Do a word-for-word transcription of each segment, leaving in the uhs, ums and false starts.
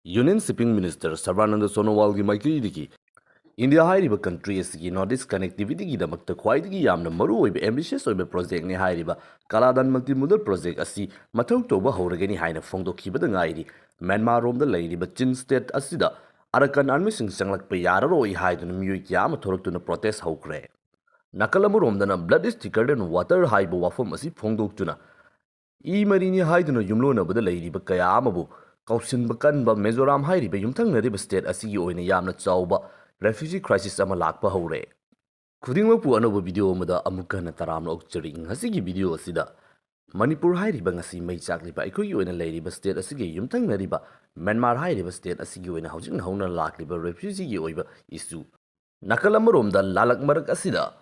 Union Shipping Minister Sarbananda Sonowalꯒꯤ ꯃꯥꯏꯀꯩꯗꯒꯤ India ꯍꯥꯏꯔꯤꯕ country ꯑꯁꯤꯒꯤ North East connectivityꯒꯤꯗꯃꯛꯇ ꯈ꯭ꯋꯥꯏꯗꯒꯤ ꯌꯥꯝꯅ ꯃꯔꯨꯑꯣꯏꯕ ambitious ꯑꯣꯏꯕ projectꯅꯤ ꯍꯥꯏꯔꯤꯕ Kaladan Multimodal Project ꯑꯁꯤ ꯃꯊꯧ ꯇꯧꯕ ꯍꯧꯔꯒꯅꯤ ꯍꯥꯏꯅ ꯐꯣꯡꯗꯣꯛꯈꯤꯕꯗ ꯉꯥꯏꯔꯤ꯫ ꯃ꯭ꯌꯥꯟꯃꯥꯔ ꯔꯣꯝꯗ ꯂꯩꯔꯤꯕ ꯆꯤꯟ state ꯑꯁꯤꯗ ꯑꯔꯀꯥꯟ armyꯁꯤꯡ ꯆꯪꯂꯛꯄ ꯌꯥꯔꯔꯣꯏ ꯍꯥꯏꯗꯨꯅ ꯃꯤꯑꯣꯏ ꯀꯌꯥ ꯑꯃ ꯊꯣꯔꯛꯇꯨꯅ protest ꯍꯧꯈ꯭ꯔꯦ꯫ ꯅꯥꯀꯜ ꯑꯃꯔꯣꯝꯗꯅ blood is thicker than water ꯍꯥꯏꯕ ꯋꯥꯐꯝ ꯑꯁꯤ ꯐꯣꯡꯗꯣꯛꯇꯨꯅ ꯏ ꯃꯔꯤꯅꯤ ꯍꯥꯏꯗꯨꯅ ꯌꯨꯝꯂꯣꯟꯅꯕꯗ ꯂꯩꯔꯤꯕ ꯀꯌꯥ ꯑꯃꯕꯨ ꯀꯧꯁꯤꯟꯕ ꯀꯟꯕ ꯃꯤꯖꯣꯔꯥꯝ ꯍꯥꯏꯔꯤꯕ ꯌꯨꯝꯊꯪꯅꯔꯤꯕ state ꯑꯁꯤꯒꯤ ꯑꯣꯏꯅ ꯌꯥꯝꯅ ꯆꯥꯎꯕ refugee crisis ꯑꯃ ꯂꯥꯛꯄ ꯍꯧꯔꯦ꯫ ꯈꯨꯗꯤꯡꯃꯛꯄꯨ ꯑꯅꯧꯕ video ꯑꯃꯗ ꯑꯃꯨꯛꯀ ꯍꯟꯅ ꯇꯔꯥꯝꯅ ꯑꯣꯛꯆꯔꯤ꯫ ꯉꯁꯤꯒꯤ video ꯑꯁꯤꯗ ꯃꯅꯤꯄꯨꯔ ꯍꯥꯏꯔꯤꯕ ꯉꯁꯤ ꯃꯩ ꯆꯥꯛꯂꯤꯕ ꯑꯩꯈꯣꯏꯒꯤ ꯑꯣꯏꯅ ꯂꯩꯔꯤꯕ state ꯑꯁꯤꯒꯤ ꯌꯨꯝꯊꯪꯅꯔꯤꯕ ꯃ꯭ꯌꯥꯟꯃꯥꯔ ꯍꯥꯏꯔꯤꯕ state ꯑꯁꯤꯒꯤ ꯑꯣꯏꯅ ꯍꯧꯖꯤꯛ ꯍꯧꯅ ꯂꯥꯛꯂꯤꯕ refugeeꯒꯤ ꯑꯣꯏꯕ issue, ꯅꯥꯀꯜ ꯑꯃꯔꯣꯝꯗ ꯂꯥꯂꯛ ꯃꯔꯛ ꯑꯁꯤꯗ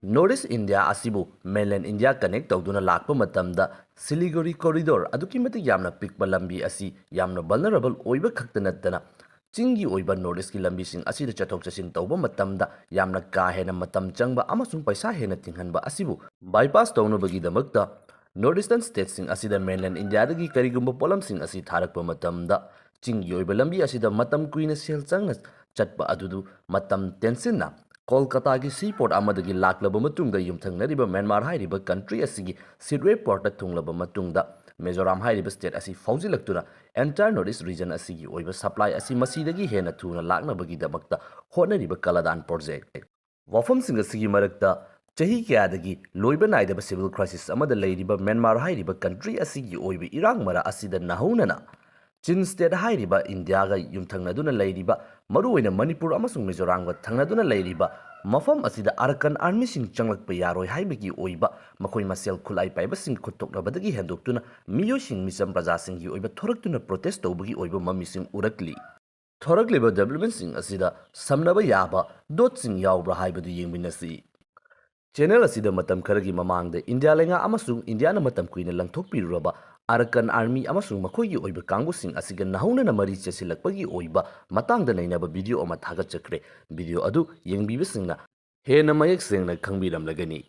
North East India ꯑꯁꯤꯕꯨ mainland India connect ꯇꯧꯗꯨꯅ ꯂꯥꯛꯄ ꯃꯇꯝꯗ Siliguri corridor ꯑꯗꯨꯛꯀꯤ ꯃꯇꯤꯛ ꯌꯥꯝꯅ ꯄꯤꯛꯄ ꯂꯝꯕꯤ ꯑꯁꯤ ꯌꯥꯝꯅ vulnerable ꯑꯣꯏꯕ ꯈꯛꯇ ꯅꯠꯇꯅ ꯆꯤꯡꯒꯤ ꯑꯣꯏꯕ North Eastꯀꯤ ꯂꯝꯕꯤꯁꯤꯡ ꯑꯁꯤꯗ ꯆꯠꯊꯣꯛ ꯆꯠꯁꯤꯟ ꯇꯧꯕ ꯃꯇꯝꯗ ꯌꯥꯝꯅ ꯀꯥ ꯍꯦꯟꯅ ꯃꯇꯝ ꯆꯪꯕ ꯑꯃꯁꯨꯡ ꯄꯩꯁꯥ ꯍꯦꯟꯅ ꯇꯤꯡꯍꯟꯕ ꯑꯁꯤꯕꯨ bypass ꯇꯧꯅꯕꯒꯤꯗꯃꯛꯇ North Eastern stateꯁꯤꯡ ꯑꯁꯤꯗ mainland Indiaꯗꯒꯤ ꯀꯔꯤꯒꯨꯝꯕ ꯄꯣꯠꯂꯝꯁꯤꯡ ꯑꯁꯤ ꯊꯥꯔꯛꯄ ꯃꯇꯝꯗ ꯆꯤꯡꯒꯤ ꯑꯣꯏꯕ ꯂꯝꯕꯤ ꯑꯁꯤꯗ ꯃꯇꯝ ꯀꯨꯏꯅ ꯁꯦꯜ ꯆꯪꯅ ꯆꯠꯄ ꯑꯗꯨꯗꯨ ꯃꯇꯝ ꯇꯦꯟꯁꯤꯟꯅ ꯀꯣꯜꯀꯇꯥꯒꯤ seaport ꯑꯃꯗꯒꯤ ꯂꯥꯛꯂꯕ ꯃꯇꯨꯡꯗ ꯌꯨꯝꯊꯪꯅꯔꯤꯕ ꯃ꯭ꯌꯥꯟꯃꯥꯔ ꯍꯥꯏꯔꯤꯕ country ꯑꯁꯤꯒꯤ seaway portꯇ ꯊꯨꯡꯂꯕ ꯃꯇꯨꯡꯗ ꯃꯤꯖꯣꯔꯥꯝ ꯍꯥꯏꯔꯤꯕ state ꯑꯁꯤ ꯐꯥꯎꯖꯤꯜꯂꯛꯇꯨꯅ entire North East region ꯑꯁꯤꯒꯤ ꯑꯣꯏꯕ supply ꯑꯁꯤ ꯃꯁꯤꯗꯒꯤ ꯍꯦꯟꯅ ꯊꯨꯅ ꯂꯥꯛꯅꯕꯒꯤꯗꯃꯛꯇ ꯍꯣꯠꯅꯔꯤꯕ Kaladan project꯫ ꯋꯥꯐꯝꯁꯤꯡ ꯑꯁꯤꯒꯤ ꯃꯔꯛꯇ ꯆꯍꯤ ꯀꯌꯥꯗꯒꯤ ꯂꯣꯏꯕ ꯅꯥꯏꯗꯕ civil crisis ꯑꯃꯗ ꯂꯩꯔꯤꯕ ꯃ꯭ꯌꯥꯟꯃꯥꯔ ꯍꯥꯏꯔꯤꯕ country ꯑꯁꯤꯒꯤ ꯑꯣꯏꯕ ꯏꯔꯥꯡ ꯃꯔꯥ ꯑꯁꯤꯗ ꯅꯍꯧꯅꯅ ꯆꯤꯟ state ꯍꯥꯏꯔꯤꯕ ꯏꯟꯗꯤꯌꯥꯒ ꯌꯨꯝꯊꯪꯅꯗꯨꯅ ꯂꯩꯔꯤꯕ, ꯃꯔꯨꯑꯣꯏꯅ ꯃꯅꯤꯄꯨꯔ ꯑꯃꯁꯨꯡ ꯃꯤꯖꯣꯔꯥꯝꯒ ꯊꯪꯅꯗꯨꯅ ꯂꯩꯔꯤꯕ ꯃꯐꯝ ꯑꯁꯤꯗ ꯑꯔꯀꯥꯟ armyꯁꯤꯡ ꯆꯪꯂꯛꯄ ꯌꯥꯔꯣꯏ ꯍꯥꯏꯕꯒꯤ ꯑꯣꯏꯕ ꯃꯈꯣꯏ ꯃꯁꯦꯜ ꯈꯨꯠꯂꯥꯏ ꯄꯥꯏꯕꯁꯤꯡ ꯈꯨꯠꯊꯣꯛꯅꯕꯗꯒꯤ ꯍꯦꯟꯗꯣꯛꯇꯨꯅ ꯃꯤꯑꯣꯏꯁꯤꯡ ꯃꯤꯆꯝ ꯄ꯭ꯔꯖꯥꯁꯤꯡꯒꯤ ꯑꯣꯏꯕ ꯊꯣꯔꯛꯇꯨꯅ protest ꯇꯧꯕꯒꯤ ꯑꯣꯏꯕ ꯃꯃꯤꯁꯤꯡ ꯎꯔꯛꯂꯤ꯫ ꯊꯣꯔꯛꯂꯤꯕ developmentꯁꯤꯡ ꯑꯁꯤꯗ ꯁꯝꯅꯕ ꯌꯥꯕ dotꯁꯤꯡ ꯌꯥꯎꯕ꯭ꯔꯥ ꯍꯥꯏꯕꯗꯨ ꯌꯦꯡꯃꯤꯟꯅꯁꯤ꯫ Channel ꯑꯁꯤꯗ ꯃꯇꯝ ꯈꯔꯒꯤ ꯃꯃꯥꯡꯗ ꯏꯟꯗꯤꯌꯥ ꯂꯩꯉꯥꯛ ꯑꯃꯁꯨꯡ ꯏꯟꯗꯤꯌꯥꯅ ꯃꯇꯝ ꯀꯨꯏꯅ ꯂꯪꯊꯣꯛꯄꯤꯔꯨꯔꯕ ꯑꯔꯀꯥꯟ army ꯑꯃꯁꯨꯡ ꯃꯈꯣꯏꯒꯤ ꯑꯣꯏꯕ ꯀꯥꯡꯕꯨꯁꯤꯡ ꯑꯁꯤꯒ ꯅꯍꯧꯅꯅ ꯃꯔꯤ ꯆꯦꯁꯤꯜꯂꯛꯄꯒꯤ ꯑꯣꯏꯕ ꯃꯇꯥꯡꯗ ꯅꯩꯅꯕ video ꯑꯃ ꯊꯥꯒꯠꯆꯈ꯭ꯔꯦ꯫ Video ꯑꯗꯨ ꯌꯦꯡꯕꯤꯕꯁꯤꯡꯅ ꯍꯦꯟꯅ ꯃꯌꯦꯛ ꯁꯦꯡꯅ ꯈꯪꯕꯤꯔꯝꯂꯒꯅꯤ꯫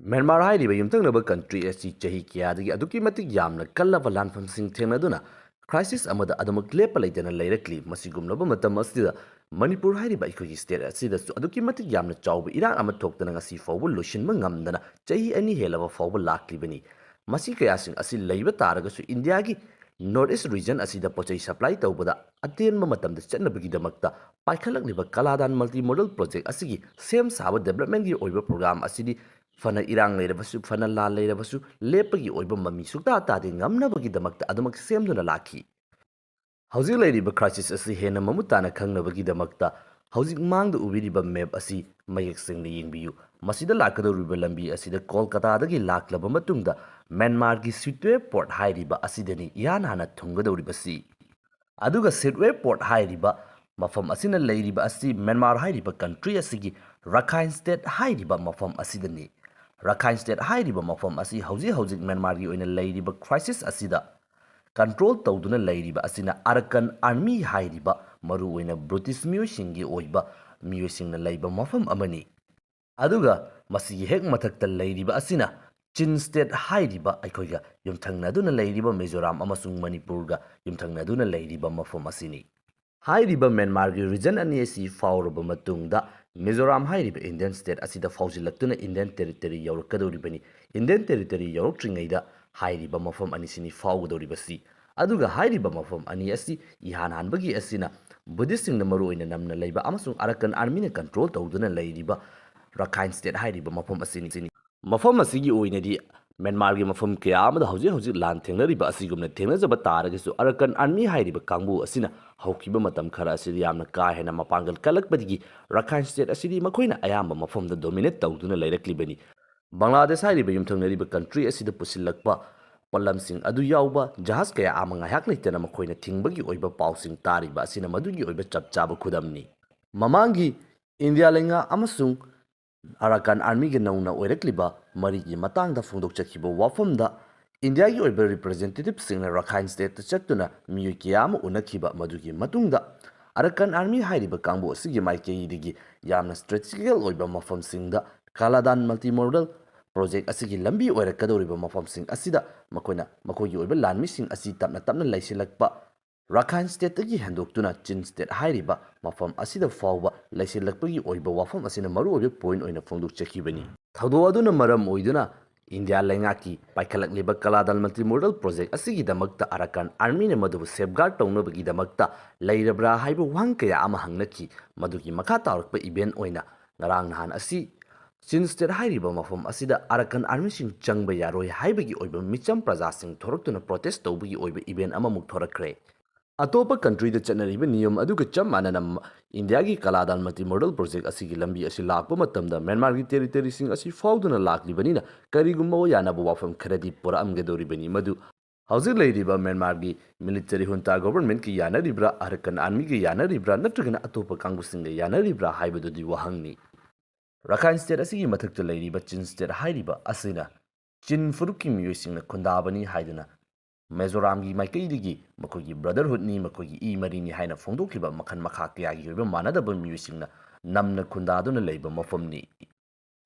ꯃ꯭ꯌꯥꯟꯃꯥꯔ ꯍꯥꯏꯔꯤꯕ ꯌꯨꯝꯊꯪꯅꯕ country ꯑꯁꯤ ꯆꯍꯤ ꯀꯌꯥꯗꯒꯤ ꯑꯗꯨꯛꯀꯤ ꯃꯇꯤꯛ ꯌꯥꯝꯅ ꯀꯜꯂꯕ ꯂꯥꯟꯐꯝꯁꯤꯡ ꯊꯦꯡꯅꯗꯨꯅ ꯀ꯭ꯔꯥꯏꯁꯤꯁ ꯑꯃꯗ ꯑꯗꯨꯃꯛ ꯂꯦꯞꯄ ꯂꯩꯇꯅ ꯂꯩꯔꯛꯂꯤ꯫ ꯃꯁꯤꯒꯨꯝꯂꯕ ꯃꯇꯝ ꯑꯁꯤꯗ ꯃꯅꯤꯄꯨꯔ ꯍꯥꯏꯔꯤꯕ ꯑꯩꯈꯣꯏꯒꯤ ꯁ꯭ꯇꯦꯠ ꯑꯁꯤꯗꯁꯨ ꯑꯗꯨꯛꯀꯤ ꯃꯇꯤꯛ ꯌꯥꯝꯅ ꯆꯥꯎꯕ ꯏꯔꯥꯡ ꯑꯃ ꯊꯣꯛꯇꯅ ꯉꯁꯤ ꯐꯥꯎꯕ ꯂꯣꯏꯁꯤꯟꯕ ꯉꯝꯗꯅ ꯆꯍꯤ ꯑꯅꯤ ꯍꯦꯜꯂꯕ ꯐꯥꯎꯕ ꯂꯥꯛꯂꯤꯕꯅꯤ꯫ ꯃꯁꯤ ꯀꯌꯥꯁꯤꯡ ꯑꯁꯤ ꯂꯩꯕ ꯇꯥꯔꯒꯁꯨ ꯏꯟꯗꯤꯌꯥꯒꯤ ꯅꯣꯔꯠ ꯏꯁ ꯔꯤꯖꯟ ꯑꯁꯤꯗ ꯄꯣꯠꯆꯩ ꯁꯄ꯭ꯂꯥꯏ ꯇꯧꯕꯗ ꯑꯇꯦꯟꯕ ꯃꯇꯝꯗ ꯆꯠꯅꯕꯒꯤꯗꯃꯛꯇ ꯄꯥꯏꯈꯠꯂꯛꯂꯤꯕ ꯀꯂꯥꯗꯥꯟ ꯃꯜꯇꯤ ꯃꯣꯗꯦꯜ ꯄ꯭ꯔꯣꯖꯦꯛ ꯑꯁꯤꯒꯤ ꯁꯦꯝ ꯁꯥꯕ ꯗꯦꯕꯂꯞꯃꯦꯟꯒꯤ ꯑꯣꯏꯕ ꯄ꯭ꯔꯣꯒ꯭ꯔꯥꯝ ꯑꯁꯤꯗꯤ ꯐꯅ ꯏꯔꯥꯡ ꯂꯩꯔꯕꯁꯨ, ꯐꯅ ꯂꯥꯟ ꯂꯩꯔꯕꯁꯨ, ꯂꯦꯞꯄꯒꯤ ꯑꯣꯏꯕ ꯃꯃꯤ ꯁꯨꯛꯇꯥ ꯇꯥꯗꯦ ꯉꯝꯅꯕꯒꯤꯗꯃꯛꯇ ꯑꯗꯨꯃꯛ ꯁꯦꯝꯗꯨꯅ ꯂꯥꯛꯈꯤ꯫ ꯍꯧꯖꯤꯛ ꯂꯩꯔꯤꯕ ꯀ꯭ꯔꯥꯏꯁꯤꯁ ꯑꯁꯤ ꯍꯦꯟꯅ ꯃꯃꯨꯠ ꯇꯥꯅ ꯈꯪꯅꯕꯒꯤꯗꯃꯛꯇ ꯍꯧꯖꯤꯛ ꯃꯥꯡꯗ ꯎꯕꯤꯔꯤꯕ ꯃꯦꯞ ꯑꯁꯤ ꯃꯌꯦꯛ ꯁꯦꯡꯅ ꯌꯦꯡꯕꯤꯌꯨ꯫ ꯃꯁꯤꯗ ꯂꯥꯛꯀꯗꯧꯔꯤꯕ ꯂꯝꯕꯤ ꯑꯁꯤꯗ ꯀꯣꯜꯀꯇꯥꯗꯒꯤ ꯂꯥꯛꯂꯕ ꯃꯇꯨꯡꯗ ꯃ꯭ꯌꯥꯟꯃꯥꯔꯒꯤ ꯁꯤꯇ꯭ꯋꯦ ꯄꯣꯔꯠ ꯍꯥꯏꯔꯤꯕ ꯑꯁꯤꯗꯅꯤ ꯏꯍꯥꯟ ꯍꯥꯟꯅ ꯊꯨꯡꯒꯗꯧꯔꯤꯕꯁꯤ꯫ ꯑꯗꯨꯒ ꯁꯤꯇ꯭ꯋꯦ ꯄꯣꯔꯠ ꯍꯥꯏꯔꯤꯕ ꯃꯐꯝ ꯑꯁꯤꯅ ꯂꯩꯔꯤꯕ ꯑꯁꯤ ꯃ꯭ꯌꯥꯟꯃꯥꯔ ꯍꯥꯏꯔꯤꯕ ꯀꯟꯇ꯭ꯔꯤ ꯑꯁꯤꯒꯤ ꯔꯈꯥꯏꯟ ꯁ꯭ꯇꯦꯠ ꯍꯥꯏꯔꯤꯕ ꯃꯐꯝ ꯑꯁꯤꯗꯅꯤ꯫ ꯔꯈꯥꯏꯟ ꯁ꯭ꯇꯦꯠ ꯍꯥꯏꯔꯤꯕ ꯃꯐꯝ ꯑꯁꯤ ꯍꯧꯖꯤꯛ ꯍꯧꯖꯤꯛ ꯃ꯭ꯌꯥꯟꯃꯥꯔꯒꯤ ꯑꯣꯏꯅ ꯂꯩꯔꯤꯕ ꯀ꯭ꯔꯥꯏꯁꯤꯁ ꯑꯁꯤꯗ ꯀꯟꯇ꯭ꯔꯣꯜ ꯇꯧꯗꯨꯅ ꯂꯩꯔꯤꯕ ꯑꯁꯤꯅ ꯑꯔꯀꯟ ꯑꯥꯔꯃꯤ ꯍꯥꯏꯔꯤꯕ ꯃꯔꯨꯑꯣꯏꯅ ꯕ꯭ꯔꯤꯇꯤꯁ ꯃꯤꯑꯣꯏꯁꯤꯡꯒꯤ ꯑꯣꯏꯕ ꯃꯤꯑꯣꯏꯁꯤꯡꯅ ꯂꯩꯕ ꯃꯐꯝ ꯑꯃꯅꯤ꯫ ꯑꯗꯨꯒ ꯃꯁꯤꯒꯤ ꯍꯦꯛ ꯃꯊꯛꯇ ꯂꯩꯔꯤꯕ ꯑꯁꯤꯅ ꯆꯤꯟ ꯁ꯭ꯇꯦꯠ ꯍꯥꯏꯔꯤꯕ ꯑꯩꯈꯣꯏꯒ ꯌꯨꯝꯊꯪꯅꯗꯨꯅ ꯂꯩꯔꯤꯕ ꯃꯤꯖꯣꯔꯥꯝ ꯑꯃꯁꯨꯡ ꯃꯅꯤꯄꯨꯔꯒ ꯌꯨꯝꯊꯪꯅꯗꯨꯅ ꯂꯩꯔꯤꯕ ꯃꯐꯝ ꯑꯁꯤꯅꯤ꯫ ꯍꯥꯏꯔꯤꯕ ꯃ꯭ꯌꯥꯟꯃꯥꯔꯒꯤ ꯔꯤꯖꯟ ꯑꯅꯤ ꯑꯁꯤ ꯐꯥꯎꯔꯕ ꯃꯇꯨꯡꯗ ꯃꯤꯖꯣꯔꯥꯝ ꯍꯥꯏꯔꯤꯕ ꯏꯟꯗꯤꯌꯟ ꯁ꯭ꯇꯦꯠ ꯑꯁꯤꯗ ꯐꯥꯎꯖꯤꯜꯂꯛꯇꯨꯅ ꯏꯟꯗꯤꯌꯟ ꯇꯦꯔꯤꯇꯣꯔꯤ ꯌꯧꯔꯛꯀꯗꯧꯔꯤꯕꯅꯤ꯫ ꯏꯟꯗꯤꯌꯟ ꯇꯦꯔꯤꯇꯣꯔꯤ ꯌꯧꯔꯛꯇ꯭ꯔꯤꯉꯩꯗ ꯍꯥꯏꯔꯤꯕ ꯃꯐꯝ ꯑꯅꯤꯁꯤꯅꯤ ꯐꯥꯎꯒꯗꯧꯔꯤꯕꯁꯤ꯫ ꯑꯗꯨꯒ ꯍꯥꯏꯔꯤꯕ ꯃꯐꯝ ꯑꯅꯤ ꯑꯁꯤ ꯏꯍꯥꯟ ꯍꯥꯟꯕꯒꯤ ꯑꯁꯤꯅ ꯕꯨꯙꯤꯁꯁꯤꯡꯅ ꯃꯔꯨꯑꯣꯏꯅ ꯅꯝꯅ ꯂꯩꯕ ꯑꯃꯁꯨꯡ ꯑꯔꯀꯟ ꯑꯥꯔꯃꯤꯅ ꯀꯟꯇ꯭ꯔꯣꯜ ꯇꯧꯗꯨꯅ ꯂꯩꯔꯤꯕ ꯔꯈꯥꯏꯟ ꯁ꯭ꯇꯦꯠ ꯍꯥꯏꯔꯤꯕ ꯃꯐꯝ ꯑꯁꯤꯅꯤ꯫ ꯃꯐꯝ ꯑꯁꯤꯒꯤ ꯑꯣꯏꯅꯗꯤ ꯃ꯭ꯌꯥꯟꯃꯥꯔꯒꯤ ꯃꯐꯝ ꯀꯌꯥ ꯑꯃꯗ ꯍꯧꯖꯤꯛ ꯍꯧꯖꯤꯛ ꯂꯥꯟ ꯊꯦꯡꯅꯔꯤꯕ ꯑꯁꯤꯒꯨꯝꯅ ꯊꯦꯡꯅꯖꯕ ꯇꯥꯔꯒꯁꯨ ꯑꯔꯀꯟ ꯑꯥꯔꯃꯤ ꯍꯥꯏꯔꯤꯕ ꯀꯥꯡꯕꯨ ꯑꯁꯤꯅ ꯍꯧꯈꯤꯕ ꯃꯇꯝ ꯈꯔ ꯑꯁꯤꯗ ꯌꯥꯝꯅ ꯀꯥ ꯍꯦꯟꯅ ꯃꯄꯥꯡꯒꯜ ꯀꯜꯂꯛꯄꯗꯒꯤ ꯔꯈꯥꯏꯟ ꯁ꯭ꯇꯦꯠ ꯑꯁꯤꯗꯤ ꯃꯈꯣꯏꯅ ꯑꯌꯥꯝꯕ ꯃꯐꯝꯗ ꯗꯣꯃꯤꯅꯦꯠ ꯇꯧꯗꯨꯅ ꯂꯩꯔꯛꯂꯤꯕꯅꯤ꯫ ꯕꯪꯒ꯭ꯂꯥꯗꯦꯁ ꯍꯥꯏꯔꯤꯕ ꯌꯨꯝꯊꯪꯅꯔꯤꯕ ꯀꯟꯇ꯭ꯔꯤ ꯑꯁꯤꯗ ꯄꯨꯁꯤꯜꯂꯛꯄ ꯄꯣꯠꯂꯝꯁꯤꯡ ꯑꯗꯨ ꯌꯥꯎꯕ ꯖꯍꯥꯖ ꯀꯌꯥ ꯑꯃ ꯉꯥꯏꯍꯥꯛ ꯂꯩꯇꯅ ꯃꯈꯣꯏꯅ ꯊꯤꯡꯕꯒꯤ ꯑꯣꯏꯕ ꯄꯥꯎꯁꯤꯡ ꯇꯥꯔꯤꯕ ꯑꯁꯤꯅ ꯃꯗꯨꯒꯤ ꯑꯣꯏꯕ ꯆꯞ ꯆꯥꯕ ꯈꯨꯗꯝꯅꯤ꯫ ꯃꯃꯥꯡꯒꯤ ꯏꯟꯗꯤꯌꯥ ꯂꯩꯉꯥꯛ ꯑꯃꯁꯨꯡ ꯑꯔꯥꯀꯥꯟ ꯑꯥꯔꯃꯤꯒ ꯅꯧꯅ ꯑꯣꯏꯔꯛꯂꯤꯕ ꯃꯔꯤꯒꯤ ꯃꯇꯥꯡꯗ ꯐꯣꯡꯗꯣꯛꯆꯈꯤꯕ ꯋꯥꯐꯝꯗ ꯏꯟꯗꯤꯌꯥꯒꯤ ꯑꯣꯏꯕ ꯔꯤꯄ꯭ꯔꯖꯦꯟꯇꯦꯇꯤꯚꯁꯤꯡꯅ ꯔꯈꯥꯏꯟ ꯁ꯭ꯇꯦꯠꯇ ꯆꯠꯇꯨꯅ ꯃꯤꯑꯣꯏ ꯀꯌꯥ ꯑꯃ ꯎꯅꯈꯤꯕ꯫ ꯃꯗꯨꯒꯤ ꯃꯇꯨꯡꯗ ꯑꯔꯥꯀꯥꯟ ꯑꯥꯔꯃꯤ ꯍꯥꯏꯔꯤꯕ ꯀꯥꯡꯕꯨ ꯑꯁꯤꯒꯤ ꯃꯥꯏꯀꯩꯗꯒꯤ ꯌꯥꯝꯅ ꯁ꯭ꯇ꯭ꯔꯦꯇꯤꯖꯤꯀꯦꯜ ꯑꯣꯏꯕ ꯃꯐꯝꯁꯤꯡꯗ ꯀꯥꯂꯥꯗꯥꯟ ꯃꯜꯇꯤ ꯃꯣꯗꯦꯜ ꯄ꯭ꯔꯣꯖꯦꯛ ꯑꯁꯤꯒꯤ ꯂꯝꯕꯤ ꯑꯣꯏꯔꯛꯀꯗꯧꯔꯤꯕ ꯃꯐꯝꯁꯤꯡ ꯑꯁꯤꯗ ꯃꯈꯣꯏꯅ ꯃꯈꯣꯏꯒꯤ ꯑꯣꯏꯕ ꯂꯥꯟꯃꯤꯁꯤꯡ ꯑꯁꯤ ꯇꯞꯅ ꯇꯞꯅ ꯂꯩꯁꯤꯜꯂꯛꯄ, ꯔꯥꯈꯥꯏꯟ ꯁ꯭ꯇꯦꯠꯇꯒꯤ ꯍꯦꯟꯗꯣꯛꯇꯨꯅ ꯆꯤꯟ ꯁ꯭ꯇꯦꯠ ꯍꯥꯏꯔꯤꯕ ꯃꯐꯝ ꯑꯁꯤꯗ ꯐꯥꯎꯕ ꯂꯩꯁꯤꯜꯂꯛꯄꯒꯤ ꯑꯣꯏꯕ ꯋꯥꯐꯝ ꯑꯁꯤꯅ ꯃꯔꯨꯑꯣꯏꯕ ꯄꯣꯏꯟꯠ ꯑꯣꯏꯅ ꯐꯣꯡꯗꯣꯛꯆꯈꯤꯕꯅꯤ꯫ ꯊꯧꯗꯣꯛ ꯑꯗꯨꯅ ꯃꯔꯝ ꯑꯣꯏꯗꯨꯅ ꯏꯟꯗꯤꯌꯥ ꯂꯩꯉꯥꯛꯀꯤ ꯄꯥꯏꯈꯠꯂꯛꯂꯤꯕ ꯀꯂꯥꯗꯥꯟ ꯃꯜꯇꯤꯃꯣꯗꯦꯜ ꯄ꯭ꯔꯣꯖꯦꯛ ꯑꯁꯤꯒꯤꯗꯃꯛꯇ ꯑꯔꯥꯀꯥꯟ ꯑꯥꯔꯃꯤꯅ ꯃꯗꯨꯕꯨ ꯁꯦꯐꯒꯥꯔꯗ ꯇꯧꯅꯕꯒꯤꯗꯃꯛꯇ ꯂꯩꯔꯕ꯭ꯔꯥ ꯍꯥꯏꯕ ꯋꯥꯍꯪ ꯀꯌꯥ ꯑꯃ ꯍꯪꯅꯈꯤ꯫ ꯃꯗꯨꯒꯤ ꯃꯈꯥ ꯇꯥꯔꯛꯄ ꯏꯚꯦꯟꯠ ꯑꯣꯏꯅ ꯉꯔꯥꯡ ꯅꯍꯥꯟ ꯑꯁꯤ ꯆꯤꯟ ꯁ꯭ꯇꯦꯠ ꯍꯥꯏꯔꯤꯕ ꯃꯐꯝ ꯑꯁꯤꯗ ꯑꯔꯥꯀꯥꯟ ꯑꯥꯔꯃꯤꯁꯤꯡ ꯆꯪꯕ ꯌꯥꯔꯣꯏ ꯍꯥꯏꯕꯒꯤ ꯑꯣꯏꯕ ꯃꯤꯆꯝ ꯄ꯭ꯔꯖꯥꯁꯤꯡ ꯊꯣꯔꯛꯇꯨꯅ ꯄ꯭ꯔꯣꯇꯦꯁ ꯇꯧꯕꯒꯤ ꯑꯣꯏꯕ ꯏꯚꯦꯟꯠ ꯑꯃꯃꯨꯛ ꯊꯣꯔꯛꯈ꯭ꯔꯦ꯫ ꯑꯇꯣꯞꯄ ꯀꯟꯇ꯭ꯔꯤꯗ ꯆꯠꯅꯔꯤꯕ ꯅꯤꯌꯝ ꯑꯗꯨꯒ ꯆꯞ ꯃꯥꯟꯅꯅ ꯃ-, ꯏꯟꯗꯤꯌꯥꯒꯤ ꯀꯂꯥꯗꯥꯟ ꯃꯜꯇꯤꯃꯣꯗꯦꯜ ꯄ꯭ꯔꯣꯖꯦꯛ ꯑꯁꯤꯒꯤ ꯂꯝꯕꯤ ꯑꯁꯤ ꯂꯥꯛꯄ ꯃꯇꯝꯗ ꯃ꯭ꯌꯥꯟꯃꯥꯔꯒꯤ ꯇꯦꯔꯤꯇꯣꯔꯤꯁꯤꯡ ꯑꯁꯤ ꯐꯥꯎꯗꯨꯅ ꯂꯥꯛꯂꯤꯕꯅꯤꯅ ꯀꯔꯤꯒꯨꯝꯕ ꯌꯥꯅꯕ ꯋꯥꯐꯝ ꯈꯔꯗꯤ ꯄꯨꯔꯛꯑꯝꯒꯗꯧꯔꯤꯕꯅꯤ꯫ ꯃꯗꯨ ꯍꯧꯖꯤꯛ ꯂꯩꯔꯤꯕ ꯃ꯭ꯌꯥꯟꯃꯥꯔꯒꯤ ꯃꯤꯂꯤꯇꯔꯤ ꯍꯨꯟꯇꯥ ꯒꯣꯚꯔꯟꯃꯦꯟꯠꯀ ꯌꯥꯅꯔꯤꯕ꯭ꯔꯥ, ꯑꯔꯥꯀꯥꯟ ꯑꯥꯔꯃꯤꯒ ꯌꯥꯅꯔꯤꯕ꯭ꯔꯥ, ꯅꯠꯇ꯭ꯔꯒꯅ ꯑꯇꯣꯞꯄ ꯀꯥꯡꯕꯨꯁꯤꯡꯒ ꯌꯥꯅꯔꯤꯕ꯭ꯔꯥ ꯍꯥꯏꯕꯗꯨꯗꯤ ꯋꯥꯍꯪꯅꯤ꯫ ꯔꯥꯈꯥꯏꯟ ꯁ꯭ꯇꯦꯠ ꯑꯁꯤꯒꯤ ꯃꯊꯛꯇ ꯂꯩꯔꯤꯕ ꯆꯤꯟ ꯁ꯭ꯇꯦꯠ ꯍꯥꯏꯔꯤꯕ ꯑꯁꯤꯅ ꯆꯤꯟ ꯐꯨꯔꯨꯞꯀꯤ ꯃꯤꯑꯣꯏꯁꯤꯡꯅ ꯈꯨꯟꯗꯥꯕꯅꯤ ꯍꯥꯏꯗꯨꯅ ꯃꯤꯖꯣꯔꯥꯝꯒꯤ ꯃꯥꯏꯀꯩꯗꯒꯤ ꯃꯈꯣꯏꯒꯤ ꯕ꯭ꯔꯗꯔꯍꯨꯗꯅꯤ, ꯃꯈꯣꯏꯒꯤ ꯏ ꯃꯔꯤꯅꯤ ꯍꯥꯏꯅ ꯐꯣꯡꯗꯣꯛꯈꯤꯕ ꯃꯈꯜ ꯃꯈꯥ ꯀꯌꯥꯒꯤ ꯑꯣꯏꯕ ꯃꯥꯟꯅꯗꯕ ꯃꯤꯑꯣꯏꯁꯤꯡꯅ ꯅꯝꯅ ꯈꯨꯟꯗꯥꯗꯨꯅ ꯂꯩꯕ ꯃꯐꯝꯅꯤ꯫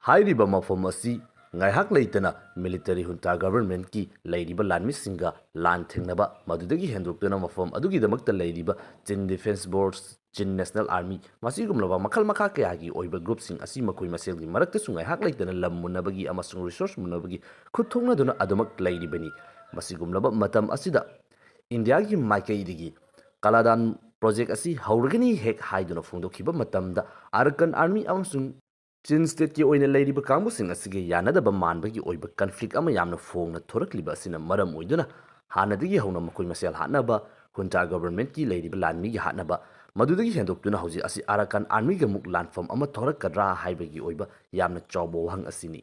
ꯍꯥꯏꯔꯤꯕ ꯃꯐꯝ ꯑꯁꯤ ꯉꯥꯏꯍꯥꯛ ꯂꯩꯇꯅ ꯃꯤꯂꯤꯇꯔꯤ ꯍꯨꯟꯇꯥ ꯒꯚꯔꯟꯃꯦꯟꯠꯀꯤ ꯂꯩꯔꯤꯕ ꯂꯥꯟꯃꯤꯁꯤꯡꯒ ꯂꯥꯟ ꯊꯦꯡꯅꯕ, ꯃꯗꯨꯗꯒꯤ ꯍꯦꯟꯗꯣꯛꯇꯨꯅ ꯃꯐꯝ ꯑꯗꯨꯒꯤꯗꯃꯛꯇ ꯂꯩꯔꯤꯕ ꯆꯤꯟ ꯗꯤꯐꯦꯟꯁ ꯐꯣꯔꯁ, ꯆꯤꯟ ꯅꯦꯁꯅꯦꯜ ꯑꯥꯔꯃꯤ, ꯃꯁꯤꯒꯨꯝꯂꯕ ꯃꯈꯜ ꯃꯈꯥ ꯀꯌꯥꯒꯤ ꯑꯣꯏꯕ ꯒ꯭ꯔꯨꯞꯁꯤꯡ ꯑꯁꯤ ꯃꯈꯣꯏ ꯃꯁꯦꯜꯒꯤ ꯃꯔꯛꯇꯁꯨ ꯉꯥꯏꯍꯥꯛ ꯂꯩꯇꯅ ꯂꯝ ꯃꯨꯟꯅꯕꯒꯤ ꯑꯃꯁꯨꯡ ꯔꯤꯁꯣꯔꯁ ꯃꯨꯟꯅꯕꯒꯤ ꯈꯨꯠ ꯊꯣꯛꯅꯗꯨꯅ ꯑꯗꯨꯃꯛ ꯂꯩꯔꯤꯕꯅꯤ꯫ ꯃꯁꯤꯒꯨꯝꯂꯕ ꯃꯇꯝ ꯑꯁꯤꯗ ꯏꯟꯗꯤꯌꯥꯒꯤ ꯃꯥꯏꯀꯩꯗꯒꯤ ꯀꯂꯥꯗꯥꯟ ꯄ꯭ꯔꯣꯖꯦꯛ ꯑꯁꯤ ꯍꯧꯔꯒꯅꯤ ꯍꯦꯛ ꯍꯥꯏꯗꯨꯅ ꯐꯣꯡꯗꯣꯛꯈꯤꯕ ꯃꯇꯝꯗ ꯑꯔꯀꯥꯟ ꯑꯥꯔꯃꯤ ꯑꯃꯁꯨꯡ ꯆꯤꯟ ꯁ꯭ꯇꯦꯠꯀꯤ ꯑꯣꯏꯅ ꯂꯩꯔꯤꯕ ꯀꯥꯡꯕꯨꯁꯤꯡ ꯑꯁꯤꯒ ꯌꯥꯅꯗꯕ ꯃꯥꯟꯕꯒꯤ ꯑꯣꯏꯕ ꯀꯟꯐ꯭ꯂꯤꯛ ꯑꯃ ꯌꯥꯝꯅ ꯐꯣꯡꯅ ꯊꯣꯔꯛꯂꯤꯕ ꯑꯁꯤꯅ ꯃꯔꯝ ꯑꯣꯏꯗꯨꯅ ꯍꯥꯟꯅꯗꯒꯤ ꯍꯧꯅ ꯃꯈꯣꯏ ꯃꯁꯦꯜ ꯍꯥꯠꯅꯕ, ꯍꯨꯟꯇꯥ ꯒꯚꯔꯟꯃꯦꯟꯠꯀꯤ ꯂꯩꯔꯤꯕ ꯂꯥꯟꯃꯤꯒꯤ ꯍꯥꯠꯅꯕ, ꯃꯗꯨꯗꯒꯤ ꯍꯦꯟꯗꯣꯛꯇꯨꯅ ꯍꯧꯖꯤꯛ ꯑꯁꯤ ꯑꯔꯥꯀꯥꯟ ꯑꯥꯔꯃꯤꯒ ꯑꯃꯨꯛ ꯂꯥꯟꯐꯝ ꯑꯃ ꯊꯣꯔꯛꯀꯗ꯭ꯔꯥ ꯍꯥꯏꯕꯒꯤ ꯑꯣꯏꯕ ꯌꯥꯝꯅ ꯆꯥꯎꯕ ꯋꯥꯍꯪ ꯑꯁꯤꯅꯤ꯫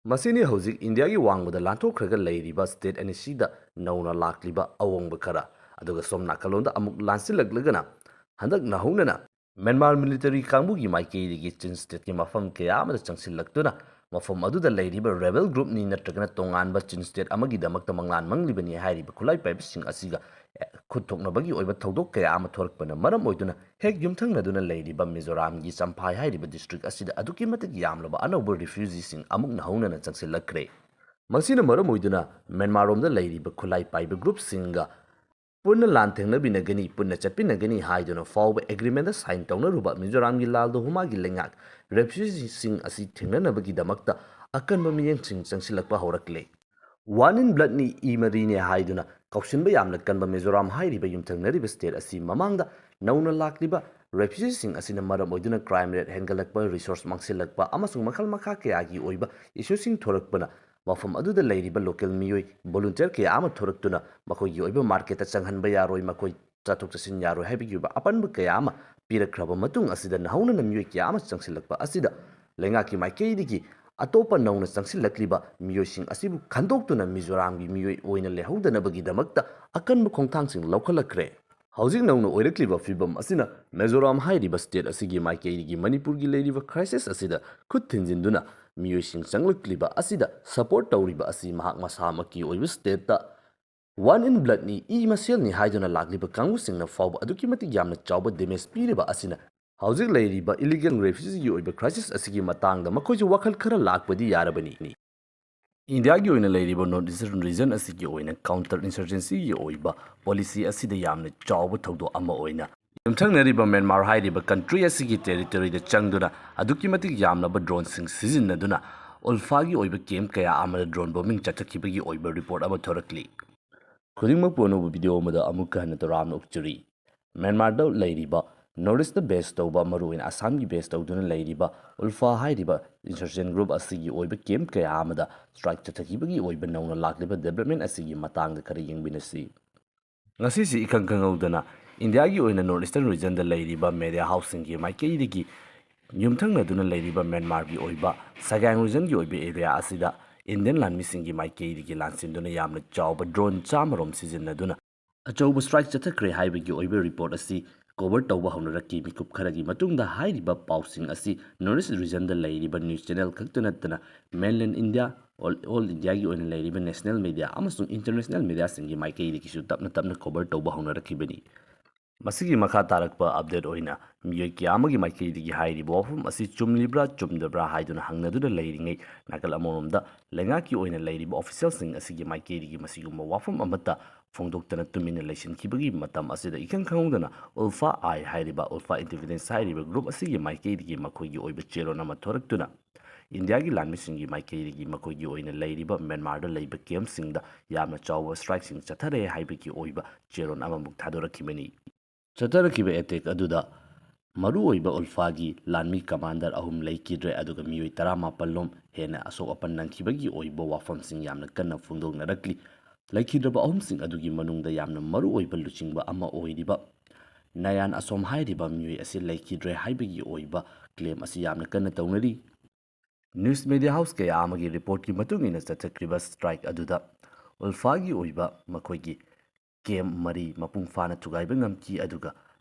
ꯃꯁꯤꯅꯤ ꯍꯧꯖꯤꯛ ꯏꯟꯗꯤꯌꯥꯒꯤ ꯋꯥꯡꯃꯗ ꯂꯥꯟꯊꯣꯛꯈ꯭ꯔꯒ ꯂꯩꯔꯤꯕ ꯁ꯭ꯇꯦꯠ ꯑꯅꯤꯁꯤꯗ ꯅꯧꯅ ꯂꯥꯛꯂꯤꯕ ꯑꯑꯣꯡꯕ ꯈꯔ꯫ ꯑꯗꯨꯒ ꯁꯣꯝ ꯅꯥꯀꯜꯂꯣꯝꯗ ꯑꯃꯨꯛ ꯂꯥꯟꯁꯤꯜꯂꯛꯂꯒꯅ ꯍꯟꯗꯛ ꯅꯧꯍꯧꯅꯅ ꯃ꯭ꯌꯥꯟꯃꯥꯔ ꯃꯤꯂꯤꯇꯔꯤ ꯀꯥꯡꯕꯨꯒꯤ ꯃꯥꯏꯀꯩꯗꯒꯤ ꯆꯤꯟ ꯁ꯭ꯇꯦꯠꯀꯤ ꯃꯐꯝ ꯀꯌꯥ ꯑꯃꯗ ꯆꯪꯁꯤꯜꯂꯛꯇꯨꯅ ꯃꯐꯝ ꯑꯗꯨꯗ ꯂꯩꯔꯤꯕ ꯔꯦꯕꯦꯜ ꯒ꯭ꯔꯨꯞꯅꯤ ꯅꯠꯇ꯭ꯔꯒꯅ ꯇꯣꯉꯥꯟꯕ ꯆꯤꯟ ꯁ꯭ꯇꯦꯠ ꯑꯃꯒꯤꯗꯃꯛꯇ ꯃꯪꯂꯥꯟ ꯃꯪꯂꯤꯕꯅꯤ ꯍꯥꯏꯔꯤꯕ ꯈꯨꯠꯂꯥꯏ ꯄꯥꯏꯕꯁꯤꯡ ꯑꯁꯤꯒ, ꯑꯦ, ꯈꯨꯠ ꯊꯣꯛꯅꯕꯒꯤ ꯑꯣꯏꯕ ꯊꯧꯗꯣꯛ ꯀꯌꯥ ꯑꯃ ꯊꯣꯔꯛꯄꯅ ꯃꯔꯝ ꯑꯣꯏꯗꯨꯅ ꯍꯦꯛ ꯌꯨꯝꯊꯪꯅꯗꯨꯅ ꯂꯩꯔꯤꯕ ꯃꯤꯖꯣꯔꯥꯝꯒꯤ ꯆꯝꯐꯥꯏ ꯍꯥꯏꯔꯤꯕ ꯗꯤꯁꯇ꯭ꯔꯤꯛ ꯑꯁꯤꯗ ꯑꯗꯨꯛꯀꯤ ꯃꯇꯤꯛ ꯌꯥꯝꯂꯕ ꯑꯅꯧꯕ ꯔꯤꯐ꯭ꯌꯨꯖꯤꯁꯤꯡ ꯑꯃꯨꯛ ꯅꯧꯍꯧꯅꯅ ꯆꯪꯁꯤꯜꯂꯛꯈ꯭ꯔꯦ꯫ ꯃꯁꯤꯅ ꯃꯔꯝ ꯑꯣꯏꯗꯨꯅ ꯃ꯭ꯌꯥꯟꯃꯥꯔꯔꯣꯝꯗ ꯂꯩꯔꯤꯕ ꯈꯨꯠꯂꯥꯏ ꯄꯥꯏꯕ ꯒ꯭ꯔꯨꯞꯁꯤꯡꯒ ꯄꯨꯟꯅ ꯂꯥꯟ ꯊꯦꯡꯅꯕꯤꯅꯒꯅꯤ, ꯄꯨꯟꯅ ꯆꯠꯄꯤꯅꯒꯅꯤ ꯍꯥꯏꯗꯨꯅ ꯐꯥꯎꯕ ꯑꯦꯒ꯭ꯔꯤꯃꯦꯟꯗ ꯁꯥꯏꯟ ꯇꯧꯅꯔꯨꯕ ꯃꯤꯖꯣꯔꯥꯝꯒꯤ ꯂꯥꯜꯗꯣꯍꯨꯃꯥꯒꯤ ꯂꯩꯉꯥꯛ ꯔꯦꯐ꯭ꯌꯨꯖꯤꯁꯤꯡ ꯑꯁꯤ ꯊꯦꯡꯅꯅꯕꯒꯤꯗꯃꯛꯇ ꯑꯀꯟꯕ ꯃꯤꯠꯌꯦꯡꯁꯤꯡ ꯆꯪꯁꯤꯜꯂꯛꯄ ꯍꯧꯔꯛꯂꯦ꯫ ꯋꯥꯟ ꯏꯟ ꯕ꯭ꯂꯠꯅꯤ, ꯏ ꯃꯔꯤꯅꯦ ꯍꯥꯏꯗꯨꯅ ꯀꯧꯁꯤꯟꯕ ꯌꯥꯝꯅ ꯀꯟꯕ ꯃꯤꯖꯣꯔꯥꯝ ꯍꯥꯏꯔꯤꯕ ꯌꯨꯝꯊꯪꯅꯔꯤꯕ ꯁ꯭ꯇꯦꯠ ꯑꯁꯤ ꯃꯃꯥꯡꯗ ꯅꯧꯅ ꯂꯥꯛꯂꯤꯕ ꯔꯦꯐ꯭ꯌꯨꯖꯤꯁꯤꯡ ꯑꯁꯤꯅ ꯃꯔꯝ ꯑꯣꯏꯗꯨꯅ ꯀ꯭ꯔꯥꯏꯝ ꯔꯦꯠ ꯍꯦꯟꯒꯠꯂꯛꯄ, ꯔꯤꯁꯣꯔꯁ ꯃꯥꯡꯁꯤꯜꯂꯛꯄ ꯑꯃꯁꯨꯡ ꯃꯈꯜ ꯃꯈꯥ ꯀꯌꯥꯒꯤ ꯑꯣꯏꯕ ꯏꯁꯨꯁꯤꯡ ꯊꯣꯔꯛꯄꯅ ꯃꯐꯝ ꯑꯗꯨꯗ ꯂꯩꯔꯤꯕ ꯂꯣꯀꯦꯜ ꯃꯤꯑꯣꯏ ꯚꯣꯂꯨꯟꯇꯤꯌꯔ ꯀꯌꯥ ꯑꯃ ꯊꯣꯔꯛꯇꯨꯅ ꯃꯈꯣꯏꯒꯤ ꯑꯣꯏꯕ ꯃꯥꯔꯀꯦꯠꯇ ꯆꯪꯍꯟꯕ ꯌꯥꯔꯣꯏ, ꯃꯈꯣꯏ ꯆꯠꯊꯣꯛ ꯆꯠꯁꯤꯟ ꯌꯥꯔꯣꯏ ꯍꯥꯏꯕꯒꯤ ꯑꯣꯏꯕ ꯑꯄꯟꯕ ꯀꯌꯥ ꯑꯃ ꯄꯤꯔꯛꯈ꯭ꯔꯕ ꯃꯇꯨꯡ ꯑꯁꯤꯗ ꯅꯧꯍꯧꯅꯅ ꯃꯤꯑꯣꯏ ꯀꯌꯥ ꯑꯃ ꯆꯪꯁꯤꯜꯂꯛꯄ ꯑꯁꯤꯗ ꯂꯩꯉꯥꯛꯀꯤ ꯃꯥꯏꯀꯩꯗꯒꯤ ꯑꯇꯣꯞꯄ ꯅꯧꯅ ꯆꯪꯁꯤꯜꯂꯛꯂꯤꯕ ꯃꯤꯑꯣꯏꯁꯤꯡ ꯑꯁꯤꯕꯨ ꯈꯟꯗꯣꯛꯇꯨꯅ ꯃꯤꯖꯣꯔꯥꯝꯒꯤ ꯃꯤꯑꯣꯏ ꯑꯣꯏꯅ ꯂꯩꯍꯧꯗꯅꯕꯒꯤꯗꯃꯛꯇ ꯑꯀꯟꯕ ꯈꯣꯡꯊꯥꯡꯁꯤꯡ ꯂꯧꯈꯠꯂꯛꯈ꯭ꯔꯦ꯫ ꯍꯧꯖꯤꯛ ꯅꯧꯅ ꯑꯣꯏꯔꯛꯂꯤꯕ ꯐꯤꯕꯝ ꯑꯁꯤꯅ ꯃꯤꯖꯣꯔꯥꯝ ꯍꯥꯏꯔꯤꯕ ꯁ꯭ꯇꯦꯠ ꯑꯁꯤꯒꯤ ꯃꯥꯏꯀꯩꯗꯒꯤ ꯃꯅꯤꯄꯨꯔꯒꯤ ꯂꯩꯔꯤꯕ ꯀ꯭ꯔꯥꯏꯁꯤꯁ ꯑꯁꯤꯗ ꯈꯨꯠ ꯊꯤꯟꯖꯤꯟꯗꯨꯅ ꯃꯤꯑꯣꯏꯁꯤꯡ ꯆꯪꯂꯛꯂꯤꯕ ꯑꯁꯤꯗ ꯁꯄꯣꯔꯠ ꯇꯧꯔꯤꯕ ꯑꯁꯤ ꯃꯍꯥꯛ ꯃꯁꯥꯃꯛꯀꯤ ꯑꯣꯏꯕ ꯁ꯭ꯇꯦꯠꯇ ꯋꯥꯟ ꯏꯟ ꯕ꯭ꯂꯠꯅꯤ, ꯏ ꯃꯁꯦꯜꯅꯤ ꯍꯥꯏꯗꯨꯅ ꯂꯥꯛꯂꯤꯕ ꯀꯥꯡꯕꯨꯁꯤꯡꯅ ꯐꯥꯎꯕ ꯑꯗꯨꯛꯀꯤ ꯃꯇꯤꯛ ꯌꯥꯝꯅ ꯆꯥꯎꯕ ꯗꯦꯃꯦꯖ ꯄꯤꯔꯤꯕ ꯑꯁꯤꯅ ꯍꯧꯖꯤꯛ ꯂꯩꯔꯤꯕ ꯏꯂꯤꯒꯦꯜ ꯔꯦꯐ꯭ꯌꯨꯖꯤꯒꯤ ꯑꯣꯏꯕ ꯀ꯭ꯔꯥꯏꯁꯤꯁ ꯑꯁꯤꯒꯤ ꯃꯇꯥꯡꯗ ꯃꯈꯣꯏꯁꯨ ꯋꯥꯈꯜ ꯈꯔ ꯂꯥꯛꯄꯗꯤ ꯌꯥꯔꯕꯅꯤ꯫ ꯏꯟꯗꯤꯌꯥꯒꯤ ꯑꯣꯏꯅ ꯂꯩꯔꯤꯕ ꯅꯣꯔꯠ ꯏꯁꯇꯔꯟ ꯔꯤꯖꯟ ꯑꯁꯤꯒꯤ ꯑꯣꯏꯅ ꯀꯥꯎꯟꯇꯔ ꯏꯟꯁꯔꯖꯦꯟꯁꯤꯒꯤ ꯑꯣꯏꯕ ꯄꯣꯂꯤꯁꯤ ꯑꯁꯤꯗ ꯌꯥꯝꯅ ꯆꯥꯎꯕ ꯊꯧꯗꯣꯛ ꯑꯃ ꯑꯣꯏꯅ ꯌꯨꯝꯊꯪꯅꯔꯤꯕ ꯃ꯭ꯌꯥꯟꯃꯥꯔ ꯍꯥꯏꯔꯤꯕ ꯀꯟꯇ꯭ꯔꯤ ꯑꯁꯤꯒꯤ ꯇꯦꯔꯤꯇꯣꯔꯤꯗ ꯆꯪꯗꯨꯅ ꯑꯗꯨꯛꯀꯤ ꯃꯇꯤꯛ ꯌꯥꯝꯂꯕ ꯗ꯭ꯔꯣꯟꯁꯤꯡ ꯁꯤꯖꯤꯟꯅꯗꯨꯅ ꯎꯜꯐꯥꯒꯤ ꯑꯣꯏꯕ ꯀꯦꯝꯞ ꯀꯌꯥ ꯑꯃꯗ ꯗ꯭ꯔꯣꯟ ꯕꯣꯝꯕꯤꯡ ꯆꯠꯊꯈꯤꯕꯒꯤ ꯑꯣꯏꯕ ꯔꯤꯄꯣꯔꯠ ꯑꯃ ꯊꯣꯔꯛꯂꯤ꯫ ꯈꯨꯗꯤꯡꯃꯛꯄꯨ ꯑꯅꯧꯕ ꯚꯤꯗꯤꯑꯣ ꯑꯃꯗ ꯑꯃꯨꯛꯀ ꯍꯟꯅ ꯇꯔꯥꯝꯅ ꯑꯣꯛꯆꯔꯤ꯫ ꯃ꯭ꯌꯥꯟꯃꯥꯔꯗ ꯂꯩꯔꯤꯕ ꯅꯣꯔꯠ ꯏꯁꯇ ꯕꯦꯁ ꯇꯧꯕ, ꯃꯔꯨꯑꯣꯏꯅ ꯑꯁꯥꯝꯒꯤ ꯕꯦꯁ ꯇꯧꯗꯨꯅ ꯂꯩꯔꯤꯕ ꯎꯜꯐꯥ ꯍꯥꯏꯔꯤꯕ ꯏꯟꯁꯔꯖꯦꯟ ꯒ꯭ꯔꯨꯞ ꯑꯁꯤꯒꯤ ꯑꯣꯏꯕ ꯀꯦꯝꯞ ꯀꯌꯥ ꯑꯃꯗ ꯁ꯭ꯇ꯭ꯔꯥꯏꯛ ꯆꯠꯊꯈꯤꯕꯒꯤ ꯑꯣꯏꯕ ꯅꯧꯅ ꯂꯥꯛꯂꯤꯕ ꯗꯦꯕꯂꯞꯃꯦꯟ ꯑꯁꯤꯒꯤ ꯃꯇꯥꯡꯗ ꯈꯔ ꯌꯦꯡꯃꯤꯟꯅꯁꯤ꯫ ꯉꯁꯤꯁꯤ ꯏꯈꯪ ꯈꯪꯍꯧꯗꯅ ꯏꯟꯗꯤꯌꯥꯒꯤ ꯑꯣꯏꯅ ꯅꯣꯔꯠ ꯏꯁꯇꯔꯟ ꯔꯤꯖꯟꯗ ꯂꯩꯔꯤꯕ ꯃꯦꯗꯤꯌꯥ ꯍꯥꯎꯁꯁꯤꯡꯒꯤ ꯃꯥꯏꯀꯩꯗꯒꯤ ꯌꯨꯝꯊꯪꯅꯗꯨꯅ ꯂꯩꯔꯤꯕ ꯃ꯭ꯌꯥꯟꯃꯥꯔꯒꯤ ꯑꯣꯏꯕ ꯁꯒꯥꯡ ꯔꯤꯖꯟꯒꯤ ꯑꯣꯏꯕ ꯑꯦꯔꯤꯌꯥ ꯑꯁꯤꯗ ꯏꯟꯗꯤꯌꯟ ꯂꯥꯟꯃꯤꯁꯤꯡꯒꯤ ꯃꯥꯏꯀꯩꯗꯒꯤ ꯂꯥꯟꯁꯤꯟꯗꯨꯅ ꯌꯥꯝꯅ ꯆꯥꯎꯕ ꯗ꯭ꯔꯣꯟ ꯆꯥꯝꯃꯔꯣꯝ ꯁꯤꯖꯤꯟꯅꯗꯨꯅ ꯑꯆꯧꯕ ꯁ꯭ꯇ꯭ꯔꯥꯏꯛ ꯆꯠꯊꯈ꯭ꯔꯦ ꯍꯥꯏꯕꯒꯤ ꯑꯣꯏꯕ ꯔꯤꯄꯣꯔꯠ ꯑꯁꯤ ꯀꯣꯚꯔ ꯇꯧꯕ ꯍꯧꯅꯔꯛꯈꯤ꯫ ꯃꯤꯀꯨꯞ ꯈꯔꯒꯤ ꯃꯇꯨꯡꯗ ꯍꯥꯏꯔꯤꯕ ꯄꯥꯎꯁꯤꯡ ꯑꯁꯤ ꯅꯣꯔꯠ ꯏꯁ ꯔꯤꯖꯟꯗ ꯂꯩꯔꯤꯕ ꯅ꯭ꯌꯨꯁ ꯆꯦꯅꯦꯜ ꯈꯛꯇ ꯅꯠꯇꯅ ꯃꯦꯟꯂꯦꯟ ꯏꯟꯗꯤꯌꯥ, ꯑꯣꯜ, ꯑꯣꯜ ꯏꯟꯗꯤꯌꯥꯒꯤ ꯑꯣꯏꯅ ꯂꯩꯔꯤꯕ ꯅꯦꯁꯅꯦꯜ ꯃꯦꯗꯤꯌꯥ ꯑꯃꯁꯨꯡ ꯏꯟꯇꯔꯅꯦꯁꯅꯦꯜ ꯃꯦꯗꯤꯌꯥꯁꯤꯡꯒꯤ ꯃꯥꯏꯀꯩꯗꯒꯤꯁꯨ ꯇꯞꯅ ꯇꯞꯅ ꯀꯣꯚꯔ ꯇꯧꯕ ꯍꯧꯅꯔꯛꯈꯤꯕꯅꯤ꯫ ꯃꯁꯤꯒꯤ ꯃꯈꯥ ꯇꯥꯔꯛꯄ ꯑꯞꯗꯦꯠ ꯑꯣꯏꯅ ꯃꯤꯑꯣꯏ ꯀꯌꯥ ꯑꯃꯒꯤ ꯃꯥꯏꯀꯩꯗꯒꯤ ꯍꯥꯏꯔꯤꯕ ꯋꯥꯐꯝ ꯑꯁꯤ ꯆꯨꯝꯂꯤꯕ꯭ꯔꯥ ꯆꯨꯝꯗꯕ꯭ꯔꯥ ꯍꯥꯏꯗꯨꯅ ꯍꯪꯅꯗꯨꯅ ꯂꯩꯔꯤꯉꯩ, ꯅꯥꯀꯜ ꯑꯃꯔꯣꯝꯗ ꯂꯩꯉꯥꯛꯀꯤ ꯑꯣꯏꯅ ꯂꯩꯔꯤꯕ ꯑꯣꯐꯤꯁꯤꯌꯦꯜꯁꯤꯡ ꯑꯁꯤꯒꯤ ꯃꯥꯏꯀꯩꯗꯒꯤ ꯃꯁꯤꯒꯨꯝꯕ ꯋꯥꯐꯝ ꯑꯃꯠꯇ ꯐꯣꯡꯗꯣꯛꯇꯅ ꯇꯨꯃꯤꯟꯅ ꯂꯩꯁꯤꯟꯈꯤꯕꯒꯤ ꯃꯇꯝ ꯑꯁꯤꯗ ꯏꯈꯪ ꯈꯪꯍꯧꯗꯅ ꯎꯜꯐꯥ ꯑꯥꯏ ꯍꯥꯏꯔꯤꯕ, ꯎꯜꯐꯥ ꯏꯟꯗꯤꯄꯦꯟꯗꯦꯟꯁ ꯍꯥꯏꯔꯤꯕ ꯒ꯭ꯔꯨꯞ ꯑꯁꯤꯒꯤ ꯃꯥꯏꯀꯩꯗꯒꯤ ꯃꯈꯣꯏꯒꯤ ꯑꯣꯏꯕ ꯆꯦꯔꯣꯜ ꯑꯃ ꯊꯣꯔꯛꯇꯨꯅ ꯏꯟꯗꯤꯌꯥꯒꯤ ꯂꯥꯟꯃꯤꯁꯤꯡꯒꯤ ꯃꯥꯏꯀꯩꯗꯒꯤ ꯃꯈꯣꯏꯒꯤ ꯑꯣꯏꯅ ꯂꯩꯔꯤꯕ ꯃ꯭ꯌꯥꯟꯃꯥꯔꯗ ꯂꯩꯕ ꯀꯦꯝꯞꯁꯤꯡꯗ ꯌꯥꯝꯅ ꯆꯥꯎꯕ ꯁ꯭ꯇ꯭ꯔꯥꯏꯛꯁꯤꯡ ꯆꯠꯊꯔꯦ ꯍꯥꯏꯕꯒꯤ ꯑꯣꯏꯕ ꯆꯦꯔꯣꯜ ꯑꯃꯃꯨꯛ ꯊꯥꯗꯣꯔꯛꯈꯤꯕꯅꯤ꯫ ꯆꯠꯊꯔꯛꯈꯤꯕ ꯑꯦꯇꯦꯛ ꯑꯗꯨꯗ ꯃꯔꯨꯑꯣꯏꯕ ꯎꯜꯐꯥꯒꯤ ꯂꯥꯟꯃꯤ ꯀꯃꯥꯟꯗꯔ ꯑꯍꯨꯝ ꯂꯩꯈꯤꯗ꯭ꯔꯦ, ꯑꯗꯨꯒ ꯃꯤꯑꯣꯏ ꯇꯔꯥꯃꯥꯄꯜ ꯂꯣꯝ ꯍꯦꯟꯅ ꯑꯁꯣꯛ ꯑꯄꯟ ꯅꯪꯈꯤꯕꯒꯤ ꯑꯣꯏꯕ ꯋꯥꯐꯝꯁꯤꯡ ꯌꯥꯝꯅ ꯀꯟꯅ ꯐꯣꯡꯗꯣꯛꯅꯔꯛꯂꯤ꯫ ꯂꯩꯈꯤꯗ꯭ꯔꯕ ꯑꯍꯨꯝꯁꯤꯡ ꯑꯗꯨꯒꯤ ꯃꯅꯨꯡꯗ ꯌꯥꯝꯅ ꯃꯔꯨꯑꯣꯏꯕ ꯂꯨꯆꯤꯡꯕ ꯑꯃ ꯑꯣꯏꯔꯤꯕ ꯅꯌꯥꯟ ꯑꯁꯣꯝ ꯍꯥꯏꯔꯤꯕ ꯃꯤꯑꯣꯏ ꯑꯁꯤ ꯂꯩꯈꯤꯗ꯭ꯔꯦ ꯍꯥꯏꯕꯒꯤ ꯑꯣꯏꯕ ꯀ꯭ꯂꯦꯝ ꯑꯁꯤ ꯌꯥꯝꯅ ꯀꯟꯅ ꯇꯧꯅꯔꯤ꯫ ꯅ꯭ꯌꯨꯁ ꯃꯦꯗꯤꯌꯥ ꯍꯥꯎꯁ ꯀꯌꯥ ꯑꯃꯒꯤ ꯔꯤꯄꯣꯔꯠꯀꯤ ꯃꯇꯨꯡ ꯏꯟꯅ ꯆꯠꯊꯈ꯭ꯔꯤꯕ ꯁ꯭ꯇ꯭ꯔꯥꯏꯛ ꯑꯗꯨꯗ ꯎꯜꯐꯥꯒꯤ ꯑꯣꯏꯕ ꯃꯈꯣꯏꯒꯤ ꯀꯦꯝꯞ ꯃꯔꯤ ꯃꯄꯨꯡ ꯐꯥꯅ ꯊꯨꯒꯥꯏꯕ ꯉꯝꯈꯤ, ꯑꯗꯨꯒ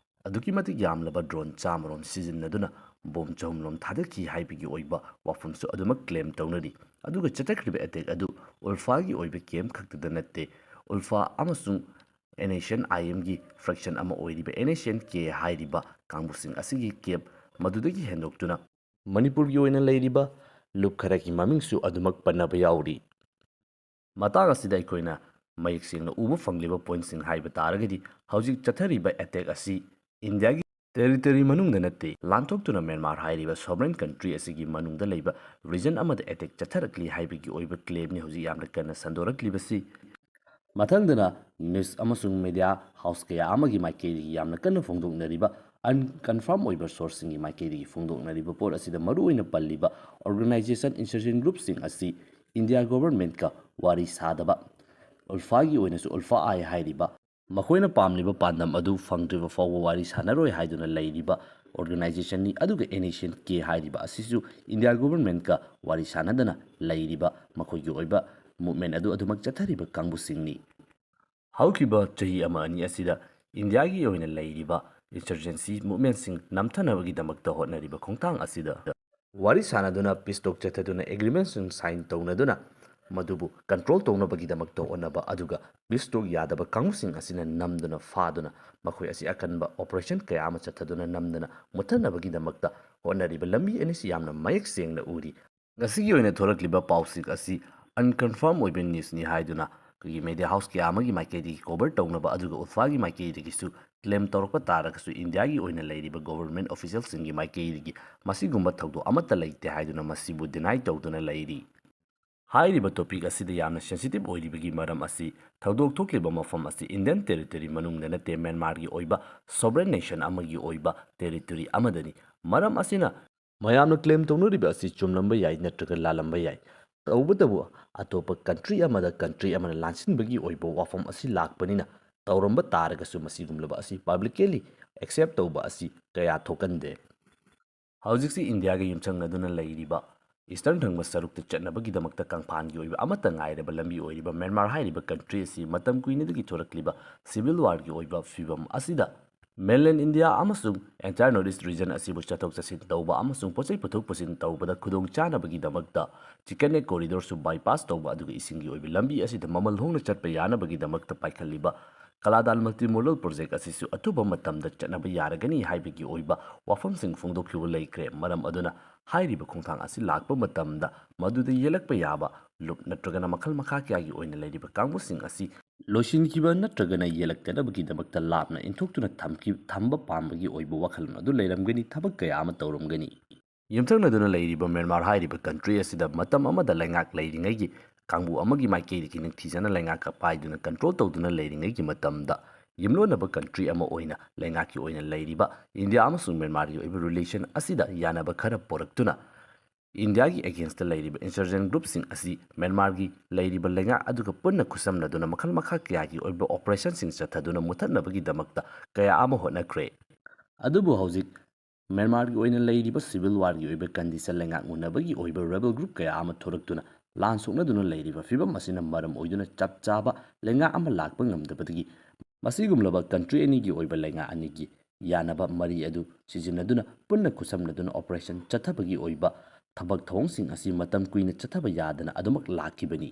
ꯑꯗꯨꯛꯀꯤ ꯃꯇꯤꯛ ꯌꯥꯝꯂꯕ ꯗ꯭ꯔꯣꯟ ꯆꯥꯝꯃꯔꯣꯝ ꯁꯤꯖꯤꯟꯅꯗꯨꯅ ꯕꯣꯝ ꯆꯍꯨꯝꯔꯣꯝ ꯊꯥꯗꯈꯤ ꯍꯥꯏꯕꯒꯤ ꯑꯣꯏꯕ ꯋꯥꯐꯝꯁꯨ ꯑꯗꯨꯃꯛ ꯀ꯭ꯂꯦꯝ ꯇꯧꯅꯔꯤ꯫ ꯑꯗꯨꯒ ꯆꯠꯊꯈ꯭ꯔꯤꯕ ꯑꯦꯇꯦꯛ ꯑꯗꯨ ꯎꯜꯐꯥꯒꯤ ꯑꯣꯏꯕ ꯀꯦꯝꯞ ꯈꯛꯇꯗ ꯅꯠꯇꯦ, ꯎꯜꯐꯥ ꯑꯃꯁꯨꯡ ꯑꯦꯟ ꯑꯦꯁ ꯑꯦꯟ ꯑꯥꯏ ꯑꯦꯝꯒꯤ ꯐ꯭ꯔꯦꯛꯁꯟ ꯑꯃ ꯑꯣꯏꯔꯤꯕ ꯑꯦꯟ ꯑꯦꯁ ꯑꯦꯟ ꯀꯦ ꯍꯥꯏꯔꯤꯕ ꯀꯥꯡꯕꯨꯁꯤꯡ ꯑꯁꯤꯒꯤ ꯀꯦꯝꯞ ꯃꯗꯨꯗꯒꯤ ꯍꯦꯟꯗꯣꯛꯇꯨꯅ ꯃꯅꯤꯄꯨꯔꯒꯤ ꯑꯣꯏꯅ ꯂꯩꯔꯤꯕ ꯂꯨꯞ ꯈꯔꯒꯤ ꯃꯃꯤꯡꯁꯨ ꯑꯗꯨꯃꯛ ꯄꯟꯅꯕ ꯌꯥꯎꯔꯤ꯫ ꯃꯇꯥꯡ ꯑꯁꯤꯗ ꯑꯩꯈꯣꯏꯅ ꯃꯌꯦꯛ ꯁꯦꯡꯅ ꯎꯕ ꯐꯪꯂꯤꯕ ꯄꯣꯏꯟꯠꯁꯤꯡ ꯍꯥꯏꯕ ꯇꯥꯔꯒꯗꯤ, ꯍꯧꯖꯤꯛ ꯆꯠꯊꯔꯤꯕ ꯑꯦꯇꯦꯛ ꯑꯁꯤ ꯏꯟꯗꯤꯌꯥꯒꯤ ꯇꯦꯔꯤꯇꯣꯔꯤ ꯃꯅꯨꯡꯗ ꯅꯠꯇꯦ, ꯂꯥꯟꯊꯣꯛꯇꯨꯅ ꯃ꯭ꯌꯥꯟꯃꯥꯔ ꯍꯥꯏꯔꯤꯕ ꯁꯣꯚꯔꯦꯟ ꯀꯟꯇ꯭ꯔꯤ ꯑꯁꯤꯒꯤ ꯃꯅꯨꯡꯗ ꯂꯩꯕ ꯔꯤꯖꯟ ꯑꯃꯗ ꯑꯦꯇꯦꯛ ꯆꯠꯊꯔꯛꯂꯤ ꯍꯥꯏꯕꯒꯤ ꯑꯣꯏꯕ ꯀ꯭ꯂꯦꯝꯅꯤ ꯍꯧꯖꯤꯛ ꯌꯥꯝꯅ ꯀꯟꯅ ꯁꯟꯗꯣꯔꯛꯂꯤꯕꯁꯤ꯫ ꯃꯊꯪꯗꯅ ꯅ꯭ꯌꯨꯁ ꯑꯃꯁꯨꯡ ꯃꯦꯗꯤꯌꯥ ꯍꯥꯎꯁ ꯀꯌꯥ ꯑꯃꯒꯤ ꯃꯥꯏꯀꯩꯗꯒꯤ ꯌꯥꯝꯅ ꯀꯟꯅ ꯐꯣꯡꯗꯣꯛꯅꯔꯤꯕ ꯑꯟꯀꯟꯐꯥꯔꯝ ꯑꯣꯏꯕ ꯁꯣꯔꯁꯁꯤꯡꯒꯤ ꯃꯥꯏꯀꯩꯗꯒꯤ ꯐꯣꯡꯗꯣꯛꯅꯔꯤꯕ ꯄꯣꯠ ꯑꯁꯤꯗ ꯃꯔꯨꯑꯣꯏꯅ ꯄꯜꯂꯤꯕ ꯑꯣꯔꯒꯅꯥꯏꯖꯦꯁꯟ ꯏꯟꯁꯔꯖꯦꯟ ꯒ꯭ꯔꯨꯞꯁꯤꯡ ꯑꯁꯤ ꯏꯟꯗꯤꯌꯥ ꯒꯣꯚꯔꯟꯃꯦꯟꯠꯀ ꯋꯥꯔꯤ ꯁꯥꯗꯕ, ꯎꯜꯐꯥꯒꯤ ꯑꯣꯏꯅꯁꯨ ꯎꯜꯐꯥ ꯑꯥꯏ ꯍꯥꯏꯔꯤꯕ ꯃꯈꯣꯏꯅ ꯄꯥꯝꯂꯤꯕ ꯄꯥꯟꯗꯝ ꯑꯗꯨ ꯐꯪꯗ꯭ꯔꯤꯕ ꯐꯥꯎꯕ ꯋꯥꯔꯤ ꯁꯥꯟꯅꯔꯣꯏ ꯍꯥꯏꯗꯨꯅ ꯂꯩꯔꯤꯕ ꯑꯣꯔꯒꯅꯥꯏꯖꯦꯁꯟꯅꯤ꯫ ꯑꯗꯨꯒ ꯑꯦꯟ ꯑꯦꯁ ꯑꯦꯟ ꯀꯦ ꯍꯥꯏꯔꯤꯕ ꯑꯁꯤꯁꯨ ꯏꯟꯗꯤꯌꯥ ꯒꯣꯚꯔꯟꯃꯦꯟꯠꯀ ꯋꯥꯔꯤ ꯁꯥꯟꯅꯗꯅ ꯂꯩꯔꯤꯕ ꯃꯈꯣꯏꯒꯤ ꯑꯣꯏꯕ ꯃꯨꯞꯃꯦꯟ ꯑꯗꯨ ꯑꯗꯨꯃꯛ ꯆꯠꯊꯔꯤꯕ ꯀꯥꯡꯕꯨꯁꯤꯡꯅꯤ꯫ ꯍꯧꯈꯤꯕ ꯆꯍꯤ ꯑꯃ ꯑꯅꯤ ꯑꯁꯤꯗ ꯏꯟꯗꯤꯌꯥꯒꯤ ꯑꯣꯏꯅ ꯂꯩꯔꯤꯕ insurgency movementꯁꯤꯡ ꯅꯝꯊꯅꯕꯒꯤꯗꯃꯛꯇ ꯍꯣꯠꯅꯔꯤꯕ ꯈꯣꯡꯊꯥꯡ ꯑꯁꯤꯗ ꯋꯥꯔꯤ ꯁꯥꯅꯗꯨꯅ peace talk ꯆꯠꯊꯗꯨꯅ agreementꯁꯤꯡ sign ꯇꯧꯅꯗꯨꯅ ꯃꯗꯨꯕꯨ control ꯇꯧꯅꯕꯒꯤꯗꯃꯛꯇ ꯍꯣꯠꯅꯕ, ꯑꯗꯨꯒ peace talk ꯌꯥꯗꯕ ꯀꯥꯡꯕꯨꯁꯤꯡ ꯑꯁꯤꯅ ꯅꯝꯗꯨꯅ ꯐꯥꯗꯨꯅ ꯃꯈꯣꯏ ꯑꯁꯤ ꯑꯀꯟꯕ operation ꯀꯌꯥ ꯑꯃ ꯆꯠꯊꯗꯨꯅ ꯅꯝꯗꯅ ꯃꯨꯠꯊꯠꯅꯕꯒꯤꯗꯃꯛꯇ ꯍꯣꯠꯅꯔꯤꯕ ꯂꯝꯕꯤ ꯑꯅꯤꯁꯤ ꯌꯥꯝꯅ ꯃꯌꯦꯛ ꯁꯦꯡꯅ ꯎꯔꯤ꯫ ꯉꯁꯤꯒꯤ ꯑꯣꯏꯅ ꯊꯣꯔꯛꯂꯤꯕ ꯄꯥꯎꯁꯤꯡ ꯑꯁꯤ unconfirm ꯑꯣꯏꯕ newsꯅꯤ ꯍꯥꯏꯗꯨꯅ ꯑꯩꯈꯣꯏꯒꯤ media house ꯀꯌꯥ ꯑꯃꯒꯤ ꯃꯥꯏꯀꯩꯗꯒꯤ cover ꯇꯧꯅꯕ, ꯑꯗꯨꯒ ULFAꯒꯤ ꯃꯥꯏꯀꯩꯗꯒꯤꯁꯨ claim ꯇꯧꯔꯛꯄ ꯇꯥꯔꯒꯁꯨ, ꯏꯟꯗꯤꯌꯥꯒꯤ ꯑꯣꯏꯅ ꯂꯩꯔꯤꯕ government officialꯁꯤꯡꯒꯤ ꯃꯥꯏꯀꯩꯗꯒꯤ ꯃꯁꯤꯒꯨꯝꯕ ꯊꯧꯗꯣꯛ ꯑꯃꯠꯇ ꯂꯩꯇꯦ ꯍꯥꯏꯗꯨꯅ ꯃꯁꯤꯕꯨ deny ꯇꯧꯗꯨꯅ ꯂꯩꯔꯤ꯫ ꯍꯥꯏꯔꯤꯕ topic ꯑꯁꯤꯗ ꯌꯥꯝꯅ sensitive ꯑꯣꯏꯔꯤꯕꯒꯤ ꯃꯔꯝ ꯑꯁꯤ, ꯊꯧꯗꯣꯛ ꯊꯣꯛꯂꯤꯕ ꯃꯐꯝ ꯑꯁꯤ Indian territory ꯃꯅꯨꯡꯗ ꯅꯠꯇꯦ, ꯃ꯭ꯌꯥꯟꯃꯥꯔꯒꯤ ꯑꯣꯏꯕ sovereign nation ꯑꯃꯒꯤ ꯑꯣꯏꯕ territory ꯑꯃꯗꯅꯤ꯫ ꯃꯔꯝ ꯑꯁꯤꯅ ꯃꯌꯥꯝꯅ claim ꯇꯧꯅꯔꯤꯕ ꯑꯁꯤ ꯆꯨꯝꯂꯝꯕ ꯌꯥꯏ ꯅꯠꯇ꯭ꯔꯒ ꯂꯥꯜꯂꯝꯕ ꯌꯥꯏ꯫ ꯇꯧꯕꯇꯕꯨ ꯑꯇꯣꯞꯄ country ꯑꯃꯗ country ꯑꯃꯅ ꯂꯥꯟꯁꯤꯟꯕꯒꯤ ꯑꯣꯏꯕ ꯋꯥꯐꯝ ꯑꯁꯤ ꯂꯥꯛꯄꯅꯤꯅ, ꯇꯧꯔꯝꯕ ꯇꯥꯔꯒꯁꯨ ꯃꯁꯤꯒꯨꯝꯂꯕ ꯑꯁꯤ publicly accept ꯇꯧꯕ ꯑꯁꯤ ꯀꯌꯥ ꯊꯣꯛꯀꯟꯗꯦ꯫ ꯍꯧꯖꯤꯛꯁꯤ ꯏꯟꯗꯤꯌꯥꯒ ꯌꯨꯝꯁꯪꯅꯗꯨꯅ ꯂꯩꯔꯤꯕ eastern ꯊꯪꯕ ꯁꯔꯨꯛꯇ ꯆꯠꯅꯕꯒꯤꯗꯃꯛꯇ ꯀꯪꯐꯥꯟꯒꯤ ꯑꯣꯏꯕ ꯑꯃꯠꯇ ꯉꯥꯏꯔꯕ ꯂꯝꯕꯤ ꯑꯣꯏꯔꯤꯕ ꯃ꯭ꯌꯥꯟꯃꯥꯔ ꯍꯥꯏꯔꯤꯕ country ꯑꯁꯤ ꯃꯇꯝ ꯀꯨꯏꯅꯗꯒꯤ ꯊꯣꯔꯛꯂꯤꯕ civil warꯒꯤ ꯑꯣꯏꯕ ꯐꯤꯕꯝ ꯑꯁꯤꯗ mainland India ꯑꯃꯁꯨꯡ entire North East region ꯑꯁꯤꯕꯨ ꯆꯠꯊꯣꯛ ꯆꯠꯁꯤꯟ ꯇꯧꯕ ꯑꯃꯁꯨꯡ ꯄꯣꯠꯆꯩ ꯄꯨꯊꯣꯛ ꯄꯨꯁꯤꯟ ꯇꯧꯕꯗ ꯈꯨꯗꯣꯡ ꯆꯥꯅꯕꯒꯤꯗꯃꯛꯇ chicken neck corridorꯁꯨ bypass ꯇꯧꯕ, ꯑꯗꯨꯒ ꯏꯁꯤꯡꯒꯤ ꯑꯣꯏꯕ ꯂꯝꯕꯤ ꯑꯁꯤꯗ ꯃꯃꯜ ꯍꯣꯡꯅ ꯆꯠꯄ ꯌꯥꯅꯕꯒꯤꯗꯃꯛꯇ ꯄꯥꯏꯈꯠꯂꯤꯕ ꯀꯂꯥꯗꯥꯟ multimodal project ꯑꯁꯤꯁꯨ ꯑꯊꯨꯕ ꯃꯇꯝꯗ ꯆꯠꯅꯕ ꯌꯥꯔꯒꯅꯤ ꯍꯥꯏꯕꯒꯤ ꯑꯣꯏꯕ ꯋꯥꯐꯝꯁꯤꯡ ꯐꯣꯡꯗꯣꯛꯈꯤꯕ ꯂꯩꯈ꯭ꯔꯦ꯫ ꯃꯔꯝ ꯑꯗꯨꯅ ꯍꯥꯏꯔꯤꯕ ꯈꯣꯡꯊꯥꯡ ꯑꯁꯤ ꯂꯥꯛꯄ ꯃꯇꯝꯗ ꯃꯗꯨꯗ ꯌꯦꯜꯂꯛꯄ ꯌꯥꯕ ꯂꯨꯞ ꯅꯠꯇ꯭ꯔꯒꯅ ꯃꯈꯜ ꯃꯈꯥ ꯀꯌꯥꯒꯤ ꯑꯣꯏꯅ ꯂꯩꯔꯤꯕ ꯀꯥꯡꯕꯨꯁꯤꯡ ꯑꯁꯤ ꯂꯣꯏꯁꯤꯟꯈꯤꯕ ꯅꯠꯇ꯭ꯔꯒꯅ ꯌꯦꯜꯂꯛꯇꯅꯕꯒꯤꯗꯃꯛꯇ ꯂꯥꯞꯅ ꯏꯟꯊꯣꯛꯇꯨꯅ ꯊꯝꯈꯤ-, ꯊꯝꯕ ꯄꯥꯝꯕꯒꯤ ꯑꯣꯏꯕ ꯋꯥꯈꯜꯂꯣꯟ ꯑꯗꯨ ꯂꯩꯔꯝꯒꯅꯤ, ꯊꯕꯛ ꯀꯌꯥ ꯑꯃ ꯇꯧꯔꯝꯒꯅꯤ꯫ ꯌꯨꯝꯊꯪꯅꯗꯨꯅ ꯂꯩꯔꯤꯕ ꯃ꯭ꯌꯥꯟꯃꯥꯔ ꯍꯥꯏꯔꯤꯕ country ꯑꯁꯤꯗ ꯃꯇꯝ ꯑꯃꯗ ꯂꯩꯉꯥꯛ ꯂꯩꯔꯤꯉꯩꯒꯤ ꯀꯥꯡꯕꯨ ꯑꯃꯒꯤ ꯃꯥꯏꯀꯩꯗꯒꯤ ꯅꯤꯡꯊꯤꯖꯅ ꯂꯩꯉꯥꯛꯀ ꯄꯥꯏꯗꯨꯅ control ꯇꯧꯗꯨꯅ ꯂꯩꯔꯤꯉꯩꯒꯤ ꯃꯇꯝꯗ, ꯌꯨꯝꯂꯣꯟꯅꯕ country ꯑꯃ ꯑꯣꯏꯅ ꯂꯩꯉꯥꯛꯀꯤ ꯑꯣꯏꯅ ꯂꯩꯔꯤꯕ ꯏꯟꯗꯤꯌꯥ ꯑꯃꯁꯨꯡ ꯃ꯭ꯌꯥꯟꯃꯥꯔꯒꯤ ꯑꯣꯏꯕ relation ꯑꯁꯤꯗ ꯌꯥꯅꯕ ꯈꯔ ꯄꯣꯔꯛꯇꯨꯅ, ꯏꯟꯗꯤꯌꯥꯒꯤ againstꯇ ꯂꯩꯔꯤꯕ insurgent groupꯁꯤꯡ ꯑꯁꯤ ꯃ꯭ꯌꯥꯟꯃꯥꯔꯒꯤ ꯂꯩꯔꯤꯕ ꯂꯩꯉꯥꯛ ꯑꯗꯨꯒ ꯄꯨꯟꯅ ꯈꯨꯠꯁꯝꯅꯗꯨꯅ ꯃꯈꯜ ꯃꯈꯥ ꯀꯌꯥꯒꯤ ꯑꯣꯏꯕ operationꯁꯤꯡ ꯆꯠꯊꯗꯨꯅ ꯃꯨꯠꯊꯠꯅꯕꯒꯤꯗꯃꯛꯇ ꯀꯌꯥ ꯑꯃ ꯍꯣꯠꯅꯈ꯭ꯔꯦ꯫ ꯑꯗꯨꯕꯨ ꯍꯧꯖꯤꯛ ꯃ꯭ꯌꯥꯟꯃꯥꯔꯒꯤ ꯑꯣꯏꯅ ꯂꯩꯔꯤꯕ civil warꯒꯤ ꯑꯣꯏꯕ condition ꯂꯩꯉꯥꯛ ꯃꯨꯟꯅꯕꯒꯤ ꯑꯣꯏꯕ rebel group ꯀꯌꯥ ꯑꯃ ꯊꯣꯔꯛꯇꯨꯅ ꯂꯥꯟ ꯁꯣꯛꯅꯗꯨꯅ ꯂꯩꯔꯤꯕ ꯐꯤꯕꯝ ꯑꯁꯤꯅ ꯃꯔꯝ ꯑꯣꯏꯗꯨꯅ ꯆꯞ ꯆꯥꯕ ꯂꯩꯉꯥꯛ ꯑꯃ ꯂꯥꯛꯄ ꯉꯝꯗꯕꯗꯒꯤ ꯃꯁꯤꯒꯨꯝꯂꯕ country ꯑꯅꯤꯒꯤ ꯑꯣꯏꯕ ꯂꯩꯉꯥꯛ ꯑꯅꯤꯒꯤ ꯌꯥꯅꯕ ꯃꯔꯤ ꯑꯗꯨ ꯁꯤꯖꯤꯟꯅꯗꯨꯅ ꯄꯨꯟꯅ ꯈꯨꯠꯁꯝꯅꯗꯨꯅ operation ꯆꯠꯊꯕꯒꯤ ꯑꯣꯏꯕ ꯊꯕꯛ ꯊꯧꯑꯣꯡꯁꯤꯡ ꯑꯁꯤ ꯃꯇꯝ ꯀꯨꯏꯅ ꯆꯠꯊꯕ ꯌꯥꯗꯅ ꯑꯗꯨꯃꯛ ꯂꯥꯛꯈꯤꯕꯅꯤ꯫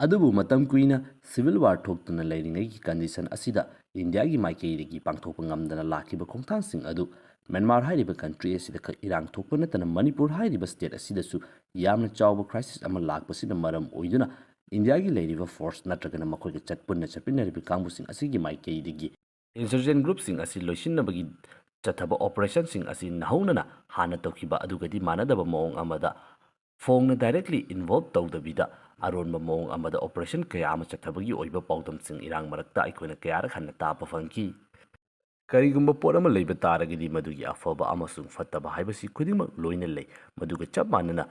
ꯑꯗꯨꯕꯨ ꯃꯇꯝ ꯀꯨꯏꯅ civil war ꯊꯣꯛꯇꯨꯅ ꯂꯩꯔꯤꯉꯩꯒꯤ condition ꯑꯁꯤꯗ ꯏꯟꯗꯤꯌꯥꯒꯤ ꯃꯥꯏꯀꯩꯗꯒꯤ ꯄꯥꯡꯊꯣꯛꯄ ꯉꯝꯗꯅ ꯂꯥꯛꯈꯤꯕ ꯈꯣꯡꯊꯥꯡꯁꯤꯡ ꯑꯗꯨ ꯃ꯭ꯌꯥꯟꯃꯥꯔ ꯍꯥꯏꯔꯤꯕ country ꯑꯁꯤꯗ ꯈꯛ ꯏꯔꯥꯡ ꯊꯣꯛꯄ ꯅꯠꯇꯅ ꯃꯅꯤꯄꯨꯔ ꯍꯥꯏꯔꯤꯕ state ꯑꯁꯤꯗꯁꯨ ꯌꯥꯝꯅ ꯆꯥꯎꯕ crisis ꯑꯃ ꯂꯥꯛꯄꯁꯤꯅ ꯃꯔꯝ ꯑꯣꯏꯗꯨꯅ ꯏꯟꯗꯤꯌꯥꯒꯤ ꯂꯩꯔꯤꯕ force ꯅꯠꯇ꯭ꯔꯒꯅ ꯃꯈꯣꯏꯒ ꯆꯠ-, ꯄꯨꯟꯅ ꯆꯠꯃꯤꯟꯅꯔꯤꯕ ꯀꯥꯡꯕꯨꯁꯤꯡ ꯑꯁꯤꯒꯤ ꯃꯥꯏꯀꯩꯗꯒꯤ insurgent groupꯁꯤꯡ ꯑꯁꯤ ꯂꯣꯏꯁꯤꯟꯅꯕꯒꯤ ꯆꯠꯊꯕ operationꯁꯤꯡ ꯑꯁꯤ ꯅꯧꯍꯧꯅꯅ ꯍꯥꯟꯅ ꯇꯧꯈꯤꯕ ꯑꯗꯨꯒꯗꯤ ꯃꯥꯟꯅꯗꯕ ꯃꯑꯣꯡ ꯑꯃꯗ ꯐꯣꯡꯅ directly involve ꯇꯧꯗꯕꯤꯗ ꯑꯔꯣꯟꯕ ꯃꯑꯣꯡ ꯑꯃꯗ operation ꯀꯌꯥ ꯑꯃ ꯆꯠꯊꯕꯒꯤ ꯑꯣꯏꯕ ꯄꯥꯎꯗꯝꯁꯤꯡ ꯏꯔꯥꯡ ꯃꯔꯛꯇ ꯑꯩꯈꯣꯏꯅ ꯀꯌꯥꯔꯛ ꯍꯟꯅ ꯇꯥꯕ ꯐꯪꯈꯤ꯫ ꯀꯔꯤꯒꯨꯝꯕ ꯄꯣꯠ ꯑꯃ ꯂꯩꯕ ꯇꯥꯔꯒꯗꯤ ꯃꯗꯨꯒꯤ ꯑꯐꯕ ꯑꯃꯁꯨꯡ ꯐꯠꯇꯕ ꯍꯥꯏꯕꯁꯤ ꯈꯨꯗꯤꯡꯃꯛ ꯂꯣꯏꯅ ꯂꯩ꯫ ꯃꯗꯨꯒ ꯆꯞ ꯃꯥꯟꯅꯅ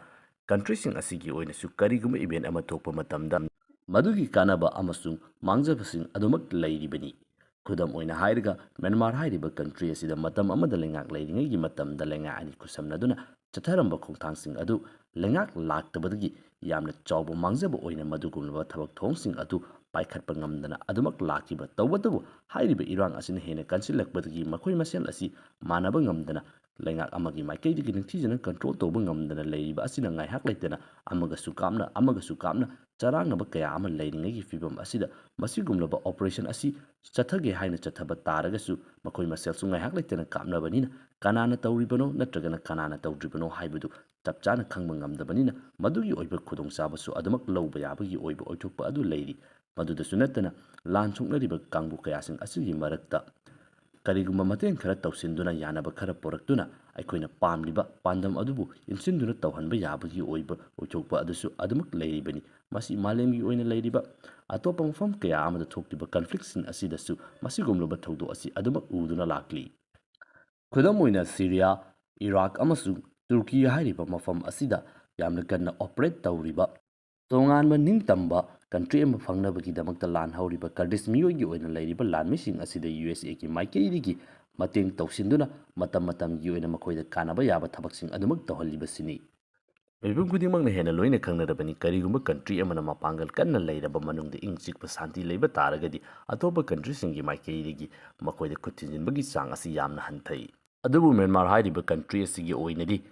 countryꯁꯤꯡ ꯑꯁꯤꯒꯤ ꯑꯣꯏꯅꯁꯨ ꯀꯔꯤꯒꯨꯝꯕ event ꯑꯃ ꯊꯣꯛꯄ ꯃꯇꯝꯗ ꯃꯗꯨꯒꯤ ꯀꯥꯟꯅꯕ ꯑꯃꯁꯨꯡ ꯃꯥꯡꯖꯕꯁꯤꯡ ꯑꯗꯨꯃꯛ ꯂꯩꯔꯤꯕꯅꯤ꯫ ꯈꯨꯗꯝ ꯑꯣꯏꯅ ꯍꯥꯏꯔꯒ ꯃ꯭ꯌꯥꯟꯃꯥꯔ ꯍꯥꯏꯔꯤꯕ country ꯑꯁꯤꯗ ꯃꯇꯝ ꯑꯃꯗ ꯂꯩꯉꯥꯛ ꯂꯩꯔꯤꯉꯩꯒꯤ ꯃꯇꯝꯗ ꯂꯩꯉꯥꯛ ꯑꯅꯤ ꯈꯨꯠꯁꯝꯅꯗꯨꯅ ꯆꯠꯊꯔꯝꯕ ꯈꯣꯡꯊꯥꯡꯁꯤꯡ ꯑꯗꯨ ꯂꯩꯉꯥꯛ ꯂꯥꯛꯇꯕꯗꯒꯤ ꯌꯥꯝꯅ ꯆꯥꯎꯕ ꯃꯥꯡꯖꯕ ꯑꯣꯏꯅ ꯃꯗꯨꯒꯨꯝꯂꯕ ꯊꯕꯛ ꯊꯧꯑꯣꯡꯁꯤꯡ ꯑꯗꯨ ꯄꯥꯏꯈꯠꯄ ꯉꯝꯗꯅ ꯑꯗꯨꯃꯛ ꯂꯥꯛꯈꯤꯕ꯫ ꯇꯧꯕꯇꯕꯨ ꯍꯥꯏꯔꯤꯕ ꯏꯔꯥꯡ ꯑꯁꯤꯅ ꯍꯦꯟꯅ ꯀꯟꯁꯤꯜꯂꯛꯄꯗꯒꯤ ꯃꯈꯣꯏ ꯃꯁꯦꯜ ꯑꯁꯤ ꯃꯥꯟꯅꯕ ꯉꯝꯗꯅ ꯂꯩꯉꯥꯛ ꯑꯃꯒꯤ ꯃꯥꯏꯀꯩꯗꯒꯤ ꯅꯤꯡꯊꯤꯖꯅ control ꯇꯧꯕ ꯉꯝꯗꯅ ꯂꯩꯔꯤꯕ ꯑꯁꯤꯅ ꯉꯥꯏꯍꯥꯛ ꯂꯩꯇꯅ ꯑꯃꯒꯁꯨ ꯀꯥꯞꯅ, ꯑꯃꯒꯁꯨ ꯀꯥꯞꯅ ꯆꯔꯥꯡꯅꯕ ꯀꯌꯥ ꯑꯃ ꯂꯩꯔꯤꯉꯩꯒꯤ ꯐꯤꯕꯝ ꯑꯁꯤꯗ ꯃꯁꯤꯒꯨꯝꯂꯕ operation ꯑꯁꯤ ꯆꯠꯊꯒꯦ ꯍꯥꯏꯅ ꯆꯠꯊꯕ ꯇꯥꯔꯒꯁꯨ ꯃꯈꯣꯏ ꯃꯁꯦꯜꯁꯨ ꯉꯥꯏꯍꯥꯛ ꯂꯩꯇꯅ ꯀꯥꯞꯅꯕꯅꯤꯅ ꯀꯅꯥꯅ ꯇꯧꯔꯤꯕꯅꯣ ꯅꯠꯇ꯭ꯔꯒꯅ ꯀꯅꯥꯅ ꯇꯧꯗ꯭ꯔꯤꯕꯅꯣ ꯍꯥꯏꯕꯗꯨ ꯆꯞ ꯆꯥꯅ ꯈꯪꯕ ꯉꯝꯗꯕꯅꯤꯅ ꯃꯗꯨꯒꯤ ꯑꯣꯏꯕ ꯈꯨꯗꯣꯡꯆꯥꯕꯁꯨ ꯑꯗꯨꯃꯛ ꯂꯧꯕ ꯌꯥꯕꯒꯤ ꯑꯣꯏꯕ ꯑꯣꯏꯊꯣꯛꯄ ꯑꯗꯨ ꯂꯩꯔꯤ꯫ ꯃꯗꯨꯗꯁꯨ ꯅꯠꯇꯅ ꯂꯥꯟ ꯁꯣꯛꯅꯔꯤꯕ ꯀꯥꯡꯕꯨ ꯀꯌꯥꯁꯤꯡ ꯑꯁꯤꯒꯤ ꯃꯔꯛꯇ ꯀꯔꯤꯒꯨꯝꯕ ꯃꯇꯦꯡ ꯈꯔ ꯇꯧꯁꯤꯟꯗꯨꯅ ꯌꯥꯅꯕ ꯈꯔ ꯄꯨꯔꯛꯇꯨꯅ ꯑꯩꯈꯣꯏꯅ ꯄꯥꯝꯂꯤꯕ ꯄꯥꯟꯗꯝ ꯑꯗꯨꯕꯨ ꯏꯟꯁꯤꯟꯗꯨꯅ ꯇꯧꯍꯟꯕ ꯌꯥꯕꯒꯤ ꯑꯣꯏꯕ ꯑꯣꯏꯊꯣꯛꯄ ꯑꯗꯨꯁꯨ ꯑꯗꯨꯃꯛ ꯂꯩꯔꯤꯕꯅꯤ꯫ ꯃꯁꯤ ꯃꯥꯂꯦꯝꯒꯤ ꯑꯣꯏꯅ ꯂꯩꯔꯤꯕ ꯑꯇꯣꯞꯄ ꯃꯐꯝ ꯀꯌꯥ ꯑꯃꯗ ꯊꯣꯛꯂꯤꯕ conflictꯁꯤꯡ ꯑꯁꯤꯗꯁꯨ ꯃꯁꯤꯒꯨꯝꯂꯕ ꯊꯧꯗꯣꯛ ꯑꯁꯤ ꯑꯗꯨꯃꯛ ꯎꯗꯨꯅ ꯂꯥꯛꯂꯤ꯫ ꯈꯨꯗꯝ ꯑꯣꯏꯅ ꯁꯤꯔꯤꯌꯥ, ꯏꯔꯥꯛ ꯑꯃꯁꯨꯡ ꯇꯨꯔꯀꯤ ꯍꯥꯏꯔꯤꯕ ꯃꯐꯝ ꯑꯁꯤꯗ ꯌꯥꯝꯅ ꯀꯟꯅ operate ꯇꯧꯔꯤꯕ ꯇꯣꯉꯥꯟꯕ ꯅꯤꯡꯇꯝꯕ country ꯑꯃ ꯐꯪꯅꯕꯒꯤꯗꯃꯛꯇ ꯂꯥꯟ ꯍꯧꯔꯤꯕ Kurdish ꯃꯤꯑꯣꯏꯒꯤ ꯑꯣꯏꯅ ꯂꯩꯔꯤꯕ ꯂꯥꯟꯃꯤꯁꯤꯡ ꯑꯁꯤꯗ USAꯒꯤ ꯃꯥꯏꯀꯩꯗꯒꯤ ꯃꯇꯦꯡ ꯇꯧꯁꯤꯟꯗꯨꯅ ꯃꯇꯝ ꯃꯇꯝꯒꯤ ꯑꯣꯏꯅ ꯃꯈꯣꯏꯗ ꯀꯥꯟꯅꯕ ꯌꯥꯕ ꯊꯕꯛꯁꯤꯡ ꯑꯗꯨꯃꯛ ꯇꯧꯍꯜꯂꯤꯕꯁꯤꯅꯤ꯫ ꯃꯤꯄꯨꯝ ꯈꯨꯗꯤꯡꯃꯛꯅ ꯍꯦꯟꯅ ꯂꯣꯏꯅ ꯈꯪꯅꯔꯕꯅꯤ, ꯀꯔꯤꯒꯨꯝꯕ ꯀꯟꯇ꯭ꯔꯤ ꯑꯃꯅ ꯃꯄꯥꯡꯒꯜ ꯀꯟꯅ ꯂꯩꯔꯕ ꯃꯅꯨꯡꯗ ꯏꯪ ꯆꯤꯛꯄ ꯁꯥꯟꯇꯤ ꯂꯩꯕ ꯇꯥꯔꯒꯗꯤ, ꯑꯇꯣꯞꯄ ꯀꯟꯇ꯭ꯔꯤꯁꯤꯡꯒꯤ ꯃꯥꯏꯀꯩꯗꯒꯤ ꯃꯈꯣꯏꯗ ꯈꯨꯠ ꯊꯤꯟꯖꯤꯟꯕꯒꯤ ꯆꯥꯡ ꯑꯁꯤ ꯌꯥꯝꯅ ꯍꯟꯊꯩ꯫ ꯑꯗꯨꯕꯨ ꯃ꯭ꯌꯥꯟꯃꯥꯔ ꯍꯥꯏꯔꯤꯕ ꯀꯟꯇ꯭ꯔꯤ ꯑꯁꯤꯒꯤ ꯑꯣꯏꯅꯗꯤ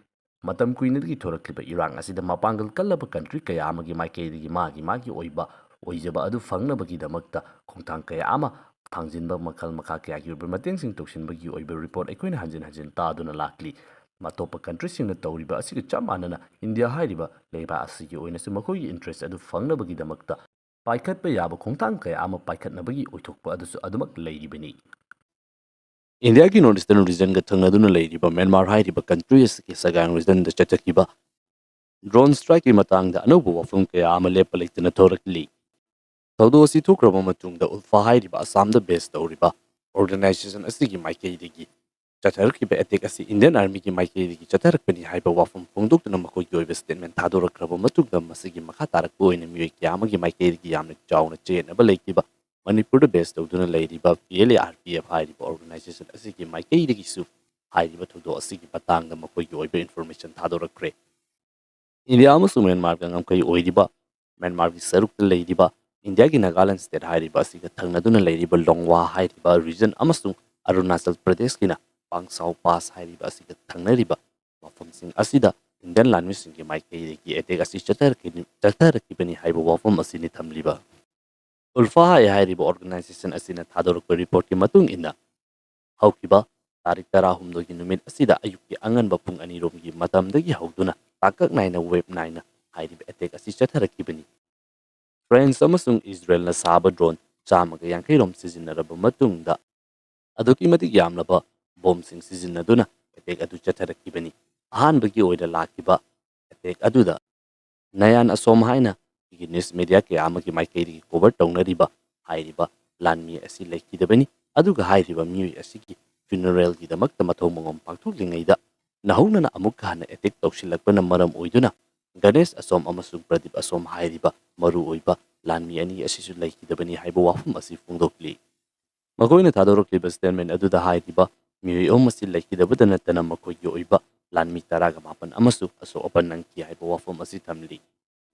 ꯃꯇꯝ ꯀꯨꯏꯅꯗꯒꯤ ꯊꯣꯔꯛꯂꯤꯕ ꯏꯔꯥꯡ ꯑꯁꯤꯗ ꯃꯄꯥꯡꯒꯜ ꯀꯜꯂꯕ ꯀꯟꯇ꯭ꯔꯤ ꯀꯌꯥ ꯑꯃꯒꯤ ꯃꯥꯏꯀꯩꯗꯒꯤ ꯃꯥꯒꯤ ꯃꯥꯒꯤ ꯑꯣꯏꯕ ꯑꯣꯏꯖꯕ ꯑꯗꯨ ꯐꯪꯅꯕꯒꯤꯗꯃꯛꯇ ꯈꯣꯡꯊꯥꯡ ꯀꯌꯥ ꯑꯃ ꯊꯥꯡꯖꯤꯟꯕ, ꯃꯈꯜ ꯃꯈꯥ ꯀꯌꯥꯒꯤ ꯑꯣꯏꯕ ꯃꯇꯦꯡꯁꯤꯡ ꯇꯧꯁꯤꯟꯕꯒꯤ ꯑꯣꯏꯕ ꯔꯤꯄꯣꯔꯠ ꯑꯩꯈꯣꯏꯅ ꯍꯟꯖꯤꯟ ꯍꯟꯖꯤꯟ ꯇꯥꯗꯨꯅ ꯂꯥꯛꯂꯤ꯫ ꯑꯇꯣꯞꯄ ꯀꯟꯇ꯭ꯔꯤꯁꯤꯡꯅ ꯇꯧꯔꯤꯕ ꯑꯁꯤꯒ ꯆꯞ ꯃꯥꯟꯅꯅ ꯏꯟꯗꯤꯌꯥ ꯍꯥꯏꯔꯤꯕ ꯂꯩꯕꯥꯛ ꯑꯁꯤꯒꯤ ꯑꯣꯏꯅꯁꯨ ꯃꯈꯣꯏꯒꯤ ꯏꯟꯇꯔꯦꯁ ꯑꯗꯨ ꯐꯪꯅꯕꯒꯤꯗꯃꯛꯇ ꯄꯥꯏꯈꯠꯄ ꯌꯥꯕ ꯈꯣꯡꯊꯥꯡ ꯀꯌꯥ ꯑꯃ ꯄꯥꯏꯈꯠꯅꯕꯒꯤ ꯑꯣꯏꯊꯣꯛꯄ ꯑꯗꯨꯁꯨ ꯑꯗꯨꯃꯛ ꯂꯩꯔꯤꯕꯅꯤ꯫ ꯏꯟꯗꯤꯌꯥꯒꯤ ꯅꯣꯔꯠ ꯏꯁꯇꯔꯟ ꯔꯤꯖꯟꯒ ꯊꯪꯅꯗꯨꯅ ꯂꯩꯔꯤꯕ ꯃ꯭ꯌꯥꯟꯃꯥꯔ ꯍꯥꯏꯔꯤꯕ ꯀꯟꯇ꯭ꯔꯤ ꯑꯁꯤꯒꯤ ꯁꯒꯥꯡ ꯔꯤꯖꯟꯗ ꯆꯠꯊꯈꯤꯕ ꯗ꯭ꯔꯣꯟ ꯁ꯭ꯇ꯭ꯔꯥꯏꯛꯀꯤ ꯃꯇꯥꯡꯗ ꯑꯅꯧꯕ ꯋꯥꯐꯝ ꯀꯌꯥ ꯑꯃ ꯂꯦꯞꯄ ꯂꯩꯇꯅ ꯊꯣꯔꯛꯂꯤ꯫ ꯊꯧꯗꯣꯛ ꯑꯁꯤ ꯊꯣꯛꯈ꯭ꯔꯕ ꯃꯇꯨꯡꯗ ꯎꯜꯐꯥ ꯍꯥꯏꯔꯤꯕ ꯑꯁꯥꯝꯗ ꯕꯦꯁ ꯇꯧꯔꯤꯕ ꯑꯣꯔꯒꯅꯥꯏꯖꯦꯁꯟ ꯑꯁꯤꯒꯤ ꯃꯥꯏꯀꯩꯗꯒꯤ ꯆꯠꯊꯔꯛꯈꯤꯕ ꯑꯦꯇꯦꯛ ꯑꯁꯤ ꯏꯟꯗꯤꯌꯟ ꯑꯥꯔꯃꯤꯒꯤ ꯃꯥꯏꯀꯩꯗꯒꯤ ꯆꯠꯊꯔꯛꯄꯅꯤ ꯍꯥꯏꯕ ꯋꯥꯐꯝ ꯐꯣꯡꯗꯣꯛꯇꯨꯅ ꯃꯈꯣꯏꯒꯤ ꯑꯣꯏꯕ ꯁ꯭ꯇꯦꯠꯃꯦꯟ ꯊꯥꯗꯣꯔꯛꯈ꯭ꯔꯕ ꯃꯇꯨꯡꯗ ꯃꯁꯤꯒꯤ ꯃꯈꯥ ꯇꯥꯔꯛꯄ ꯑꯣꯏꯅ ꯃꯤꯑꯣꯏ ꯀꯌꯥ ꯑꯃꯒꯤ ꯃꯥꯏꯀꯩꯗꯒꯤ ꯌꯥꯝꯅ ꯆꯥꯎꯅ ꯆꯌꯦꯠꯅꯕ ꯂꯩꯈꯤꯕ ꯃꯅꯤꯄꯨꯔꯗ ꯕꯦꯁ ꯇꯧꯗꯨꯅ ꯂꯩꯔꯤꯕ P L A R P F ꯍꯥꯏꯔꯤꯕ ꯑꯣꯔꯒꯅꯥꯏꯖꯦꯁꯟ ꯑꯁꯤꯒꯤ ꯃꯥꯏꯀꯩꯗꯒꯤꯁꯨ ꯍꯥꯏꯔꯤꯕ ꯊꯧꯗꯣꯛ ꯑꯁꯤꯒꯤ ꯃꯇꯥꯡꯗ ꯃꯈꯣꯏꯒꯤ ꯑꯣꯏꯕ ꯏꯟꯐꯣꯔꯃꯦꯁꯟ ꯊꯥꯗꯣꯔꯛꯈ꯭ꯔꯦ꯫ ꯏꯟꯗꯤꯌꯥ ꯑꯃꯁꯨꯡ ꯃ꯭ꯌꯥꯟꯃꯥꯔꯒ ꯉꯝꯈꯩ ꯑꯣꯏꯔꯤꯕ ꯃ꯭ꯌꯥꯟꯃꯥꯔꯒꯤ ꯁꯔꯨꯛꯇ ꯂꯩꯔꯤꯕ ꯏꯟꯗꯤꯌꯥꯒꯤ ꯅꯥꯒꯥꯂꯦꯟ ꯁ꯭ꯇꯦꯠ ꯍꯥꯏꯔꯤꯕ ꯑꯁꯤꯒ ꯊꯪꯅꯗꯨꯅ ꯂꯩꯔꯤꯕ ꯂꯣꯡꯋꯥ ꯍꯥꯏꯔꯤꯕ ꯔꯤꯖꯟ ꯑꯃꯁꯨꯡ ꯑꯔꯨꯅꯥꯆꯜ ꯄ꯭ꯔꯗꯦꯁꯀꯤꯅ ꯄꯥꯡꯁꯥꯎ ꯄꯥꯁ ꯍꯥꯏꯔꯤꯕ ꯑꯁꯤꯒ ꯊꯪꯅꯔꯤꯕ ꯃꯐꯝꯁꯤꯡ ꯑꯁꯤꯗ ꯏꯟꯗꯤꯌꯟ ꯂꯥꯟꯃꯤꯁꯤꯡꯒꯤ ꯃꯥꯏꯀꯩꯗꯒꯤ ꯑꯦꯇꯦꯛ ꯑꯁꯤ ꯆꯠꯊꯔꯛꯈꯤꯅꯤ-, ꯆꯠꯊꯔꯛꯈꯤꯕꯅꯤ ꯍꯥꯏꯕ ꯋꯥꯐꯝ ꯑꯁꯤꯅꯤ ꯊꯝꯂꯤꯕ꯫ ꯎꯜꯐꯥ ꯍꯥꯏ ꯍꯥꯏꯔꯤꯕ ꯑꯣꯔꯒꯅꯥꯏꯖꯦꯁꯟ ꯑꯁꯤꯅ ꯊꯥꯗꯣꯔꯛꯄ ꯔꯤꯄꯣꯔꯠꯀꯤ ꯃꯇꯨꯡ ꯏꯟꯅ, ꯍꯧꯈꯤꯕ ꯇꯥꯔꯤꯛ ꯇꯔꯥꯍꯨꯝꯗꯣꯏꯒꯤ ꯅꯨꯃꯤꯠ ꯑꯁꯤꯗ ꯑꯌꯨꯛꯀꯤ ꯑꯉꯟꯕ ꯄꯨꯡ ꯑꯅꯤꯔꯣꯝꯒꯤ ꯃꯇꯝꯗꯒꯤ ꯍꯧꯗꯨꯅ ꯇꯥꯡꯀꯛ ꯅꯥꯏꯅ ꯋꯦꯕ ꯅꯥꯏꯅ ꯍꯥꯏꯔꯤꯕ ꯑꯦꯇꯦꯛ ꯑꯁꯤ ꯆꯠꯊꯔꯛꯈꯤꯕꯅꯤ꯫ ꯐ꯭ꯔꯦꯟꯁ ꯑꯃꯁꯨꯡ ꯏꯖꯔꯦꯜꯅ ꯁꯥꯕ ꯗ꯭ꯔꯣꯟ ꯆꯥꯝꯃꯒ ꯌꯥꯡꯈꯩ ꯔꯣꯝ ꯁꯤꯖꯤꯟꯅꯔꯕ ꯃꯇꯨꯡꯗ, ꯑꯗꯨꯛꯀꯤ ꯃꯇꯤꯛ ꯌꯥꯝꯂꯕ ꯕꯣꯝꯁꯤꯡ ꯁꯤꯖꯤꯟꯅꯗꯨꯅ ꯑꯦꯇꯦꯛ ꯑꯗꯨ ꯆꯠꯊꯔꯛꯈꯤꯕꯅꯤ꯫ ꯑꯍꯥꯟꯕꯒꯤ ꯑꯣꯏꯅ ꯂꯥꯛꯈꯤꯕ ꯑꯦꯇꯦꯛ ꯑꯗꯨꯗ ꯅꯌꯥꯟ ꯑꯁꯣꯝ ꯍꯥꯏꯅ ꯑꯩꯈꯣꯏꯒꯤ ꯅ꯭ꯌꯨꯁ ꯃꯦꯗꯤꯌꯥ ꯀꯌꯥ ꯑꯃꯒꯤ ꯃꯥꯏꯀꯩꯗꯒꯤ ꯀꯣꯚꯔ ꯇꯧꯅꯔꯤꯕ ꯍꯥꯏꯔꯤꯕ ꯂꯥꯟꯃꯤ ꯑꯁꯤ ꯂꯩꯈꯤꯗꯕꯅꯤ꯫ ꯑꯗꯨꯒ ꯍꯥꯏꯔꯤꯕ ꯃꯤꯑꯣꯏ ꯑꯁꯤꯒꯤ ꯐ꯭ꯌꯨꯅꯔꯦꯜꯒꯤꯗꯃꯛꯇ ꯃꯊꯧ ꯃꯉꯣꯝ ꯄꯥꯡꯊꯣꯛꯂꯤꯉꯩꯗ ꯅꯧꯍꯧꯅꯅ ꯑꯃꯨꯛꯀ ꯍꯟꯅ ꯑꯦꯇꯦꯛ ꯇꯧꯁꯤꯜꯂꯛꯄꯅ ꯃꯔꯝ ꯑꯣꯏꯗꯨꯅ ꯒꯅꯦꯁ ꯑꯁꯣꯝ ꯑꯃꯁꯨꯡ ꯄ꯭ꯔꯗꯤꯞ ꯑꯁꯣꯝ ꯍꯥꯏꯔꯤꯕ ꯃꯔꯨꯑꯣꯏꯕ ꯂꯥꯟꯃꯤ ꯑꯅꯤ ꯑꯁꯤꯁꯨ ꯂꯩꯈꯤꯗꯕꯅꯤ ꯍꯥꯏꯕ ꯋꯥꯐꯝ ꯑꯁꯤ ꯐꯣꯡꯗꯣꯛꯂꯤ꯫ ꯃꯈꯣꯏꯅ ꯊꯥꯗꯣꯔꯛꯂꯤꯕ ꯁ꯭ꯇꯦꯠꯃꯦꯟ ꯑꯗꯨꯗ ꯍꯥꯏꯔꯤꯕ ꯃꯤꯑꯣꯏ ꯑꯍꯨꯝ ꯑꯁꯤ ꯂꯩꯈꯤꯗꯕꯇ ꯅꯠꯇꯅ ꯃꯈꯣꯏꯒꯤ ꯑꯣꯏꯕ ꯂꯥꯟꯃꯤ ꯇꯔꯥꯒ ꯃꯥꯄꯟ ꯑꯃꯁꯨ ꯑꯁꯣꯛ ꯑꯄꯟ ꯅꯪꯈꯤ ꯍꯥꯏꯕ ꯋꯥꯐꯝ ꯑꯁꯤ ꯊꯝꯂꯤ꯫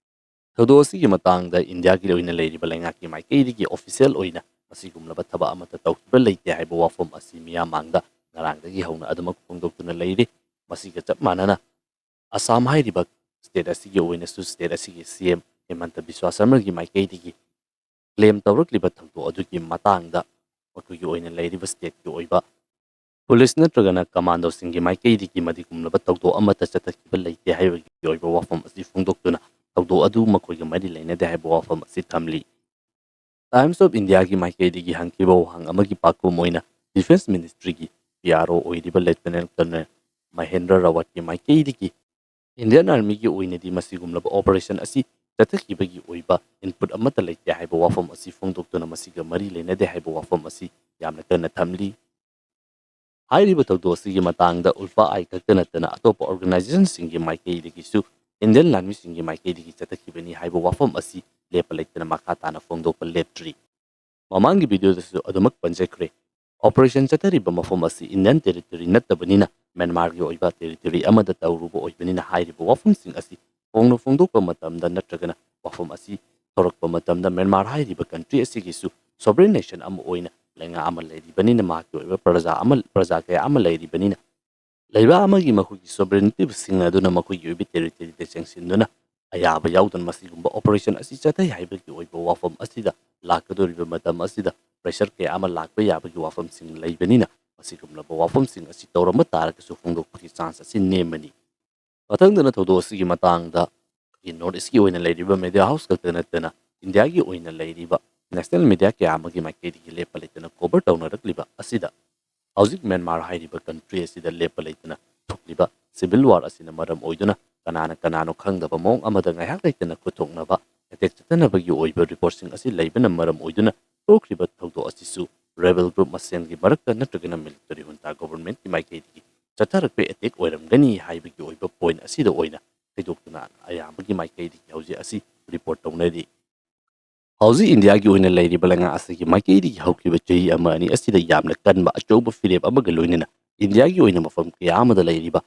ꯊꯧꯗꯣꯛ ꯑꯁꯤꯒꯤ ꯃꯇꯥꯡꯗ ꯏꯟꯗꯤꯌꯥꯒꯤ ꯑꯣꯏꯅ ꯂꯩꯔꯤꯕ ꯂꯩꯉꯥꯛꯀꯤ ꯃꯥꯏꯀꯩꯗꯒꯤ ꯑꯣꯐꯤꯁꯤꯌꯦꯜ ꯑꯣꯏꯅ ꯑꯁꯤꯒꯨꯝꯂꯕ ꯊꯕꯛ ꯑꯃꯠꯇ ꯇꯧꯈꯤꯕ ꯂꯩꯇꯦ ꯍꯥꯏꯕ ꯋꯥꯐꯝ ꯑꯁꯤ ꯃꯤꯌꯥꯝ ꯃꯥꯡꯗ ꯉꯔꯥꯡꯗꯒꯤ ꯍꯧꯅ ꯑꯗꯨꯃꯛ ꯐꯣꯡꯗꯣꯛꯇꯨꯅ ꯂꯩꯔꯤ꯫ ꯃꯁꯤꯒ ꯆꯞ ꯃꯥꯟꯅꯅ ꯑꯁꯥꯝ ꯍꯥꯏꯔꯤꯕ ꯁ꯭ꯇꯦꯠ ꯑꯁꯤꯒꯤ ꯑꯣꯏꯅꯁꯨ ꯁ꯭ꯇꯦꯠ ꯑꯁꯤꯒꯤ ꯁꯤ ꯑꯦꯝ ꯍꯦꯃꯟꯇ ꯕꯤꯁ꯭ꯋꯥ ꯁꯔꯃꯒꯤ ꯃꯥꯏꯀꯩꯗꯒꯤ ꯀ꯭ꯂꯦꯝ ꯇꯧꯔꯛꯂꯤꯕ ꯊꯧꯗꯣꯛ ꯑꯗꯨꯒꯤ ꯃꯇꯥꯡꯗ ꯃꯈꯣꯏꯒꯤ ꯑꯣꯏꯅ ꯂꯩꯔꯤꯕ ꯁ꯭ꯇꯦꯠꯀꯤ ꯑꯣꯏꯕ ꯄꯨꯂꯤꯁ ꯅꯠꯇ꯭ꯔꯒꯅ ꯀꯃꯥꯟꯗꯣꯁꯤꯡꯒꯤ ꯃꯥꯏꯀꯩꯗꯒꯤ ꯃꯗꯨꯒꯨꯝꯂꯕ ꯊꯧꯗꯣꯛ ꯑꯃꯠꯇ ꯆꯠꯊꯈꯤꯕ ꯂꯩꯇꯦ ꯍꯥꯏꯕꯒꯤ ꯑꯣꯏꯕ ꯋꯥꯐꯝ ꯑꯁꯤ ꯐꯣꯡꯗꯣꯛꯇꯨꯅ ꯊꯧꯗꯣꯛ ꯑꯗꯨ ꯃꯈꯣꯏꯒ ꯃꯔꯤ ꯂꯩꯅꯗꯦ ꯍꯥꯏꯕ ꯋꯥꯐꯝ ꯑꯁꯤ ꯊꯝꯂꯤ꯫ ꯇꯥꯏꯝꯁ ꯑꯣꯐ ꯏꯟꯗꯤꯌꯥꯒꯤ ꯃꯥꯏꯀꯩꯗꯒꯤ ꯍꯪꯈꯤꯕ ꯋꯥꯍꯪ ꯑꯃꯒꯤ ꯄꯥꯎꯈꯨꯝ ꯑꯣꯏꯅ ꯗꯤꯐꯦꯟꯁ ꯃꯤꯅꯤꯁꯇ꯭ꯔꯤꯒꯤ ꯄꯤ ꯑꯥꯔ ꯑꯣ ꯑꯣꯏꯔꯤꯕ ꯂꯦꯐꯇꯤꯅꯦꯟ ꯀꯔꯅꯦꯜ ꯃꯍꯦꯟꯗ꯭ꯔ ꯔꯥꯋꯠꯀꯤ ꯃꯥꯏꯀꯩꯗꯒꯤ ꯏꯟꯗꯤꯌꯟ ꯑꯥꯔꯃꯤꯒꯤ ꯑꯣꯏꯅꯗꯤ ꯃꯁꯤꯒꯨꯝꯂꯕ ꯑꯣꯄꯔꯦꯁꯟ ꯑꯁꯤ ꯆꯠꯊꯈꯤꯕꯒꯤ ꯑꯣꯏꯕ ꯏꯟꯄꯨꯠ ꯑꯃꯠꯇ ꯂꯩꯇꯦ ꯍꯥꯏꯕ ꯋꯥꯐꯝ ꯑꯁꯤ ꯐꯣꯡꯗꯣꯛꯇꯨꯅ ꯃꯁꯤꯒ ꯃꯔꯤ ꯂꯩꯅꯗꯦ ꯍꯥꯏꯕ ꯋꯥꯐꯝ ꯑꯁꯤ ꯌꯥꯝꯅ ꯀꯟꯅ ꯊꯝꯂꯤ꯫ ꯍꯥꯏꯔꯤꯕ ꯊꯧꯗꯣꯛ ꯑꯁꯤꯒꯤ ꯃꯇꯥꯡꯗ ꯎꯜꯐꯥ ꯑꯥꯏ ꯈꯛꯇ ꯅꯠꯇꯅ ꯑꯇꯣꯞꯄ ꯑꯣꯔꯒꯅꯥꯏꯖꯦꯁꯟꯁꯤꯡꯒꯤ ꯃꯥꯏꯀꯩꯗꯒꯤꯁꯨ ꯏꯟꯗꯤꯌꯟ ꯂꯥꯟꯃꯤꯁꯤꯡꯒꯤ ꯃꯥꯏꯀꯩꯗꯒꯤ ꯆꯠꯊꯈꯤꯕꯅꯤ ꯍꯥꯏꯕ ꯋꯥꯐꯝ ꯑꯁꯤ ꯂꯦꯞꯄ ꯂꯩꯇꯅ ꯃꯈꯥ ꯇꯥꯅ ꯐꯣꯡꯗꯣꯛꯄ ꯂꯦꯞꯇ꯭ꯔꯤ꯫ ꯃꯃꯥꯡꯒꯤ ꯚꯤꯗꯤꯑꯣꯗꯁꯨ ꯑꯗꯨꯃꯛ ꯄꯟꯖꯈ꯭ꯔꯦ꯫ ꯑꯣꯄꯔꯦꯁꯟ ꯆꯠꯊꯔꯤꯕ ꯃꯐꯝ ꯑꯁꯤ ꯏꯟꯗꯤꯌꯟ ꯇꯦꯔꯤꯇꯣꯔꯤ ꯅꯠꯇꯕꯅꯤꯅ ꯃ꯭ꯌꯥꯟꯃꯥꯔꯒꯤ ꯑꯣꯏꯕ ꯇꯦꯔꯤꯇꯣꯔꯤ ꯑꯃꯗ ꯇꯧꯔꯨꯕ ꯑꯣꯏꯕꯅꯤꯅ ꯍꯥꯏꯔꯤꯕ ꯋꯥꯐꯝꯁꯤꯡ ꯑꯁꯤ ꯐꯣꯡꯅ ꯐꯣꯡꯗꯣꯛꯄ ꯃꯇꯝꯗ ꯅꯠꯇ꯭ꯔꯒꯅ ꯋꯥꯐꯝ ꯑꯁꯤ ꯊꯣꯔꯛꯄ ꯃꯇꯝꯗ ꯃ꯭ꯌꯥꯟꯃꯥꯔ ꯍꯥꯏꯔꯤꯕ ꯀꯟꯇ꯭ꯔꯤ ꯑꯁꯤꯒꯤꯁꯨ ꯁꯣꯕꯔꯦꯟ ꯅꯦꯁꯟ ꯑꯃ ꯑꯣꯏꯅ ꯂꯩꯉꯥꯛ ꯑꯃ ꯂꯩꯔꯤꯕꯅꯤꯅ ꯃꯍꯥꯛꯀꯤ ꯑꯣꯏꯕ ꯄ꯭ꯔꯖꯥ ꯑꯃ ꯄ꯭ꯔꯖꯥ ꯀꯌꯥ ꯑꯃ ꯂꯩꯔꯤꯕꯅꯤꯅ ꯂꯩꯕꯥꯛ ꯑꯃꯒꯤ ꯃꯈꯣꯏꯒꯤ ꯁꯣꯕꯔꯦꯟꯇꯤꯕꯨ ꯁꯤꯡꯅꯗꯨꯅ ꯃꯈꯣꯏꯒꯤ ꯑꯣꯏꯕ ꯇꯦꯔꯤꯇꯣꯔꯤꯗ ꯆꯪꯁꯤꯟꯗꯨꯅ ꯑꯌꯥꯕ ꯌꯥꯎꯗꯅ ꯃꯁꯤꯒꯨꯝꯕ ꯑꯣꯄꯔꯦꯁꯟ ꯑꯁꯤ ꯆꯠꯊꯩ ꯍꯥꯏꯕꯒꯤ ꯑꯣꯏꯕ ꯋꯥꯐꯝ ꯑꯁꯤꯗ ꯂꯥꯛꯀꯗꯧꯔꯤꯕ ꯃꯇꯝ ꯑꯁꯤꯗ ꯄ꯭ꯔꯦꯁꯔ ꯀꯌꯥ ꯑꯃ ꯂꯥꯛꯄ ꯌꯥꯕꯒꯤ ꯋꯥꯐꯝꯁꯤꯡ ꯂꯩꯕꯅꯤꯅ ꯃꯁꯤꯒꯨꯝꯂꯕ ꯋꯥꯐꯝꯁꯤꯡ ꯑꯁꯤ ꯇꯧꯔꯝꯕ ꯇꯥꯔꯒꯁꯨ ꯐꯣꯡꯗꯣꯛꯄꯒꯤ ꯆꯥꯟꯁ ꯑꯁꯤ ꯅꯦꯝꯕꯅꯤ꯫ ꯃꯊꯪꯗꯅ ꯊꯧꯗꯣꯛ ꯑꯁꯤꯒꯤ ꯃꯇꯥꯡꯗ ꯑꯩꯈꯣꯏꯒꯤ ꯅꯣꯔꯠ ꯏꯁꯀꯤ ꯑꯣꯏꯅ ꯂꯩꯔꯤꯕ ꯃꯦꯗꯤꯌꯥ ꯍꯥꯎꯁ ꯈꯛꯇ ꯅꯠꯇꯅ ꯏꯟꯗꯤꯌꯥꯒꯤ ꯑꯣꯏꯅ ꯂꯩꯔꯤꯕ ꯅꯦꯁꯅꯦꯜ ꯃꯦꯗꯤꯌꯥ ꯀꯌꯥ ꯑꯃꯒꯤ ꯃꯥꯏꯀꯩꯗꯒꯤ ꯂꯦꯞꯄ ꯂꯩꯇꯅ ꯀꯣꯚꯔ ꯇꯧꯅꯔꯛꯂꯤꯕ ꯑꯁꯤꯗ ꯍꯧꯖꯤꯛ ꯃ꯭ꯌꯥꯟꯃꯥꯔ ꯍꯥꯏꯔꯤꯕ ꯀꯟꯇ꯭ꯔꯤ ꯑꯁꯤꯗ ꯂꯦꯞꯄ ꯂꯩꯇꯅ ꯊꯣꯛꯂꯤꯕ ꯁꯤꯚꯤꯜ ꯋꯥꯔ ꯑꯁꯤꯅ ꯃꯔꯝ ꯑꯣꯏꯗꯨꯅ ꯀꯅꯥꯅ ꯀꯅꯥꯅꯣ ꯈꯪꯗꯕ ꯃꯑꯣꯡ ꯑꯃꯗ ꯉꯥꯏꯍꯥꯛ ꯂꯩꯇꯅ ꯈꯨꯠꯊꯣꯛꯅꯕ ꯑꯦꯇꯦꯛ ꯆꯠꯊꯅꯕꯒꯤ ꯑꯣꯏꯕ ꯔꯤꯄꯣꯔꯠꯁꯤꯡ ꯑꯁꯤ ꯂꯩꯕꯅ ꯃꯔꯝ ꯑꯣꯏꯗꯨꯅ ꯊꯣꯛꯈ꯭ꯔꯤꯕ ꯊꯧꯗꯣꯛ ꯑꯁꯤꯁꯨ ꯔꯦꯕꯦꯜ ꯒ꯭ꯔꯨꯞ ꯃꯁꯦꯟꯒꯤ ꯃꯔꯛꯇ ꯅꯠꯇ꯭ꯔꯒꯅ ꯃꯤꯂꯤꯇꯔꯤ ꯍꯨꯟꯇꯥ ꯒꯣꯚꯔꯟꯃꯦꯟꯠꯀꯤ ꯃꯥꯏꯀꯩꯗꯒꯤ ꯆꯠꯊꯔꯛꯄ ꯑꯦꯇꯦꯛ ꯑꯣꯏꯔꯝꯒꯅꯤ ꯍꯥꯏꯕꯒꯤ ꯑꯣꯏꯕ ꯄꯣꯏꯟꯠ ꯑꯁꯤꯗ ꯑꯣꯏꯅ ꯊꯩꯗꯣꯛꯇꯨꯅ ꯑꯌꯥꯝꯕꯒꯤ ꯃꯥꯏꯀꯩꯗꯒꯤ ꯍꯧꯖꯤꯛ ꯑꯁꯤ ꯔꯤꯄꯣꯔꯠ ꯇꯧꯅꯔꯤ꯫ ꯍꯧꯖꯤꯛ ꯏꯟꯗꯤꯌꯥꯒꯤ ꯑꯣꯏꯅ ꯂꯩꯔꯤꯕ ꯂꯩꯉꯥꯛ ꯑꯁꯤꯒꯤ ꯃꯥꯏꯀꯩꯗꯒꯤ ꯍꯧꯈꯤꯕ ꯆꯍꯤ ꯑꯃ ꯑꯅꯤ ꯑꯁꯤꯗ ꯌꯥꯝꯅ ꯀꯟꯕ ꯑꯆꯧꯕ ꯐꯤꯔꯦꯞ ꯑꯃꯒ ꯂꯣꯏꯅꯅ ꯏꯟꯗꯤꯌꯥꯒꯤ ꯑꯣꯏꯅ ꯃꯐꯝ ꯀꯌꯥ ꯑꯃꯗ ꯂꯩꯔꯤꯕ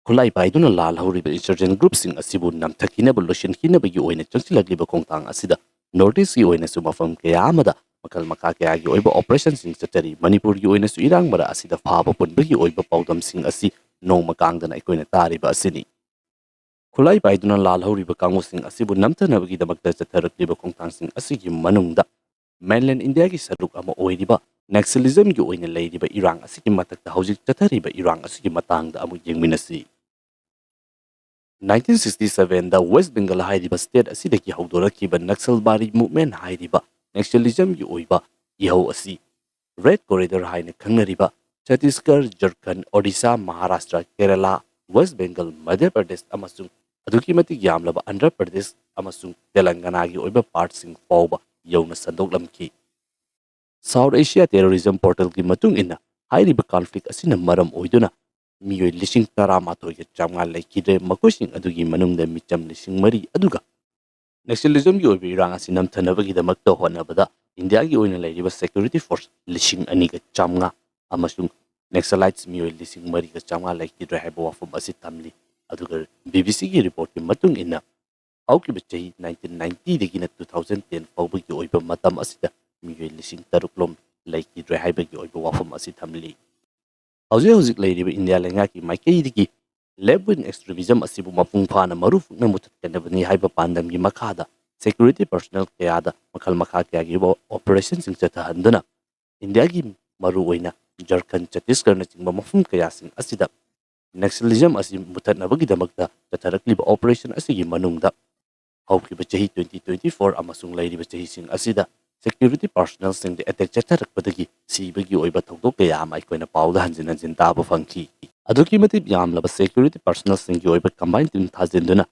ꯈꯨꯠꯂꯥꯏ ꯄꯥꯏꯗꯨꯅ ꯂꯥꯜꯍꯧꯔꯤꯕ insurgent groupꯁꯤꯡ ꯑꯁꯤꯕꯨ ꯅꯝꯊꯈꯤꯅꯕ, ꯂꯣꯏꯁꯤꯟꯈꯤꯅꯕꯒꯤ ꯑꯣꯏꯅ ꯆꯪꯁꯤꯜꯂꯛꯂꯤꯕ ꯈꯣꯡꯊꯥꯡ ꯑꯁꯤꯗ North Eastꯀꯤ ꯑꯣꯏꯅꯁꯨ ꯃꯐꯝ ꯀꯌꯥ ꯑꯃꯗ ꯃꯈꯜ ꯃꯈꯥ ꯀꯌꯥꯒꯤ ꯑꯣꯏꯕ operationꯁꯤꯡ ꯆꯠꯊꯔꯤ꯫ ꯃꯅꯤꯄꯨꯔꯒꯤ ꯑꯣꯏꯅꯁꯨ ꯏꯔꯥꯡ ꯃꯔꯛ ꯑꯁꯤꯗ ꯐꯥꯕ ꯄꯨꯟꯕꯒꯤ ꯑꯣꯏꯕ ꯄꯥꯎꯗꯝꯁꯤꯡ ꯑꯁꯤ ꯅꯣꯡꯃ ꯀꯥꯡꯗꯅ ꯑꯩꯈꯣꯏꯅ ꯇꯥꯔꯤꯕ ꯑꯁꯤꯅꯤ꯫ ꯈꯨꯠꯂꯥꯏ ꯄꯥꯏꯗꯨꯅ ꯂꯥꯜꯍꯧꯔꯤꯕ ꯀꯥꯡꯕꯨꯁꯤꯡ ꯑꯁꯤꯕꯨ ꯅꯝꯊꯅꯕꯒꯤꯗꯃꯛꯇ ꯆꯠꯊꯔꯛꯂꯤꯕ ꯈꯣꯡꯊꯥꯡꯁꯤꯡ ꯑꯁꯤꯒꯤ ꯃꯅꯨꯡꯗ mainland Indiaꯒꯤ ꯁꯔꯨꯛ ꯑꯃ ꯑꯣꯏꯔꯤꯕ Naxalismꯒꯤ ꯑꯣꯏꯅ ꯂꯩꯔꯤꯕ ꯏꯔꯥꯡ ꯑꯁꯤꯒꯤ ꯃꯊꯛꯇ ꯍꯧꯖꯤꯛ ꯆꯠꯊꯔꯤꯕ ꯏꯔꯥꯡ ꯑꯁꯤꯒꯤ ꯃꯇꯥꯡꯗ ꯑꯃꯨꯛ ꯌꯦꯡꯃꯤꯟꯅꯁꯤ꯫ Nineteen sixty sevenꯗ West Bengal ꯍꯥꯏꯔꯤꯕ state ꯑꯁꯤꯗꯒꯤ ꯍꯧꯗꯣꯔꯛꯈꯤꯕ Naxalbari movement ꯍꯥꯏꯔꯤꯕ Naxalismꯒꯤ ꯑꯣꯏꯕ ꯏꯍꯧ ꯑꯁꯤ Red Corridor ꯍꯥꯏꯅ ꯈꯪꯅꯔꯤꯕ ꯆꯇꯤꯁꯒꯔ, ꯖꯔꯈꯟ, ꯑꯣꯗꯤꯁꯥ, ꯃꯍꯥꯔꯥꯁꯇ꯭ꯔ, ꯀꯦꯔꯂꯥ, West Bengal, ꯃꯙ꯭ꯌ ꯄ꯭ꯔꯗꯦꯁ ꯑꯃꯁꯨꯡ ꯑꯗꯨꯛꯀꯤ ꯃꯇꯤꯛ ꯌꯥꯝꯂꯕ ꯑꯟꯙ꯭ꯔ ꯄ꯭ꯔꯗꯦꯁ ꯑꯃꯁꯨꯡ ꯇꯦꯂꯪꯒꯅꯥꯒꯤ ꯑꯣꯏꯕ partꯁꯤꯡ ꯐꯥꯎꯕ ꯌꯧꯅ ꯁꯟꯗꯣꯛꯂꯝꯈꯤ꯫ South Asia Terrorism Portalꯒꯤ ꯃꯇꯨꯡ ꯏꯟꯅ, ꯍꯥꯏꯔꯤꯕ conflict ꯑꯁꯤꯅ ꯃꯔꯝ ꯑꯣꯏꯗꯨꯅ ꯃꯤꯑꯣꯏ ꯂꯤꯁꯤꯡ ꯇꯔꯥꯃꯥꯊꯣꯏꯒ ꯆꯥꯝꯃꯉꯥ ꯂꯩꯈꯤꯗ꯭ꯔꯦ, ꯃꯈꯣꯏꯁꯤꯡ ꯑꯗꯨꯒꯤ ꯃꯅꯨꯡꯗ ꯃꯤꯆꯝ ꯂꯤꯁꯤꯡ ꯃꯔꯤ, ꯑꯗꯨꯒ Naxalismꯒꯤ ꯑꯣꯏꯕ ꯏꯔꯥꯡ ꯑꯁꯤ ꯅꯝꯊꯅꯕꯒꯤꯗꯃꯛꯇ ꯍꯣꯠꯅꯕꯗ Indiaꯒꯤ ꯑꯣꯏꯅ ꯂꯩꯔꯤꯕ security force ꯂꯤꯁꯤꯡ ꯑꯅꯤꯒ ꯆꯥꯝꯃꯉꯥ ꯑꯃꯁꯨꯡ Naxalites ꯃꯤꯑꯣꯏ ꯂꯤꯁꯤꯡ ꯃꯔꯤꯒ ꯆꯥꯝꯃꯉꯥ ꯂꯩꯈꯤꯗ꯭ꯔꯦ ꯍꯥꯏꯕ ꯋꯥꯐꯝ ꯑꯁꯤ ꯊꯝꯂꯤ꯫ ꯑꯗꯨꯒ BBCꯒꯤ reportꯀꯤ ꯃꯇꯨꯡ ꯏꯟꯅ, ꯍꯧꯈꯤꯕ ꯆꯍꯤ nineteen ninetyꯗꯒꯤꯅ two thousand ten ꯐꯥꯎꯕꯒꯤ ꯑꯣꯏꯕ ꯃꯇꯝ ꯑꯁꯤꯗ ꯃꯤꯑꯣꯏ ꯂꯤꯁꯤꯡ ꯇꯔꯨꯛ ꯂꯣꯝ ꯂꯩꯈꯤꯗ꯭ꯔꯦ ꯍꯥꯏꯕꯒꯤ ꯑꯣꯏꯕ ꯋꯥꯐꯝ ꯑꯁꯤ ꯊꯝꯂꯤ꯫ ꯍꯧꯖꯤꯛ ꯍꯧꯖꯤꯛ ꯂꯩꯔꯤꯕ ꯏꯟꯗꯤꯌꯥ ꯂꯩꯉꯥꯛꯀꯤ ꯃꯥꯏꯀꯩꯗꯒꯤ left wing extremism ꯑꯁꯤꯕꯨ ꯃꯄꯨꯡ ꯐꯥꯅ ꯃꯔꯨ ꯐꯨꯛꯅ ꯃꯨꯊꯠꯀꯗꯕꯅꯤ ꯍꯥꯏꯕ ꯄꯥꯟꯗꯝꯒꯤ ꯃꯈꯥꯗ security personnel ꯀꯌꯥꯗ ꯃꯈꯜ ꯃꯈꯥ ꯀꯌꯥꯒꯤ operationꯁꯤꯡ ꯆꯠꯊꯍꯟꯗꯨꯅ ꯏꯟꯗꯤꯌꯥꯒꯤ ꯃꯔꯨꯑꯣꯏꯅ ꯖꯔꯈꯟ, ꯆꯇꯤꯁꯒꯔꯅꯆꯤꯡꯕ ꯃꯐꯝ ꯀꯌꯥꯁꯤꯡ ꯑꯁꯤꯗ Naxalism ꯑꯁꯤ ꯃꯨꯊꯠꯅꯕꯒꯤꯗꯃꯛꯇ ꯆꯠꯊꯔꯛꯂꯤꯕ operation ꯑꯁꯤꯒꯤ ꯃꯅꯨꯡꯗ ꯍꯧꯈꯤꯕ ꯆꯍꯤ twenty twenty-four ꯑꯃꯁꯨꯡ ꯂꯩꯔꯤꯕ ꯆꯍꯤꯁꯤꯡ ꯑꯁꯤꯗ security personnelꯁꯤꯡꯗ attack ꯆꯠꯊꯔꯛꯄꯗꯒꯤ ꯁꯤꯕꯒꯤ ꯑꯣꯏꯕ ꯊꯧꯗꯣꯛ ꯀꯌꯥ ꯑꯃ ꯑꯩꯈꯣꯏꯅ ꯄꯥꯎꯗ ꯍꯟꯖꯤꯟ ꯍꯟꯖꯤꯟ ꯇꯥꯕ ꯐꯪꯈꯤ꯫ ꯑꯗꯨꯛꯀꯤ ꯃꯇꯤꯛ ꯌꯥꯝꯂꯕ security personnelꯁꯤꯡꯒꯤ ꯑꯣꯏꯕ combined team ꯊꯥꯖꯤꯟꯗꯨꯅ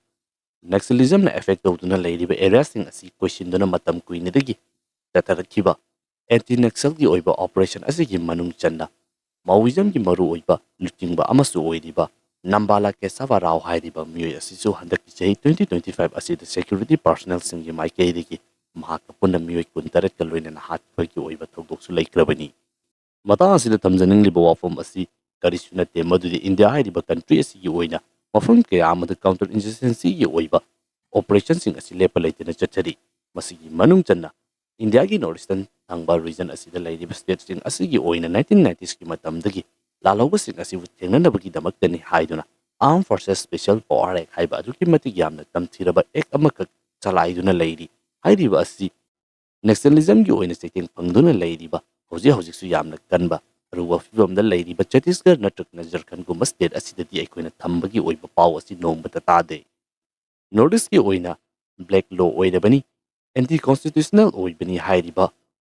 Naxalismꯅ affect ꯇꯧꯗꯨꯅ ꯂꯩꯔꯤꯕ areaꯁꯤꯡ ꯑꯁꯤ ꯀꯣꯏꯁꯤꯟꯗꯨꯅ ꯃꯇꯝ ꯀꯨꯏꯅꯗꯒꯤ ꯆꯠꯊꯔꯛꯈꯤꯕ anti Naxalꯒꯤ ꯑꯣꯏꯕ operation ꯑꯁꯤꯒꯤ ꯃꯅꯨꯡ ꯆꯟꯅ Maoismꯒꯤ ꯃꯔꯨꯑꯣꯏꯕ ꯂꯨꯆꯤꯡꯕ ꯑꯃꯁꯨ ꯑꯣꯏꯔꯤꯕ ꯅꯝꯕꯥꯂꯥ ꯀꯦꯁꯥꯚꯥ ꯔꯥꯎ ꯍꯥꯏꯔꯤꯕ ꯃꯤꯑꯣꯏ ꯑꯁꯤꯁꯨ ꯍꯟꯗꯛꯀꯤ ꯆꯍꯤ twenty twenty-five ꯑꯁꯤꯗ security personnelꯁꯤꯡꯒꯤ ꯃꯥꯏꯀꯩꯗꯒꯤ ꯃꯍꯥꯛꯀ ꯄꯨꯟꯅ ꯃꯤꯑꯣꯏ ꯀꯨꯟꯇꯔꯦꯠꯀ ꯂꯣꯏꯅꯅ ꯍꯥꯠꯈꯤꯕꯒꯤ ꯑꯣꯏꯕ ꯊꯧꯗꯣꯛꯁꯨ ꯂꯩꯈ꯭ꯔꯕꯅꯤ꯫ ꯃꯇꯥꯡ ꯑꯁꯤꯗ ꯊꯝꯖꯅꯤꯡꯂꯤꯕ ꯋꯥꯐꯝ ꯑꯁꯤ ꯀꯔꯤꯁꯨ ꯅꯠꯇꯦ, ꯃꯗꯨꯗꯤ ꯏꯟꯗꯤꯌꯥ ꯍꯥꯏꯔꯤꯕ ꯀꯟꯇ꯭ꯔꯤ ꯑꯁꯤꯒꯤ ꯑꯣꯏꯅ ꯃꯐꯝ ꯀꯌꯥ ꯑꯃꯗ ꯀꯥꯎꯟꯇꯔ ꯏꯟꯁꯔꯖꯦꯟꯁꯤꯒꯤ ꯑꯣꯏꯕ ꯑꯣꯄꯔꯦꯁꯟꯁꯤꯡ ꯑꯁꯤ ꯂꯦꯞꯄ ꯂꯩꯇꯅ ꯆꯠꯊꯔꯤ꯫ ꯃꯁꯤꯒꯤ ꯃꯅꯨꯡ ꯆꯟꯅ ꯏꯟꯗꯤꯌꯥꯒꯤ ꯅꯣꯔꯠ ꯏꯁꯇꯔꯟ ꯊꯪꯕ ꯔꯤꯖꯟ ꯑꯁꯤꯗ ꯂꯩꯔꯤꯕ ꯁ꯭ꯇꯦꯠꯁꯤꯡ ꯑꯁꯤꯒꯤ ꯑꯣꯏꯅ ꯅꯥꯏꯟꯇꯤꯟ ꯅꯥꯏꯟꯇꯤꯁꯀꯤ ꯃꯇꯝꯗꯒꯤ ꯂꯥꯜꯍꯧꯕꯁꯤꯡ ꯑꯁꯤꯕꯨ ꯊꯦꯡꯅꯅꯕꯒꯤꯗꯃꯛꯇꯅꯤ ꯍꯥꯏꯗꯨꯅ Armed Forces Special Power Act ꯍꯥꯏꯕ ꯑꯗꯨꯛꯀꯤ ꯃꯇꯤꯛ ꯌꯥꯝꯅ ꯇꯝꯊꯤꯔꯕ ꯑꯦꯛ ꯑꯃꯈꯛ ꯆꯂꯥꯏꯗꯨꯅ ꯂꯩꯔꯤ꯫ ꯍꯥꯏꯔꯤꯕ ꯑꯁꯤ ꯅꯦꯛꯁꯅꯦꯂꯤꯖꯝꯒꯤ ꯑꯣꯏꯅ ꯆꯩꯊꯦꯡ ꯐꯪꯗꯨꯅ ꯂꯩꯔꯤꯕ, ꯍꯧꯖꯤꯛ ꯍꯧꯖꯤꯛꯁꯨ ꯌꯥꯝꯅ ꯀꯟꯕ ꯑꯔꯨꯕ ꯐꯤꯕꯝꯗ ꯂꯩꯔꯤꯕ ꯆꯇꯤꯁꯒꯔ ꯅꯠꯇ꯭ꯔꯒꯅ ꯖꯔꯈꯟꯒꯨꯝꯕ ꯁ꯭ꯇꯦꯠ ꯑꯁꯤꯗꯗꯤ ꯑꯩꯈꯣꯏꯅ ꯊꯝꯕꯒꯤ ꯑꯣꯏꯕ ꯄꯥꯎ ꯑꯁꯤ ꯅꯣꯡꯃꯇ ꯇꯥꯗꯦ꯫ ꯅꯣꯔꯠ ꯏꯁꯀꯤ ꯑꯣꯏꯅ ꯕ꯭ꯂꯦꯛ ꯂꯣ ꯑꯣꯏꯔꯕꯅꯤ, ꯑꯦꯟꯇꯤ ꯀꯣꯟꯁꯇꯤꯇ꯭ꯌꯨꯁꯅꯦꯜ ꯑꯣꯏꯕꯅꯤ ꯍꯥꯏꯔꯤꯕ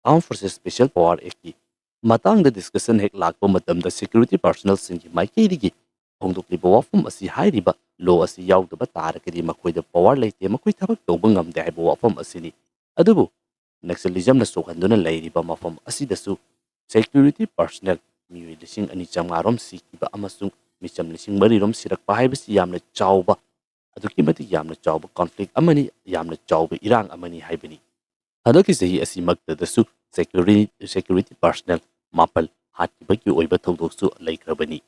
Armed Forces Special Power Actꯀꯤ ꯃꯇꯥꯡꯗ ꯗꯤꯁꯀꯁꯟ ꯍꯦꯛ ꯂꯥꯛꯄ ꯃꯇꯝꯗ ꯁꯦꯀ꯭ꯌꯨꯔꯤꯇꯤ ꯄꯥꯔꯁꯣꯅꯦꯜꯁꯤꯡꯒꯤ ꯃꯥꯏꯀꯩꯗꯒꯤ ꯐꯣꯡꯗꯣꯛꯂꯤꯕ ꯋꯥꯐꯝ ꯑꯁꯤ ꯍꯥꯏꯔꯤꯕ ꯂꯣ ꯑꯁꯤ ꯌꯥꯎꯗꯕ ꯇꯥꯔꯒꯗꯤ ꯃꯈꯣꯏꯗ ꯄꯋꯥꯔ ꯂꯩꯇꯦ, ꯃꯈꯣꯏ ꯊꯕꯛ ꯇꯧꯕ ꯉꯝꯗꯦ ꯍꯥꯏꯕ ꯋꯥꯐꯝ ꯑꯁꯤꯅꯤ꯫ ꯑꯗꯨꯕꯨ ꯅꯛꯁꯂꯤꯖꯝꯅ ꯁꯣꯛꯍꯟꯗꯨꯅ ꯂꯩꯔꯤꯕ ꯃꯐꯝ ꯑꯁꯤꯗꯁꯨ ꯁꯦꯀ꯭ꯌꯨꯔꯤꯇꯤ ꯄꯥꯔꯁꯣꯅꯦꯜ ꯃꯤꯑꯣꯏ ꯂꯤꯁꯤꯡ ꯑꯅꯤ ꯆꯥꯝꯃꯉꯥ ꯔꯣꯝ ꯁꯤꯈꯤꯕ ꯑꯃꯁꯨꯡ ꯃꯤꯆꯝ ꯂꯤꯁꯤꯡ ꯃꯔꯤ ꯔꯣꯝ ꯁꯤꯔꯛꯄ ꯍꯥꯏꯕꯁꯤ ꯌꯥꯝꯅ ꯆꯥꯎꯕ, ꯑꯗꯨꯛꯀꯤ ꯃꯇꯤꯛ ꯌꯥꯝꯅ ꯆꯥꯎꯕ ꯀꯣꯟꯐ꯭ꯂꯤꯛ ꯑꯃꯅꯤ, ꯌꯥꯝꯅ ꯆꯥꯎꯕ ꯏꯔꯥꯡ ꯑꯃꯅꯤ ꯍꯥꯏꯕꯅꯤ꯫ ꯍꯟꯗꯛꯀꯤ ꯆꯍꯤ ꯑꯁꯤꯃꯛꯇꯗꯁꯨ ꯁꯦꯀ꯭ꯌꯨꯔꯤ-, ꯁꯦꯀ꯭ꯌꯨꯔꯤꯇꯤ ꯄꯥꯔꯁꯣꯅꯦꯜ ꯃꯥꯄꯜ ꯍꯥꯠꯈꯤꯕꯒꯤ ꯑꯣꯏꯕ ꯊꯧꯗꯣꯛꯁꯨ ꯂꯩꯈ꯭ꯔꯕꯅꯤ꯫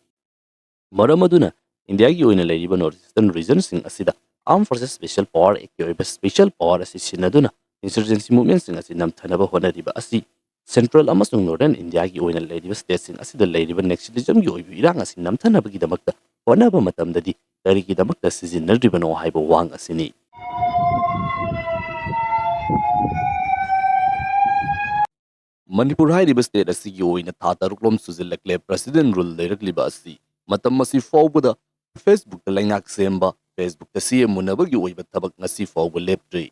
ꯃꯔꯝ ꯑꯗꯨꯅ ꯏꯟꯗꯤꯌꯥꯒꯤ ꯑꯣꯏꯅ ꯂꯩꯔꯤꯕ ꯅꯣꯔꯠ ꯏꯁꯇꯔꯟ ꯔꯤꯖꯟꯁꯤꯡ ꯑꯁꯤꯗ Armed Forces Special Power Actꯀꯤ ꯑꯣꯏꯕ ꯁ꯭ꯄꯦꯁꯦꯜ ꯄꯋꯥꯔ ꯑꯁꯤ ꯁꯤꯖꯤꯟꯅꯗꯨꯅ ꯏꯟꯁꯔꯖꯦꯟꯁꯤ ꯃꯨꯚꯃꯦꯟꯠꯁꯤꯡ ꯑꯁꯤ ꯅꯝꯊꯅꯕ ꯍꯣꯠꯅꯔꯤꯕ ꯑꯁꯤ ꯁꯦꯟꯇ꯭ꯔꯦꯜ ꯑꯃꯁꯨꯡ ꯅꯣꯔꯗꯔꯟ ꯏꯟꯗꯤꯌꯥꯒꯤ ꯑꯣꯏꯅ ꯂꯩꯔꯤꯕ ꯁ꯭ꯇꯦꯠꯁꯤꯡ ꯑꯁꯤꯗ ꯂꯩꯔꯤꯕ ꯅꯦꯛꯁꯂꯤꯖꯝꯒꯤ ꯑꯣꯏꯕ ꯏꯔꯥꯡ ꯑꯁꯤ ꯅꯝꯊꯅꯕꯒꯤꯗꯃꯛꯇ ꯍꯣꯠꯅꯕ ꯃꯇꯝꯗꯗꯤ ꯀꯔꯤꯒꯤꯗꯃꯛꯇ ꯁꯤꯖꯤꯟꯅꯗ꯭ꯔꯤꯕꯅꯣ ꯍꯥꯏꯕ ꯋꯥꯍꯪ ꯑꯁꯤꯅꯤ꯫ ꯃꯅꯤꯄꯨꯔ ꯍꯥꯏꯔꯤꯕ ꯁ꯭ꯇꯦꯠ ꯑꯁꯤꯒꯤ ꯑꯣꯏꯅ ꯊꯥ ꯇꯔꯨꯛꯂꯣꯝ ꯁꯨꯖꯤꯜꯂꯛꯂꯦ ꯄ꯭ꯔꯦꯁꯤꯗꯦꯟ ꯔꯨꯜ ꯂꯩꯔꯛꯂꯤꯕ ꯑꯁꯤ꯫ ꯃꯇꯝ ꯑꯁꯤ ꯐꯥꯎꯕꯗ ꯐꯦꯁꯕꯨꯛꯇ ꯂꯩꯉꯥꯛ ꯁꯦꯝꯕ, ꯐꯦꯁꯕꯨꯛꯇ ꯁꯤ ꯑꯦꯝ ꯃꯨꯟꯅꯕꯒꯤ ꯑꯣꯏꯕ ꯊꯕꯛ ꯉꯁꯤ ꯐꯥꯎꯕ ꯂꯦꯞꯇ꯭ꯔꯤ꯫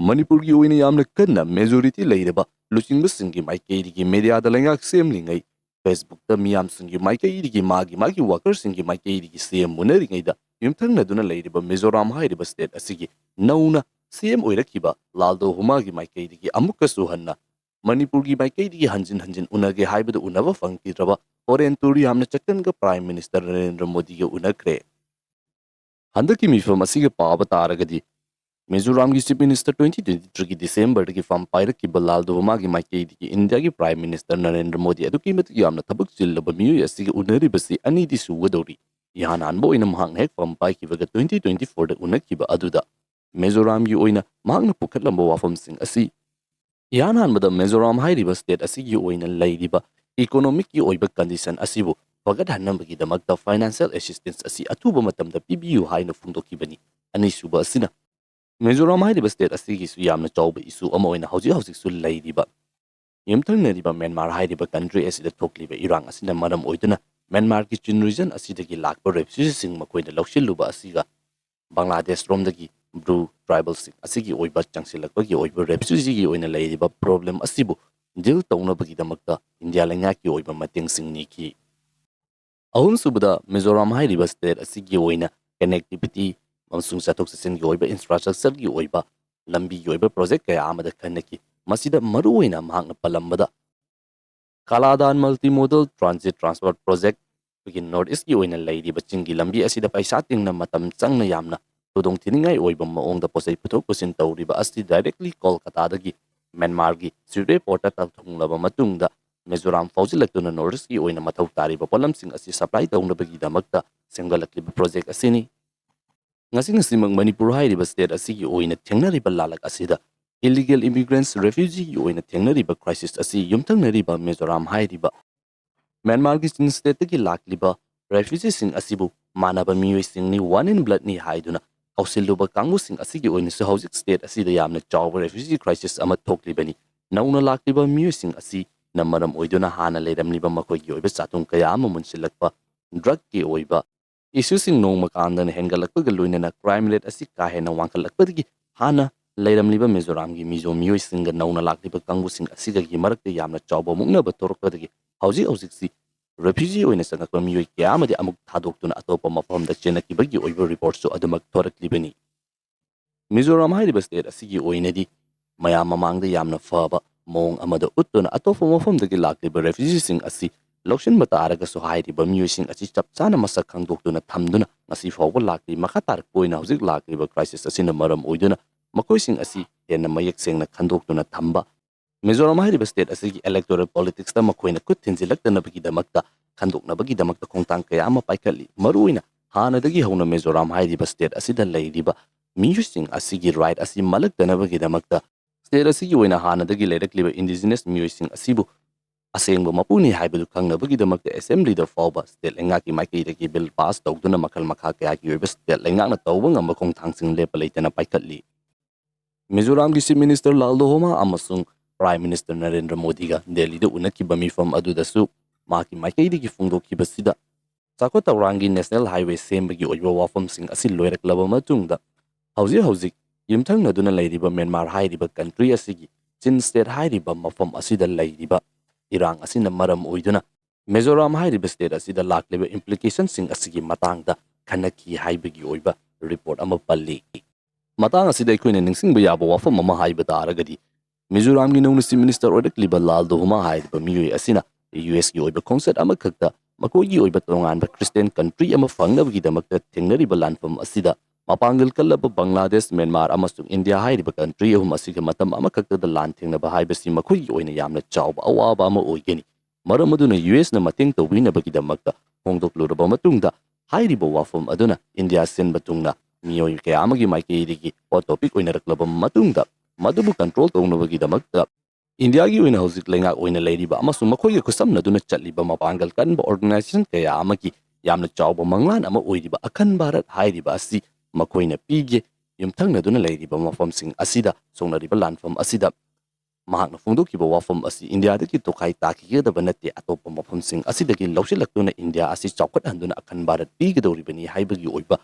ꯃꯅꯤꯄꯨꯔꯒꯤ ꯑꯣꯏꯅ ꯌꯥꯝꯅ ꯀꯟꯅ ꯃꯦꯖꯣꯔꯤꯇꯤ ꯂꯩꯔꯕ ꯂꯨꯆꯤꯡꯕꯁꯤꯡꯒꯤ ꯃꯥꯏꯀꯩꯗꯒꯤ ꯃꯦꯗꯤꯌꯥꯗ ꯂꯩꯉꯥꯛ ꯁꯦꯝꯂꯤꯉꯩ, ꯐꯦꯁꯕꯨꯛꯇ ꯃꯤꯌꯥꯝꯁꯤꯡꯒꯤ ꯃꯥꯏꯀꯩꯗꯒꯤ, ꯃꯥꯒꯤ ꯃꯥꯒꯤ ꯋꯥꯀꯔꯁꯤꯡꯒꯤ ꯃꯥꯏꯀꯩꯗꯒꯤ ꯁꯤ ꯑꯦꯝ ꯃꯨꯟꯅꯔꯤꯉꯩꯗ ꯌꯨꯝꯊꯪꯅꯗꯨꯅ ꯂꯩꯔꯤꯕ ꯃꯤꯖꯣꯔꯥꯝ ꯍꯥꯏꯔꯤꯕ ꯁ꯭ꯇꯦꯠ ꯑꯁꯤꯒꯤ ꯅꯧꯅ ꯁꯤ ꯑꯦꯝ ꯑꯣꯏꯔꯛꯈꯤꯕ ꯂꯥꯜꯗꯣ ꯍꯨꯃꯥꯒꯤ ꯃꯥꯏꯀꯩꯗꯒꯤ ꯑꯃꯨꯛꯀꯁꯨ ꯍꯟꯅ ꯃꯅꯤꯄꯨꯔꯒꯤ ꯃꯥꯏꯀꯩꯗꯒꯤ ꯍꯟꯖꯤꯟ ꯍꯟꯖꯤꯟ ꯎꯅꯒꯦ ꯍꯥꯏꯕꯗꯨ ꯎꯅꯕ ꯐꯪꯈꯤꯗ꯭ꯔꯕ ꯐꯣꯔꯦꯟ ꯇꯨꯔ ꯌꯥꯝꯅ ꯆꯠꯀꯟꯕ ꯄ꯭ꯔꯥꯏꯝ ꯃꯤꯅꯤꯁꯇꯔ ꯅꯔꯦꯟꯗ꯭ꯔ ꯃꯣꯗꯤꯒ ꯎꯅꯈ꯭ꯔꯦ꯫ ꯍꯟꯗꯛꯀꯤ ꯃꯤꯐꯝ ꯑꯁꯤꯒ ꯄꯥꯕ ꯇꯥꯔꯒꯗꯤ ꯃꯤꯖꯣꯔꯥꯝꯒꯤ Chief Minister twenty twenty-threeꯒꯤ Decemberꯗꯒꯤ ꯐꯝ ꯄꯥꯏꯔꯛꯈꯤꯕ ꯂꯥꯜ ꯗꯨꯕꯃꯥꯒꯤ ꯃꯥꯏꯀꯩꯗꯒꯤ ꯏꯟꯗꯤꯌꯥꯒꯤ Prime Minister ꯅꯔꯦꯟꯗ꯭ꯔ ꯃꯣꯗꯤ ꯑꯗꯨꯛꯀꯤ ꯃꯇꯤꯛ ꯌꯥꯝꯅ ꯊꯕꯛ ꯆꯤꯜꯂꯕ ꯃꯤꯑꯣꯏ ꯑꯁꯤꯒ ꯎꯅꯔꯤꯕꯁꯤ ꯑꯅꯤꯗꯤ ꯁꯨꯒꯗꯧꯔꯤ꯫ ꯏꯍꯥꯟ ꯍꯥꯟꯕ ꯑꯣꯏꯅ ꯃꯍꯥꯛꯅ ꯍꯦꯛ ꯐꯝ ꯄꯥꯏꯈꯤꯕꯒ twenty twenty-fourꯗ ꯎꯅꯈꯤꯕ ꯑꯗꯨꯗ ꯃꯤꯖꯣꯔꯥꯝꯒꯤ ꯑꯣꯏꯅ ꯃꯍꯥꯛꯅ ꯄꯨꯈꯠꯂꯝꯕ ꯋꯥꯐꯝꯁꯤꯡ ꯑꯁꯤ ꯏꯍꯥꯟ ꯍꯥꯟꯕꯗ ꯃꯤꯖꯣꯔꯥꯝ ꯍꯥꯏꯔꯤꯕ state ꯑꯁꯤꯒꯤ ꯑꯣꯏꯅ ꯂꯩꯔꯤꯕ economicꯀꯤ ꯑꯣꯏꯕ condition ꯑꯁꯤꯕꯨ ꯐꯒꯠꯍꯟꯅꯕꯒꯤꯗꯃꯛꯇ financial assistance ꯑꯁꯤ ꯑꯊꯨꯕ ꯃꯇꯝꯗ ꯄꯤꯕꯤꯌꯨ ꯍꯥꯏꯅ ꯐꯣꯡꯗꯣꯛꯈꯤꯕꯅꯤ꯫ ꯑꯅꯤꯁꯨꯕ ꯑꯁꯤꯅ ꯃꯤꯖꯣꯔꯥꯝ ꯍꯥꯏꯔꯤꯕ state ꯑꯁꯤꯒꯤꯁꯨ ꯌꯥꯝꯅ ꯆꯥꯎꯕ issue ꯑꯃ ꯑꯣꯏꯅ ꯍꯧꯖꯤꯛ ꯍꯧꯖꯤꯛꯁꯨ ꯂꯩꯔꯤꯕ ꯌꯨꯝꯊꯪꯅꯔꯤꯕ ꯃ꯭ꯌꯥꯟꯃꯥꯔ ꯍꯥꯏꯔꯤꯕ country ꯑꯁꯤꯗ ꯊꯣꯛꯂꯤꯕ ꯏꯔꯥꯡ ꯑꯁꯤꯅ ꯃꯔꯝ ꯑꯣꯏꯗꯨꯅ ꯃ꯭ꯌꯥꯟꯃꯥꯔꯒꯤ Chin region ꯑꯁꯤꯗꯒꯤ ꯂꯥꯛꯄ refugeeꯁꯤꯡ ꯃꯈꯣꯏꯅ ꯂꯧꯁꯤꯜꯂꯨꯕ ꯑꯁꯤꯒ ꯕꯪꯒ꯭ꯂꯥꯗꯦꯁ ꯔꯣꯝꯗꯒꯤ Bru tribalꯁꯤꯡ ꯑꯁꯤꯒꯤ ꯑꯣꯏꯕ ꯆꯪꯁꯤꯜꯂꯛꯄꯒꯤ ꯑꯣꯏꯕ refugeeꯒꯤ ꯑꯣꯏꯅ ꯂꯩꯔꯤꯕ problem ꯑꯁꯤꯕꯨ deal ꯇꯧꯅꯕꯒꯤꯗꯃꯛꯇ ꯏꯟꯗꯤꯌꯥ ꯂꯩꯉꯥꯛꯀꯤ ꯑꯣꯏꯕ ꯃꯇꯦꯡꯁꯤꯡ ꯅꯤꯈꯤ꯫ ꯑꯍꯨꯝꯁꯨꯕꯗ, ꯃꯤꯖꯣꯔꯥꯝ ꯍꯥꯏꯔꯤꯕ state ꯑꯁꯤꯒꯤ ꯑꯣꯏꯅ connectivity ꯑꯃꯁꯨꯡ ꯆꯠꯊꯣꯛ ꯆꯠꯁꯤꯟꯒꯤ ꯑꯣꯏꯕ infrastructureꯒꯤ ꯑꯣꯏꯕ ꯂꯝꯕꯤꯒꯤ ꯑꯣꯏꯕ project ꯀꯌꯥ ꯑꯃꯗ ꯈꯟꯅꯈꯤ꯫ ꯃꯁꯤꯗ ꯃꯔꯨꯑꯣꯏꯅ ꯃꯍꯥꯛꯅ ꯄꯜꯂꯝꯕꯗ Kaladan Multimodal Transit Transport Project, ꯑꯩꯈꯣꯏꯒꯤ North Eastꯀꯤ ꯑꯣꯏꯅ ꯂꯩꯔꯤꯕ ꯆꯤꯡꯒꯤ ꯂꯝꯕꯤ ꯑꯁꯤꯗ ꯄꯩꯁꯥ ꯇꯤꯡꯅ ꯃꯇꯝ ꯆꯪꯅ ꯌꯥꯝꯅ ꯈꯨꯗꯣꯡꯊꯤꯅꯤꯡꯉꯥꯏ ꯑꯣꯏꯕ ꯃꯑꯣꯡꯗ ꯄꯣꯠꯆꯩ ꯄꯨꯊꯣꯛ ꯄꯨꯁꯤꯟ ꯇꯧꯔꯤꯕ ꯑꯁꯤ directly ꯀꯣꯜꯀꯇꯥꯗꯒꯤ ꯃ꯭ꯌꯥꯟꯃꯥꯔꯒꯤ ꯁꯤꯔꯦ portꯇ ꯊꯨꯡꯂꯕ ꯃꯇꯨꯡꯗ ꯃꯤꯖꯣꯔꯥꯝ ꯐꯥꯎꯖꯤꯜꯂꯛꯇꯨꯅ North Eastꯀꯤ ꯑꯣꯏꯅ ꯃꯊꯧ ꯇꯥꯔꯤꯕ ꯄꯣꯠꯂꯝꯁꯤꯡ ꯑꯁꯤ supply ꯇꯧꯅꯕꯒꯤꯗꯃꯛꯇ ꯁꯦꯝꯒꯠꯂꯛꯂꯤꯕ project ꯑꯁꯤꯅꯤ꯫ ꯉꯁꯤ ꯉꯁꯤꯃꯛ ꯃꯅꯤꯄꯨꯔ ꯍꯥꯏꯔꯤꯕ state ꯑꯁꯤꯒꯤ ꯑꯣꯏꯅ ꯊꯦꯡꯅꯔꯤꯕ ꯂꯥꯂꯛ ꯑꯁꯤꯗ illegal immigrants, refugeeꯒꯤ ꯑꯣꯏꯅ ꯊꯦꯡꯅꯔꯤꯕ crisis ꯑꯁꯤ ꯌꯨꯝꯊꯪꯅꯔꯤꯕ ꯃꯤꯖꯣꯔꯥꯝ ꯍꯥꯏꯔꯤꯕ ꯃ꯭ꯌꯥꯟꯃꯥꯔꯒꯤ Chin stateꯇꯒꯤ ꯂꯥꯛꯂꯤꯕ refugeeꯁꯤꯡ ꯑꯁꯤꯕꯨ ꯃꯥꯟꯅꯕ ꯃꯤꯑꯣꯏꯁꯤꯡꯅꯤ, one in bloodꯅꯤ ꯍꯥꯏꯗꯨꯅ ꯀꯧꯁꯤꯜꯂꯨꯕ ꯀꯥꯡꯕꯨꯁꯤꯡ ꯑꯁꯤꯒꯤ ꯑꯣꯏꯅꯁꯨ ꯍꯧꯖꯤꯛ state ꯑꯁꯤꯗ ꯌꯥꯝꯅ ꯆꯥꯎꯕ refugee crisis ꯑꯃ ꯊꯣꯛꯂꯤꯕꯅꯤ꯫ ꯅꯧꯅ ꯂꯥꯛꯂꯤꯕ ꯃꯤꯑꯣꯏꯁꯤꯡ ꯑꯁꯤꯅ ꯃꯔꯝ ꯑꯣꯏꯗꯨꯅ ꯍꯥꯟꯅ ꯂꯩꯔꯝꯂꯤꯕ ꯃꯈꯣꯏꯒꯤ ꯑꯣꯏꯕ ꯆꯥꯊꯨꯡ ꯀꯌꯥ ꯑꯃ ꯃꯨꯟꯁꯤꯜꯂꯛꯄ, drugꯀꯤ ꯑꯣꯏꯕ issueꯁꯤꯡ ꯅꯣꯡꯃ ꯀꯥꯟꯗꯅ ꯍꯦꯟꯒꯠꯂꯛꯄꯒ ꯂꯣꯏꯅꯅ crime rate ꯑꯁꯤ ꯀꯥ ꯍꯦꯟꯅ ꯋꯥꯡꯈꯠꯂꯛꯄꯗꯒꯤ ꯍꯥꯟꯅ ꯂꯩꯔꯝꯂꯤꯕ ꯃꯤꯖꯣꯔꯥꯝꯒꯤ ꯃꯤꯖꯣ ꯃꯤꯑꯣꯏꯁꯤꯡꯒ ꯅꯧꯅ ꯂꯥꯛꯂꯤꯕ ꯀꯥꯡꯕꯨꯁꯤꯡ ꯑꯁꯤꯒꯒꯤ ꯃꯔꯛꯇ ꯌꯥꯝꯅ ꯆꯥꯎꯕ ꯃꯨꯛꯅꯕ ꯊꯣꯔꯛꯄꯗꯒꯤ ꯍꯧꯖꯤꯛ ꯍꯧꯖꯤꯛꯁꯤ refugee ꯑꯣꯏꯅ ꯆꯪꯂꯛꯄ ꯃꯤꯑꯣꯏ ꯀꯌꯥ ꯑꯃꯗꯤ ꯑꯃꯨꯛ ꯊꯥꯗꯣꯛꯇꯨꯅ ꯑꯇꯣꯞꯄ ꯃꯐꯝꯗ ꯆꯦꯟꯅꯈꯤꯕꯒꯤ ꯑꯣꯏꯕ reportꯁꯨ ꯑꯗꯨꯃꯛ ꯊꯣꯔꯛꯂꯤꯕꯅꯤ꯫ ꯃꯤꯖꯣꯔꯥꯝ ꯍꯥꯏꯔꯤꯕ state ꯑꯁꯤꯒꯤ ꯑꯣꯏꯅꯗꯤ ꯃꯌꯥꯝ ꯃꯃꯥꯡꯗ ꯌꯥꯝꯅ ꯐꯕ ꯃꯑꯣꯡ ꯑꯃꯗ ꯎꯠꯇꯨꯅ ꯑꯇꯣꯞꯄ ꯃꯐꯝꯗꯒꯤ ꯂꯥꯛꯂꯤꯕ refugeeꯁꯤꯡ ꯑꯁꯤ ꯂꯧꯁꯤꯟꯕ ꯇꯥꯔꯒꯁꯨ ꯍꯥꯏꯔꯤꯕ ꯃꯤꯑꯣꯏꯁꯤꯡ ꯑꯁꯤ ꯆꯞ ꯆꯥꯅ ꯃꯁꯛ ꯈꯪꯗꯣꯛꯇꯨꯅ ꯊꯝꯗꯨꯅ ꯉꯁꯤ ꯐꯥꯎꯕ ꯂꯥꯛꯂꯤ꯫ ꯃꯈꯥ ꯇꯥꯔꯛꯄ ꯑꯣꯏꯅ ꯍꯧꯖꯤꯛ ꯂꯥꯛꯂꯤꯕ crisis ꯑꯁꯤꯅ ꯃꯔꯝ ꯑꯣꯏꯗꯨꯅ ꯃꯈꯣꯏꯁꯤꯡ ꯑꯁꯤ ꯍꯦꯟꯅ ꯃꯌꯦꯛ ꯁꯦꯡꯅ ꯈꯟꯗꯣꯛꯇꯨꯅ ꯊꯝꯕ, ꯃꯤꯖꯣꯔꯥꯝ ꯍꯥꯏꯔꯤꯕ state ꯑꯁꯤꯒꯤ electoral politicsꯇ ꯃꯈꯣꯏꯅ ꯈꯨꯠ ꯊꯤꯟꯖꯤꯜꯂꯛꯇꯅꯕꯒꯤꯗꯃꯛꯇ ꯈꯟꯗꯣꯛꯅꯕꯒꯤꯗꯃꯛꯇ ꯈꯣꯡꯊꯥꯡ ꯀꯌꯥ ꯑꯃ ꯄꯥꯏꯈꯠꯂꯤ꯫ ꯃꯔꯨꯑꯣꯏꯅ ꯍꯥꯟꯅꯗꯒꯤ ꯍꯧꯅ ꯃꯤꯖꯣꯔꯥꯝ ꯍꯥꯏꯔꯤꯕ state ꯑꯁꯤꯗ ꯂꯩꯔꯤꯕ ꯃꯤꯑꯣꯏꯁꯤꯡ ꯑꯁꯤꯒꯤ right ꯑꯁꯤ ꯃꯜꯂꯛꯇꯅꯕꯒꯤꯗꯃꯛꯇ state ꯑꯁꯤꯒꯤ ꯑꯣꯏꯅ ꯍꯥꯟꯅꯗꯒꯤ ꯂꯩꯔꯛꯂꯤꯕ indigenous ꯃꯤꯑꯣꯏꯁꯤꯡ ꯑꯁꯤꯕꯨ ꯑꯁꯦꯡꯕ ꯃꯄꯨꯅꯤ ꯍꯥꯏꯕꯗꯨ ꯈꯪꯅꯕꯒꯤꯗꯃꯛꯇ assemblyꯗ ꯐꯥꯎꯕ state ꯂꯩꯉꯥꯛꯀꯤ ꯃꯥꯏꯀꯩꯗꯒꯤ bill pass ꯇꯧꯗꯨꯅ ꯃꯈꯜ ꯃꯈꯥ ꯀꯌꯥꯒꯤ ꯑꯣꯏꯕ state ꯂꯩꯉꯥꯛꯅ ꯇꯧꯕ ꯉꯝꯕ ꯈꯣꯡꯊꯥꯡꯁꯤꯡ ꯂꯦꯞꯄ ꯂꯩꯇꯅ ꯄꯥꯏꯈꯠꯂꯤ꯫ ꯃꯤꯖꯣꯔꯥꯝꯒꯤ Chief Minister ꯂꯥꯜ ꯗꯣꯍꯣꯃꯥ ꯑꯃꯁꯨꯡ Prime Minister ꯅꯔꯦꯟꯗ꯭ꯔ ꯃꯣꯗꯤꯒ ꯗꯦꯜꯂꯤꯗ ꯎꯅꯈꯤꯕ ꯃꯤꯐꯝ ꯑꯗꯨꯗꯁꯨ ꯃꯍꯥꯛꯀꯤ ꯃꯥꯏꯀꯩꯗꯒꯤ ꯐꯣꯡꯗꯣꯛꯈꯤꯕꯁꯤꯗ ꯆꯥꯎꯈꯠ ꯊꯧꯔꯥꯡꯒꯤ national highway ꯁꯦꯝꯕꯒꯤ ꯑꯣꯏꯕ ꯋꯥꯐꯝꯁꯤꯡ ꯑꯁꯤ ꯂꯣꯏꯔꯛꯂꯕ ꯃꯇꯨꯡꯗ ꯍꯧꯖꯤꯛ ꯍꯧꯖꯤꯛ ꯌꯨꯝꯊꯪꯅꯗꯨꯅ ꯂꯩꯔꯤꯕ ꯃ꯭ꯌꯥꯟꯃꯥꯔ ꯍꯥꯏꯔꯤꯕ country ꯑꯁꯤꯒꯤ Chin state ꯍꯥꯏꯔꯤꯕ ꯃꯐꯝ ꯑꯁꯤꯗ ꯂꯩꯔꯤꯕ ꯏꯔꯥꯡ ꯑꯁꯤꯅ ꯃꯔꯝ ꯑꯣꯏꯗꯨꯅ ꯃꯤꯖꯣꯔꯥꯝ ꯍꯥꯏꯔꯤꯕ state ꯑꯁꯤꯗ ꯂꯥꯛꯂꯤꯕ implicationꯁꯤꯡ ꯑꯁꯤꯒꯤ ꯃꯇꯥꯡꯗ ꯈꯟꯅꯈꯤ ꯍꯥꯏꯕꯒꯤ ꯑꯣꯏꯕ report ꯑꯃ ꯄꯜꯂꯤ꯫ ꯃꯇꯥꯡ ꯑꯁꯤꯗ ꯑꯩꯈꯣꯏꯅ ꯅꯤꯡꯁꯤꯡꯕ ꯌꯥꯕ ꯋꯥꯐꯝ ꯑꯃ ꯍꯥꯏꯕ ꯇꯥꯔꯒꯗꯤ ꯃꯤꯖꯣꯔꯥꯝꯒꯤ ꯅꯧꯅ Chief Minister ꯑꯣꯏꯔꯛꯂꯤꯕ ꯂꯥꯜ ꯗꯣꯍꯣꯃꯥ ꯍꯥꯏꯔꯤꯕ ꯃꯤꯑꯣꯏ ꯑꯁꯤꯅ USꯀꯤ ꯑꯣꯏꯕ ꯈꯣꯡꯆꯠ ꯑꯃꯈꯛꯇ ꯃꯈꯣꯏꯒꯤ ꯑꯣꯏꯕ ꯇꯣꯉꯥꯟꯕ Christian country ꯑꯃ ꯐꯪꯅꯕꯒꯤꯗꯃꯛꯇ ꯊꯦꯡꯅꯔꯤꯕ ꯂꯥꯟꯐꯝ ꯑꯁꯤꯗ ꯃꯄꯥꯡꯒꯜ ꯀꯜꯂꯕ ꯕꯪꯒ꯭ꯂꯥꯗꯦꯁ, ꯃ꯭ꯌꯥꯟꯃꯥꯔ ꯑꯃꯁꯨꯡ ꯏꯟꯗꯤꯌꯥ ꯍꯥꯏꯔꯤꯕ country ꯑꯍꯨꯝ ꯑꯁꯤꯒ ꯃꯇꯝ ꯑꯃꯈꯛꯇꯗ ꯂꯥꯟ ꯊꯦꯡꯅꯕ ꯍꯥꯏꯕꯁꯤ ꯃꯈꯣꯏꯒꯤ ꯑꯣꯏꯅ ꯌꯥꯝꯅ ꯆꯥꯎꯕ ꯑꯋꯥꯕ ꯑꯃ ꯑꯣꯏꯒꯅꯤ꯫ ꯃꯔꯝ ꯑꯗꯨꯅ USꯅ ꯃꯇꯦꯡ ꯇꯧꯕꯤꯅꯕꯒꯤꯗꯃꯛꯇ ꯐꯣꯡꯗꯣꯛꯂꯨꯔꯕ ꯃꯇꯨꯡꯗ ꯍꯥꯏꯔꯤꯕ ꯋꯥꯐꯝ ꯑꯗꯨꯅ ꯏꯟꯗꯤꯌꯥ ꯁꯤꯟꯕ ꯊꯨꯡꯅ ꯃꯤꯑꯣꯏ ꯀꯌꯥ ꯑꯃꯒꯤ ꯃꯥꯏꯀꯩꯗꯒꯤ hot topic ꯑꯣꯏꯅꯔꯛꯂꯕ ꯃꯇꯨꯡꯗ ꯃꯗꯨꯕꯨ control ꯇꯧꯅꯕꯒꯤꯗꯃꯛꯇ ꯏꯟꯗꯤꯌꯥꯒꯤ ꯑꯣꯏꯅ ꯍꯧꯖꯤꯛ ꯂꯩꯉꯥꯛ ꯑꯣꯏꯅ ꯂꯩꯔꯤꯕ ꯑꯃꯁꯨꯡ ꯃꯈꯣꯏꯒ ꯈꯨꯠꯁꯝꯅꯗꯨꯅ ꯆꯠꯂꯤꯕ ꯃꯄꯥꯡꯒꯜ ꯀꯟꯕ organization ꯀꯌꯥ ꯑꯃꯒꯤ ꯌꯥꯝꯅ ꯆꯥꯎꯕ ꯃꯪꯂꯥꯟ ꯑꯃ ꯑꯣꯏꯔꯤꯕ ꯑꯈꯟ ꯚꯥꯔꯠ ꯍꯥꯏꯔꯤꯕ ꯑꯁꯤ ꯃꯈꯣꯏꯅ ꯄꯤꯒꯦ꯫ ꯌꯨꯝꯊꯪꯅꯗꯨꯅ ꯂꯩꯔꯤꯕ ꯃꯐꯝꯁꯤꯡ ꯑꯁꯤꯗ ꯁꯣꯛꯅꯔꯤꯕ ꯂꯥꯟꯐꯝ ꯑꯁꯤꯗ ꯃꯍꯥꯛꯅ ꯐꯣꯡꯗꯣꯛꯈꯤꯕ ꯋꯥꯐꯝ ꯑꯁꯤ ꯏꯟꯗꯤꯌꯥꯗꯒꯤ ꯇꯣꯈꯥꯏ ꯇꯥꯈꯤꯒꯗꯕ ꯅꯠꯇꯦ, ꯑꯇꯣꯞꯄ ꯃꯐꯝꯁꯤꯡ ꯑꯁꯤꯗꯒꯤ ꯂꯧꯁꯤꯜꯂꯛꯇꯨꯅ ꯏꯟꯗꯤꯌꯥ ꯑꯁꯤ ꯆꯥꯎꯈꯠꯍꯟꯗꯨꯅ ꯑꯈꯟ ꯚꯥꯔꯠ ꯄꯤꯒꯗꯧꯔꯤꯕꯅꯤ ꯍꯥꯏꯕꯒꯤ ꯑꯣꯏꯕ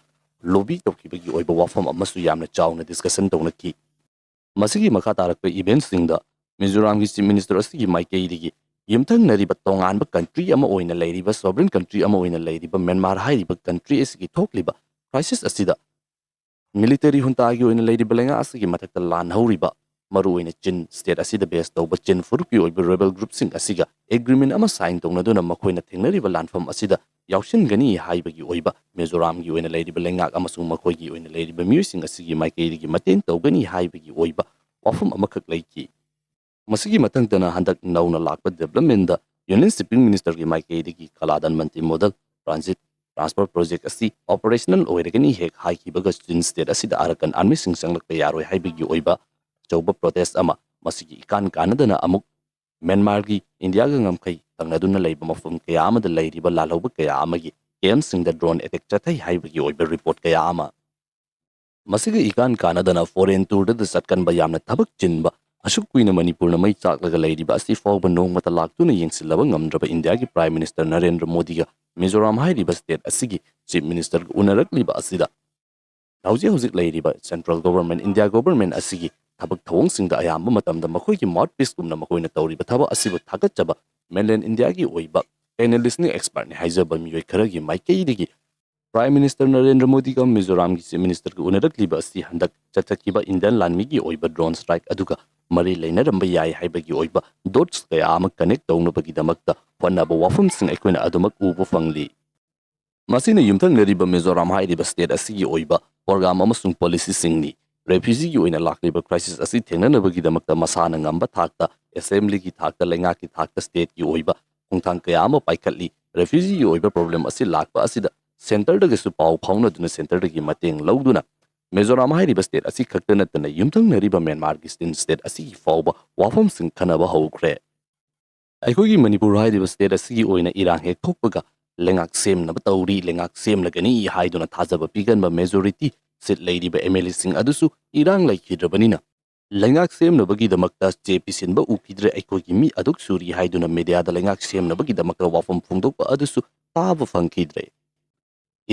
lobby ꯇꯧꯈꯤꯕꯒꯤ ꯑꯣꯏꯕ ꯋꯥꯐꯝ ꯑꯃꯁꯨ ꯌꯥꯝꯅ ꯆꯥꯎꯅ discussion ꯇꯧꯅꯈꯤ꯫ ꯃꯁꯤꯒꯤ ꯃꯈꯥ ꯇꯥꯔꯛꯄ eventꯁꯤꯡꯗ ꯃꯤꯖꯣꯔꯥꯝꯒꯤ Chief Minister ꯑꯁꯤꯒꯤ ꯃꯥꯏꯀꯩꯗꯒꯤ ꯌꯨꯝꯊꯪꯅꯔꯤꯕ ꯇꯣꯉꯥꯟꯕ country ꯑꯃ ꯑꯣꯏꯅ ꯂꯩꯔꯤꯕ, sovereign country ꯑꯃ ꯑꯣꯏꯅ ꯂꯩꯔꯤꯕ ꯃ꯭ꯌꯥꯟꯃꯥꯔ ꯍꯥꯏꯔꯤꯕ country ꯑꯁꯤꯒꯤ ꯊꯣꯛꯂꯤꯕ crisis ꯑꯁꯤꯗ military juntaꯒꯤ ꯑꯣꯏꯅ ꯂꯩꯔꯤꯕ ꯂꯩꯉꯥꯛ ꯑꯁꯤꯒꯤ ꯃꯊꯛꯇ ꯂꯥꯟ ꯍꯧꯔꯤꯕ ꯃꯔꯨꯑꯣꯏꯅ ꯆꯤꯟ state ꯑꯁꯤꯗ base ꯇꯧꯕ ꯆꯤꯟ ꯐꯨꯔꯨꯞꯀꯤ ꯑꯣꯏꯕ rebel groupꯁꯤꯡ ꯑꯁꯤꯒ agreement ꯑꯃ sign ꯇꯧꯅꯗꯨꯅ ꯃꯈꯣꯏꯅ ꯊꯦꯡꯅꯔꯤꯕ ꯂꯥꯟꯐꯝ ꯑꯁꯤꯗ ꯌꯥꯎꯁꯤꯟꯒꯅꯤ ꯍꯥꯏꯕꯒꯤ ꯑꯣꯏꯕ ꯃꯤꯖꯣꯔꯥꯝꯒꯤ ꯑꯣꯏꯅ ꯂꯩꯔꯤꯕ ꯂꯩꯉꯥꯛ ꯑꯃꯁꯨꯡ ꯃꯈꯣꯏꯒꯤ ꯑꯣꯏꯅ ꯂꯩꯔꯤꯕ ꯃꯤꯑꯣꯏꯁꯤꯡ ꯑꯁꯤꯒꯤ ꯃꯥꯏꯀꯩꯗꯒꯤ ꯃꯇꯦꯡ ꯇꯧꯒꯅꯤ ꯍꯥꯏꯕꯒꯤ ꯑꯣꯏꯕ ꯋꯥꯐꯝ ꯑꯃꯈꯛ ꯂꯩꯈꯤ꯫ ꯃꯁꯤꯒꯤ ꯃꯊꯪꯗꯅ ꯍꯟꯗꯛ ꯅꯧꯅ ꯂꯥꯛꯄ developmentꯗ Union Shipping Ministerꯒꯤ ꯃꯥꯏꯀꯩꯗꯒꯤ ꯀꯂꯥꯗꯥꯟ ꯃꯟꯇ꯭ꯔꯤ ꯃꯣꯗꯜ transit transfer project ꯑꯁꯤ operational ꯑꯣꯏꯔꯒꯅꯤ ꯍꯦꯛ ꯍꯥꯏꯈꯤꯕꯒ ꯆꯤꯟ state ꯑꯁꯤꯗ ꯑꯔꯀꯥꯟ armyꯁꯤꯡ ꯆꯪꯂꯛꯄ ꯌꯥꯔꯣꯏ ꯍꯥꯏꯕꯒꯤ ꯑꯣꯏꯕ ꯑꯆꯧꯕ protest ꯑꯃ ꯃꯁꯤꯒꯤ ꯏꯀꯥꯟ ꯀꯥꯟꯅꯗꯅ ꯑꯃꯨꯛ ꯃ꯭ꯌꯥꯟꯃꯥꯔꯒꯤ ꯏꯟꯗꯤꯌꯥꯒ ꯉꯝꯈꯩ ꯊꯪꯅꯗꯨꯅ ꯂꯩꯕ ꯃꯐꯝ ꯀꯌꯥ ꯑꯃꯗ ꯂꯩꯔꯤꯕ ꯂꯥꯜꯍꯧꯕ ꯀꯌꯥ ꯑꯃꯒꯤ campꯁꯤꯡꯗ drone attack ꯆꯠꯊꯩ ꯍꯥꯏꯕꯒꯤ ꯑꯣꯏꯕ report ꯀꯌꯥ ꯑꯃ꯫ ꯃꯁꯤꯒ ꯏꯀꯥꯟ ꯀꯥꯟꯅꯗꯅ foreign tourꯗ ꯆꯠꯀꯟꯕ ꯌꯥꯝꯅ ꯊꯕꯛ ꯆꯤꯟꯕ, ꯑꯁꯨꯛ ꯀꯨꯏꯅ ꯃꯅꯤꯄꯨꯔꯅ ꯃꯩ ꯆꯥꯛꯂꯒ ꯂꯩꯔꯤꯕ ꯑꯁꯤ ꯐꯥꯎꯕ ꯅꯣꯡꯃꯇ ꯂꯥꯛꯇꯨꯅ ꯌꯦꯡꯁꯤꯜꯂꯕ ꯉꯝꯗ꯭ꯔꯕ ꯏꯟꯗꯤꯌꯥꯒꯤ Prime Minister ꯅꯔꯦꯟꯗ꯭ꯔ ꯃꯣꯗꯤꯒ ꯃꯤꯖꯣꯔꯥꯝ ꯍꯥꯏꯔꯤꯕ state ꯑꯁꯤꯒꯤ Chief Ministerꯒ ꯎꯅꯔꯛꯂꯤꯕ ꯑꯁꯤꯗ ꯍꯧꯖꯤꯛ ꯍꯧꯖꯤꯛ ꯂꯩꯔꯤꯕ central government, ꯏꯟꯗꯤꯌꯥ government ꯑꯁꯤꯒꯤ ꯊꯕꯛ ꯊꯧꯑꯣꯡꯁꯤꯡꯗ ꯑꯌꯥꯝꯕ ꯃꯇꯝꯗ ꯃꯈꯣꯏꯒꯤ mouthpieceꯀꯨꯝꯅ ꯃꯈꯣꯏꯅ ꯇꯧꯔꯤꯕ ꯊꯕꯛ ꯑꯁꯤꯕꯨ ꯊꯥꯒꯠꯆꯕ mainland ꯏꯟꯗꯤꯌꯥꯒꯤ ꯑꯣꯏꯕ analystꯅꯤ, expertꯅꯤ ꯍꯥꯏꯖꯕ ꯃꯤꯑꯣꯏ ꯈꯔꯒꯤ ꯃꯥꯏꯀꯩꯗꯒꯤ Prime Minister ꯅꯔꯦꯟꯗ꯭ꯔ ꯃꯣꯗꯤꯒ ꯃꯤꯖꯣꯔꯥꯝꯒꯤ Chief Ministerꯒ ꯎꯅꯔꯛꯂꯤꯕ ꯑꯁꯤ ꯍꯟꯗꯛ ꯆꯠꯊꯈꯤꯕ Indian ꯂꯥꯟꯃꯤꯒꯤ ꯑꯣꯏꯕ drone strike ꯑꯗꯨꯒ ꯃꯔꯤ ꯂꯩꯅꯔꯝꯕ ꯌꯥꯏ ꯍꯥꯏꯕꯒꯤ ꯑꯣꯏꯕ dots ꯀꯌꯥ ꯑꯃ connect ꯇꯧꯅꯕꯒꯤꯗꯃꯛꯇ ꯍꯣꯠꯅꯕ ꯋꯥꯐꯝꯁꯤꯡ ꯑꯩꯈꯣꯏꯅ ꯑꯗꯨꯃꯛ ꯎꯕ ꯐꯪꯂꯤ꯫ ꯃꯁꯤꯅ ꯌꯨꯝꯊꯪꯅꯔꯤꯕ ꯃꯤꯖꯣꯔꯥꯝ ꯍꯥꯏꯔꯤꯕ state ꯑꯁꯤꯒꯤ ꯑꯣꯏꯕ program ꯑꯃꯁꯨꯡ policyꯁꯤꯡꯅꯤ꯫ Refugeeꯒꯤ ꯑꯣꯏꯅ ꯂꯥꯛꯂꯤꯕ crisis ꯑꯁꯤ ꯊꯦꯡꯅꯅꯕꯒꯤꯗꯃꯛꯇ ꯃꯁꯥꯅ ꯉꯝꯕ ꯊꯥꯛꯇ, assemblyꯒꯤ ꯊꯥꯛꯇ, ꯂꯩꯉꯥꯛꯀꯤ ꯊꯥꯛꯇ stateꯀꯤ ꯑꯣꯏꯕ ꯈꯣꯡꯊꯥꯡ ꯀꯌꯥ ꯑꯃ ꯄꯥꯏꯈꯠꯂꯤ꯫ Refugeeꯒꯤ ꯑꯣꯏꯕ problem ꯑꯁꯤ ꯂꯥꯛꯄ ꯑꯁꯤꯗ centreꯗꯒꯁꯨ ꯄꯥꯎ ꯐꯥꯎꯅꯗꯨꯅ centreꯗꯒꯤ ꯃꯇꯦꯡ ꯂꯧꯗꯨꯅ ꯃꯤꯖꯣꯔꯥꯝ ꯍꯥꯏꯔꯤꯕ state ꯑꯁꯤ ꯈꯛꯇ ꯅꯠꯇꯅ ꯌꯨꯝꯊꯪꯅꯔꯤꯕ ꯃ꯭ꯌꯥꯟꯃꯥꯔꯒꯤ Chin state ꯑꯁꯤꯒꯤ ꯐꯥꯎꯕ ꯋꯥꯐꯝꯁꯤꯡ ꯈꯟꯅꯕ ꯍꯧꯈ꯭ꯔꯦ꯫ ꯑꯩꯈꯣꯏꯒꯤ ꯃꯅꯤꯄꯨꯔ ꯍꯥꯏꯔꯤꯕ state ꯑꯁꯤꯒꯤ ꯑꯣꯏꯅ ꯏꯔꯥꯡ ꯍꯦꯛ ꯊꯣꯛꯄꯒ ꯂꯩꯉꯥꯛ ꯁꯦꯝꯅꯕ ꯇꯧꯔꯤ, ꯂꯩꯉꯥꯛ ꯁꯦꯝꯂꯒꯅꯤ ꯍꯥꯏꯗꯨꯅ ꯊꯥꯖꯕ ꯄꯤꯒꯟꯕ majority seat ꯂꯩꯔꯤꯕ MLAꯁꯤꯡ ꯑꯗꯨꯁꯨ ꯏꯔꯥꯡ ꯂꯩꯈꯤꯗ꯭ꯔꯕꯅꯤꯅ ꯂꯩꯉꯥꯛ ꯁꯦꯝꯅꯕꯒꯤꯗꯃꯛꯇ ꯆꯦ ꯄꯤꯁꯤꯟꯕ ꯎꯈꯤꯗ꯭ꯔꯦ꯫ ꯑꯩꯈꯣꯏꯒꯤ ꯃꯤ ꯑꯗꯨꯛ ꯁꯨꯔꯤ ꯍꯥꯏꯗꯨꯅ mediaꯗ ꯂꯩꯉꯥꯛ ꯁꯦꯝꯅꯕꯒꯤꯗꯃꯛꯇ ꯋꯥꯐꯝ ꯐꯣꯡꯗꯣꯛꯄ ꯑꯗꯨꯁꯨ ꯇꯥꯕ ꯐꯪꯈꯤꯗ꯭ꯔꯦ꯫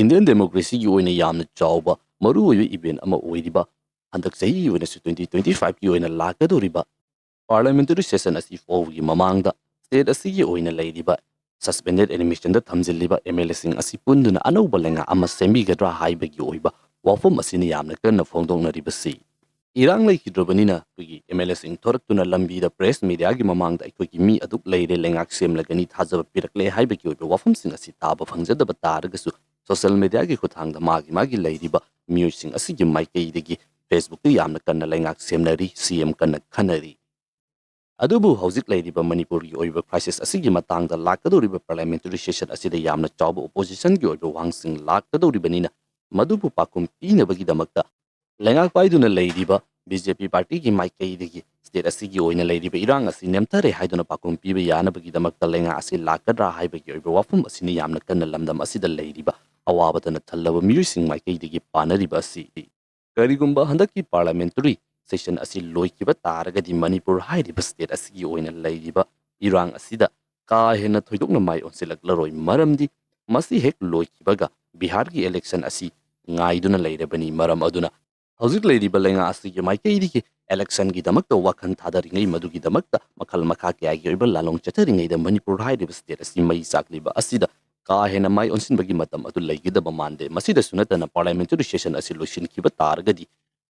Indian democracyꯒꯤ ꯑꯣꯏꯅ ꯌꯥꯝꯅ ꯆꯥꯎꯕ ꯃꯔꯨꯑꯣꯏꯕ event ꯑꯃ ꯑꯣꯏꯔꯤꯕ ꯍꯟꯗꯛ ꯆꯍꯤꯒꯤ ꯑꯣꯏꯅꯁꯨ twenty twenty fiveꯀꯤ ꯑꯣꯏꯅ ꯂꯥꯛꯀꯗꯧꯔꯤꯕ parliamentary session ꯑꯁꯤ ꯐꯥꯎꯕꯒꯤ ꯃꯃꯥꯡꯗ state ꯑꯁꯤꯒꯤ ꯑꯣꯏꯅ ꯂꯩꯔꯤꯕ suspended animationꯗ ꯊꯝꯖꯤꯜꯂꯤꯕ MLAꯁꯤꯡ ꯑꯁꯤ ꯄꯨꯟꯗꯨꯅ ꯑꯅꯧꯕ ꯂꯩꯉꯥꯛ ꯑꯃ ꯁꯦꯝꯕꯤꯒꯗ꯭ꯔꯥ ꯍꯥꯏꯕꯒꯤ ꯑꯣꯏꯕ ꯋꯥꯐꯝ ꯑꯁꯤꯅ ꯌꯥꯝꯅ ꯀꯟꯅ ꯐꯣꯡꯗꯣꯛꯅꯔꯤꯕꯁꯤ꯫ ꯏꯔꯥꯡ ꯂꯩꯈꯤꯗ꯭ꯔꯕꯅꯤꯅ ꯑꯩꯈꯣꯏꯒꯤ ꯑꯦꯝ ꯑꯦꯜ ꯑꯦꯁꯤꯡ ꯊꯣꯔꯛꯇꯨꯅ ꯂꯝꯕꯤꯗ ꯄ꯭ꯔꯦꯁ ꯃꯦꯗꯤꯌꯥꯒꯤ ꯃꯃꯥꯡꯗ ꯑꯩꯈꯣꯏꯒꯤ ꯃꯤ ꯑꯗꯨꯛ ꯂꯩꯔꯦ, ꯂꯩꯉꯥꯛ ꯁꯦꯝꯂꯒꯅꯤ, ꯊꯥꯖꯕ ꯄꯤꯔꯛꯂꯦ ꯍꯥꯏꯕꯒꯤ ꯑꯣꯏꯕ ꯋꯥꯐꯝꯁꯤꯡ ꯑꯁꯤ ꯇꯥꯕ ꯐꯪꯖꯗꯕ ꯇꯥꯔꯒꯁꯨ, ꯁꯣꯁꯤꯌꯦꯜ ꯃꯦꯗꯤꯌꯥꯒꯤ ꯈꯨꯠꯊꯥꯡꯗ ꯃꯥꯒꯤ ꯃꯥꯒꯤ ꯂꯩꯔꯤꯕ ꯃꯤꯑꯣꯏꯁꯤꯡ ꯑꯁꯤꯒꯤ ꯃꯥꯏꯀꯩꯗꯒꯤ ꯐꯦꯁꯕꯨꯛꯇ ꯌꯥꯝꯅ ꯀꯟꯅ ꯂꯩꯉꯥꯛ ꯁꯦꯝꯅꯔꯤ, ꯁꯤ ꯑꯦꯝ ꯀꯟꯅ ꯈꯟꯅꯔꯤ꯫ ꯑꯗꯨꯕꯨ ꯍꯧꯖꯤꯛ ꯂꯩꯔꯤꯕ ꯃꯅꯤꯄꯨꯔꯒꯤ ꯑꯣꯏꯕ ꯀ꯭ꯔꯥꯏꯁꯤꯁ ꯑꯁꯤꯒꯤ ꯃꯇꯥꯡꯗ ꯂꯥꯛꯀꯗꯧꯔꯤꯕ ꯄꯥꯔꯂꯤꯌꯥꯃꯦꯟꯇꯔꯤ ꯁꯦꯁꯟ ꯑꯁꯤꯗ ꯌꯥꯝꯅ ꯆꯥꯎꯕ ꯑꯣꯄꯣꯖꯤꯁꯟꯒꯤ ꯑꯣꯏꯕ ꯋꯥꯍꯪꯁꯤꯡ ꯂꯥꯛꯀꯗꯧꯔꯤꯕꯅꯤꯅ, ꯃꯗꯨꯕꯨ ꯄꯥꯎꯈꯨꯝ ꯄꯤꯅꯕꯒꯤꯗꯃꯛꯇ ꯂꯩꯉꯥꯛ ꯄꯥꯏꯗꯨꯅ ꯂꯩꯔꯤꯕ ꯕꯤ ꯖꯦ ꯄꯤ ꯄꯥꯔꯇꯤꯒꯤ ꯃꯥꯏꯀꯩꯗꯒꯤ ꯁ꯭ꯇꯦꯠ ꯑꯁꯤꯒꯤ ꯑꯣꯏꯅ ꯂꯩꯔꯤꯕ ꯏꯔꯥꯡ ꯑꯁꯤ ꯅꯦꯝꯊꯔꯦ ꯍꯥꯏꯗꯨꯅ ꯄꯥꯎꯈꯨꯝ ꯄꯤꯕ ꯌꯥꯅꯕꯒꯤꯗꯃꯛꯇ ꯂꯩꯉꯥꯛ ꯑꯁꯤ ꯂꯥꯛꯀꯗ꯭ꯔꯥ ꯍꯥꯏꯕꯒꯤ ꯑꯣꯏꯕ ꯋꯥꯐꯝ ꯑꯁꯤꯅ ꯌꯥꯝꯅ ꯀꯟꯅ ꯂꯝꯗꯝ ꯑꯁꯤꯗ ꯂꯩꯔꯤꯕ ꯑꯋꯥꯕꯇꯅ ꯊꯜꯂꯕ ꯃꯤꯑꯣꯏꯁꯤꯡ ꯃꯥꯏꯀꯩꯗꯒꯤ ꯄꯥꯅꯔꯤꯕ ꯑꯁꯤ꯫ ꯀꯔꯤꯒꯨꯝꯕ ꯍꯟꯗꯛꯀꯤ ꯄꯥꯔꯂꯤꯌꯥꯃꯦꯟꯇꯔꯤ ꯁꯦꯁꯟ ꯑꯁꯤ ꯂꯣꯏꯈꯤꯕ ꯇꯥꯔꯒꯗꯤ ꯃꯅꯤꯄꯨꯔ ꯍꯥꯏꯔꯤꯕ ꯁ꯭ꯇꯦꯠ ꯑꯁꯤꯒꯤ ꯑꯣꯏꯅ ꯂꯩꯔꯤꯕ ꯏꯔꯥꯡ ꯑꯁꯤꯗ ꯀꯥ ꯍꯦꯟꯅ ꯊꯣꯏꯗꯣꯛꯅ ꯃꯥꯏ ꯑꯣꯟꯁꯤꯜꯂꯛꯂꯔꯣꯏ꯫ ꯃꯔꯝꯗꯤ ꯃꯁꯤ ꯍꯦꯛ ꯂꯣꯏꯈꯤꯕꯒ ꯕꯤꯍꯥꯔꯒꯤ ꯏꯂꯦꯛꯁꯟ ꯑꯁꯤ ꯉꯥꯏꯗꯨꯅ ꯂꯩꯔꯕꯅꯤ꯫ ꯃꯔꯝ ꯑꯗꯨꯅ ꯍꯧꯖꯤꯛ ꯂꯩꯔꯤꯕ ꯂꯩꯉꯥꯛ ꯑꯁꯤꯒꯤ ꯃꯥꯏꯀꯩꯗꯒꯤ ꯏꯂꯦꯛꯁꯟꯒꯤꯗꯃꯛꯇ ꯋꯥꯈꯜ ꯊꯥꯗꯔꯤꯉꯩ, ꯃꯗꯨꯒꯤꯗꯃꯛꯇ ꯃꯈꯜ ꯃꯈꯥ ꯀꯌꯥꯒꯤ ꯑꯣꯏꯕ ꯂꯥꯂꯣꯡ ꯆꯠꯊꯔꯤꯉꯩꯗ ꯃꯅꯤꯄꯨꯔ ꯍꯥꯏꯔꯤꯕ ꯁ꯭ꯇꯦꯠ ꯑꯁꯤ ꯃꯩ ꯆꯥꯛꯂꯤꯕ ꯑꯁꯤꯗ ꯀꯥ ꯍꯦꯟꯅ ꯃꯥꯏ ꯑꯣꯟꯁꯤꯟꯕꯒꯤ ꯃꯇꯝ ꯑꯗꯨ ꯂꯩꯒꯗꯕ ꯃꯥꯟꯗꯦ꯫ ꯃꯁꯤꯗꯁꯨ ꯅꯠꯇꯅ ꯄꯥꯔꯂꯤꯌꯥꯃꯦꯟꯇꯔꯤ ꯁꯦꯁꯟ ꯑꯁꯤ ꯂꯣꯏꯁꯤꯟꯈꯤꯕ ꯇꯥꯔꯒꯗꯤ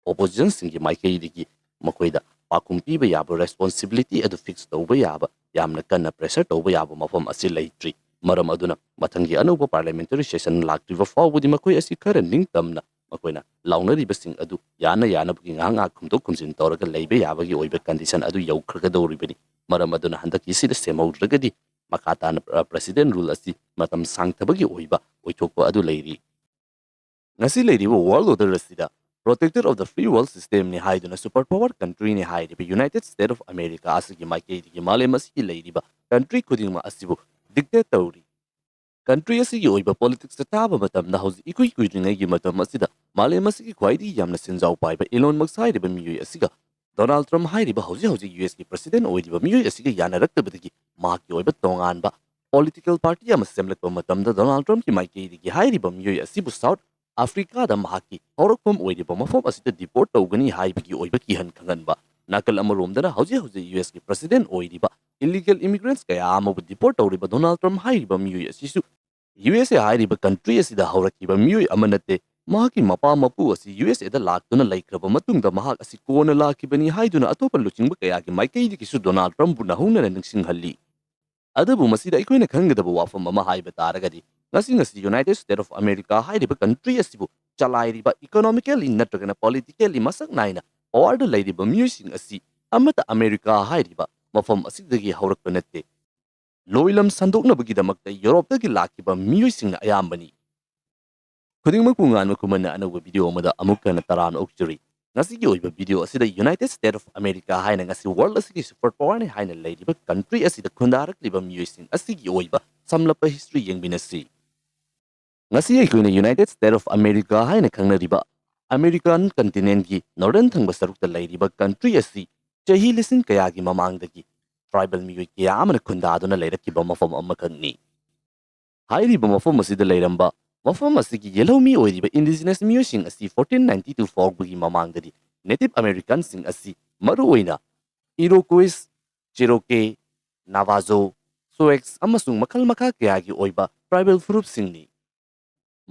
ꯑꯣꯄꯣꯖꯤꯁꯟꯁꯤꯡꯒꯤ ꯃꯥꯏꯀꯩꯗꯒꯤ ꯃꯈꯣꯏꯗ ꯄꯥꯎꯈꯨꯝ ꯄꯤꯕ ꯌꯥꯕ ꯔꯦꯁꯄꯣꯟꯁꯤꯕꯤꯂꯤꯇꯤ ꯑꯗꯨ ꯐꯤꯛꯁ ꯇꯧꯕ ꯌꯥꯕ ꯌꯥꯝꯅ ꯀꯟꯅ ꯄ꯭ꯔꯦꯁꯔ ꯇꯧꯕ ꯌꯥꯕ ꯃꯐꯝ ꯑꯁꯤ ꯂꯩꯇ꯭ꯔꯤ꯫ ꯃꯔꯝ ꯑꯗꯨꯅ ꯃꯊꯪꯒꯤ ꯑꯅꯧꯕ ꯄꯥꯔꯂꯤꯌꯥꯃꯦꯟꯇꯔꯤ ꯁꯦꯁꯟ ꯂꯥꯛꯇ꯭ꯔꯤꯕ ꯐꯥꯎꯕꯗꯤ ꯃꯈꯣꯏ ꯑꯁꯤ ꯈꯔ ꯅꯤꯡꯇꯝꯅ ꯃꯈꯣꯏꯅ ꯂꯥꯎꯅꯔꯤꯕꯁꯤꯡ ꯑꯗꯨ ꯌꯥꯅ ꯌꯥꯅꯕꯒꯤ ꯉꯥꯏꯍꯥꯛ ꯉꯥꯏꯍꯥꯛ ꯈꯨꯝꯗꯣꯛ ꯈꯨꯝꯖꯤꯟ ꯇꯧꯔꯒ ꯂꯩꯕ ꯌꯥꯕꯒꯤ ꯑꯣꯏꯕ ꯀꯟꯗꯤꯁꯟ ꯑꯗꯨ ꯌꯧꯈ꯭ꯔꯒꯗꯧꯔꯤꯕꯅꯤ꯫ ꯃꯔꯝ ꯑꯗꯨꯅ ꯍꯟꯗꯛꯀꯤꯁꯤꯗ ꯁꯦꯝꯍꯧꯗ꯭ꯔꯒꯗꯤ ꯃꯈꯥ ꯇꯥꯅ, ꯑ, ꯄ꯭ꯔꯦꯁꯤꯗꯦꯟ ꯔꯨꯜ ꯑꯁꯤ ꯃꯇꯝ ꯁꯥꯡꯊꯕꯒꯤ ꯑꯣꯏꯕ ꯑꯣꯏꯊꯣꯛꯄ ꯑꯗꯨ ꯂꯩꯔꯤ꯫ ꯉꯁꯤ ꯂꯩꯔꯤꯕ ꯋꯥꯔꯜ ꯑꯣꯔꯗꯔ ꯑꯁꯤꯗ protector of the free world system ꯅꯤ ꯍꯥꯏꯗꯨꯅ ꯁꯨꯄꯔ ꯄꯥꯋꯔ ꯀꯟꯇ꯭ꯔꯤꯅꯤ ꯍꯥꯏꯔꯤꯕ ꯌꯨꯅꯥꯏꯇꯦꯗ ꯁ꯭ꯇꯦꯠ ꯑꯣꯐ ꯑꯃꯦꯔꯤꯀꯥ ꯑꯁꯤꯒꯤ ꯃꯥꯏꯀꯩꯗꯒꯤ ꯃꯥꯂꯦꯝ ꯑꯁꯤꯒꯤ ꯂꯩꯔꯤꯕ ꯀꯟꯇ꯭ꯔꯤ ꯈꯨꯗꯤꯡꯃꯛ ꯑꯁꯤꯕꯨ ꯗꯤꯛꯇꯦꯠ ꯇꯧꯔꯤ꯫ ꯀꯟꯇ꯭ꯔꯤ ꯑꯁꯤꯒꯤ ꯑꯣꯏꯕ ꯄꯣꯂꯤꯇꯤꯛꯁꯇ ꯇꯥꯕ ꯃꯇꯝꯗ ꯍꯧꯖꯤꯛ ꯏꯀꯨꯏ ꯀꯨꯏꯗ꯭ꯔꯤꯉꯩꯒꯤ ꯃꯇꯝ ꯑꯁꯤꯗ ꯃꯥꯂꯦꯝ ꯑꯁꯤꯒꯤ ꯈ꯭ꯋꯥꯏꯗꯒꯤ ꯌꯥꯝꯅ ꯁꯦꯟꯖꯥꯎ ꯄꯥꯏꯕ ꯏꯂꯣꯟ ꯃꯁꯛ ꯍꯥꯏꯔꯤꯕ ꯃꯤꯑꯣꯏ ꯑꯁꯤꯒ ꯗꯣꯅꯥꯜꯗ ꯇ꯭ꯔꯝꯞ ꯍꯥꯏꯔꯤꯕ ꯍꯧꯖꯤꯛ ꯍꯧꯖꯤꯛ ꯌꯨ ꯑꯦꯁꯀꯤ ꯄ꯭ꯔꯦꯁꯤꯗꯦꯟ ꯑꯣꯏꯔꯤꯕ ꯃꯤꯑꯣꯏ ꯑꯁꯤꯒ ꯌꯥꯅꯔꯛꯇꯕꯗꯒꯤ ꯃꯍꯥꯛꯀꯤ ꯑꯣꯏꯕ ꯇꯣꯉꯥꯟꯕ ꯄꯣꯂꯤꯇꯤꯀꯦꯜ ꯄꯥꯔꯇꯤ ꯑꯃ ꯁꯦꯝꯂꯛꯄ ꯃꯇꯝꯗ ꯗꯣꯅꯥꯜꯗ ꯇ꯭ꯔꯝꯞꯀꯤ ꯃꯥꯏꯀꯩꯗꯒꯤ ꯍꯥꯏꯔꯤꯕ ꯃꯤꯑꯣꯏ ꯑꯁꯤꯕꯨ ꯁꯥꯎꯠ ꯑꯐ꯭ꯔꯤꯀꯥꯗ ꯃꯍꯥꯛꯀꯤ ꯍꯧꯔꯛꯐꯝ ꯑꯣꯏꯔꯤꯕ ꯃꯐꯝ ꯑꯁꯤꯗ ꯗꯤꯄꯣꯔꯠ ꯇꯧꯒꯅꯤ ꯍꯥꯏꯕꯒꯤ ꯑꯣꯏꯕ ꯀꯤꯍꯟ ꯈꯪꯍꯟꯕ꯫ ꯅꯥꯀꯜ ꯑꯃꯔꯣꯝꯗꯅ ꯍꯧꯖꯤꯛ ꯍꯧꯖꯤꯛ ꯌꯨ ꯑꯦꯁꯀꯤ ꯄ꯭ꯔꯦꯁꯤꯗꯦꯟ ꯑꯣꯏꯔꯤꯕ ꯏꯂꯤꯒꯦꯜ ꯏꯃꯤꯒ꯭ꯔꯦꯟꯠꯁ ꯀꯌꯥ ꯑꯃꯕꯨ ꯗꯤꯄꯣꯔꯠ ꯇꯧꯔꯤꯕ ꯗꯣꯅꯥꯜꯗ ꯇ꯭ꯔꯝꯞ ꯍꯥꯏꯔꯤꯕ ꯃꯤꯑꯣꯏ ꯑꯁꯤꯁꯨ ꯌꯨ ꯑꯦꯁ ꯑꯦ ꯍꯥꯏꯔꯤꯕ ꯀꯟꯇ꯭ꯔꯤ ꯑꯁꯤꯗ ꯍꯧꯔꯛꯈꯤꯕ ꯃꯤꯑꯣꯏ ꯑꯃ ꯅꯠꯇꯦ꯫ ꯃꯍꯥꯛꯀꯤ ꯃꯄꯥ ꯃꯄꯨ ꯑꯁꯤ ꯌꯨ ꯑꯦꯁ ꯑꯦꯗ ꯂꯥꯛꯇꯨꯅ ꯂꯩꯈ꯭ꯔꯕ ꯃꯇꯨꯡꯗ ꯃꯍꯥꯛ ꯑꯁꯤ ꯀꯣꯟꯅ ꯂꯥꯛꯈꯤꯕꯅꯤ ꯍꯥꯏꯗꯨꯅ ꯑꯇꯣꯞꯄ ꯂꯨꯆꯤꯡꯕ ꯀꯌꯥꯒꯤ ꯃꯥꯏꯀꯩꯗꯒꯤꯁꯨ ꯗꯣꯅꯥꯜꯗ ꯇ꯭ꯔꯝꯞꯄꯨ ꯅꯧꯍꯧꯅꯅ ꯅꯤꯡꯁꯤꯡꯍꯜꯂꯤ꯫ ꯑꯗꯨꯕꯨ ꯃꯁꯤꯗ ꯑꯩꯈꯣꯏꯅ ꯈꯪꯒꯗꯕ ꯋꯥꯐꯝ ꯑꯃ ꯍꯥꯏꯕ ꯇꯥꯔꯒꯗꯤ, ꯉꯁꯤ ꯉꯁꯤ ꯌꯨꯅꯥꯏꯇꯦꯗ ꯁ꯭ꯇꯦꯠ ꯑꯣꯐ ꯑꯃꯦꯔꯤꯀꯥ ꯍꯥꯏꯔꯤꯕ ꯀꯟꯇ꯭ꯔꯤ ꯑꯁꯤꯕꯨ ꯆꯂꯥꯏꯔꯤꯕ, ꯏꯀꯣꯅꯣꯃꯤꯀꯦꯜꯂꯤ ꯅꯠꯇ꯭ꯔꯒꯅ ꯄꯣꯂꯤꯇꯤꯀꯦꯜꯂꯤ ꯃꯁꯛ ꯅꯥꯏꯅ ꯄꯋꯥꯔꯗ ꯂꯩꯔꯤꯕ ꯃꯤꯑꯣꯏꯁꯤꯡ ꯑꯁꯤ ꯑꯃꯠꯇ ꯑꯃꯦꯔꯤꯀꯥ ꯍꯥꯏꯔꯤꯕ ꯃꯐꯝ ꯑꯁꯤꯗꯒꯤ ꯍꯧꯔꯛꯄ ꯅꯠꯇꯦ꯫ ꯂꯣꯏꯂꯝ ꯁꯟꯗꯣꯛꯅꯕꯒꯤꯗꯃꯛꯇ ꯌꯨꯔꯣꯞꯇꯒꯤ ꯂꯥꯛꯈꯤꯕ ꯃꯤꯑꯣꯏꯁꯤꯡꯅ ꯑꯌꯥꯝꯕꯅꯤ꯫ ꯈꯨꯗꯤꯡꯃꯛꯄꯨ ꯉꯥꯟꯕ ꯈꯨꯃꯟꯅ ꯑꯅꯧꯕ ꯚꯤꯗꯤꯑꯣ ꯑꯃꯗ ꯑꯃꯨꯛ ꯍꯟꯅ ꯇꯔꯥꯝꯅ ꯑꯣꯛꯆꯔꯤ꯫ ꯉꯁꯤꯒꯤ ꯑꯣꯏꯕ ꯚꯤꯗꯤꯑꯣ ꯑꯁꯤꯗ ꯌꯨꯅꯥꯏꯇꯦꯗ ꯁ꯭ꯇꯦꯠ ꯑꯣꯐ ꯑꯃꯦꯔꯤꯀꯥ ꯍꯥꯏꯅ ꯉꯁꯤ ꯋꯥꯔꯜꯗ ꯑꯁꯤꯒꯤ ꯁꯨꯄꯔ ꯄꯋꯥꯔꯅꯤ ꯍꯥꯏꯅ ꯂꯩꯔꯤꯕ ꯀꯟꯇ꯭ꯔꯤ ꯑꯁꯤꯗ ꯈꯨꯟꯗꯥꯔꯛꯂꯤꯕ ꯃꯤꯑꯣꯏꯁꯤꯡ ꯑꯁꯤꯒꯤ ꯑꯣꯏꯕ ꯁꯝꯂꯞꯄ ꯍꯤꯁꯇ꯭ꯔꯤ ꯌꯦꯡꯃꯤꯟꯅꯁꯤ꯫ ꯉꯁꯤ ꯑꯩꯈꯣꯏꯅ ꯌꯨꯅꯥꯏꯇꯦꯗ ꯁ꯭ꯇꯦꯠ ꯑꯣꯐ ꯑꯃꯦꯔꯤꯀꯥ ꯍꯥꯏꯅ ꯈꯪꯅꯔꯤꯕ ꯑꯃꯦꯔꯤꯀꯥꯟ ꯀꯟꯇꯤꯅꯦꯟꯒꯤ ꯅꯣꯔꯗꯔꯟ ꯊꯪꯕ ꯁꯔꯨꯛꯇ ꯂꯩꯔꯤꯕ ꯀꯟꯇ꯭ꯔꯤ ꯑꯁꯤ ꯆꯍꯤ ꯂꯤꯁꯤꯡ ꯀꯌꯥꯒꯤ ꯃꯃꯥꯡꯗꯒꯤ ꯇ꯭ꯔꯥꯏꯕꯦꯜ ꯃꯤꯑꯣꯏ ꯀꯌꯥ ꯑꯃꯅ ꯈꯨꯟꯗꯥꯗꯨꯅ ꯂꯩꯔꯛꯈꯤꯕ ꯃꯐꯝ ꯑꯃꯈꯛꯅꯤ꯫ ꯍꯥꯏꯔꯤꯕ ꯃꯐꯝ ꯑꯁꯤꯗ ꯂꯩꯔꯝꯕ, ꯃꯐꯝ ꯑꯁꯤꯒꯤ ꯌꯦꯜꯍꯧꯃꯤ ꯑꯣꯏꯔꯤꯕ ꯏꯟꯗꯤꯖꯤꯅꯁ ꯃꯤꯑꯣꯏꯁꯤꯡ ꯑꯁꯤ ꯐꯣꯔꯇꯤꯟ ꯅꯥꯏꯟꯇꯤ ꯇꯨ ꯐꯥꯎꯕꯒꯤ ꯃꯃꯥꯡꯗꯗꯤ ꯅꯦꯇꯤꯚ ꯑꯃꯦꯔꯤꯀꯥꯟꯁꯤꯡ ꯑꯁꯤ ꯃꯔꯨꯑꯣꯏꯅ ꯏꯔꯣꯀꯣꯏꯁ, ꯆꯦꯔꯣꯀꯦ, ꯅꯥꯚꯥꯖꯣ, ꯁꯣꯑꯦꯛꯁ ꯑꯃꯁꯨꯡ ꯃꯈꯜ ꯃꯈꯥ ꯀꯌꯥꯒꯤ ꯑꯣꯏꯕ ꯇ꯭ꯔꯥꯏꯕꯦꯜ ꯐꯨꯔꯨꯞꯁꯤꯡꯅꯤ꯫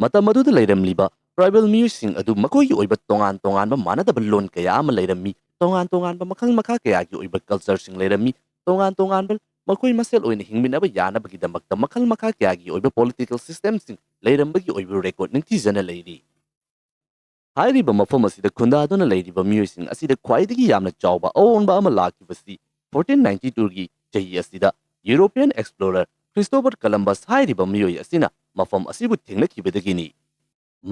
ꯃꯇꯝ ꯑꯗꯨꯗ ꯂꯩꯔꯝꯂꯤꯕ ꯇ꯭ꯔꯥꯏꯕꯦꯜ ꯃꯤꯑꯣꯏꯁꯤꯡ ꯑꯗꯨ ꯃꯈꯣꯏꯒꯤ ꯑꯣꯏꯕ ꯇꯣꯉꯥꯟ ꯇꯣꯉꯥꯟꯕ ꯃꯥꯟꯅꯗꯕ ꯂꯣꯟ ꯀꯌꯥ ꯑꯃ ꯂꯩꯔꯝꯃꯤ, ꯇꯣꯉꯥꯟ ꯇꯣꯉꯥꯟꯕ ꯃꯈꯜ ꯃꯈꯥ ꯀꯌꯥꯒꯤ ꯑꯣꯏꯕ ꯀꯜꯆꯔꯁꯤꯡ ꯂꯩꯔꯝꯃꯤ, ꯇꯣꯉꯥꯟ ꯇꯣꯉꯥꯟꯕ ꯃꯈꯣꯏ ꯃꯁꯦꯜ ꯑꯣꯏꯅ ꯍꯤꯡꯃꯤꯟꯅꯕ ꯌꯥꯅꯕꯒꯤꯗꯃꯛꯇ ꯃꯈꯜ ꯃꯈꯥ ꯀꯌꯥꯒꯤ ꯑꯣꯏꯕ ꯄꯣꯂꯤꯇꯤꯀꯦꯜ ꯁꯤꯁꯇꯦꯝꯁꯤꯡ ꯂꯩꯔꯝꯕꯒꯤ ꯑꯣꯏꯕ ꯔꯦꯀꯣꯔꯗ ꯅꯤꯡꯊꯤꯖꯅ ꯂꯩꯔꯤ꯫ ꯍꯥꯏꯔꯤꯕ ꯃꯐꯝ ꯑꯁꯤꯗ ꯈꯨꯟꯗꯥꯗꯨꯅ ꯂꯩꯔꯤꯕ ꯃꯤꯑꯣꯏꯁꯤꯡ ꯑꯁꯤꯗ ꯈ꯭ꯋꯥꯏꯗꯒꯤ ꯌꯥꯝꯅ ꯆꯥꯎꯕ ꯑꯑꯣꯟꯕ ꯑꯃ ꯂꯥꯛꯈꯤꯕꯁꯤ ꯐꯣꯔꯇꯤꯟ ꯅꯥꯏꯟꯇꯤ ꯇꯨꯒꯤ ꯆꯍꯤ ꯑꯁꯤꯗ ꯌꯨꯔꯣꯄꯤꯌꯟ ꯑꯦꯛꯁꯄ꯭ꯂꯣꯔꯔ ꯈ꯭ꯔꯤꯁꯇꯣꯐꯔ ꯀꯂꯝꯕꯁ ꯍꯥꯏꯔꯤꯕ ꯃꯤꯑꯣꯏ ꯑꯁꯤꯅ ꯃꯐꯝ ꯑꯁꯤꯕꯨ ꯊꯦꯡꯅꯈꯤꯕꯗꯒꯤꯅꯤ꯫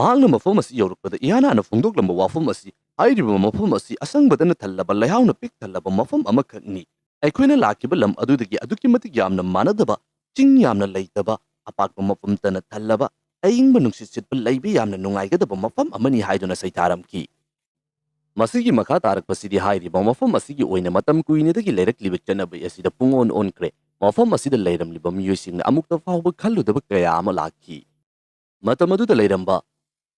ꯃꯍꯥꯛꯅ ꯃꯐꯝ ꯑꯁꯤ ꯌꯧꯔꯛꯄꯗ ꯏꯍꯥꯟ ꯍꯥꯟꯅ ꯐꯣꯡꯗꯣꯛꯂꯝꯕ ꯋꯥꯐꯝ ꯑꯁꯤ ꯍꯥꯏꯔꯤꯕ ꯃꯐꯝ ꯑꯁꯤ ꯑꯁꯪꯕꯗꯅ ꯊꯜꯂꯕ, ꯂꯩꯍꯥꯎꯅ ꯄꯤꯛ ꯊꯜꯂꯕ ꯃꯐꯝ ꯑꯃꯈꯛꯅꯤ꯫ ꯑꯩꯈꯣꯏꯅ ꯂꯥꯛꯈꯤꯕ ꯂꯝ ꯑꯗꯨꯗꯒꯤ ꯑꯗꯨꯛꯀꯤ ꯃꯇꯤꯛ ꯌꯥꯝꯅ ꯃꯥꯟꯅꯗꯕ, ꯆꯤꯡ ꯌꯥꯝꯅ ꯂꯩꯇꯕ, ꯑꯄꯥꯛꯄ ꯃꯐꯝꯇꯅ ꯊꯜꯂꯕ, ꯑꯏꯪꯕ ꯅꯨꯡꯁꯤꯠ ꯁꯤꯠꯄ ꯂꯩꯕ ꯌꯥꯝꯅ ꯅꯨꯡꯉꯥꯏꯒꯗꯕ ꯃꯐꯝ ꯑꯃꯅꯤ ꯍꯥꯏꯗꯨꯅ ꯁꯩꯊꯥꯔꯝꯈꯤ꯫ ꯃꯁꯤꯒꯤ ꯃꯈꯥ ꯇꯥꯔꯛꯄꯁꯤꯗꯤ ꯍꯥꯏꯔꯤꯕ ꯃꯐꯝ ꯑꯁꯤꯒꯤ ꯑꯣꯏꯅ ꯃꯇꯝ ꯀꯨꯏꯅꯗꯒꯤ ꯂꯩꯔꯛꯂꯤꯕ ꯆꯠꯅꯕꯤ ꯑꯁꯤꯗ ꯄꯨꯡꯑꯣꯟ ꯑꯣꯟꯈ꯭ꯔꯦ꯫ ꯃꯐꯝ ꯑꯁꯤꯗ ꯂꯩꯔꯝꯂꯤꯕ ꯃꯤꯑꯣꯏꯁꯤꯡꯅ ꯑꯃꯨꯛꯇ ꯐꯥꯎꯕ ꯈꯜꯂꯨꯗꯕ ꯀꯌꯥ ꯑꯃ ꯂꯥꯛꯈꯤ꯫ ꯃꯇꯝ ꯑꯗꯨꯗ ꯂꯩꯔꯝꯕ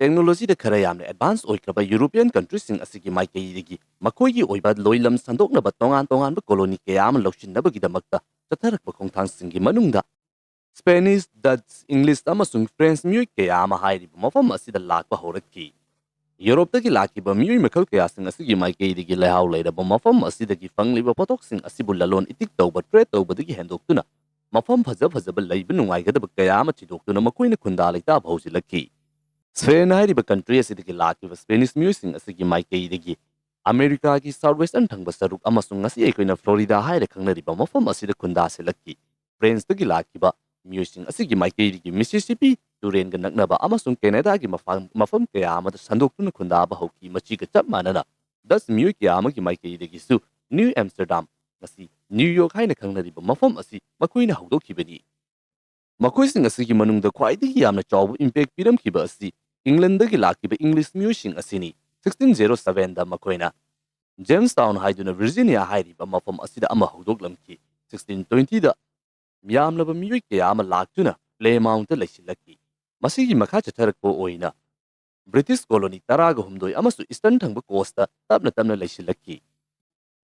ꯇꯦꯛꯅꯣꯂꯣꯖꯤꯗ ꯈꯔ ꯌꯥꯝꯅ ꯑꯦꯗꯚꯥꯟꯁ ꯑꯣꯏꯈ꯭ꯔꯕ ꯌꯨꯔꯣꯄꯤꯌꯟ ꯀꯟꯇ꯭ꯔꯤꯁꯤꯡ ꯑꯁꯤꯒꯤ ꯃꯥꯏꯀꯩꯗꯒꯤ ꯃꯈꯣꯏꯒꯤ ꯑꯣꯏꯕ ꯂꯣꯏꯂꯝ ꯁꯟꯗꯣꯛꯅꯕ ꯇꯣꯉꯥꯟ ꯇꯣꯉꯥꯟꯕ ꯀꯣꯂꯣꯅꯤ ꯀꯌꯥ ꯑꯃ ꯂꯧꯁꯤꯟꯅꯕꯒꯤꯗꯃꯛꯇ ꯆꯠꯊꯔꯛꯄ ꯈꯣꯡꯊꯥꯡꯁꯤꯡꯒꯤ ꯃꯅꯨꯡꯗ Spanish, Dutch, English ꯑꯃꯁꯨꯡ French ꯃꯤꯑꯣꯏ ꯀꯌꯥ ꯑꯃ ꯍꯥꯏꯔꯤꯕ ꯃꯐꯝ ꯑꯁꯤꯗ ꯂꯥꯛꯄ ꯍꯧꯔꯛꯈꯤ꯫ ꯌꯨꯔꯣꯞꯇꯒꯤ ꯂꯥꯛꯈꯤꯕ ꯃꯤꯑꯣꯏ ꯃꯈꯜ ꯀꯌꯥꯁꯤꯡ ꯑꯁꯤꯒꯤ ꯃꯥꯏꯀꯩꯗꯒꯤ ꯂꯩꯍꯥꯎ ꯂꯩꯔꯕ ꯃꯐꯝ ꯑꯁꯤꯗꯒꯤ ꯐꯪꯂꯤꯕ ꯄꯣꯠꯊꯣꯛꯁꯤꯡ ꯑꯁꯤꯕꯨ ꯂꯂꯣꯟ ꯏꯇꯤꯛ ꯇꯧꯕ, trade ꯇꯧꯕꯗꯒꯤ ꯍꯦꯟꯗꯣꯛꯇꯨꯅ ꯃꯐꯝ ꯐꯖ ꯐꯖꯕ ꯂꯩꯕ ꯅꯨꯡꯉꯥꯏꯒꯗꯕ ꯀꯌꯥ ꯑꯃ ꯊꯤꯗꯣꯛꯇꯨꯅ ꯃꯈꯣꯏꯅ ꯈꯨꯟꯗꯥ ꯂꯩꯇꯥꯕ ꯍꯧꯖꯤꯜꯂꯛꯈꯤ꯫ Spain ꯍꯥꯏꯔꯤꯕ country ꯑꯁꯤꯗꯒꯤ ꯂꯥꯛꯈꯤꯕ Spanish ꯃꯤꯑꯣꯏꯁꯤꯡ ꯑꯁꯤꯒꯤ ꯃꯥꯏꯀꯩꯗꯒꯤ ꯑꯃꯦꯔꯤꯀꯥꯒꯤ South Western ꯊꯪꯕ ꯁꯔꯨꯛ ꯑꯃꯁꯨꯡ ꯉꯁꯤ ꯑꯩꯈꯣꯏꯅ Florida ꯍꯥꯏꯅ ꯈꯪꯅꯔꯤꯕ ꯃꯐꯝ ꯑꯁꯤꯗ ꯈꯨꯟꯗꯥ ꯁꯤꯜꯂꯛꯈꯤ꯫ Franceꯇꯒꯤ ꯂꯥꯛꯈꯤꯕ ꯃꯤꯑꯣꯏꯁꯤꯡ ꯑꯁꯤꯒꯤ ꯃꯥꯏꯀꯩꯗꯒꯤ Mississippi ꯇꯨꯔꯦꯟꯒ ꯅꯛꯅꯕ ꯑꯃꯁꯨꯡ ꯀꯦꯅꯦꯗꯥꯒꯤ ꯃꯐꯝ, ꯃꯐꯝ ꯀꯌꯥ ꯑꯃꯗ ꯁꯟꯗꯣꯛꯇꯨꯅ ꯈꯨꯟꯗꯥꯕ ꯍꯧꯈꯤ꯫ ꯃꯁꯤꯒ ꯆꯞ ꯃꯥꯟꯅꯅ Dutch ꯃꯤꯑꯣꯏ ꯀꯌꯥ ꯑꯃꯒꯤ ꯃꯥꯏꯀꯩꯗꯒꯤꯁꯨ New Amsterdam, ꯉꯁꯤ New York ꯍꯥꯏꯅ ꯈꯪꯅꯔꯤꯕ ꯃꯐꯝ ꯑꯁꯤ ꯃꯈꯣꯏꯅ ꯍꯧꯗꯣꯛꯈꯤꯕꯅꯤ꯫ ꯃꯈꯣꯏꯁꯤꯡ ꯑꯁꯤꯒꯤ ꯃꯅꯨꯡꯗ ꯈ꯭ꯋꯥꯏꯗꯒꯤ ꯌꯥꯝꯅ ꯆꯥꯎꯕ impact ꯄꯤꯔꯝꯈꯤꯕ ꯑꯁꯤ Englandꯗꯒꯤ ꯂꯥꯛꯈꯤꯕ English ꯃꯤꯑꯣꯏꯁꯤꯡ ꯑꯁꯤꯅꯤ꯫ Sixteen zero sevenꯗ ꯃꯈꯣꯏꯅ Jamestown ꯍꯥꯏꯗꯨꯅ Virginia ꯍꯥꯏꯔꯤꯕ ꯃꯐꯝ ꯑꯁꯤꯗ ꯑꯃ ꯍꯧꯗꯣꯛꯂꯝꯈꯤ꯫ Sixteen twentyꯗ ꯌꯥꯝꯂꯕ ꯃꯤꯑꯣꯏ ꯀꯌꯥ ꯑꯃ ꯂꯥꯛꯇꯨꯅ Plymouthꯇ ꯂꯩꯁꯤꯜꯂꯛꯈꯤ꯫ ꯃꯁꯤꯒꯤ ꯃꯈꯥ ꯆꯠꯊꯔꯛꯄ ꯑꯣꯏꯅ British colony ꯇꯔꯥꯒ ꯍꯨꯝꯗꯣꯏ ꯑꯃꯁꯨꯡ Eastern ꯊꯪꯕ coastꯇ ꯇꯞꯅ ꯇꯞꯅ ꯂꯩꯁꯤꯜꯂꯛꯈꯤ꯫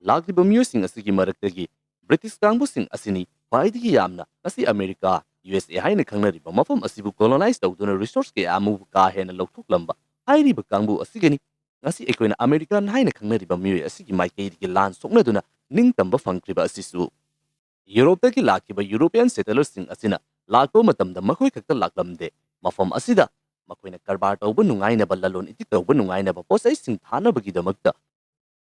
ꯂꯥꯛꯂꯤꯕ ꯃꯤꯑꯣꯏꯁꯤꯡ ꯑꯁꯤꯒꯤ ꯃꯔꯛꯇꯒꯤ British ꯀꯥꯡꯕꯨꯁꯤꯡ ꯑꯁꯤꯅꯤ ꯈ꯭ꯋꯥꯏꯗꯒꯤ ꯌꯥꯝꯅ ꯉꯁꯤ ꯑꯃꯦꯔꯤꯀꯥ, USA ꯍꯥꯏꯅ ꯈꯪꯅꯔꯤꯕ ꯃꯐꯝ ꯑꯁꯤꯕꯨ colonize ꯇꯧꯗꯨꯅ resource ꯀꯌꯥ ꯑꯃꯕꯨ ꯀꯥ ꯍꯦꯟꯅ ꯂꯧꯊꯣꯛꯂꯝꯕ꯫ ꯍꯥꯏꯔꯤꯕ ꯀꯥꯡꯕꯨ ꯑꯁꯤꯒꯅꯤ ꯉꯁꯤ ꯑꯩꯈꯣꯏꯅ American ꯍꯥꯏꯅ ꯈꯪꯅꯔꯤꯕ ꯃꯤꯑꯣꯏ ꯑꯁꯤꯒꯤ ꯃꯥꯏꯀꯩꯗꯒꯤ ꯂꯥꯟ ꯁꯣꯛꯅꯗꯨꯅ ꯅꯤꯡꯇꯝꯕ ꯐꯪꯈ꯭ꯔꯤꯕ ꯑꯁꯤꯁꯨ꯫ ꯌꯨꯔꯣꯞꯇꯒꯤ ꯂꯥꯛꯈꯤꯕ European settlerꯁꯤꯡ ꯑꯁꯤꯅ ꯂꯥꯛꯄ ꯃꯇꯝꯗ ꯃꯈꯣꯏ ꯈꯛꯇ ꯂꯥꯛꯂꯝꯗꯦ꯫ ꯃꯐꯝ ꯑꯁꯤꯗ ꯃꯈꯣꯏꯅ ꯀꯔꯕꯥꯔ ꯇꯧꯕ ꯅꯨꯡꯉꯥꯏꯅꯕ, ꯂꯂꯣꯟ ꯏꯇꯤꯛ ꯇꯧꯕ ꯅꯨꯡꯉꯥꯏꯅꯕ, ꯄꯣꯠꯆꯩꯁꯤꯡ ꯊꯥꯅꯕꯒꯤꯗꯃꯛꯇ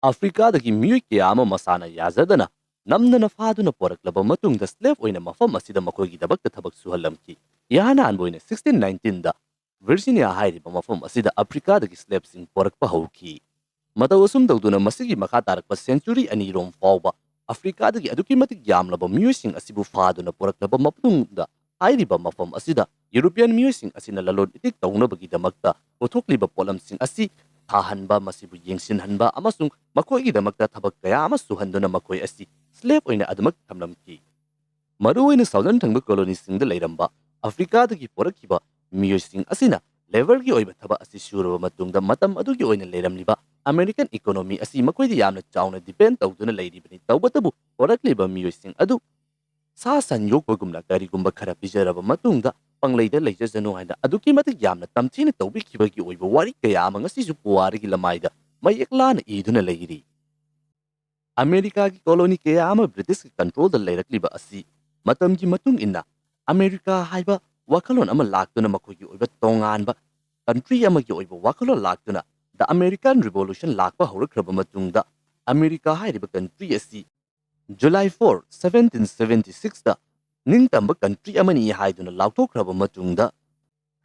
ꯑꯐ꯭ꯔꯤꯀꯥꯗꯒꯤ ꯃꯤꯑꯣꯏ ꯀꯌꯥ ꯑꯃ ꯃꯁꯥꯅ ꯌꯥꯖꯗꯅ ꯅꯝꯗꯅ ꯐꯥꯗꯨꯅ ꯄꯣꯔꯛꯂꯕ ꯃꯇꯨꯡꯗ slave ꯑꯣꯏꯅ ꯃꯐꯝ ꯑꯁꯤꯗ ꯃꯈꯣꯏꯒꯤꯗꯃꯛꯇ ꯊꯕꯛ ꯁꯨꯍꯜꯂꯝꯈꯤ꯫ ꯏꯍꯥꯟ ꯍꯥꯟꯕ ꯑꯣꯏꯅ sixteen nineteenꯗ Virginia ꯍꯥꯏꯔꯤꯕ ꯃꯐꯝ ꯑꯁꯤꯗ ꯑꯐ꯭ꯔꯤꯀꯥꯗꯒꯤ slaveꯁꯤꯡ ꯄꯣꯔꯛꯄ ꯍꯧꯈꯤ꯫ ꯃꯇꯧ ꯑꯁꯨꯝ ꯇꯧꯗꯨꯅ ꯃꯁꯤꯒꯤ ꯃꯈꯥ ꯇꯥꯔꯛꯄ century ꯑꯅꯤꯔꯣꯝ ꯐꯥꯎꯕ ꯑꯐ꯭ꯔꯤꯀꯥꯗꯒꯤ ꯑꯗꯨꯛꯀꯤ ꯃꯇꯤꯛ ꯌꯥꯝꯂꯕ ꯃꯤꯑꯣꯏꯁꯤꯡ ꯑꯁꯤꯕꯨ ꯐꯥꯗꯨꯅ ꯄꯨꯔꯛꯂꯕ ꯃꯇꯨꯡꯗ ꯍꯥꯏꯔꯤꯕ ꯃꯐꯝ ꯑꯁꯤꯗ European ꯃꯤꯑꯣꯏꯁꯤꯡ ꯑꯁꯤꯅ ꯂꯂꯣꯟ ꯏꯇꯤꯛ ꯇꯧꯅꯕꯒꯤꯗꯃꯛꯇ ꯄꯨꯊꯣꯛꯂꯤꯕ ꯄꯣꯠꯂꯝꯁꯤꯡ ꯑꯁꯤ ꯊꯥꯍꯟꯕ, ꯃꯁꯤꯕꯨ ꯌꯦꯡꯁꯤꯟꯍꯟꯕ ꯑꯃꯁꯨꯡ ꯃꯈꯣꯏꯒꯤꯗꯃꯛꯇ ꯊꯕꯛ ꯀꯌꯥ ꯑꯃ ꯁꯨꯍꯟꯗꯨꯅ ꯃꯈꯣꯏ ꯑꯁꯤ slave ꯑꯣꯏꯅ ꯑꯗꯨꯃꯛ ꯊꯝꯂꯝꯈꯤ꯫ ꯃꯔꯨꯑꯣꯏꯅ Southern ꯊꯪꯕ colonyꯁꯤꯡꯗ ꯂꯩꯔꯝꯕ ꯑꯐ꯭ꯔꯤꯀꯥꯗꯒꯤ ꯄꯨꯔꯛꯈꯤꯕ ꯃꯤꯑꯣꯏꯁꯤꯡ ꯑꯁꯤꯅ labourꯒꯤ ꯑꯣꯏꯕ ꯊꯕꯛ ꯑꯁꯤ ꯁꯨꯔꯕ ꯃꯇꯨꯡꯗ ꯃꯇꯝ ꯑꯗꯨꯒꯤ ꯑꯣꯏꯅ ꯂꯩꯔꯝꯂꯤꯕ American economy ꯑꯁꯤ ꯃꯈꯣꯏꯗ ꯌꯥꯝꯅ ꯆꯥꯎꯅ depend ꯇꯧꯗꯨꯅ ꯂꯩꯔꯤꯕꯅꯤ꯫ ꯇꯧꯕꯇꯕꯨ ꯄꯨꯔꯛꯂꯤꯕ ꯃꯤꯑꯣꯏꯁꯤꯡ ꯑꯗꯨ ꯁꯥ ꯁꯟ ꯌꯣꯛꯄꯒꯨꯝꯅ ꯀꯔꯤꯒꯨꯝꯕ ꯈꯔ ꯄꯤꯖꯔꯕ ꯃꯇꯨꯡꯗ ꯄꯪꯂꯩꯗ ꯂꯩꯖꯁꯅꯨ ꯍꯥꯏꯅ ꯑꯗꯨꯛꯀꯤ ꯃꯇꯤꯛ ꯌꯥꯝꯅ ꯇꯝꯊꯤꯅ ꯇꯧꯕꯤꯈꯤꯕꯒꯤ ꯑꯣꯏꯕ ꯋꯥꯔꯤ ꯀꯌꯥ ꯑꯃ ꯉꯁꯤꯁꯨ ꯄꯨꯋꯥꯔꯤꯒꯤ ꯂꯃꯥꯏꯗ ꯃꯌꯦꯛ ꯂꯥꯅ ꯏꯗꯨꯅ ꯂꯩꯔꯤ꯫ ꯑꯃꯦꯔꯤꯀꯥꯒꯤ ꯀꯣꯂꯣꯅꯤ ꯀꯌꯥ ꯑꯃ ꯕ꯭ꯔꯤꯇꯤꯁꯀꯤ ꯀꯟꯇ꯭ꯔꯣꯜꯗ ꯂꯩꯔꯛꯂꯤꯕ ꯑꯁꯤ ꯃꯇꯝꯒꯤ ꯃꯇꯨꯡ ꯏꯟꯅ ꯑꯃꯦꯔꯤꯀꯥ ꯍꯥꯏꯕ ꯋꯥꯈꯜꯂꯣꯟ ꯑꯃ ꯂꯥꯛꯇꯨꯅ ꯃꯈꯣꯏꯒꯤ ꯑꯣꯏꯕ ꯇꯣꯉꯥꯟꯕ ꯀꯟꯇ꯭ꯔꯤ ꯑꯃꯒꯤ ꯑꯣꯏꯕ ꯋꯥꯈꯜꯂꯣꯟ ꯂꯥꯛꯇꯨꯅ The American Revolution ꯂꯥꯛꯄ ꯍꯧꯔꯛꯈ꯭ꯔꯕ ꯃꯇꯨꯡꯗ ꯑꯃꯦꯔꯤꯀꯥ ꯍꯥꯏꯔꯤꯕ ꯀꯟꯇ꯭ꯔꯤ ꯑꯁꯤ July four, seventeen seventy sixꯇ ꯅꯤꯡꯇꯝꯕ ꯀꯟꯇ꯭ꯔꯤ ꯑꯃꯅꯤ ꯍꯥꯏꯗꯨꯅ ꯂꯥꯎꯊꯣꯛꯈ꯭ꯔꯕ ꯃꯇꯨꯡꯗ,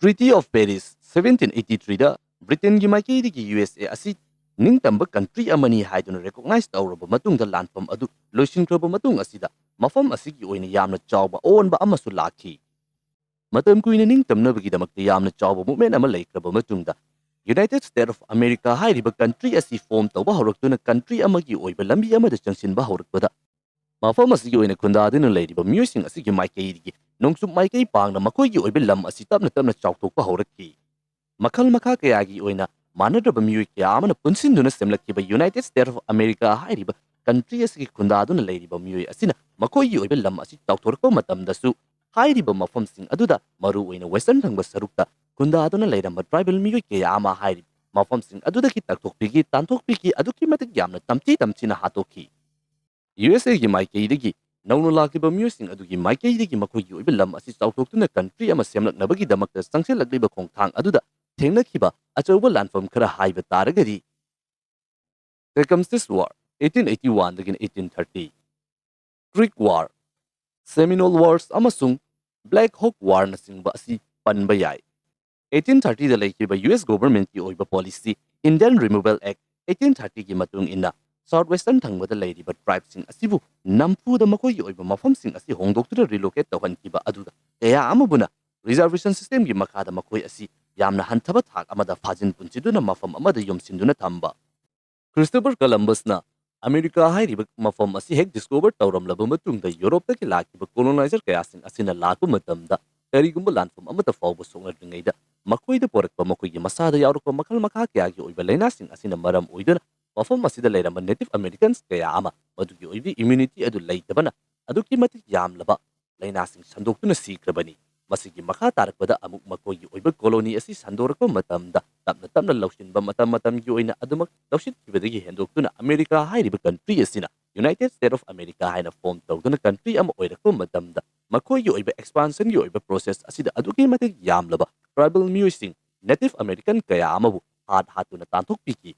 Treaty of Paris seventeen eighty threeꯗ ꯕ꯭ꯔꯤꯇꯦꯟꯒꯤ ꯃꯥꯏꯀꯩꯗꯒꯤ ꯌꯨ ꯑꯦꯁ ꯑꯦ ꯑꯁꯤ ꯅꯤꯡꯇꯝꯕ ꯀꯟꯇ꯭ꯔꯤ ꯑꯃꯅꯤ ꯍꯥꯏꯗꯨꯅ ꯔꯦꯀꯣꯛꯅꯥꯏꯖ ꯇꯧꯔꯕ ꯃꯇꯨꯡꯗ ꯂꯥꯟꯐꯝ ꯑꯗꯨ ꯂꯣꯏꯁꯤꯟꯈ꯭ꯔꯕ ꯃꯇꯨꯡ ꯑꯁꯤꯗ ꯃꯐꯝ ꯑꯁꯤꯒꯤ ꯑꯣꯏꯅ ꯌꯥꯝꯅ ꯆꯥꯎꯕ ꯑꯑꯣꯟꯕ ꯑꯃꯁꯨ ꯂꯥꯛꯈꯤ꯫ ꯃꯇꯝ ꯀꯨꯏꯅ ꯅꯤꯡꯇꯝꯅꯕꯒꯤꯗꯃꯛꯇ ꯌꯥꯝꯅ ꯆꯥꯎꯕ ꯃꯨꯞꯃꯦꯟ ꯑꯃ ꯂꯩꯈ꯭ꯔꯕ ꯃꯇꯨꯡꯗ, United States of America ꯍꯥꯏꯔꯤꯕ ꯀꯟꯇ꯭ꯔꯤ ꯑꯁꯤ ꯐꯣꯔꯝ ꯇꯧꯕ ꯍꯧꯔꯛꯇꯨꯅ ꯀꯟꯇ꯭ꯔꯤ ꯑꯃꯒꯤ ꯑꯣꯏꯕ ꯂꯝꯕꯤ ꯑꯃꯗ ꯆꯪꯁꯤꯟꯕ ꯍꯧꯔꯛꯄꯗ, ꯃꯐꯝ ꯑꯁꯤꯒꯤ ꯑꯣꯏꯅ ꯈꯨꯟꯗꯥꯗꯨꯅ ꯂꯩꯔꯤꯕ ꯃꯤꯑꯣꯏꯁꯤꯡ ꯑꯁꯤꯒꯤ ꯃꯥꯏꯀꯩꯗꯒꯤ ꯅꯣꯡꯆꯨꯞ ꯃꯥꯏꯀꯩ ꯄꯥꯡꯅ ꯃꯈꯣꯏꯒꯤ ꯑꯣꯏꯕ ꯂꯝ ꯑꯁꯤ ꯇꯞꯅ ꯇꯞꯅ ꯆꯥꯎꯊꯣꯛꯄ ꯍꯧꯔꯛꯈꯤ꯫ ꯃꯈꯜ ꯃꯈꯥ ꯀꯌꯥꯒꯤ ꯑꯣꯏꯅ ꯃꯥꯟꯅꯗ꯭ꯔꯕ ꯃꯤꯑꯣꯏ ꯀꯌꯥ ꯑꯃꯅ ꯄꯨꯟꯁꯤꯟꯗꯨꯅ ꯁꯦꯝꯂꯛꯈꯤꯕ United States of America ꯍꯥꯏꯔꯤꯕ ꯀꯟꯇ꯭ꯔꯤ ꯑꯁꯤꯒꯤ ꯈꯨꯟꯗꯥꯗꯨꯅ ꯂꯩꯔꯤꯕ ꯃꯤꯑꯣꯏ ꯑꯁꯤꯅ ꯃꯈꯣꯏꯒꯤ ꯑꯣꯏꯕ ꯂꯝ ꯑꯁꯤ ꯆꯥꯎꯊꯣꯔꯛꯄ ꯃꯇꯝꯗꯁꯨ, ꯍꯥꯏꯔꯤꯕ ꯃꯐꯝꯁꯤꯡ ꯑꯗꯨꯗ, ꯃꯔꯨꯑꯣꯏꯅ ꯋꯦꯁꯇꯔꯟ ꯊꯪꯕ ꯁꯔꯨꯛꯇ ꯈꯨꯟꯗꯥꯗꯨꯅ ꯂꯩꯔꯝꯕ ꯇ꯭ꯔꯥꯏꯕꯦꯜ ꯃꯤꯑꯣꯏ ꯀꯌꯥ ꯑꯃ ꯍꯥꯏꯔꯤꯕ ꯃꯐꯝꯁꯤꯡ ꯑꯗꯨꯗꯒꯤ ꯇꯛꯊꯣꯛꯄꯤꯈꯤ, ꯇꯥꯟꯊꯣꯛꯄꯤꯈꯤ, ꯑꯗꯨꯛꯀꯤ ꯃꯇꯤꯛ ꯌꯥꯝꯅ ꯇꯝꯊꯤ ꯇꯝꯊꯤꯅ ꯍꯥꯠꯇꯣꯛꯈꯤ꯫ ꯌꯨ ꯑꯦꯁ ꯑꯦꯒꯤ ꯃꯥꯏꯀꯩꯗꯒꯤ ꯅꯧꯅ ꯂꯥꯛꯂꯤꯕ ꯃꯤꯑꯣꯏꯁꯤꯡ ꯑꯗꯨꯒꯤ ꯃꯥꯏꯀꯩꯗꯒꯤ ꯃꯈꯣꯏꯒꯤ ꯑꯣꯏꯕ ꯂꯝ ꯑꯁꯤ ꯆꯥꯎꯊꯣꯛꯇꯨꯅ ꯀꯟꯇ꯭ꯔꯤ ꯑꯃ ꯁꯦꯝꯂꯛꯅꯕꯒꯤꯗꯃꯛꯇ ꯆꯪꯁꯤꯜꯂꯛꯂꯤꯕ ꯈꯣꯡꯊꯥꯡ ꯑꯗꯨꯗ ꯊꯦꯡꯅꯈꯤꯕ ꯑꯆꯧꯕ ꯂꯥꯟꯐꯝ ꯈꯔ ꯍꯥꯏꯕ ꯇꯥꯔꯒꯗꯤ, Tecumseh War, eighteen eighty-one ꯗꯒꯤꯅ eighteen thirty, Creek War, Seminole Wars ꯑꯃꯁꯨꯡ Black Hawk Warꯅꯆꯤꯡꯕ ꯑꯁꯤ ꯄꯟꯕ ꯌꯥꯏ꯫ Eighteen thirtyꯗ ꯂꯩꯈꯤꯕ ꯌꯨ ꯑꯦꯁ ꯒꯣꯚꯔꯟꯃꯦꯟꯠꯀꯤ ꯑꯣꯏꯕ policy, Indian Removal Act eighteen thirtyꯒꯤ ꯃꯇꯨꯡ ꯏꯟꯅ, ꯁꯥꯎꯠ ꯋꯦꯁꯇꯔꯟ ꯊꯪꯕꯗ ꯂꯩꯔꯤꯕ ꯇ꯭ꯔꯥꯏꯕꯁꯤꯡ ꯑꯁꯤꯕꯨ ꯅꯝꯐꯨꯗ ꯃꯈꯣꯏꯒꯤ ꯑꯣꯏꯕ ꯃꯐꯝꯁꯤꯡ ꯑꯁꯤ ꯍꯣꯡꯗꯣꯛꯇꯨꯅ ꯔꯤꯂꯣꯀꯦꯠ ꯇꯧꯍꯟꯈꯤꯕ ꯑꯗꯨꯒ ꯀꯌꯥ ꯑꯃꯕꯨꯅ ꯔꯤꯖꯔꯕꯦꯁꯟ ꯁꯤꯁꯇꯦꯝꯒꯤ ꯃꯈꯥꯗ ꯃꯈꯣꯏ ꯑꯁꯤ ꯌꯥꯝꯅ ꯍꯟꯊꯕ ꯊꯥꯛ ꯑꯃꯗ ꯐꯥꯖꯤꯟ ꯄꯨꯟꯁꯤꯟꯗꯨꯅ ꯃꯐꯝ ꯑꯃꯗ ꯌꯣꯝꯁꯤꯟꯗꯨꯅ ꯊꯝꯕ꯫ ꯈ꯭ꯔꯤꯁꯇꯣꯐꯔ ꯀꯂꯝꯕꯁꯅ ꯑꯃꯦꯔꯤꯀꯥ ꯍꯥꯏꯔꯤꯕ ꯃꯐꯝ ꯑꯁꯤ ꯍꯦꯛ ꯗꯤꯁꯀꯣꯚꯔ ꯇꯧꯔꯝꯂꯕ ꯃꯇꯨꯡꯗ, ꯌꯨꯔꯣꯞꯇꯒꯤ ꯂꯥꯛꯈꯤꯕ ꯀꯣꯂꯣꯅꯥꯏꯖꯔ ꯀꯌꯥꯁꯤꯡ ꯑꯁꯤꯅ ꯂꯥꯛꯄ ꯃꯇꯝꯗ ꯀꯔꯤꯒꯨꯝꯕ ꯂꯥꯟꯐꯝ ꯑꯃꯠꯇ ꯐꯥꯎꯕ ꯁꯣꯛꯅꯗ꯭ꯔꯤꯉꯩꯗ ꯃꯈꯣꯏꯗ ꯄꯣꯔꯛꯄ ꯃꯈꯣꯏꯒꯤ ꯃꯁꯥꯗ ꯌꯥꯎꯔꯛꯄ ꯃꯈꯜ ꯃꯈꯥ ꯀꯌꯥꯒꯤ ꯑꯣꯏꯕ ꯂꯥꯏꯅꯥꯁꯤꯡ ꯑꯁꯤꯅ ꯃꯔꯝ ꯑꯣꯏꯗꯨꯅ ꯃꯐꯝ ꯑꯁꯤꯗ ꯂꯩꯔꯝꯕ ꯅꯦꯇꯤꯚ ꯑꯃꯦꯔꯤꯀꯟꯁ ꯀꯌꯥ ꯑꯃ ꯃꯗꯨꯒꯤ ꯑꯣꯏꯕ ꯏꯝꯌꯨꯅꯤꯇꯤ ꯑꯗꯨ ꯂꯩꯇꯕꯅ ꯑꯗꯨꯛꯀꯤ ꯃꯇꯤꯛ ꯌꯥꯝꯂꯕ ꯂꯥꯏꯅꯥꯁꯤꯡ ꯁꯟꯗꯣꯛꯇꯨꯅ ꯁꯤꯈ꯭ꯔꯕꯅꯤ꯫ ꯃꯁꯤꯒꯤ ꯃꯈꯥ ꯇꯥꯔꯛꯄꯗ ꯑꯃꯨꯛ ꯃꯈꯣꯏꯒꯤ ꯑꯣꯏꯕ ꯀꯣꯂꯣꯅꯤ ꯑꯁꯤ ꯁꯟꯗꯣꯔꯛꯄ ꯃꯇꯝꯗ ꯇꯞꯅ ꯇꯞꯅ ꯂꯧꯁꯤꯟꯕ, ꯃꯇꯝ ꯃꯇꯝꯒꯤ ꯑꯣꯏꯅ ꯑꯗꯨꯃꯛ ꯂꯧꯁꯤꯟꯈꯤꯕꯗꯒꯤ ꯍꯦꯟꯗꯣꯛꯇꯨꯅ ꯑꯃꯦꯔꯤꯀꯥ ꯍꯥꯏꯔꯤꯕ ꯀꯟꯇ꯭ꯔꯤ ꯑꯁꯤꯅ United States of America ꯍꯥꯏꯅ ꯐꯣꯝ ꯇꯧꯗꯨꯅ ꯀꯟꯇ꯭ꯔꯤ ꯑꯃ ꯑꯣꯏꯔꯛꯄ ꯃꯇꯝꯗ ꯃꯈꯣꯏꯒꯤ ꯑꯣꯏꯕ ꯑꯦꯛꯁꯄꯥꯟꯁꯟꯒꯤ ꯑꯣꯏꯕ ꯄ꯭ꯔꯣꯁꯦꯁ ꯑꯁꯤꯗ ꯑꯗꯨꯛꯀꯤ ꯃꯇꯤꯛ ꯌꯥꯝꯂꯕ ꯇ꯭ꯔꯥꯏꯕꯦꯜ ꯃꯤꯑꯣꯏꯁꯤꯡ, ꯅꯦꯇꯤꯚ ꯑꯃꯦꯔꯤꯀꯟ ꯀꯌꯥ ꯑꯃꯕꯨ ꯍꯥꯠ ꯍꯥꯠꯇꯨꯅ ꯇꯥꯟꯊꯣꯛꯄꯤꯈꯤ꯫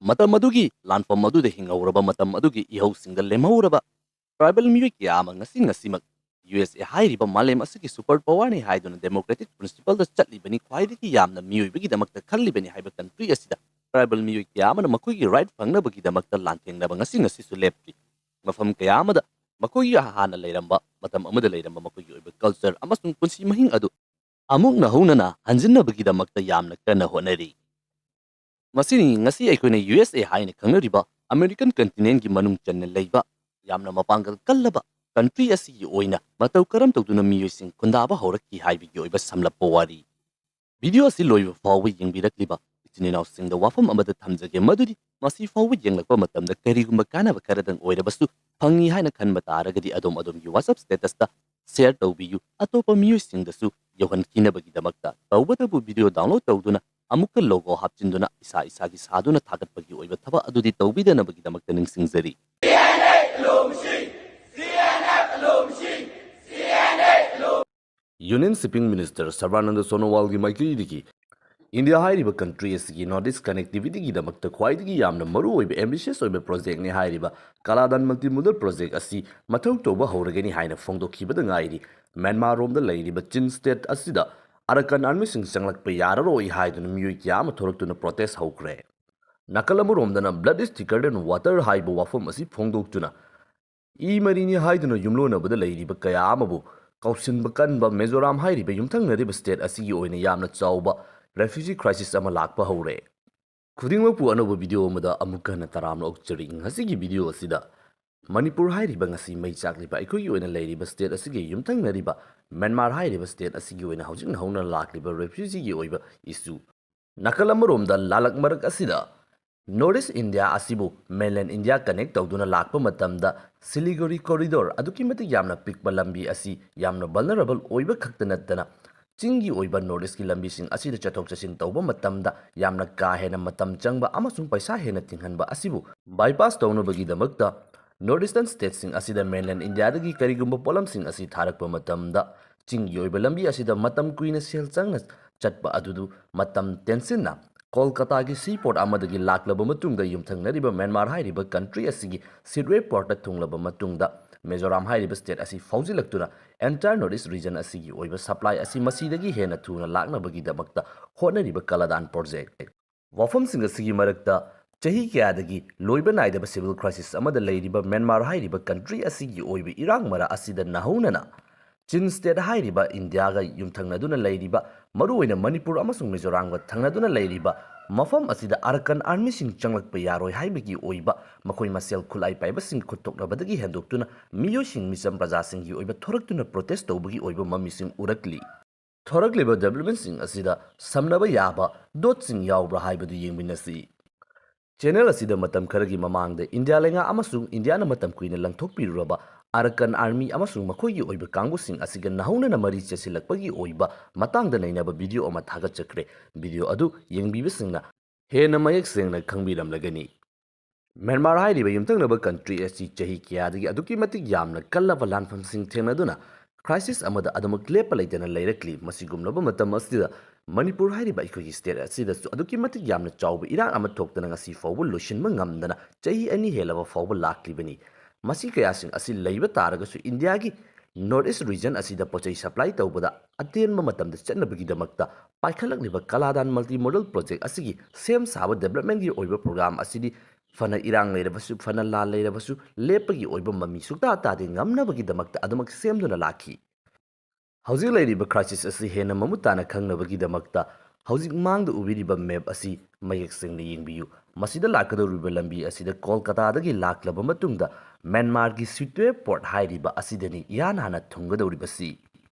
ꯃꯇꯝ ꯑꯗꯨꯒꯤ ꯂꯥꯟꯐꯝ ꯑꯗꯨꯗ ꯍꯤꯡꯍꯧꯔꯕ, ꯃꯇꯝ ꯑꯗꯨꯒꯤ ꯏꯍꯧꯁꯤꯡꯗ ꯂꯦꯝꯍꯧꯔꯕ ꯇ꯭ꯔꯥꯏꯕꯦꯜ ꯃꯤꯑꯣꯏ ꯀꯌꯥ ꯑꯃ ꯉꯁꯤ ꯉꯁꯤꯃꯛ ꯌꯨ ꯑꯦꯁ ꯑꯦ ꯍꯥꯏꯔꯤꯕ ꯃꯥꯂꯦꯝ ꯑꯁꯤꯒꯤ ꯁꯨꯄꯔ ꯄꯋꯥꯔꯅꯤ ꯍꯥꯏꯗꯨꯅ ꯗꯦꯃꯣꯀ꯭ꯔꯦꯇꯤꯛ ꯄ꯭ꯔꯤꯟꯁꯤꯄꯜꯗ ꯆꯠꯂꯤꯕꯅꯤ, ꯈ꯭ꯋꯥꯏꯗꯒꯤ ꯌꯥꯝꯅ ꯃꯤꯑꯣꯏꯕꯒꯤꯗꯃꯛꯇ ꯈꯜꯂꯤꯕꯅꯤ ꯍꯥꯏꯕ ꯀꯟꯇ꯭ꯔꯤ ꯑꯁꯤꯗ ꯇ꯭ꯔꯥꯏꯕꯦꯜ ꯃꯤꯑꯣꯏ ꯀꯌꯥ ꯑꯃꯅ ꯃꯈꯣꯏꯒꯤ ꯔꯥꯏꯠ ꯐꯪꯅꯕꯒꯤꯗꯃꯛꯇ ꯂꯥꯟꯊꯦꯡꯅꯕ ꯉꯁꯤ ꯉꯁꯤꯁꯨ ꯂꯦꯞꯇ꯭ꯔꯤ꯫ ꯃꯐꯝ ꯀꯌꯥ ꯑꯃꯗ ꯃꯈꯣꯏꯒꯤ ꯍꯥꯟꯅ ꯂꯩꯔꯝꯕ, ꯃꯇꯝ ꯑꯃꯗ ꯂꯩꯔꯝꯕ ꯃꯈꯣꯏꯒꯤ ꯑꯣꯏꯕ ꯀꯜꯆꯔ ꯑꯃꯁꯨꯡ ꯄꯨꯟꯁꯤ ꯃꯍꯤꯡ ꯑꯗꯨ ꯑꯃꯨꯛ ꯅꯧꯍꯧꯅꯅ ꯍꯟꯖꯤꯟꯅꯕꯒꯤꯗꯃꯛꯇ ꯌꯥꯝꯅ ꯀꯟꯅ ꯍꯣꯠꯅꯔꯤ꯫ ꯃꯁꯤꯅꯤ ꯉꯁꯤ ꯑꯩꯈꯣꯏꯅ ꯌꯨ ꯑꯦꯁ ꯑꯦ ꯍꯥꯏꯅ ꯈꯪꯅꯔꯤꯕ ꯑꯃꯦꯔꯤꯀꯟ ꯀꯟꯇꯤꯅꯦꯟꯒꯤ ꯃꯅꯨꯡ ꯆꯟꯅ ꯂꯩꯕ ꯌꯥꯝꯅ ꯃꯄꯥꯡꯒꯜ ꯀꯜꯂꯕ ꯀꯟꯇ꯭ꯔꯤ ꯑꯁꯤꯒꯤ ꯑꯣꯏꯅ ꯃꯇꯧ ꯀꯔꯝ ꯇꯧꯗꯨꯅ ꯃꯤꯑꯣꯏꯁꯤꯡ ꯈꯨꯟꯗꯥꯕ ꯍꯧꯔꯛꯈꯤ ꯍꯥꯏꯕꯒꯤ ꯑꯣꯏꯕ ꯁꯝꯂꯞꯄ ꯋꯥꯔꯤ꯫ ꯚꯤꯗꯤꯑꯣ ꯑꯁꯤ ꯂꯣꯏꯕ ꯐꯥꯎꯕ ꯌꯦꯡꯕꯤꯔꯛꯂꯤꯕ ꯏꯆꯤꯟ ꯏꯅꯥꯎꯁꯤꯡꯗ ꯋꯥꯐꯝ ꯑꯃꯗ ꯊꯝꯖꯒꯦ, ꯃꯗꯨꯗꯤ ꯃꯁꯤ ꯐꯥꯎꯕ ꯌꯦꯡꯂꯛꯄ ꯃꯇꯝꯗ ꯀꯔꯤꯒꯨꯝꯕ ꯀꯥꯟꯅꯕ ꯈꯔꯗꯪ ꯑꯣꯏꯔꯕꯁꯨ ꯐꯪꯏ ꯍꯥꯏꯅ ꯈꯟꯕ ꯇꯥꯔꯒꯗꯤ ꯑꯗꯣꯝ ꯑꯗꯣꯝꯒꯤ WhatsApp statusꯇ ꯁꯦꯌꯔ ꯇꯧꯕꯤꯌꯨ꯫ ꯑꯇꯣꯞꯄ ꯃꯤꯑꯣꯏꯁꯤꯡꯗꯁꯨ ꯌꯧꯍꯟꯈꯤꯅꯕꯒꯤꯗꯃꯛꯇ꯫ ꯇꯧꯕꯇꯕꯨ ꯚꯤꯗꯤꯑꯣ ꯗꯥꯎꯟꯂꯣꯗ ꯇꯧꯗꯨꯅ ꯑꯃꯨꯛꯀ ꯂꯣꯒꯣ ꯍꯥꯞꯆꯤꯟꯗꯨꯅ ꯏꯁꯥ ꯏꯁꯥꯒꯤ ꯁꯥꯗꯨꯅ ꯊꯥꯒꯠꯄꯒꯤ ꯑꯣꯏꯕ ꯊꯕꯛ ꯑꯗꯨꯗꯤ ꯇꯧꯕꯤꯗꯅꯕꯒꯤꯗꯃꯛꯇ ꯅꯤꯡꯁꯤꯡꯖꯔꯤ꯫ ꯌꯨꯅꯤꯌꯟ ꯁꯤꯞꯄꯤꯡ ꯃꯤꯅꯤꯁꯇꯔ ꯁꯔꯕꯥꯅꯟꯗ ꯁꯣꯅꯣꯋꯥꯜꯒꯤ ꯃꯥꯏꯀꯩꯗꯒꯤ ꯏꯟꯗꯤꯌꯥ ꯍꯥꯏꯔꯤꯕ ꯀꯟꯇ꯭ꯔꯤ ꯑꯁꯤꯒꯤ ꯅꯣꯔꯠ ꯏꯁ ꯀꯅꯦꯛꯇꯤꯚꯤꯇꯤꯒꯤꯗꯃꯛꯇ ꯈ꯭ꯋꯥꯏꯗꯒꯤ ꯌꯥꯝꯅ ꯃꯔꯨꯑꯣꯏꯕ ꯑꯦꯝꯕꯤꯁꯤꯌꯁ ꯑꯣꯏꯕ ꯄ꯭ꯔꯣꯖꯦꯛꯅꯤ ꯍꯥꯏꯔꯤꯕ ꯀꯥꯂꯥꯗꯥꯟ ꯃꯜꯇꯤꯃꯣꯗꯜ ꯄ꯭ꯔꯣꯖꯦꯛ ꯑꯁꯤ ꯃꯊꯧ ꯇꯧꯕ ꯍꯧꯔꯒꯅꯤ ꯍꯥꯏꯅ ꯐꯣꯡꯗꯣꯛꯈꯤꯕꯗ ꯉꯥꯏꯔꯤ꯫ ꯃ꯭ꯌꯥꯟꯃꯥꯔ ꯔꯣꯝꯗ ꯂꯩꯔꯤꯕ ꯆꯤꯟ ꯁ꯭ꯇꯦꯠ ꯑꯁꯤꯗ ꯑꯔꯥꯀꯥꯟ ꯑꯥꯔꯃꯤꯁꯤꯡ ꯆꯪꯂꯛꯄ ꯌꯥꯔꯔꯣꯏ ꯍꯥꯏꯗꯨꯅ ꯃꯤꯑꯣꯏ ꯀꯌꯥ ꯑꯃ ꯊꯣꯔꯛꯇꯨꯅ ꯄ꯭ꯔꯣꯇꯦꯁ ꯍꯧꯈ꯭ꯔꯦ꯫ ꯅꯥꯀꯜ ꯑꯃꯔꯣꯝꯗꯅ blood is thicker than water ꯍꯥꯏꯕ ꯋꯥꯐꯝ ꯑꯁꯤ ꯐꯣꯡꯗꯣꯛꯇꯨꯅ ꯏ ꯃꯔꯤꯅꯤ ꯍꯥꯏꯗꯨꯅ ꯌꯨꯝꯂꯣꯟꯅꯕꯗ ꯂꯩꯔꯤꯕ ꯀꯌꯥ ꯑꯃꯕꯨ ꯀꯧꯁꯤꯟꯕ ꯀꯟꯕ ꯃꯤꯖꯣꯔꯥꯝ ꯍꯥꯏꯔꯤꯕ ꯌꯨꯝꯊꯪꯅꯔꯤꯕ ꯁ꯭ꯇꯦꯠ ꯑꯁꯤꯒꯤ ꯑꯣꯏꯅ ꯌꯥꯝꯅ ꯆꯥꯎꯕ ꯔꯦꯐ꯭ꯌꯨꯖꯤ ꯀ꯭ꯔꯥꯏꯁꯤꯁ ꯑꯃ ꯂꯥꯛꯄ ꯍꯧꯔꯦ꯫ ꯈꯨꯗꯤꯡꯃꯛꯄꯨ ꯑꯅꯧꯕ ꯚꯤꯗꯤꯑꯣ ꯑꯃꯗ ꯑꯃꯨꯛꯀ ꯍꯟꯅ ꯇꯔꯥꯝꯅ ꯑꯣꯛꯆꯔꯤ꯫ ꯉꯁꯤꯒꯤ ꯚꯤꯗꯤꯑꯣ ꯑꯁꯤꯗ ꯃꯅꯤꯄꯨꯔ ꯍꯥꯏꯔꯤꯕ ꯉꯁꯤ ꯃꯩ ꯆꯥꯛꯂꯤꯕ ꯑꯩꯈꯣꯏꯒꯤ ꯑꯣꯏꯅ ꯂꯩꯔꯤꯕ ꯁ꯭ꯇꯦꯠ ꯑꯁꯤꯒꯤ ꯌꯨꯝꯊꯪꯅꯔꯤꯕ ꯃ꯭ꯌꯥꯟꯃꯥꯔ ꯍꯥꯏꯔꯤꯕ ꯁ꯭ꯇꯦꯠ ꯑꯁꯤꯒꯤ ꯑꯣꯏꯅ ꯍꯧꯖꯤꯛ ꯅꯧꯍꯧꯅ ꯂꯥꯛꯂꯤꯕ ꯔꯦꯐ꯭ꯌꯨꯖꯤꯒꯤ ꯑꯣꯏꯕ ꯏꯁꯨ꯫ ꯅꯥꯀꯜ ꯑꯃꯔꯣꯝꯗ ꯂꯥꯂꯛ ꯃꯔꯛ ꯑꯁꯤꯗ North East India ꯑꯁꯤꯕꯨ mainland India connect ꯇꯧꯗꯨꯅ ꯂꯥꯛꯄ ꯃꯇꯝꯗ Siliguri corridor, ꯑꯗꯨꯛꯀꯤ ꯃꯇꯤꯛ ꯌꯥꯝꯅ ꯄꯤꯛꯄ ꯂꯝꯕꯤ ꯑꯁꯤ ꯌꯥꯝꯅ vulnerable ꯑꯣꯏꯕ ꯈꯛꯇ ꯅꯠꯇꯅ ꯆꯤꯡꯒꯤ ꯑꯣꯏꯕ North East ꯀꯤ ꯂꯝꯕꯤꯁꯤꯡ ꯑꯁꯤꯗ ꯆꯠꯊꯣꯛ ꯆꯠꯁꯤꯟ ꯇꯧꯕ ꯃꯇꯝꯗ ꯌꯥꯝꯅ ꯀꯥ ꯍꯦꯟꯅ ꯃꯇꯝ ꯆꯪꯕ ꯑꯃꯁꯨꯡ ꯄꯩꯁꯥ ꯍꯦꯟꯅ ꯇꯤꯡꯍꯟꯕ ꯑꯁꯤꯕꯨ bypass ꯇꯧꯅꯕꯒꯤꯗꯃꯛꯇ North Eastern state ꯁꯤꯡ ꯑꯁꯤꯗ mainland India ꯗꯒꯤ ꯀꯔꯤꯒꯨꯝꯕ ꯄꯣꯠꯂꯝꯁꯤꯡ ꯑꯁꯤ ꯊꯥꯔꯛꯄ ꯃꯇꯝꯗ ꯆꯤꯡꯒꯤ ꯑꯣꯏꯕ ꯂꯝꯕꯤ ꯑꯁꯤꯗ ꯃꯇꯝ ꯀꯨꯏꯅ ꯁꯦꯜ ꯆꯪꯅ ꯆꯠꯄ ꯑꯗꯨꯗꯨ ꯃꯇꯝ ꯇꯦꯟꯁꯤꯟꯅ ꯀꯣꯜꯀꯇꯥꯒꯤ seaport ꯑꯃꯗꯒꯤ ꯂꯥꯛꯂꯕ ꯃꯇꯨꯡꯗ ꯌꯨꯝꯊꯪꯅꯔꯤꯕ ꯃ꯭ꯌꯥꯟꯃꯥꯔ ꯍꯥꯏꯔꯤꯕ country ꯑꯁꯤꯒꯤ seaway port ꯇ ꯊꯨꯡꯂꯕ ꯃꯇꯨꯡꯗ ꯃꯤꯖꯣꯔꯥꯝ ꯍꯥꯏꯔꯤꯕ state ꯑꯁꯤ ꯐꯥꯎꯖꯤꯜꯂꯛꯇꯨꯅ entire North East region ꯑꯁꯤꯒꯤ ꯑꯣꯏꯕ supply ꯑꯁꯤ ꯃꯁꯤꯗꯒꯤ ꯍꯦꯟꯅ ꯊꯨꯅ ꯂꯥꯛꯅꯕꯒꯤꯗꯃꯛꯇ ꯍꯣꯠꯅꯔꯤꯕ ꯀꯂꯥꯗꯥꯟ project꯫ ꯋꯥꯐꯝꯁꯤꯡ ꯑꯁꯤꯒꯤ ꯃꯔꯛꯇ ꯆꯍꯤ ꯀꯌꯥꯗꯒꯤ ꯂꯣꯏꯕ ꯅꯥꯏꯗꯕ civil crisis ꯑꯃꯗ ꯂꯩꯔꯤꯕ ꯃ꯭ꯌꯥꯟꯃꯥꯔ ꯍꯥꯏꯔꯤꯕ country ꯑꯁꯤꯒꯤ ꯑꯣꯏꯕ ꯏꯔꯥꯡ ꯃꯔꯛ ꯑꯁꯤꯗ ꯅꯧꯍꯧꯅꯅ ꯆꯤꯟ state ꯍꯥꯏꯔꯤꯕ ꯏꯟꯗꯤꯌꯥꯒ ꯌꯨꯝꯊꯪꯅꯗꯨꯅ ꯂꯩꯔꯤꯕ, ꯃꯔꯨꯑꯣꯏꯅ ꯃꯅꯤꯄꯨꯔ ꯑꯃꯁꯨꯡ ꯃꯤꯖꯣꯔꯥꯝꯒ ꯊꯪꯅꯗꯨꯅ ꯂꯩꯔꯤꯕ ꯃꯐꯝ ꯑꯁꯤꯗ ꯑꯔꯀꯥꯟ army ꯁꯤꯡ ꯆꯪꯂꯛꯄ ꯌꯥꯔꯣꯏ ꯍꯥꯏꯕꯒꯤ ꯑꯣꯏꯕ ꯃꯈꯣꯏ ꯃꯁꯦꯜ ꯈꯨꯠꯂꯥꯏ ꯄꯥꯏꯕꯁꯤꯡ ꯈꯨꯠ ꯊꯣꯛꯅꯕꯗꯒꯤ ꯍꯦꯟꯗꯣꯛꯇꯨꯅ ꯃꯤꯑꯣꯏꯁꯤꯡ ꯃꯤꯆꯝ ꯄ꯭ꯔꯖꯥꯁꯤꯡꯒꯤ ꯑꯣꯏꯕ ꯊꯣꯔꯛꯇꯨꯅ protest ꯇꯧꯕꯒꯤ ꯑꯣꯏꯕ ꯃꯃꯤꯁꯤꯡ ꯎꯔꯛꯂꯤ꯫ ꯊꯣꯔꯛꯂꯤꯕ development ꯁꯤꯡ ꯑꯁꯤꯗ ꯁꯝꯅꯕ ꯌꯥꯕ dot ꯁꯤꯡ ꯌꯥꯎꯕ꯭ꯔꯥ ꯍꯥꯏꯕꯗꯨ ꯌꯦꯡꯃꯤꯟꯅꯁꯤ꯫ Channel ꯑꯁꯤꯗ ꯃꯇꯝ ꯈꯔꯒꯤ ꯃꯃꯥꯡꯗ ꯏꯟꯗꯤꯌꯥ ꯂꯩꯉꯥꯛ ꯑꯃꯁꯨꯡ ꯏꯟꯗꯤꯌꯥꯅ ꯃꯇꯝ ꯀꯨꯏꯅ ꯂꯪꯊꯣꯛꯄꯤꯔꯨꯔꯕ ꯑꯔꯀꯥꯟ army ꯑꯃꯁꯨꯡ ꯃꯈꯣꯏꯒꯤ ꯑꯣꯏꯕ ꯀꯥꯡꯕꯨꯁꯤꯡ ꯑꯁꯤꯒ ꯅꯧꯍꯧꯅꯅ ꯃꯔꯤ ꯆꯦꯁꯤꯜꯂꯛꯄꯒꯤ ꯑꯣꯏꯕ ꯃꯇꯥꯡꯗ ꯅꯩꯅꯕ video ꯑꯃ ꯊꯥꯒꯠꯆꯈ꯭ꯔꯦ꯫ Video ꯑꯗꯨ ꯌꯦꯡꯕꯤꯕꯁꯤꯡꯅ ꯍꯦꯟꯅ ꯃꯌꯦꯛ ꯁꯦꯡꯅ ꯈꯪꯕꯤꯔꯝꯂꯒꯅꯤ꯫ ꯃ꯭ꯌꯥꯟꯃꯥꯔ ꯍꯥꯏꯔꯤꯕ ꯌꯨꯝꯊꯪꯅꯕ country ꯑꯁꯤ ꯆꯍꯤ ꯀꯌꯥꯗꯒꯤ ꯑꯗꯨꯛꯀꯤ ꯃꯇꯤꯛ ꯌꯥꯝꯅ ꯀꯜꯂꯕ ꯂꯥꯟꯐꯝꯁꯤꯡ ꯊꯦꯡꯅꯗꯨꯅ crisis ꯑꯃꯗ ꯑꯗꯨꯃꯛ ꯂꯦꯞꯄ ꯂꯩꯇꯅ ꯂꯩꯔꯛꯂꯤ꯫ ꯃꯁꯤꯒꯨꯝꯂꯕ ꯃꯇꯝ ꯑꯁꯤꯗ ꯃꯅꯤꯄꯨꯔ ꯍꯥꯏꯔꯤꯕ ꯑꯩꯈꯣꯏꯒꯤ state ꯑꯁꯤꯗꯁꯨ ꯑꯗꯨꯛꯀꯤ ꯃꯇꯤꯛ ꯌꯥꯝꯅ ꯆꯥꯎꯕ ꯏꯔꯥꯡ ꯑꯃ ꯊꯣꯛꯇꯅ ꯉꯁꯤ ꯐꯥꯎꯕ ꯂꯣꯏꯁꯤꯟꯕ ꯉꯝꯗꯅ ꯆꯍꯤ ꯑꯅꯤ ꯍꯦꯜꯂꯕ ꯐꯥꯎꯕ ꯂꯥꯛꯂꯤꯕꯅꯤ꯫ ꯃꯁꯤ ꯀꯌꯥꯁꯤꯡ ꯑꯁꯤ ꯂꯩꯕ ꯇꯥꯔꯒꯁꯨ ꯏꯟꯗꯤꯌꯥꯒꯤ North East region ꯑꯁꯤꯗ ꯄꯣꯠꯆꯩ supply ꯇꯧꯕꯗ ꯑꯇꯦꯟꯕ ꯃꯇꯝꯗ ꯆꯠꯅꯕꯒꯤꯗꯃꯛꯇ ꯄꯥꯏꯈꯠꯂꯛꯂꯤꯕ ꯀꯂꯥꯗꯥꯟ multi modal project ꯑꯁꯤꯒꯤ ꯁꯦꯝ ꯁꯥꯕ development ꯀꯤ ꯑꯣꯏꯕ program ꯑꯁꯤꯗꯤ ꯐꯅ ꯏꯔꯥꯡ ꯂꯩꯔꯕꯁꯨ, ꯐꯅ ꯂꯥꯟ ꯂꯩꯔꯕꯁꯨ, ꯂꯦꯞꯄꯒꯤ ꯑꯣꯏꯕ ꯃꯃꯤ ꯁꯨꯛꯇꯥ ꯇꯥꯗꯦ ꯉꯝꯅꯕꯒꯤꯗꯃꯛꯇ ꯑꯗꯨꯃꯛ ꯁꯦꯝꯗꯨꯅ ꯂꯥꯛꯈꯤ꯫ ꯍꯧꯖꯤꯛ ꯂꯩꯔꯤꯕ crisis ꯑꯁꯤ ꯍꯦꯟꯅ ꯃꯃꯨꯠ ꯇꯥꯅ ꯈꯪꯅꯕꯒꯤꯗꯃꯛꯇ ꯍꯧꯖꯤꯛ ꯃꯥꯡꯗ ꯎꯕꯤꯔꯤꯕ map ꯑꯁꯤ ꯃꯌꯦꯛ ꯁꯦꯡꯅ ꯌꯦꯡꯕꯤꯌꯨ꯫ ꯃꯁꯤꯗ ꯂꯥꯛꯀꯗꯧꯔꯤꯕ ꯂꯝꯕꯤ ꯑꯁꯤꯗ ꯀꯣꯜꯀꯇꯥꯗꯒꯤ ꯂꯥꯛꯂꯕ ꯃꯇꯨꯡꯗ ꯃ꯭ꯌꯥꯟꯃꯥꯔꯒꯤ Sittwe port ꯍꯥꯏꯔꯤꯕ ꯑꯁꯤꯗꯅꯤ ꯏꯍꯥꯟ ꯍꯥꯟꯅ ꯊꯨꯡꯒꯗꯧꯔꯤꯕꯁꯤ꯫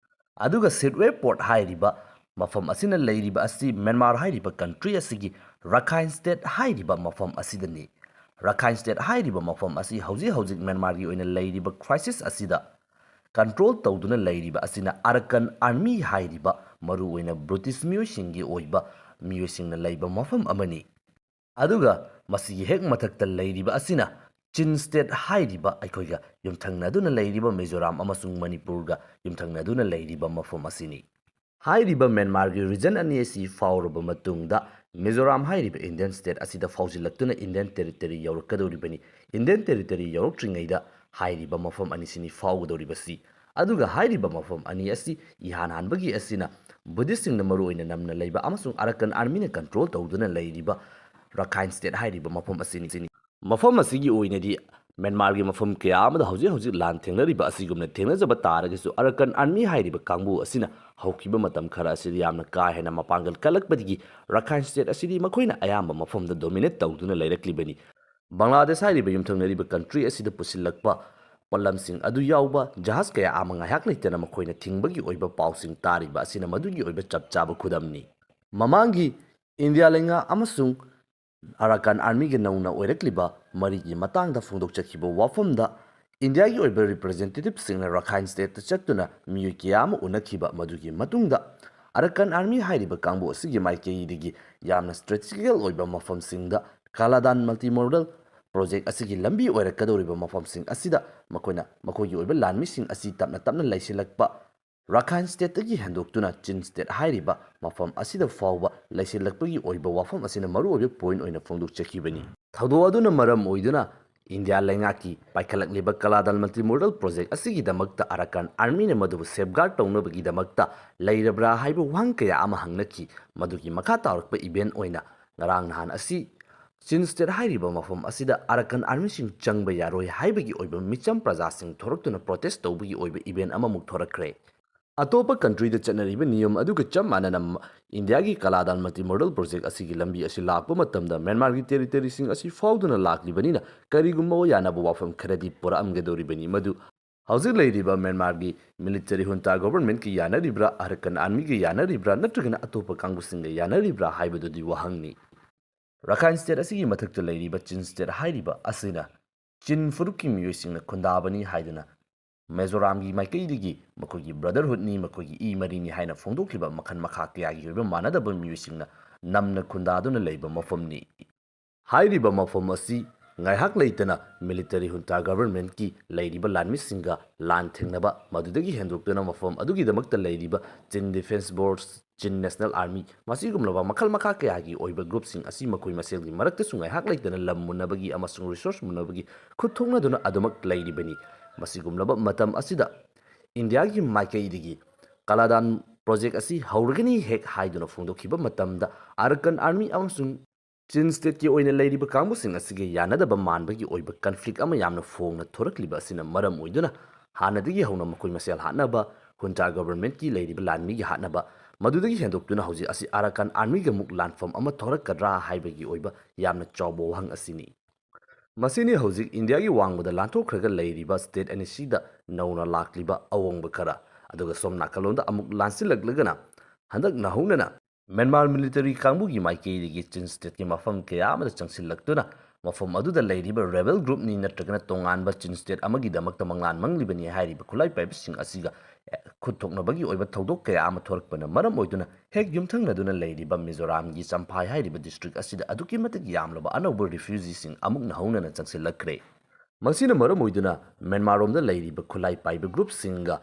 ꯑꯗꯨꯒ Sittwe port ꯍꯥꯏꯔꯤꯕ ꯃꯐꯝ ꯑꯁꯤꯅ ꯂꯩꯔꯤꯕ ꯑꯁꯤ ꯃ꯭ꯌꯥꯟꯃꯥꯔ ꯍꯥꯏꯔꯤꯕ ꯀꯟꯇ꯭ꯔꯤ ꯑꯁꯤꯒꯤ ꯔꯈꯥꯏꯟ ꯁ꯭ꯇꯦꯠ ꯍꯥꯏꯔꯤꯕ ꯃꯐꯝ ꯑꯁꯤꯗꯅꯤ꯫ ꯔꯈꯥꯏꯟ ꯁ꯭ꯇꯦꯠ ꯍꯥꯏꯔꯤꯕ ꯃꯐꯝ ꯑꯁꯤ ꯍꯧꯖꯤꯛ ꯍꯧꯖꯤꯛ ꯃ꯭ꯌꯥꯟꯃꯥꯔꯒꯤ ꯑꯣꯏꯅ ꯂꯩꯔꯤꯕ ꯀ꯭ꯔꯥꯏꯁꯤꯁ ꯑꯁꯤꯗ ꯀꯟꯇ꯭ꯔꯣꯜ ꯇꯧꯗꯨꯅ ꯂꯩꯔꯤꯕ ꯑꯁꯤꯅ ꯑꯔꯀꯟ ꯑꯥꯔꯃꯤ ꯍꯥꯏꯔꯤꯕ ꯃꯔꯨꯑꯣꯏꯅ ꯕ꯭ꯔꯤꯇꯤꯁ ꯃꯤꯑꯣꯏꯁꯤꯡꯒꯤ ꯑꯣꯏꯕ ꯃꯤꯑꯣꯏꯁꯤꯡꯅ ꯂꯩꯕ ꯃꯐꯝ ꯑꯃꯅꯤ꯫ ꯑꯗꯨꯒ ꯃꯁꯤꯒꯤ ꯍꯦꯛ ꯃꯊꯛꯇ ꯂꯩꯔꯤꯕ ꯑꯁꯤꯅ ꯆꯤꯟ ꯁ꯭ꯇꯦꯠ ꯍꯥꯏꯔꯤꯕ ꯑꯩꯈꯣꯏꯒ ꯌꯨꯝꯊꯪꯅꯗꯨꯅ ꯂꯩꯔꯤꯕ ꯃꯤꯖꯣꯔꯥꯝ ꯑꯃꯁꯨꯡ ꯃꯅꯤꯄꯨꯔꯒ ꯌꯨꯝꯊꯪꯅꯗꯨꯅ ꯂꯩꯔꯤꯕ ꯃꯐꯝ ꯑꯁꯤꯅꯤ꯫ ꯍꯥꯏꯔꯤꯕ ꯃ꯭ꯌꯥꯟꯃꯥꯔꯒꯤ ꯔꯤꯖꯟ ꯑꯅꯤ ꯑꯁꯤ ꯐꯥꯎꯔꯕ ꯃꯇꯨꯡꯗ ꯃꯤꯖꯣꯔꯥꯝ ꯍꯥꯏꯔꯤꯕ ꯏꯟꯗꯤꯌꯟ ꯁ꯭ꯇꯦꯠ ꯑꯁꯤꯗ ꯐꯥꯎꯖꯤꯜꯂꯛꯇꯨꯅ ꯏꯟꯗꯤꯌꯟ ꯇꯦꯔꯤꯇꯣꯔꯤ ꯌꯧꯔꯛꯀꯗꯧꯔꯤꯕꯅꯤ꯫ ꯏꯟꯗꯤꯌꯟ ꯇꯦꯔꯤꯇꯣꯔꯤ ꯌꯧꯔꯛꯇ꯭ꯔꯤꯉꯩꯗ ꯍꯥꯏꯔꯤꯕ ꯃꯐꯝ ꯑꯅꯤꯁꯤꯅꯤ ꯐꯥꯎꯒꯗꯧꯔꯤꯕꯁꯤ꯫ ꯑꯗꯨꯒ ꯍꯥꯏꯔꯤꯕ ꯃꯐꯝ ꯑꯅꯤ ꯑꯁꯤ ꯏꯍꯥꯟ ꯍꯥꯟꯕꯒꯤ ꯑꯁꯤꯅ ꯕꯨꯙꯤꯁꯁꯤꯡꯅ ꯃꯔꯨꯑꯣꯏꯅ ꯅꯝꯅ ꯂꯩꯕ ꯑꯃꯁꯨꯡ ꯑꯔꯀꯟ ꯑꯥꯔꯃꯤꯅ ꯀꯟꯇ꯭ꯔꯣꯜ ꯇꯧꯗꯨꯅ ꯂꯩꯔꯤꯕ ꯔꯈꯥꯏꯟ ꯁ꯭ꯇꯦꯠ ꯍꯥꯏꯔꯤꯕ ꯃꯐꯝ ꯑꯁꯤꯅꯤ꯫ ꯃꯐꯝ ꯑꯁꯤꯒꯤ ꯑꯣꯏꯅꯗꯤ ꯃ꯭ꯌꯥꯟꯃꯥꯔꯒꯤ ꯃꯐꯝ ꯀꯌꯥ ꯑꯃꯗ ꯍꯧꯖꯤꯛ ꯍꯧꯖꯤꯛ ꯂꯥꯟ ꯊꯦꯡꯅꯔꯤꯕ ꯑꯁꯤꯒꯨꯝꯅ ꯊꯦꯡꯅꯖꯕ ꯇꯥꯔꯒꯁꯨ ꯑꯔꯀꯟ ꯑꯥꯔꯃꯤ ꯍꯥꯏꯔꯤꯕ ꯀꯥꯡꯕꯨ ꯑꯁꯤꯅ ꯍꯧꯈꯤꯕ ꯃꯇꯝ ꯈꯔ ꯑꯁꯤꯗ ꯌꯥꯝꯅ ꯀꯥ ꯍꯦꯟꯅ ꯃꯄꯥꯡꯒꯜ ꯀꯜꯂꯛꯄꯗꯒꯤ ꯔꯈꯥꯏꯟ ꯁ꯭ꯇꯦꯠ ꯑꯁꯤꯗꯤ ꯃꯈꯣꯏꯅ ꯑꯌꯥꯝꯕ ꯃꯐꯝꯗ ꯗꯣꯃꯤꯅꯦꯠ ꯇꯧꯗꯨꯅ ꯂꯩꯔꯛꯂꯤꯕꯅꯤ꯫ ꯕꯪꯒ꯭ꯂꯥꯗꯦꯁ ꯍꯥꯏꯔꯤꯕ ꯌꯨꯝꯊꯪꯅꯔꯤꯕ ꯀꯟꯇ꯭ꯔꯤ ꯑꯁꯤꯗ ꯄꯨꯁꯤꯜꯂꯛꯄ ꯄꯣꯠꯂꯝꯁꯤꯡ ꯑꯗꯨ ꯌꯥꯎꯕ ꯖꯍꯥꯖ ꯀꯌꯥ ꯑꯃ ꯉꯥꯏꯍꯥꯛ ꯂꯩꯇꯅ ꯃꯈꯣꯏꯅ ꯊꯤꯡꯕꯒꯤ ꯑꯣꯏꯕ ꯄꯥꯎꯁꯤꯡ ꯇꯥꯔꯤꯕ ꯑꯁꯤꯅ ꯃꯗꯨꯒꯤ ꯑꯣꯏꯕ ꯆꯞ ꯆꯥꯕ ꯈꯨꯗꯝꯅꯤ꯫ ꯃꯃꯥꯡꯒꯤ ꯏꯟꯗꯤꯌꯥ ꯂꯩꯉꯥꯛ ꯑꯃꯁꯨꯡ ꯑꯔꯥꯀꯥꯟ ꯑꯥꯔꯃꯤꯒ ꯅꯧꯅ ꯑꯣꯏꯔꯛꯂꯤꯕ ꯃꯔꯤꯒꯤ ꯃꯇꯥꯡꯗ ꯐꯣꯡꯗꯣꯛꯆꯈꯤꯕ ꯋꯥꯐꯝꯗ ꯏꯟꯗꯤꯌꯥꯒꯤ ꯑꯣꯏꯕ ꯔꯤꯄ꯭ꯔꯖꯦꯟꯇꯦꯇꯤꯚꯁꯤꯡꯅ ꯔꯈꯥꯏꯟ ꯁ꯭ꯇꯦꯠꯇ ꯆꯠꯇꯨꯅ ꯃꯤꯑꯣꯏ ꯀꯌꯥ ꯑꯃ ꯎꯅꯈꯤꯕ ꯃꯗꯨꯒꯤ ꯃꯇꯨꯡꯗ ꯑꯔꯥꯀꯥꯟ ꯑꯥꯔꯃꯤ ꯍꯥꯏꯔꯤꯕ ꯀꯥꯡꯕꯨ ꯑꯁꯤꯒꯤ ꯃꯥꯏꯀꯩꯗꯒꯤ ꯌꯥꯝꯅ ꯁ꯭ꯇ꯭ꯔꯦꯇꯤꯖꯤꯀꯦꯜ ꯑꯣꯏꯕ ꯃꯐꯝꯁꯤꯡꯗ ꯀꯥꯂꯥꯗꯥꯟ ꯃꯜꯇꯤ ꯃꯣꯗꯦꯜ ꯄ꯭ꯔꯣꯖꯦꯛ ꯑꯁꯤꯒꯤ ꯂꯝꯕꯤ ꯑꯣꯏꯔꯛꯀꯗꯧꯔꯤꯕ ꯃꯐꯝꯁꯤꯡ ꯑꯁꯤꯗ ꯃꯈꯣꯏꯅ ꯃꯈꯣꯏꯒꯤ ꯑꯣꯏꯕ ꯂꯥꯟꯃꯤꯁꯤꯡ ꯑꯁꯤ ꯇꯞꯅ ꯇꯞꯅ ꯂꯩꯁꯤꯜꯂꯛꯄ ꯔꯈꯥꯏꯟ ꯁ꯭ꯇꯦꯠꯇꯒꯤ ꯍꯦꯟꯗꯣꯛꯇꯨꯅ ꯆꯤꯟ ꯁ꯭ꯇꯦꯠ ꯍꯥꯏꯔꯤꯕ ꯃꯐꯝ ꯑꯁꯤꯗ ꯐꯥꯎꯕ ꯂꯩꯁꯤꯜꯂꯛꯄꯒꯤ ꯑꯣꯏꯕ ꯋꯥꯐꯝ ꯑꯁꯤꯅ ꯃꯔꯨꯑꯣꯏꯕ ꯄꯣꯏꯟꯠ ꯑꯣꯏꯅ ꯐꯣꯡꯗꯣꯛꯆꯈꯤꯕꯅꯤ꯫ ꯊꯧꯗꯣꯛ ꯑꯗꯨꯅ ꯃꯔꯝ ꯑꯣꯏꯗꯨꯅ ꯏꯟꯗꯤꯌꯥ ꯂꯩꯉꯥꯛꯀꯤ ꯄꯥꯏꯈꯠꯂꯛꯂꯤꯕ ꯀꯥꯂꯥꯗꯥꯟ ꯃꯜꯇꯤ ꯃꯣꯗꯦꯜ ꯄ꯭ꯔꯣꯖꯦꯛ ꯑꯁꯤꯒꯤꯗꯃꯛꯇ ꯑꯔꯥꯀꯥꯟ ꯑꯥꯔꯃꯤꯅ ꯃꯗꯨꯕꯨ ꯁꯦꯐꯒꯥꯔꯗ ꯇꯧꯅꯕꯒꯤꯗꯃꯛꯇ ꯂꯩꯔꯕ꯭ꯔꯥ ꯍꯥꯏꯕ ꯋꯥꯍꯪ ꯀꯌꯥ ꯑꯃ ꯍꯪꯅꯈꯤ꯫ ꯃꯗꯨꯒꯤ ꯃꯈꯥ ꯇꯥꯔꯛꯄ ꯏꯚꯦꯟꯠ ꯑꯣꯏꯅ ꯉꯔꯥꯡ ꯅꯍꯥꯟ ꯑꯁꯤ ꯆꯤꯟ ꯁ꯭ꯇꯦꯠ ꯍꯥꯏꯔꯤꯕ ꯃꯐꯝ ꯑꯁꯤꯗ ꯑꯔꯥꯀꯥꯟ ꯑꯥꯔꯃꯤꯁꯤꯡ ꯆꯪꯕ ꯌꯥꯔꯣꯏ ꯍꯥꯏꯕꯒꯤ ꯑꯣꯏꯕ ꯃꯤꯆꯝ ꯄ꯭ꯔꯖꯥꯁꯤꯡ ꯊꯣꯔꯛꯇꯨꯅ ꯄ꯭ꯔꯣꯇꯦꯁ ꯇꯧꯕꯒꯤ ꯑꯣꯏꯕ ꯏꯚꯦꯟꯠ ꯑꯃꯃꯨꯛ ꯊꯣꯔꯛꯈ꯭ꯔꯦ꯫ ꯑꯇꯣꯞꯄ ꯀꯟꯇ꯭ꯔꯤꯗ ꯆꯠꯅꯔꯤꯕ ꯅꯤꯌꯝ ꯑꯗꯨꯒ ꯆꯞ ꯃꯥꯟꯅꯅ ꯃ-, ꯏꯟꯗꯤꯌꯥꯒꯤ ꯀꯥꯂꯥꯗꯥꯟ ꯃꯜꯇꯤ ꯃꯣꯗꯦꯜ ꯄ꯭ꯔꯣꯖꯦꯛ ꯑꯁꯤꯒꯤ ꯂꯝꯕꯤ ꯑꯁꯤ ꯂꯥꯛꯄ ꯃꯇꯝꯗ ꯃ꯭ꯌꯥꯟꯃꯥꯔꯒꯤ ꯇꯦꯔꯤꯇꯣꯔꯤꯁꯤꯡ ꯑꯁꯤ ꯐꯥꯎꯗꯨꯅ ꯂꯥꯛꯂꯤꯕꯅꯤꯅ ꯀꯔꯤꯒꯨꯝꯕ ꯌꯥꯅꯕ ꯋꯥꯐꯝ ꯈꯔꯗꯤ ꯄꯨꯔꯛꯑꯝꯒꯗꯧꯔꯤꯕꯅꯤ꯫ ꯃꯗꯨ ꯍꯧꯖꯤꯛ ꯂꯩꯔꯤꯕ ꯃ꯭ꯌꯥꯟꯃꯥꯔꯒꯤ ꯃꯤꯂꯤꯇꯔꯤ ꯍꯨꯟꯇꯥ ꯒꯣꯚꯔꯟꯃꯦꯟꯠꯀ ꯌꯥꯅꯔꯤꯕ꯭ꯔꯥ, ꯑꯔꯀꯥꯟ ꯑꯥꯔꯃꯤꯒ ꯌꯥꯅꯔꯤꯕ꯭ꯔꯥ, ꯅꯠꯇ꯭ꯔꯒꯅ ꯑꯇꯣꯞꯄ ꯀꯥꯡꯕꯨꯁꯤꯡꯒ ꯌꯥꯅꯔꯤꯕ꯭ꯔꯥ ꯍꯥꯏꯕꯗꯨꯗꯤ ꯋꯥꯍꯪꯅꯤ꯫ ꯔꯥꯈꯥꯏꯟ ꯁ꯭ꯇꯦꯠ ꯑꯁꯤꯒꯤ ꯃꯊꯛꯇ ꯂꯩꯔꯤꯕ ꯆꯤꯟ ꯁ꯭ꯇꯦꯠ ꯍꯥꯏꯔꯤꯕ ꯑꯁꯤꯅ ꯆꯤꯟ ꯐꯨꯔꯨꯞꯀꯤ ꯃꯤꯑꯣꯏꯁꯤꯡꯅ ꯈꯨꯟꯗꯥꯕꯅꯤ ꯍꯥꯏꯗꯨꯅ ꯃꯤꯖꯣꯔꯥꯝꯒꯤ ꯃꯥꯏꯀꯩꯗꯒꯤ ꯃꯈꯣꯏꯒꯤ ꯕ꯭ꯔꯗꯔꯍꯨꯗꯅꯤ, ꯃꯈꯣꯏꯒꯤ ꯏ ꯃꯔꯤꯅꯤ ꯍꯥꯏꯅ ꯐꯣꯡꯗꯣꯛꯈꯤꯕ ꯃꯈꯜ ꯃꯈꯥ ꯀꯌꯥꯒꯤ ꯑꯣꯏꯕ ꯃꯥꯟꯅꯗꯕ ꯃꯤꯑꯣꯏꯁꯤꯡꯅ ꯅꯝꯅ ꯈꯨꯟꯗꯥꯗꯨꯅ ꯂꯩꯕ ꯃꯐꯝꯅꯤ꯫ ꯍꯥꯏꯔꯤꯕ ꯃꯐꯝ ꯑꯁꯤ ꯉꯥꯏꯍꯥꯛ ꯂꯩꯇꯅ ꯃꯤꯂꯤꯇꯔꯤ ꯍꯨꯟꯇꯥ ꯒꯚꯔꯟꯃꯦꯟꯠꯀꯤ ꯂꯩꯔꯤꯕ ꯂꯥꯟꯃꯤꯁꯤꯡꯒ ꯂꯥꯟ ꯊꯦꯡꯅꯕ, ꯃꯗꯨꯗꯒꯤ ꯍꯦꯟꯗꯣꯛꯇꯨꯅ ꯃꯐꯝ ꯑꯗꯨꯒꯤꯗꯃꯛꯇ ꯂꯩꯔꯤꯕ ꯆꯤꯟ ꯗꯤꯐꯦꯟꯁ ꯐꯣꯔꯁ, ꯆꯤꯟ ꯅꯦꯁꯅꯦꯜ ꯑꯥꯔꯃꯤ, ꯃꯁꯤꯒꯨꯝꯂꯕ ꯃꯈꯜ ꯃꯈꯥ ꯀꯌꯥꯒꯤ ꯑꯣꯏꯕ ꯒ꯭ꯔꯨꯞꯁꯤꯡ ꯑꯁꯤ ꯃꯈꯣꯏ ꯃꯁꯦꯜꯒꯤ ꯃꯔꯛꯇꯁꯨ ꯉꯥꯏꯍꯥꯛ ꯂꯩꯇꯅ ꯂꯝ ꯃꯨꯟꯅꯕꯒꯤ ꯑꯃꯁꯨꯡ ꯔꯤꯁꯣꯔꯁ ꯃꯨꯟꯅꯕꯒꯤ ꯈꯨꯠ ꯊꯣꯛꯅꯗꯨꯅ ꯑꯗꯨꯃꯛ ꯂꯩꯔꯤꯕꯅꯤ꯫ ꯃꯁꯤꯒꯨꯝꯂꯕ ꯃꯇꯝ ꯑꯁꯤꯗ ꯏꯟꯗꯤꯌꯥꯒꯤ ꯃꯥꯏꯀꯩꯗꯒꯤ ꯀꯂꯥꯗꯥꯟ ꯄ꯭ꯔꯣꯖꯦꯛ ꯑꯁꯤ ꯍꯧꯔꯒꯅꯤ ꯍꯦꯛ ꯍꯥꯏꯗꯨꯅ ꯐꯣꯡꯗꯣꯛꯈꯤꯕ ꯃꯇꯝꯗ ꯑꯔꯀꯥꯟ ꯑꯥꯔꯃꯤ ꯑꯃꯁꯨꯡ ꯆꯤꯟ ꯁ꯭ꯇꯦꯠꯀꯤ ꯑꯣꯏꯅ ꯂꯩꯔꯤꯕ ꯀꯥꯡꯕꯨꯁꯤꯡ ꯑꯁꯤꯒ ꯌꯥꯅꯗꯕ ꯃꯥꯟꯕꯒꯤ ꯑꯣꯏꯕ ꯀꯟꯐ꯭ꯂꯤꯛ ꯑꯃ ꯌꯥꯝꯅ ꯐꯣꯡꯅ ꯊꯣꯔꯛꯂꯤꯕ ꯑꯁꯤꯅ ꯃꯔꯝ ꯑꯣꯏꯗꯨꯅ ꯍꯥꯟꯅꯗꯒꯤ ꯍꯧꯅ ꯃꯈꯣꯏ ꯃꯁꯦꯜ ꯍꯥꯠꯅꯕ, ꯍꯨꯟꯇꯥ ꯒꯚꯔꯟꯃꯦꯟꯠꯀꯤ ꯂꯩꯔꯤꯕ ꯂꯥꯟꯃꯤꯒꯤ ꯍꯥꯠꯅꯕ, ꯃꯗꯨꯗꯒꯤ ꯍꯦꯟꯗꯣꯛꯇꯨꯅ ꯍꯧꯖꯤꯛ ꯑꯁꯤ ꯑꯔꯀꯥꯟ ꯑꯥꯔꯃꯤꯒ ꯑꯃꯨꯛ ꯂꯥꯟꯐꯝ ꯑꯃ ꯊꯣꯔꯛꯀꯗ꯭ꯔꯥ ꯍꯥꯏꯕꯒꯤ ꯑꯣꯏꯕ ꯌꯥꯝꯅ ꯆꯥꯎꯕ ꯋꯥꯍꯪ ꯑꯁꯤꯅꯤ꯫ ꯃꯁꯤꯅꯤ ꯍꯧꯖꯤꯛ ꯏꯟꯗꯤꯌꯥꯒꯤ ꯋꯥꯡꯃꯗ ꯂꯥꯟꯊꯣꯛꯈ꯭ꯔꯒ ꯂꯩꯔꯤꯕ ꯁ꯭ꯇꯦꯠ ꯑꯅꯤꯁꯤꯗ ꯅꯧꯅ ꯂꯥꯛꯂꯤꯕ ꯑꯑꯣꯡꯕ ꯈꯔ꯫ ꯑꯗꯨꯒ ꯁꯣꯝ ꯅꯥꯀꯜꯂꯣꯝꯗ ꯑꯃꯨꯛ ꯂꯥꯟꯁꯤꯜꯂꯛꯂꯒꯅ ꯍꯟꯗꯛ ꯅꯧꯍꯧꯅꯅ ꯃ꯭ꯌꯥꯟꯃꯥꯔ ꯃꯤꯂꯤꯇꯔꯤ ꯀꯥꯡꯕꯨꯒꯤ ꯃꯥꯏꯀꯩꯗꯒꯤ ꯆꯤꯟ ꯁ꯭ꯇꯦꯠꯀꯤ ꯃꯐꯝ ꯀꯌꯥ ꯑꯃꯗ ꯆꯪꯁꯤꯜꯂꯛꯇꯨꯅ ꯃꯐꯝ ꯑꯗꯨꯗ ꯂꯩꯔꯤꯕ ꯔꯦꯕꯦꯜ ꯒ꯭ꯔꯨꯞꯅꯤ ꯅꯠꯇ꯭ꯔꯒꯅ ꯇꯣꯉꯥꯟꯕ ꯆꯤꯟ ꯁ꯭ꯇꯦꯠ ꯑꯃꯒꯤꯗꯃꯛꯇ ꯃꯪꯂꯥꯟ ꯃꯪꯂꯤꯕꯅꯤ ꯍꯥꯏꯔꯤꯕ ꯈꯨꯠꯂꯥꯏ ꯄꯥꯏꯕꯁꯤꯡ ꯑꯁꯤꯒ, ꯑꯦ, ꯈꯨꯠ ꯊꯣꯛꯅꯕꯒꯤ ꯑꯣꯏꯕ ꯊꯧꯗꯣꯛ ꯀꯌꯥ ꯑꯃ ꯊꯣꯔꯛꯄꯅ ꯃꯔꯝ ꯑꯣꯏꯗꯨꯅ ꯍꯦꯛ ꯌꯨꯝꯊꯪꯅꯗꯨꯅ ꯂꯩꯔꯤꯕ ꯃꯤꯖꯣꯔꯥꯝꯒꯤ ꯆꯝꯐꯥꯏ ꯍꯥꯏꯔꯤꯕ ꯗꯤꯁꯇ꯭ꯔꯤꯛ ꯑꯁꯤꯗ ꯑꯗꯨꯛꯀꯤ ꯃꯇꯤꯛ ꯌꯥꯝꯂꯕ ꯑꯅꯧꯕ ꯔꯤꯐ꯭ꯌꯨꯖꯤꯁꯤꯡ ꯑꯃꯨꯛ ꯅꯧꯍꯧꯅꯅ ꯆꯪꯁꯤꯜꯂꯛꯈ꯭ꯔꯦ꯫ ꯃꯁꯤꯅ ꯃꯔꯝ ꯑꯣꯏꯗꯨꯅ ꯃ꯭ꯌꯥꯟꯃꯥꯔꯔꯣꯝꯗ ꯂꯩꯔꯤꯕ ꯈꯨꯠꯂꯥꯏ ꯄꯥꯏꯕ ꯒ꯭ꯔꯨꯞꯁꯤꯡꯒ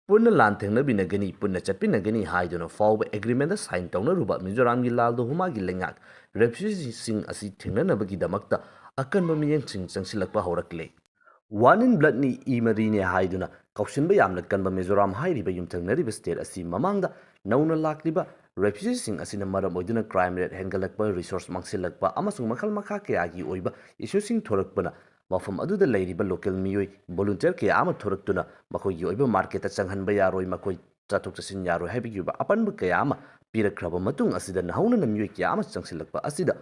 ꯄꯨꯟꯅ ꯂꯥꯟ ꯊꯦꯡꯅꯃꯤꯟꯅꯒꯅꯤ, ꯄꯨꯟꯅ ꯆꯠꯃꯤꯟꯅꯒꯅꯤ ꯍꯥꯏꯗꯨꯅ ꯐꯥꯎꯕ ꯑꯦꯒ꯭ꯔꯤꯃꯦꯟꯗ ꯁꯥꯏꯟ ꯇꯧꯅꯔꯨꯕ ꯃꯤꯖꯣꯔꯥꯝꯒꯤ ꯂꯥꯜꯗꯣꯍꯨꯃꯥꯒꯤ ꯂꯩꯉꯥꯛ ꯔꯦꯐ꯭ꯌꯨꯖꯤꯁꯤꯡ ꯑꯁꯤ ꯊꯦꯡꯅꯅꯕꯒꯤꯗꯃꯛꯇ ꯑꯀꯟꯕ ꯃꯤꯠꯌꯦꯡꯁꯤꯡ ꯆꯪꯁꯤꯜꯂꯛꯄ ꯍꯧꯔꯛꯂꯦ꯫ ꯋꯥꯟ ꯏꯟ ꯕ꯭ꯂꯠꯅꯤ, ꯏ ꯃꯔꯤꯅꯦ ꯍꯥꯏꯗꯨꯅ ꯀꯧꯁꯤꯟꯕ ꯌꯥꯝꯅ ꯀꯟꯕ ꯃꯤꯖꯣꯔꯥꯝ ꯍꯥꯏꯔꯤꯕ ꯌꯨꯝꯊꯪꯅꯔꯤꯕ ꯁ꯭ꯇꯦꯠ ꯑꯁꯤ ꯃꯃꯥꯡꯗ ꯅꯧꯅ ꯂꯥꯛꯂꯤꯕ ꯔꯦꯐ꯭ꯌꯨꯖꯤꯁꯤꯡ ꯑꯁꯤꯅ ꯃꯔꯝ ꯑꯣꯏꯗꯨꯅ ꯀ꯭ꯔꯥꯏꯝ ꯔꯦꯠ ꯍꯦꯟꯒꯠꯂꯛꯄ, ꯔꯤꯁꯣꯔꯁ ꯃꯥꯡꯁꯤꯜꯂꯛꯄ ꯑꯃꯁꯨꯡ ꯃꯈꯜ ꯃꯈꯥ ꯀꯌꯥꯒꯤ ꯑꯣꯏꯕ ꯏꯁꯨꯁꯤꯡ ꯊꯣꯔꯛꯄꯅ ꯃꯐꯝ ꯑꯗꯨꯗ ꯂꯩꯔꯤꯕ ꯂꯣꯀꯦꯜ ꯃꯤꯑꯣꯏ ꯚꯣꯂꯨꯟꯇꯤꯌꯔ ꯀꯌꯥ ꯑꯃ ꯊꯣꯔꯛꯇꯨꯅ ꯃꯈꯣꯏꯒꯤ ꯑꯣꯏꯕ ꯃꯥꯔꯀꯦꯠꯇ ꯆꯪꯍꯟꯕ ꯌꯥꯔꯣꯏ, ꯃꯈꯣꯏ ꯆꯠꯊꯣꯛ ꯆꯠꯁꯤꯟ ꯌꯥꯔꯣꯏ ꯍꯥꯏꯕꯒꯤ ꯑꯣꯏꯕ ꯑꯄꯟꯕ ꯀꯌꯥ ꯑꯃ ꯄꯤꯔꯛꯈ꯭ꯔꯕ ꯃꯇꯨꯡ ꯑꯁꯤꯗ ꯅꯧꯍꯧꯅꯅ ꯃꯤꯑꯣꯏ ꯀꯌꯥ ꯑꯃ ꯆꯪꯁꯤꯜꯂꯛꯄ ꯑꯁꯤꯗ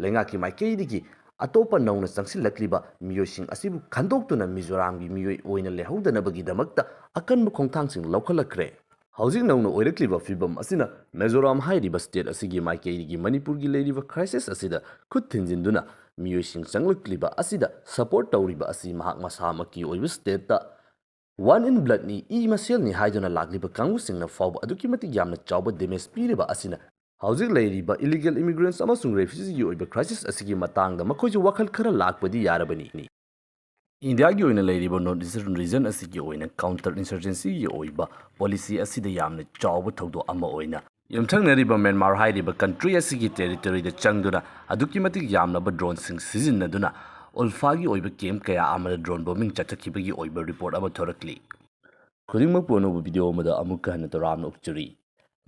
ꯂꯩꯉꯥꯛꯀꯤ ꯃꯥꯏꯀꯩꯗꯒꯤ ꯑꯇꯣꯞꯄ ꯅꯧꯅ ꯆꯪꯁꯤꯜꯂꯛꯂꯤꯕ ꯃꯤꯑꯣꯏꯁꯤꯡ ꯑꯁꯤꯕꯨ ꯈꯟꯗꯣꯛꯇꯨꯅ ꯃꯤꯖꯣꯔꯥꯝꯒꯤ ꯃꯤꯑꯣꯏ ꯑꯣꯏꯅ ꯂꯩꯍꯧꯗꯅꯕꯒꯤꯗꯃꯛꯇ ꯑꯀꯟꯕ ꯈꯣꯡꯊꯥꯡꯁꯤꯡ ꯂꯧꯈꯠꯂꯛꯈ꯭ꯔꯦ꯫ ꯍꯧꯖꯤꯛ ꯅꯧꯅ ꯑꯣꯏꯔꯛꯂꯤꯕ ꯐꯤꯕꯝ ꯑꯁꯤꯅ ꯃꯤꯖꯣꯔꯥꯝ ꯍꯥꯏꯔꯤꯕ state ꯑꯁꯤꯒꯤ ꯃꯥꯏꯀꯩꯗꯒꯤ ꯃꯅꯤꯄꯨꯔꯒꯤ ꯂꯩꯔꯤꯕ crisis ꯑꯁꯤꯗ ꯈꯨꯠ ꯊꯤꯟꯖꯤꯟꯗꯨꯅ ꯃꯤꯑꯣꯏꯁꯤꯡ ꯆꯪꯂꯛꯂꯤꯕ ꯑꯁꯤꯗ support ꯇꯧꯔꯤꯕ ꯑꯁꯤ ꯃꯍꯥꯛ ꯃꯁꯥꯃꯛꯀꯤ ꯑꯣꯏꯕ stateꯇ one in bloodꯅꯤ, ꯏ ꯃꯁꯦꯜꯅꯤ ꯍꯥꯏꯗꯨꯅ ꯂꯥꯛꯂꯤꯕ ꯀꯥꯡꯕꯨꯁꯤꯡꯅ ꯐꯥꯎꯕ ꯑꯗꯨꯛꯀꯤ ꯃꯇꯤꯛ ꯌꯥꯝꯅ ꯆꯥꯎꯕ damage ꯄꯤꯔꯤꯕ ꯑꯁꯤꯅ ꯍꯧꯖꯤꯛ ꯂꯩꯔꯤꯕ illegal immigrants ꯑꯃꯁꯨꯡ refugeeꯒꯤ ꯑꯣꯏꯕ crisis ꯑꯁꯤꯒꯤ ꯃꯇꯥꯡꯗ ꯃꯈꯣꯏꯁꯨ ꯋꯥꯈꯜ ꯈꯔ ꯂꯥꯛꯄꯗꯤ ꯌꯥꯔꯕꯅꯤ꯫ ꯏꯟꯗꯤꯌꯥꯒꯤ ꯑꯣꯏꯅ ꯂꯩꯔꯤꯕ North Eastern region ꯑꯁꯤꯒꯤ ꯑꯣꯏꯅ counter insurgencyꯒꯤ ꯑꯣꯏꯕ policy ꯑꯁꯤꯗ ꯌꯥꯝꯅ ꯆꯥꯎꯕ ꯊꯧꯗꯣꯛ ꯑꯃ ꯑꯣꯏꯅ ꯌꯨꯝꯊꯪꯅꯔꯤꯕ ꯃ꯭ꯌꯥꯟꯃꯥꯔ ꯍꯥꯏꯔꯤꯕ country ꯑꯁꯤꯒꯤ territoryꯗ ꯆꯪꯗꯨꯅ ꯑꯗꯨꯛꯀꯤ ꯃꯇꯤꯛ ꯌꯥꯝꯂꯕ droneꯁꯤꯡ ꯁꯤꯖꯤꯟꯅꯗꯨꯅ ꯎꯜꯐꯥꯒꯤ ꯑꯣꯏꯕ camp ꯀꯌꯥ ꯑꯃꯗ drone bombing ꯆꯠꯊꯈꯤꯕꯒꯤ ꯑꯣꯏꯕ report ꯑꯃ ꯊꯣꯔꯛꯂꯤ꯫ ꯈꯨꯗꯤꯡꯃꯛꯄꯨ ꯑꯅꯧꯕ video ꯑꯃꯗ ꯑꯃꯨꯛꯀ ꯍꯟꯅ ꯇꯔꯥꯝꯅ ꯑꯣꯛꯆꯔꯤ꯫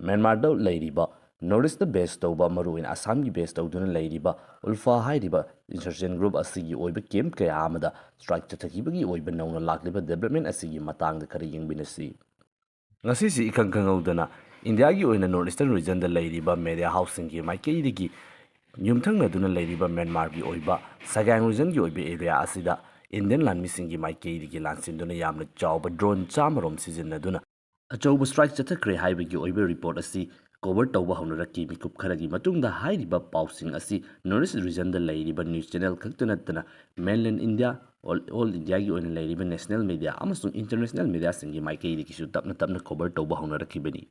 ꯃ꯭ꯌꯥꯟꯃꯥꯔꯗ ꯂꯩꯔꯤꯕ North Eastꯇ base ꯇꯧꯕ, ꯃꯔꯨꯑꯣꯏꯅ ꯑꯁꯥꯝꯒꯤ base ꯇꯧꯗꯨꯅ ꯂꯩꯔꯤꯕ ꯎꯜꯐꯥ ꯍꯥꯏꯔꯤꯕ insurgent group ꯑꯁꯤꯒꯤ ꯑꯣꯏꯕ camp ꯀꯌꯥ ꯑꯃꯗ strike ꯆꯠꯊꯈꯤꯕꯒꯤ ꯑꯣꯏꯕ ꯅꯧꯅ ꯂꯥꯛꯂꯤꯕ development ꯑꯁꯤꯒꯤ ꯃꯇꯥꯡꯗ ꯈꯔ ꯌꯦꯡꯃꯤꯟꯅꯁꯤ꯫ ꯉꯁꯤꯁꯤ ꯏꯈꯪ ꯈꯪꯍꯧꯗꯅ ꯏꯟꯗꯤꯌꯥꯒꯤ ꯑꯣꯏꯅ North Eastern regionꯗ ꯂꯩꯔꯤꯕ media houseꯁꯤꯡꯒꯤ ꯃꯥꯏꯀꯩꯗꯒꯤ ꯌꯨꯝꯊꯪꯅꯗꯨꯅ ꯂꯩꯔꯤꯕ ꯃ꯭ꯌꯥꯟꯃꯥꯔꯒꯤ ꯑꯣꯏꯕ ꯁꯒꯥꯡ regionꯒꯤ ꯑꯣꯏꯕ area ꯑꯁꯤꯗ Indian ꯂꯥꯟꯃꯤꯁꯤꯡꯒꯤ ꯃꯥꯏꯀꯩꯗꯒꯤ ꯂꯥꯟꯁꯤꯟꯗꯨꯅ ꯌꯥꯝꯅ ꯆꯥꯎꯕ drone ꯆꯥꯝꯃꯔꯣꯝ ꯁꯤꯖꯤꯟꯅꯗꯨꯅ ꯑꯆꯧꯕ strike ꯆꯠꯊꯈ꯭ꯔꯦ ꯍꯥꯏꯕꯒꯤ ꯑꯣꯏꯕ report ꯑꯁꯤ cover ꯇꯧꯕ ꯍꯧꯅꯔꯛꯈꯤ꯫ ꯃꯤꯀꯨꯞ ꯈꯔꯒꯤ ꯃꯇꯨꯡꯗ ꯍꯥꯏꯔꯤꯕ ꯄꯥꯎꯁꯤꯡ ꯑꯁꯤ North East regionꯗ ꯂꯩꯔꯤꯕ news channel ꯈꯛꯇ ꯅꯠꯇꯅ mainland India, all, all Indiaꯒꯤ ꯑꯣꯏꯅ ꯂꯩꯔꯤꯕ national media ꯑꯃꯁꯨꯡ international mediaꯁꯤꯡꯒꯤ ꯃꯥꯏꯀꯩꯗꯒꯤꯁꯨ ꯇꯞꯅ ꯇꯞꯅ cover ꯇꯧꯕ ꯍꯧꯅꯔꯛꯈꯤꯕꯅꯤ꯫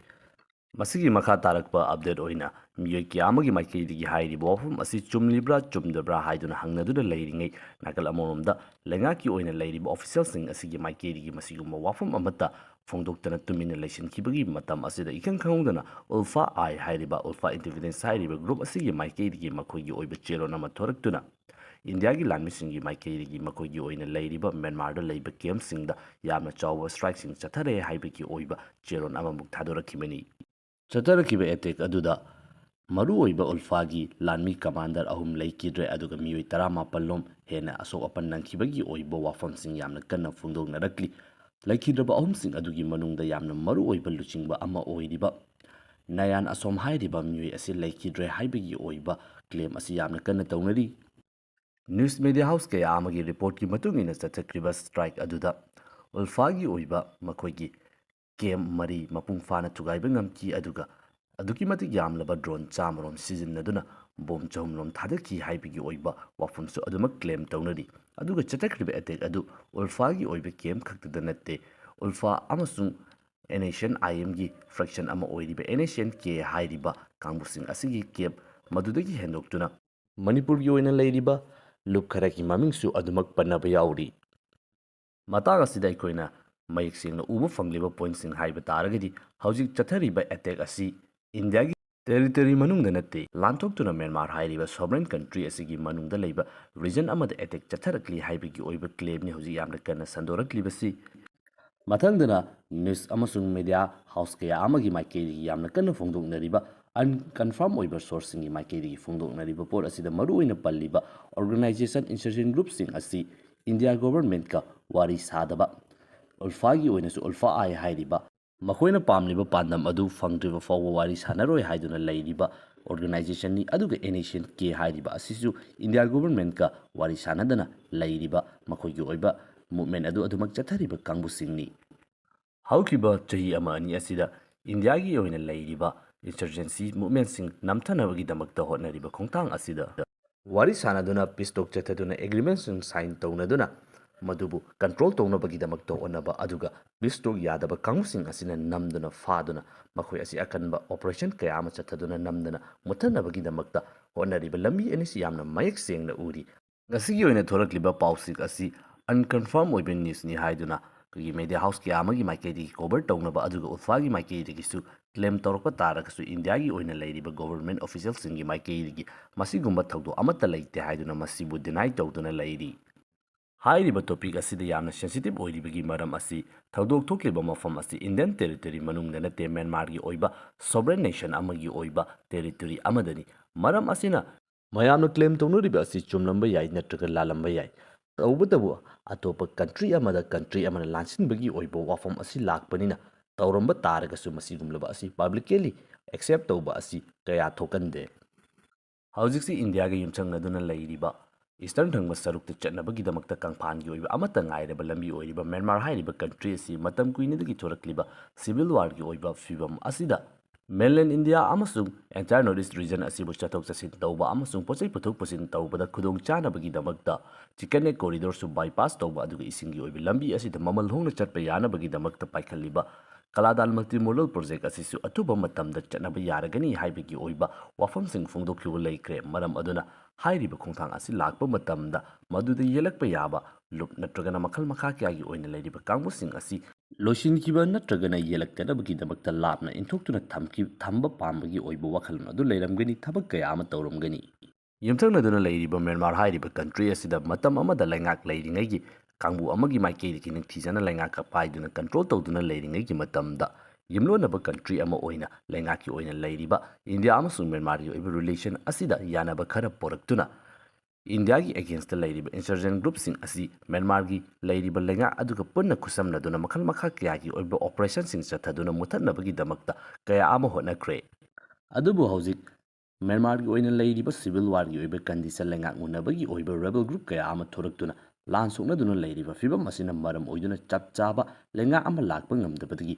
ꯃꯁꯤꯒꯤ ꯃꯈꯥ ꯇꯥꯔꯛꯄ update ꯑꯣꯏꯅ ꯃꯤꯑꯣꯏ ꯀꯌꯥ ꯑꯃꯒꯤ ꯃꯥꯏꯀꯩꯗꯒꯤ ꯍꯥꯏꯔꯤꯕ ꯋꯥꯐꯝ ꯑꯁꯤ ꯆꯨꯝꯂꯤꯕ꯭ꯔꯥ ꯆꯨꯝꯗꯕ꯭ꯔꯥ ꯍꯥꯏꯗꯨꯅ ꯍꯪꯅꯗꯨꯅ ꯂꯩꯔꯤꯉꯩ, ꯅꯥꯀꯜ ꯑꯃꯔꯣꯝꯗ ꯂꯩꯉꯥꯛꯀꯤ ꯑꯣꯏꯅ ꯂꯩꯔꯤꯕ officialꯁꯤꯡ ꯑꯁꯤꯒꯤ ꯃꯥꯏꯀꯩꯗꯒꯤ ꯃꯁꯤꯒꯨꯝꯕ ꯋꯥꯐꯝ ꯑꯃꯠꯇ ꯐꯣꯡꯗꯣꯛꯇꯅ ꯇꯨꯃꯤꯟꯅ ꯂꯩꯁꯤꯟꯈꯤꯕꯒꯤ ꯃꯇꯝ ꯑꯁꯤꯗ ꯏꯈꯪ ꯈꯪꯍꯧꯗꯅ ꯎꯜꯐꯥ ꯑꯥꯏ ꯍꯥꯏꯔꯤꯕ, ꯎꯜꯐꯥ Independence ꯍꯥꯏꯔꯤꯕ group ꯑꯁꯤꯒꯤ ꯃꯥꯏꯀꯩꯗꯒꯤ ꯃꯈꯣꯏꯒꯤ ꯑꯣꯏꯕ ꯆꯦꯔꯣꯜ ꯑꯃ ꯊꯣꯔꯛꯇꯨꯅ ꯏꯟꯗꯤꯌꯥꯒꯤ ꯂꯥꯟꯃꯤꯁꯤꯡꯒꯤ ꯃꯥꯏꯀꯩꯗꯒꯤ ꯃꯈꯣꯏꯒꯤ ꯑꯣꯏꯅ ꯂꯩꯔꯤꯕ ꯃ꯭ꯌꯥꯟꯃꯥꯔꯗ ꯂꯩꯕ campꯁꯤꯡꯗ ꯌꯥꯝꯅ ꯆꯥꯎꯕ strikeꯁꯤꯡ ꯆꯠꯊꯔꯦ ꯍꯥꯏꯕꯒꯤ ꯑꯣꯏꯕ ꯆꯦꯔꯣꯜ ꯑꯃꯃꯨꯛ ꯊꯥꯗꯣꯔꯛꯈꯤꯕꯅꯤ꯫ ꯆꯠꯊꯔꯛꯈꯤꯕ attack ꯑꯗꯨꯗ ꯃꯔꯨꯑꯣꯏꯕ ꯎꯜꯐꯥꯒꯤ ꯂꯥꯟꯃꯤ commander ꯑꯍꯨꯝ ꯂꯩꯈꯤꯗ꯭ꯔꯦ, ꯑꯗꯨꯒ ꯃꯤꯑꯣꯏ ꯇꯔꯥꯃꯥꯄꯜ ꯂꯣꯝ ꯍꯦꯟꯅ ꯑꯁꯣꯛ ꯑꯄꯟ ꯅꯪꯈꯤꯕꯒꯤ ꯑꯣꯏꯕ ꯋꯥꯐꯝꯁꯤꯡ ꯌꯥꯝꯅ ꯀꯟꯅ ꯐꯣꯡꯗꯣꯛꯅꯔꯛꯂꯤ꯫ ꯂꯩꯈꯤꯗ꯭ꯔꯕ ꯑꯍꯨꯝꯁꯤꯡ ꯑꯗꯨꯒꯤ ꯃꯅꯨꯡꯗ ꯌꯥꯝꯅ ꯃꯔꯨꯑꯣꯏꯕ ꯂꯨꯆꯤꯡꯕ ꯑꯃ ꯑꯣꯏꯔꯤꯕ ꯅꯌꯥꯟ ꯑꯁꯣꯝ ꯍꯥꯏꯔꯤꯕ ꯃꯤꯑꯣꯏ ꯑꯁꯤ ꯂꯩꯈꯤꯗ꯭ꯔꯦ ꯍꯥꯏꯕꯒꯤ ꯑꯣꯏꯕ claim ꯑꯁꯤ ꯌꯥꯝꯅ ꯀꯟꯅ ꯇꯧꯅꯔꯤ꯫ News media house ꯀꯌꯥ ꯑꯃꯒꯤ reportꯀꯤ ꯃꯇꯨꯡ ꯏꯟꯅ ꯆꯠꯊꯈ꯭ꯔꯤꯕ strike ꯑꯗꯨꯗ ULFAꯒꯤ ꯑꯣꯏꯕ ꯃꯈꯣꯏꯒꯤ camp ꯃꯔꯤ ꯃꯄꯨꯡ ꯐꯥꯅ ꯊꯨꯒꯥꯏꯕ ꯉꯝꯈꯤ, ꯑꯗꯨꯒ ꯑꯗꯨꯛꯀꯤ ꯃꯇꯤꯛ ꯌꯥꯝꯂꯕ drone ꯆꯥꯝꯃꯔꯣꯝ ꯁꯤꯖꯤꯟꯅꯗꯨꯅ bomb ꯆꯍꯨꯝꯔꯣꯝ ꯊꯥꯗꯈꯤ ꯍꯥꯏꯕꯒꯤ ꯑꯣꯏꯕ ꯋꯥꯐꯝꯁꯨ ꯑꯗꯨꯃꯛ claim ꯇꯧꯅꯔꯤ꯫ ꯑꯗꯨꯒ ꯆꯠꯊꯈ꯭ꯔꯤꯕ attack ꯑꯗꯨ ULFAꯒꯤ ꯑꯣꯏꯕ camp ꯈꯛꯇꯗ ꯅꯠꯇꯦ, ULFA ꯑꯃꯁꯨꯡ NSCN-IMꯒꯤ faction ꯑꯃ ꯑꯣꯏꯔꯤꯕ NSCN-K ꯍꯥꯏꯔꯤꯕ ꯀꯥꯡꯕꯨꯁꯤꯡ ꯑꯁꯤꯒꯤ camp ꯃꯗꯨꯗꯒꯤ ꯍꯦꯟꯗꯣꯛꯇꯨꯅ ꯃꯅꯤꯄꯨꯔꯒꯤ ꯑꯣꯏꯅ ꯂꯩꯔꯤꯕ ꯂꯨꯞ ꯈꯔꯒꯤ ꯃꯃꯤꯡꯁꯨ ꯑꯗꯨꯃꯛ ꯄꯟꯅꯕ ꯌꯥꯎꯔꯤ꯫ ꯃꯇꯥꯡ ꯑꯁꯤꯗ ꯑꯩꯈꯣꯏꯅ ꯃꯌꯦꯛ ꯁꯦꯡꯅ ꯎꯕ ꯐꯪꯂꯤꯕ pointꯁꯤꯡ ꯍꯥꯏꯕ ꯇꯥꯔꯒꯗꯤ, ꯍꯧꯖꯤꯛ ꯆꯠꯊꯔꯤꯕ attack ꯑꯁꯤ ꯏꯟꯗꯤꯌꯥꯒꯤ territory ꯃꯅꯨꯡꯗ ꯅꯠꯇꯦ, ꯂꯥꯟꯊꯣꯛꯇꯨꯅ ꯃ꯭ꯌꯥꯟꯃꯥꯔ ꯍꯥꯏꯔꯤꯕ sovereign country ꯑꯁꯤꯒꯤ ꯃꯅꯨꯡꯗ ꯂꯩꯕ region ꯑꯃꯗ attack ꯆꯠꯊꯔꯛꯂꯤ ꯍꯥꯏꯕꯒꯤ ꯑꯣꯏꯕ claimꯅꯤ ꯍꯧꯖꯤꯛ ꯌꯥꯝꯅ ꯀꯟꯅ ꯁꯟꯗꯣꯔꯛꯂꯤꯕꯁꯤ꯫ ꯃꯊꯪꯗꯅ news ꯑꯃꯁꯨꯡ media house ꯀꯌꯥ ꯑꯃꯒꯤ ꯃꯥꯏꯀꯩꯗꯒꯤ ꯌꯥꯝꯅ ꯀꯟꯅ ꯐꯣꯡꯗꯣꯛꯅꯔꯤꯕ unconfirm ꯑꯣꯏꯕ sourceꯁꯤꯡꯒꯤ ꯃꯥꯏꯀꯩꯗꯒꯤ ꯐꯣꯡꯗꯣꯛꯅꯔꯤꯕ ꯄꯣꯠ ꯑꯁꯤꯗ ꯃꯔꯨꯑꯣꯏꯅ ꯄꯜꯂꯤꯕ organization insurgent groupꯁꯤꯡ ꯑꯁꯤ ꯏꯟꯗꯤꯌꯥ governmentꯀ ꯋꯥꯔꯤ ꯁꯥꯗꯕ, ULFAꯒꯤ ꯑꯣꯏꯅꯁꯨ ULFA-I ꯍꯥꯏꯔꯤꯕ ꯃꯈꯣꯏꯅ ꯄꯥꯝꯂꯤꯕ ꯄꯥꯟꯗꯝ ꯑꯗꯨ ꯐꯪꯗ꯭ꯔꯤꯕ ꯐꯥꯎꯕ ꯋꯥꯔꯤ ꯁꯥꯟꯅꯔꯣꯏ ꯍꯥꯏꯗꯨꯅ ꯂꯩꯔꯤꯕ organizationꯅꯤ꯫ ꯑꯗꯨꯒ NSCN-K ꯍꯥꯏꯔꯤꯕ ꯑꯁꯤꯁꯨ ꯏꯟꯗꯤꯌꯥ governmentꯀ ꯋꯥꯔꯤ ꯁꯥꯟꯅꯗꯅ ꯂꯩꯔꯤꯕ ꯃꯈꯣꯏꯒꯤ ꯑꯣꯏꯕ movement ꯑꯗꯨ ꯑꯗꯨꯃꯛ ꯆꯠꯊꯔꯤꯕ ꯀꯥꯡꯕꯨꯁꯤꯡꯅꯤ꯫ ꯍꯧꯈꯤꯕ ꯆꯍꯤ ꯑꯃ ꯑꯅꯤ ꯑꯁꯤꯗ ꯏꯟꯗꯤꯌꯥꯒꯤ ꯑꯣꯏꯅ ꯂꯩꯔꯤꯕ insurgency movementꯁꯤꯡ ꯅꯝꯊꯅꯕꯒꯤꯗꯃꯛꯇ ꯍꯣꯠꯅꯔꯤꯕ ꯈꯣꯡꯊꯥꯡ ꯑꯁꯤꯗ ꯋꯥꯔꯤ ꯁꯥꯟꯅꯗꯨꯅ peace talk ꯆꯠꯊꯗꯨꯅ agreementꯁꯤꯡ sign ꯇꯧꯅꯗꯨꯅ ꯃꯗꯨꯕꯨ control ꯇꯧꯅꯕꯒꯤꯗꯃꯛꯇ ꯍꯣꯠꯅꯕ, ꯑꯗꯨꯒ peace talk ꯌꯥꯗꯕ ꯀꯥꯡꯕꯨꯁꯤꯡ ꯑꯁꯤꯅ ꯅꯝꯗꯨꯅ ꯐꯥꯗꯨꯅ ꯃꯈꯣꯏ ꯑꯁꯤ ꯑꯀꯟꯕ operation ꯀꯌꯥ ꯑꯃ ꯆꯠꯊꯗꯨꯅ ꯅꯝꯗꯅ ꯃꯨꯠꯊꯠꯅꯕꯒꯤꯗꯃꯛꯇ ꯍꯣꯠꯅꯔꯤꯕ ꯂꯝꯕꯤ ꯑꯅꯤꯁꯤ ꯌꯥꯝꯅ ꯃꯌꯦꯛ ꯁꯦꯡꯅ ꯎꯔꯤ꯫ ꯉꯁꯤꯒꯤ ꯑꯣꯏꯅ ꯊꯣꯔꯛꯂꯤꯕ ꯄꯥꯎꯁꯤꯡ ꯑꯁꯤ unconfirm ꯑꯣꯏꯕ newsꯅꯤ ꯍꯥꯏꯗꯨꯅ ꯑꯩꯈꯣꯏꯒꯤ media house ꯀꯌꯥ ꯑꯃꯒꯤ ꯃꯥꯏꯀꯩꯗꯒꯤ cover ꯇꯧꯅꯕ, ꯑꯗꯨꯒ ULFAꯒꯤ ꯃꯥꯏꯀꯩꯗꯒꯤꯁꯨ claim ꯇꯧꯔꯛꯄ ꯇꯥꯔꯒꯁꯨ, ꯏꯟꯗꯤꯌꯥꯒꯤ ꯑꯣꯏꯅ ꯂꯩꯔꯤꯕ government officialꯁꯤꯡꯒꯤ ꯃꯥꯏꯀꯩꯗꯒꯤ ꯃꯁꯤꯒꯨꯝꯕ ꯊꯧꯗꯣꯛ ꯑꯃꯠꯇ ꯂꯩꯇꯦ ꯍꯥꯏꯗꯨꯅ ꯃꯁꯤꯕꯨ deny ꯇꯧꯗꯨꯅ ꯂꯩꯔꯤ꯫ ꯍꯥꯏꯔꯤꯕ topic ꯑꯁꯤꯗ ꯌꯥꯝꯅ sensitive ꯑꯣꯏꯔꯤꯕꯒꯤ ꯃꯔꯝ ꯑꯁꯤ, ꯊꯧꯗꯣꯛ ꯊꯣꯛꯂꯤꯕ ꯃꯐꯝ ꯑꯁꯤ Indian territory ꯃꯅꯨꯡꯗ ꯅꯠꯇꯦ, ꯃ꯭ꯌꯥꯟꯃꯥꯔꯒꯤ ꯑꯣꯏꯕ sovereign nation ꯑꯃꯒꯤ ꯑꯣꯏꯕ territory ꯑꯃꯗꯅꯤ꯫ ꯃꯔꯝ ꯑꯁꯤꯅ ꯃꯌꯥꯝꯅ claim ꯇꯧꯅꯔꯤꯕ ꯑꯁꯤ ꯆꯨꯝꯂꯝꯕ ꯌꯥꯏ ꯅꯠꯇ꯭ꯔꯒ ꯂꯥꯜꯂꯝꯕ ꯌꯥꯏ, ꯇꯧꯕꯇꯕꯨ ꯑꯇꯣꯞꯄ country ꯑꯃꯗ country ꯑꯃꯅ ꯂꯥꯟꯁꯤꯟꯕꯒꯤ ꯑꯣꯏꯕ ꯋꯥꯐꯝ ꯑꯁꯤ ꯂꯥꯛꯄꯅꯤꯅ, ꯇꯧꯔꯝꯕ ꯇꯥꯔꯒꯁꯨ ꯃꯁꯤꯒꯨꯝꯂꯕ ꯑꯁꯤ publicly accept ꯇꯧꯕ ꯑꯁꯤ ꯀꯌꯥ ꯊꯣꯛꯀꯟꯗꯦ꯫ ꯍꯧꯖꯤꯛꯁꯤ ꯏꯟꯗꯤꯌꯥꯒ ꯌꯨꯝꯁꯪꯅꯗꯨꯅ ꯂꯩꯔꯤꯕ ꯏꯁꯇꯔꯟ ꯊꯪꯕ ꯁꯔꯨꯛꯇ ꯆꯠꯅꯕꯒꯤꯗꯃꯛꯇ ꯀꯪꯐꯥꯟꯒꯤ ꯑꯣꯏꯕ ꯑꯃꯠꯇ ꯉꯥꯏꯔꯕ ꯂꯝꯕꯤ ꯑꯣꯏꯔꯤꯕ ꯃ꯭ꯌꯥꯟꯃꯥꯔ ꯍꯥꯏꯔꯤꯕ ꯀꯟꯇ꯭ꯔꯤ ꯑꯁꯤ ꯃꯇꯝ ꯀꯨꯏꯅꯗꯒꯤ ꯊꯣꯔꯛꯂꯤꯕ ꯁꯤꯚꯤꯜ ꯋꯥꯔꯒꯤ ꯑꯣꯏꯕ ꯐꯤꯕꯝ ꯑꯁꯤꯗ mainland India ꯑꯃꯁꯨꯡ entire North East region ꯑꯁꯤꯕꯨ ꯆꯠꯊꯣꯛ ꯆꯠꯁꯤꯟ ꯇꯧꯕ ꯑꯃꯁꯨꯡ ꯄꯣꯠꯆꯩ ꯄꯨꯊꯣꯛ ꯄꯨꯁꯤꯟ ꯇꯧꯕꯗ ꯈꯨꯗꯣꯡ ꯆꯥꯅꯕꯒꯤꯗꯃꯛꯇ chicken neck corridor ꯁꯨ bypass ꯇꯧꯕ, ꯑꯗꯨꯒ ꯏꯁꯤꯡꯒꯤ ꯑꯣꯏꯕ ꯂꯝꯕꯤ ꯑꯁꯤꯗ ꯃꯃꯜ ꯍꯣꯡꯅ ꯆꯠꯄ ꯌꯥꯅꯕꯒꯤꯗꯃꯛꯇ ꯄꯥꯏꯈꯠꯂꯤꯕ ꯀꯂꯥꯗꯥꯟ multimodal project ꯑꯁꯤꯁꯨ ꯑꯊꯨꯕ ꯃꯇꯝꯗ ꯆꯠꯅꯕ ꯌꯥꯔꯒꯅꯤ ꯍꯥꯏꯕꯒꯤ ꯑꯣꯏꯕ ꯋꯥꯐꯝꯁꯤꯡ ꯐꯣꯡꯗꯣꯛꯈꯤꯕ ꯂꯩꯈ꯭ꯔꯦ꯫ ꯃꯔꯝ ꯑꯗꯨꯅ ꯍꯥꯏꯔꯤꯕ ꯈꯣꯡꯊꯥꯡ ꯑꯁꯤ ꯂꯥꯛꯄ ꯃꯇꯝꯗ ꯃꯗꯨꯗ ꯌꯦꯜꯂꯛꯄ ꯌꯥꯕ ꯂꯨꯞ ꯅꯠꯇ꯭ꯔꯒꯅ ꯃꯈꯜ ꯃꯈꯥ ꯀꯌꯥꯒꯤ ꯑꯣꯏꯅ ꯂꯩꯔꯤꯕ ꯀꯥꯡꯕꯨꯁꯤꯡ ꯑꯁꯤ ꯂꯣꯏꯁꯤꯟꯈꯤꯕ ꯅꯠꯇ꯭ꯔꯒꯅ ꯌꯦꯜꯂꯛꯇꯅꯕꯒꯤꯗꯃꯛꯇ ꯂꯥꯞꯅ ꯏꯟꯊꯣꯛꯇꯨꯅ ꯊꯝꯈꯤ-, ꯊꯝꯕ ꯄꯥꯝꯕꯒꯤ ꯑꯣꯏꯕ ꯋꯥꯈꯜꯂꯣꯟ ꯑꯗꯨ ꯂꯩꯔꯝꯒꯅꯤ, ꯊꯕꯛ ꯀꯌꯥ ꯑꯃ ꯇꯧꯔꯝꯒꯅꯤ꯫ ꯌꯨꯝꯊꯪꯅꯗꯨꯅ ꯂꯩꯔꯤꯕ ꯃ꯭ꯌꯥꯟꯃꯥꯔ ꯍꯥꯏꯔꯤꯕ ꯀꯟꯇ꯭ꯔꯤ ꯑꯁꯤꯗ ꯃꯇꯝ ꯑꯃꯗ ꯂꯩꯉꯥꯛ ꯂꯩꯔꯤꯉꯩꯒꯤ ꯀꯥꯡꯕꯨ ꯑꯃꯒꯤ ꯃꯥꯏꯀꯩꯗꯒꯤ ꯅꯤꯡꯊꯤꯖꯅ ꯂꯩꯉꯥꯛꯀ ꯄꯥꯏꯗꯨꯅ control ꯇꯧꯗꯨꯅ ꯂꯩꯔꯤꯉꯩꯒꯤ ꯃꯇꯝꯗ ꯌꯨꯝꯂꯣꯟꯅꯕ ꯀꯟꯇ꯭ꯔꯤ ꯑꯃ ꯑꯣꯏꯅ ꯂꯩꯉꯥꯛꯀꯤ ꯑꯣꯏꯅ ꯂꯩꯔꯤꯕ ꯏꯟꯗꯤꯌꯥ ꯑꯃꯁꯨꯡ ꯃ꯭ꯌꯥꯟꯃꯥꯔꯒꯤ ꯑꯣꯏꯕ relation ꯑꯁꯤꯗ ꯌꯥꯅꯕ ꯈꯔ ꯄꯣꯔꯛꯇꯨꯅ ꯏꯟꯗꯤꯌꯥꯒꯤ against ꯇ ꯂꯩꯔꯤꯕ insurgent group ꯁꯤꯡ ꯑꯁꯤ ꯃ꯭ꯌꯥꯟꯃꯥꯔꯒꯤ ꯂꯩꯔꯤꯕ ꯂꯩꯉꯥꯛ ꯑꯗꯨꯒ ꯄꯨꯟꯅ ꯈꯨꯠꯁꯝꯅꯗꯨꯅ ꯃꯈꯜ ꯃꯈꯥ ꯀꯌꯥꯒꯤ ꯑꯣꯏꯕ operation ꯁꯤꯡ ꯆꯠꯊꯗꯨꯅ ꯃꯨꯊꯠꯅꯕꯒꯤꯗꯃꯛꯇ ꯀꯌꯥ ꯑꯃ ꯍꯣꯠꯅꯈ꯭ꯔꯦ꯫ ꯑꯗꯨꯕꯨ ꯍꯧꯖꯤꯛ ꯃ꯭ꯌꯥꯟꯃꯥꯔꯒꯤ ꯑꯣꯏꯅ ꯂꯩꯔꯤꯕ civil war ꯒꯤ ꯑꯣꯏꯕ condition, ꯂꯩꯉꯥꯛ ꯃꯨꯟꯅꯕꯒꯤ ꯑꯣꯏꯕ rebel group ꯀꯌꯥ ꯑꯃ ꯊꯣꯔꯛꯇꯨꯅ ꯂꯥꯟ ꯁꯣꯛꯅꯗꯨꯅ ꯂꯩꯔꯤꯕ ꯐꯤꯕꯝ ꯑꯁꯤꯅ ꯃꯔꯝ ꯑꯣꯏꯗꯨꯅ ꯆꯞ ꯆꯥꯕ ꯂꯩꯉꯥꯛ ꯑꯃ ꯂꯥꯛꯄ ꯉꯝꯗꯕꯗꯒꯤ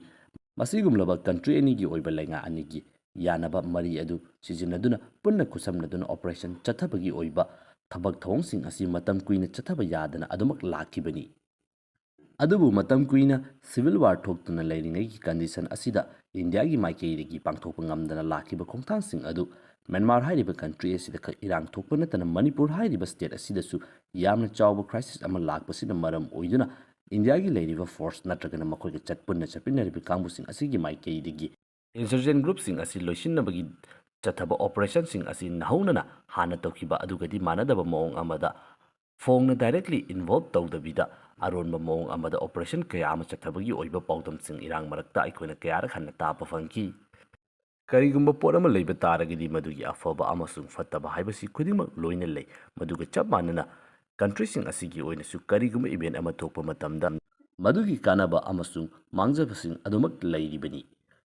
ꯃꯁꯤꯒꯨꯝꯂꯕ ꯀꯟꯇ꯭ꯔꯤ ꯑꯅꯤꯒꯤ ꯑꯣꯏꯕ ꯂꯩꯉꯥꯛ ꯑꯅꯤꯒꯤ ꯌꯥꯅꯕ ꯃꯔꯤ ꯑꯗꯨ ꯁꯤꯖꯤꯟꯅꯗꯨꯅ ꯄꯨꯟꯅ ꯈꯨꯠꯁꯝꯅꯗꯨꯅ operation ꯆꯠꯊꯕꯒꯤ ꯑꯣꯏꯕ ꯊꯕꯛ ꯊꯧꯑꯣꯡꯁꯤꯡ ꯑꯁꯤ ꯃꯇꯝ ꯀꯨꯏꯅ ꯆꯠꯊꯕ ꯌꯥꯗꯅ ꯑꯗꯨꯃꯛ ꯂꯥꯛꯈꯤꯕꯅꯤ꯫ ꯑꯗꯨꯕꯨ ꯃꯇꯝ ꯀꯨꯏꯅ civil war ꯊꯣꯛꯇꯨꯅ ꯂꯩꯔꯤꯉꯩꯒꯤ condition ꯑꯁꯤꯗ ꯏꯟꯗꯤꯌꯥꯒꯤ ꯃꯥꯏꯀꯩꯗꯒꯤ ꯄꯥꯡꯊꯣꯛꯄ ꯉꯝꯗꯅ ꯂꯥꯛꯈꯤꯕ ꯈꯣꯡꯊꯥꯡꯁꯤꯡ ꯑꯗꯨ ꯃ꯭ꯌꯥꯟꯃꯥꯔ ꯍꯥꯏꯔꯤꯕ ꯀꯟꯇ꯭ꯔꯤ ꯑꯁꯤꯗ ꯈꯛ ꯏꯔꯥꯡ ꯊꯣꯛꯄ ꯅꯠꯇꯅ ꯃꯅꯤꯄꯨꯔ ꯍꯥꯏꯔꯤꯕ state ꯑꯁꯤꯗꯁꯨ ꯌꯥꯝꯅ ꯆꯥꯎꯕ crisis ꯑꯃ ꯂꯥꯛꯄꯁꯤꯅ ꯃꯔꯝ ꯑꯣꯏꯗꯨꯅ ꯏꯟꯗꯤꯌꯥꯒꯤ ꯂꯩꯔꯤꯕ force ꯅꯠꯇ꯭ꯔꯒꯅ ꯃꯈꯣꯏꯒ ꯆꯠ-, ꯄꯨꯟꯅ ꯆꯠꯃꯤꯟꯅꯔꯤꯕ ꯀꯥꯡꯕꯨꯁꯤꯡ ꯑꯁꯤꯒꯤ ꯃꯥꯏꯀꯩꯗꯒꯤ insurgent group ꯁꯤꯡ ꯑꯁꯤ ꯂꯣꯏꯁꯤꯟꯅꯕꯒꯤ ꯆꯠꯊꯕ operation ꯁꯤꯡ ꯑꯁꯤ ꯅꯧꯍꯧꯅꯅ ꯍꯥꯟꯅ ꯇꯧꯈꯤꯕ ꯑꯗꯨꯒꯗꯤ ꯃꯥꯟꯅꯗꯕ ꯃꯑꯣꯡ ꯑꯃꯗ ꯐꯣꯡꯅ directly involve ꯇꯧꯗꯕꯤꯗ ꯑꯔꯣꯟꯕ ꯃꯑꯣꯡ ꯑꯃꯗ operation ꯀꯌꯥ ꯑꯃ ꯆꯠꯊꯕꯒꯤ ꯑꯣꯏꯕ ꯄꯥꯎꯗꯝꯁꯤꯡ ꯏꯔꯥꯡ ꯃꯔꯛꯇ ꯑꯩꯈꯣꯏꯅ ꯀꯌꯥꯔꯛ ꯍꯟꯅ ꯇꯥꯕ ꯐꯪꯈꯤ꯫ ꯀꯔꯤꯒꯨꯝꯕ ꯄꯣꯠ ꯑꯃ ꯂꯩꯕ ꯇꯥꯔꯒꯗꯤ ꯃꯗꯨꯒꯤ ꯑꯐꯕ ꯑꯃꯁꯨꯡ ꯐꯠꯇꯕ ꯍꯥꯏꯕꯁꯤ ꯈꯨꯗꯤꯡꯃꯛ ꯂꯣꯏꯅ ꯂꯩ꯫ ꯃꯗꯨꯒ ꯆꯞ ꯃꯥꯟꯅꯅ country ꯁꯤꯡ ꯑꯁꯤꯒꯤ ꯑꯣꯏꯅꯁꯨ ꯀꯔꯤꯒꯨꯝꯕ event ꯑꯃ ꯊꯣꯛꯄ ꯃꯇꯝꯗ ꯃꯗꯨꯒꯤ ꯀꯥꯟꯅꯕ ꯑꯃꯁꯨꯡ ꯃꯥꯡꯖꯕꯁꯤꯡ ꯑꯗꯨꯃꯛ ꯂꯩꯔꯤꯕꯅꯤ꯫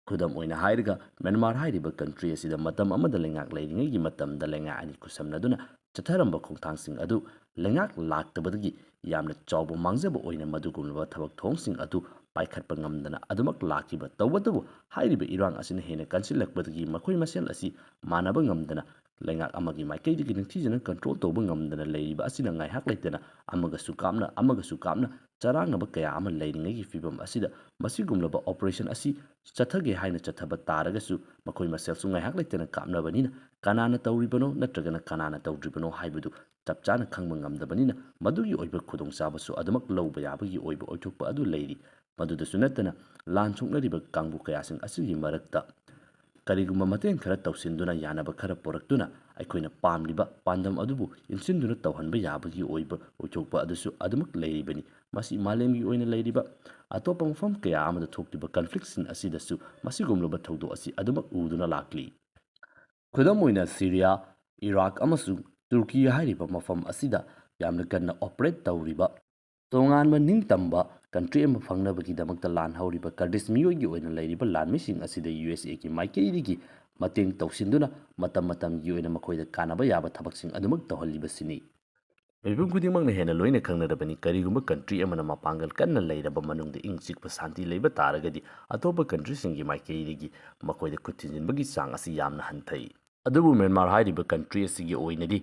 ꯈꯨꯗꯝ ꯑꯣꯏꯅ ꯍꯥꯏꯔꯒ, ꯃ꯭ꯌꯥꯟꯃꯥꯔ ꯍꯥꯏꯔꯤꯕ ꯀꯟꯇ꯭ꯔꯤ ꯑꯁꯤꯗ ꯃꯇꯝ ꯑꯃꯗ ꯂꯩꯉꯥꯛ ꯂꯩꯔꯤꯉꯩꯒꯤ ꯃꯇꯝꯗ ꯂꯩꯉꯥꯛ ꯑꯅꯤ ꯈꯨꯠꯁꯝꯅꯗꯨꯅ ꯆꯠꯊꯔꯝꯕ ꯈꯣꯡꯊꯥꯡꯁꯤꯡ ꯑꯗꯨ ꯂꯩꯉꯥꯛ ꯂꯥꯛꯇꯕꯗꯒꯤ ꯌꯥꯝꯅ ꯆꯥꯎꯕ ꯃꯥꯡꯖꯕ ꯑꯣꯏꯅ ꯃꯗꯨꯒꯨꯝꯂꯕ ꯊꯕꯛ ꯊꯧꯑꯣꯡꯁꯤꯡ ꯑꯗꯨ ꯄꯥꯏꯈꯠꯄ ꯉꯝꯗꯅ ꯑꯗꯨꯃꯛ ꯂꯥꯛꯈꯤꯕ꯫ ꯇꯧꯕꯇꯕꯨ, ꯍꯥꯏꯔꯤꯕ ꯏꯔꯥꯡ ꯑꯁꯤꯅ ꯍꯦꯟꯅ ꯀꯟꯁꯤꯜꯂꯛꯄꯗꯒꯤ ꯃꯈꯣꯏ ꯃꯁꯦꯜ ꯑꯁꯤ ꯃꯥꯟꯅꯕ ꯉꯝꯗꯅ ꯂꯩꯉꯥꯛ ꯑꯃꯒꯤ ꯃꯥꯏꯀꯩꯗꯒꯤ ꯅꯤꯡꯊꯤꯖꯅ ꯀꯟꯇ꯭ꯔꯣꯜ ꯇꯧꯕ ꯉꯝꯗꯅ ꯂꯩꯔꯤꯕ ꯑꯁꯤꯅ ꯉꯥꯏꯍꯥꯛ ꯂꯩꯇꯅ ꯑꯃꯒꯁꯨ ꯀꯥꯞꯅ, ꯑꯃꯒꯁꯨ ꯀꯥꯞꯅ ꯆꯔꯥꯡꯅꯕ ꯀꯌꯥ ꯑꯃ ꯂꯩꯔꯤꯉꯩꯒꯤ ꯐꯤꯕꯝ ꯑꯁꯤꯗ ꯃꯁꯤꯒꯨꯝꯂꯕ ꯑꯣꯄꯔꯦꯁꯟ ꯑꯁꯤ ꯆꯠꯊꯒꯦ ꯍꯥꯏꯅ ꯆꯠꯊꯕ ꯇꯥꯔꯒꯁꯨ, ꯃꯈꯣꯏ ꯃꯁꯦꯜꯁꯨ ꯉꯥꯏꯍꯥꯛ ꯂꯩꯇꯅ ꯀꯥꯞꯅꯕꯅꯤꯅ ꯀꯅꯥꯅ ꯇꯧꯔꯤꯕꯅꯣ ꯅꯠꯇ꯭ꯔꯒꯅ ꯀꯅꯥꯅ ꯇꯧꯗ꯭ꯔꯤꯕꯅꯣ ꯍꯥꯏꯕꯗꯨ ꯆꯞ ꯆꯥꯅ ꯈꯪꯕ ꯉꯝꯗꯕꯅꯤꯅ, ꯃꯗꯨꯒꯤ ꯑꯣꯏꯕ ꯈꯨꯗꯣꯡꯆꯥꯕꯁꯨ ꯑꯗꯨꯃꯛ ꯂꯧꯕ ꯌꯥꯕꯒꯤ ꯑꯣꯏꯕ ꯑꯣꯏꯊꯣꯛꯄ ꯑꯗꯨ ꯂꯩꯔꯤ꯫ ꯃꯗꯨꯗꯁꯨ ꯅꯠꯇꯅ, ꯂꯥꯟ ꯁꯣꯛꯅꯔꯤꯕ ꯀꯥꯡꯕꯨ ꯀꯌꯥꯁꯤꯡ ꯑꯁꯤꯒꯤ ꯃꯔꯛꯇ ꯀꯔꯤꯒꯨꯝꯕ ꯃꯇꯦꯡ ꯈꯔ ꯇꯧꯁꯤꯟꯗꯨꯅ ꯌꯥꯅꯕ ꯈꯔ ꯄꯨꯔꯛꯇꯨꯅ ꯑꯩꯈꯣꯏꯅ ꯄꯥꯝꯂꯤꯕ ꯄꯥꯟꯗꯝ ꯑꯗꯨꯕꯨ ꯏꯟꯁꯤꯟꯗꯨꯅ ꯇꯧꯍꯟꯕ ꯌꯥꯕꯒꯤ ꯑꯣꯏꯕ ꯑꯣꯏꯊꯣꯛꯄ ꯑꯗꯨꯁꯨ ꯑꯗꯨꯃꯛ ꯂꯩꯔꯤꯕꯅꯤ꯫ ꯃꯁꯤ ꯃꯥꯂꯦꯝꯒꯤ ꯑꯣꯏꯅ ꯂꯩꯔꯤꯕ ꯑꯇꯣꯞꯄ ꯃꯐꯝ ꯀꯌꯥ ꯑꯃꯗ ꯊꯣꯛꯂꯤꯕ ꯀꯟꯐ꯭ꯂꯤꯛꯁꯤꯡ ꯑꯁꯤꯗꯁꯨ ꯃꯁꯤꯒꯨꯝꯂꯕ ꯊꯧꯗꯣꯛ ꯑꯁꯤ ꯑꯗꯨꯃꯛ ꯎꯗꯨꯅ ꯂꯥꯛꯂꯤ꯫ ꯈꯨꯗꯝ ꯑꯣꯏꯅ, ꯁꯤꯔꯤꯌꯥ, ꯏꯔꯥꯛ ꯑꯃꯁꯨꯡ ꯇꯨꯔꯀꯤ ꯍꯥꯏꯔꯤꯕ ꯃꯐꯝ ꯑꯁꯤꯗ ꯌꯥꯝꯅ ꯀꯟꯅ ꯑꯣꯄꯔꯦꯠ ꯇꯧꯔꯤꯕ ꯇꯣꯉꯥꯟꯕ ꯅꯤꯡꯇꯝꯕ ꯀꯟꯇ꯭ꯔꯤ ꯑꯃ ꯐꯪꯅꯕꯒꯤꯗꯃꯛꯇ ꯂꯥꯟ ꯍꯧꯔꯤꯕ ꯀꯔꯗꯤꯁ ꯃꯤꯑꯣꯏꯒꯤ ꯑꯣꯏꯅ ꯂꯩꯔꯤꯕ ꯂꯥꯟꯃꯤꯁꯤꯡ ꯑꯁꯤꯗ ꯌꯨ ꯑꯦꯁ ꯑꯦꯒꯤ ꯃꯥꯏꯀꯩꯗꯒꯤ ꯃꯇꯦꯡ ꯇꯧꯁꯤꯟꯗꯨꯅ ꯃꯇꯝ ꯃꯇꯝꯒꯤ ꯑꯣꯏꯅ ꯃꯈꯣꯏꯗ ꯀꯥꯟꯅꯕ ꯌꯥꯕ ꯊꯕꯛꯁꯤꯡ ꯑꯗꯨꯃꯛ ꯇꯧꯍꯜꯂꯤꯕꯁꯤꯅꯤ꯫ ꯃꯤꯄꯨꯝ ꯈꯨꯗꯤꯡꯃꯛꯅ ꯍꯦꯟꯅ ꯂꯣꯏꯅ ꯈꯪꯅꯔꯕꯅꯤ, ꯀꯔꯤꯒꯨꯝꯕ ꯀꯟꯇ꯭ꯔꯤ ꯑꯃꯅ ꯃꯄꯥꯡꯒꯜ ꯀꯟꯅ ꯂꯩꯔꯕ ꯃꯅꯨꯡꯗ ꯏꯪ ꯆꯤꯛꯄ ꯁꯥꯟꯇꯤ ꯂꯩꯕ ꯇꯥꯔꯒꯗꯤ, ꯑꯇꯣꯞꯄ ꯀꯟꯇ꯭ꯔꯤꯁꯤꯡꯒꯤ ꯃꯥꯏꯀꯩꯗꯒꯤ ꯃꯈꯣꯏꯗ ꯈꯨꯠ ꯊꯤꯟꯖꯤꯟꯕꯒꯤ ꯆꯥꯡ ꯑꯁꯤ ꯌꯥꯝꯅ ꯍꯟꯊꯩ꯫ ꯑꯗꯨꯕꯨ ꯃ꯭ꯌꯥꯟꯃꯥꯔ ꯍꯥꯏꯔꯤꯕ ꯀꯟꯇ꯭ꯔꯤ ꯑꯁꯤꯒꯤ ꯑꯣꯏꯅꯗꯤ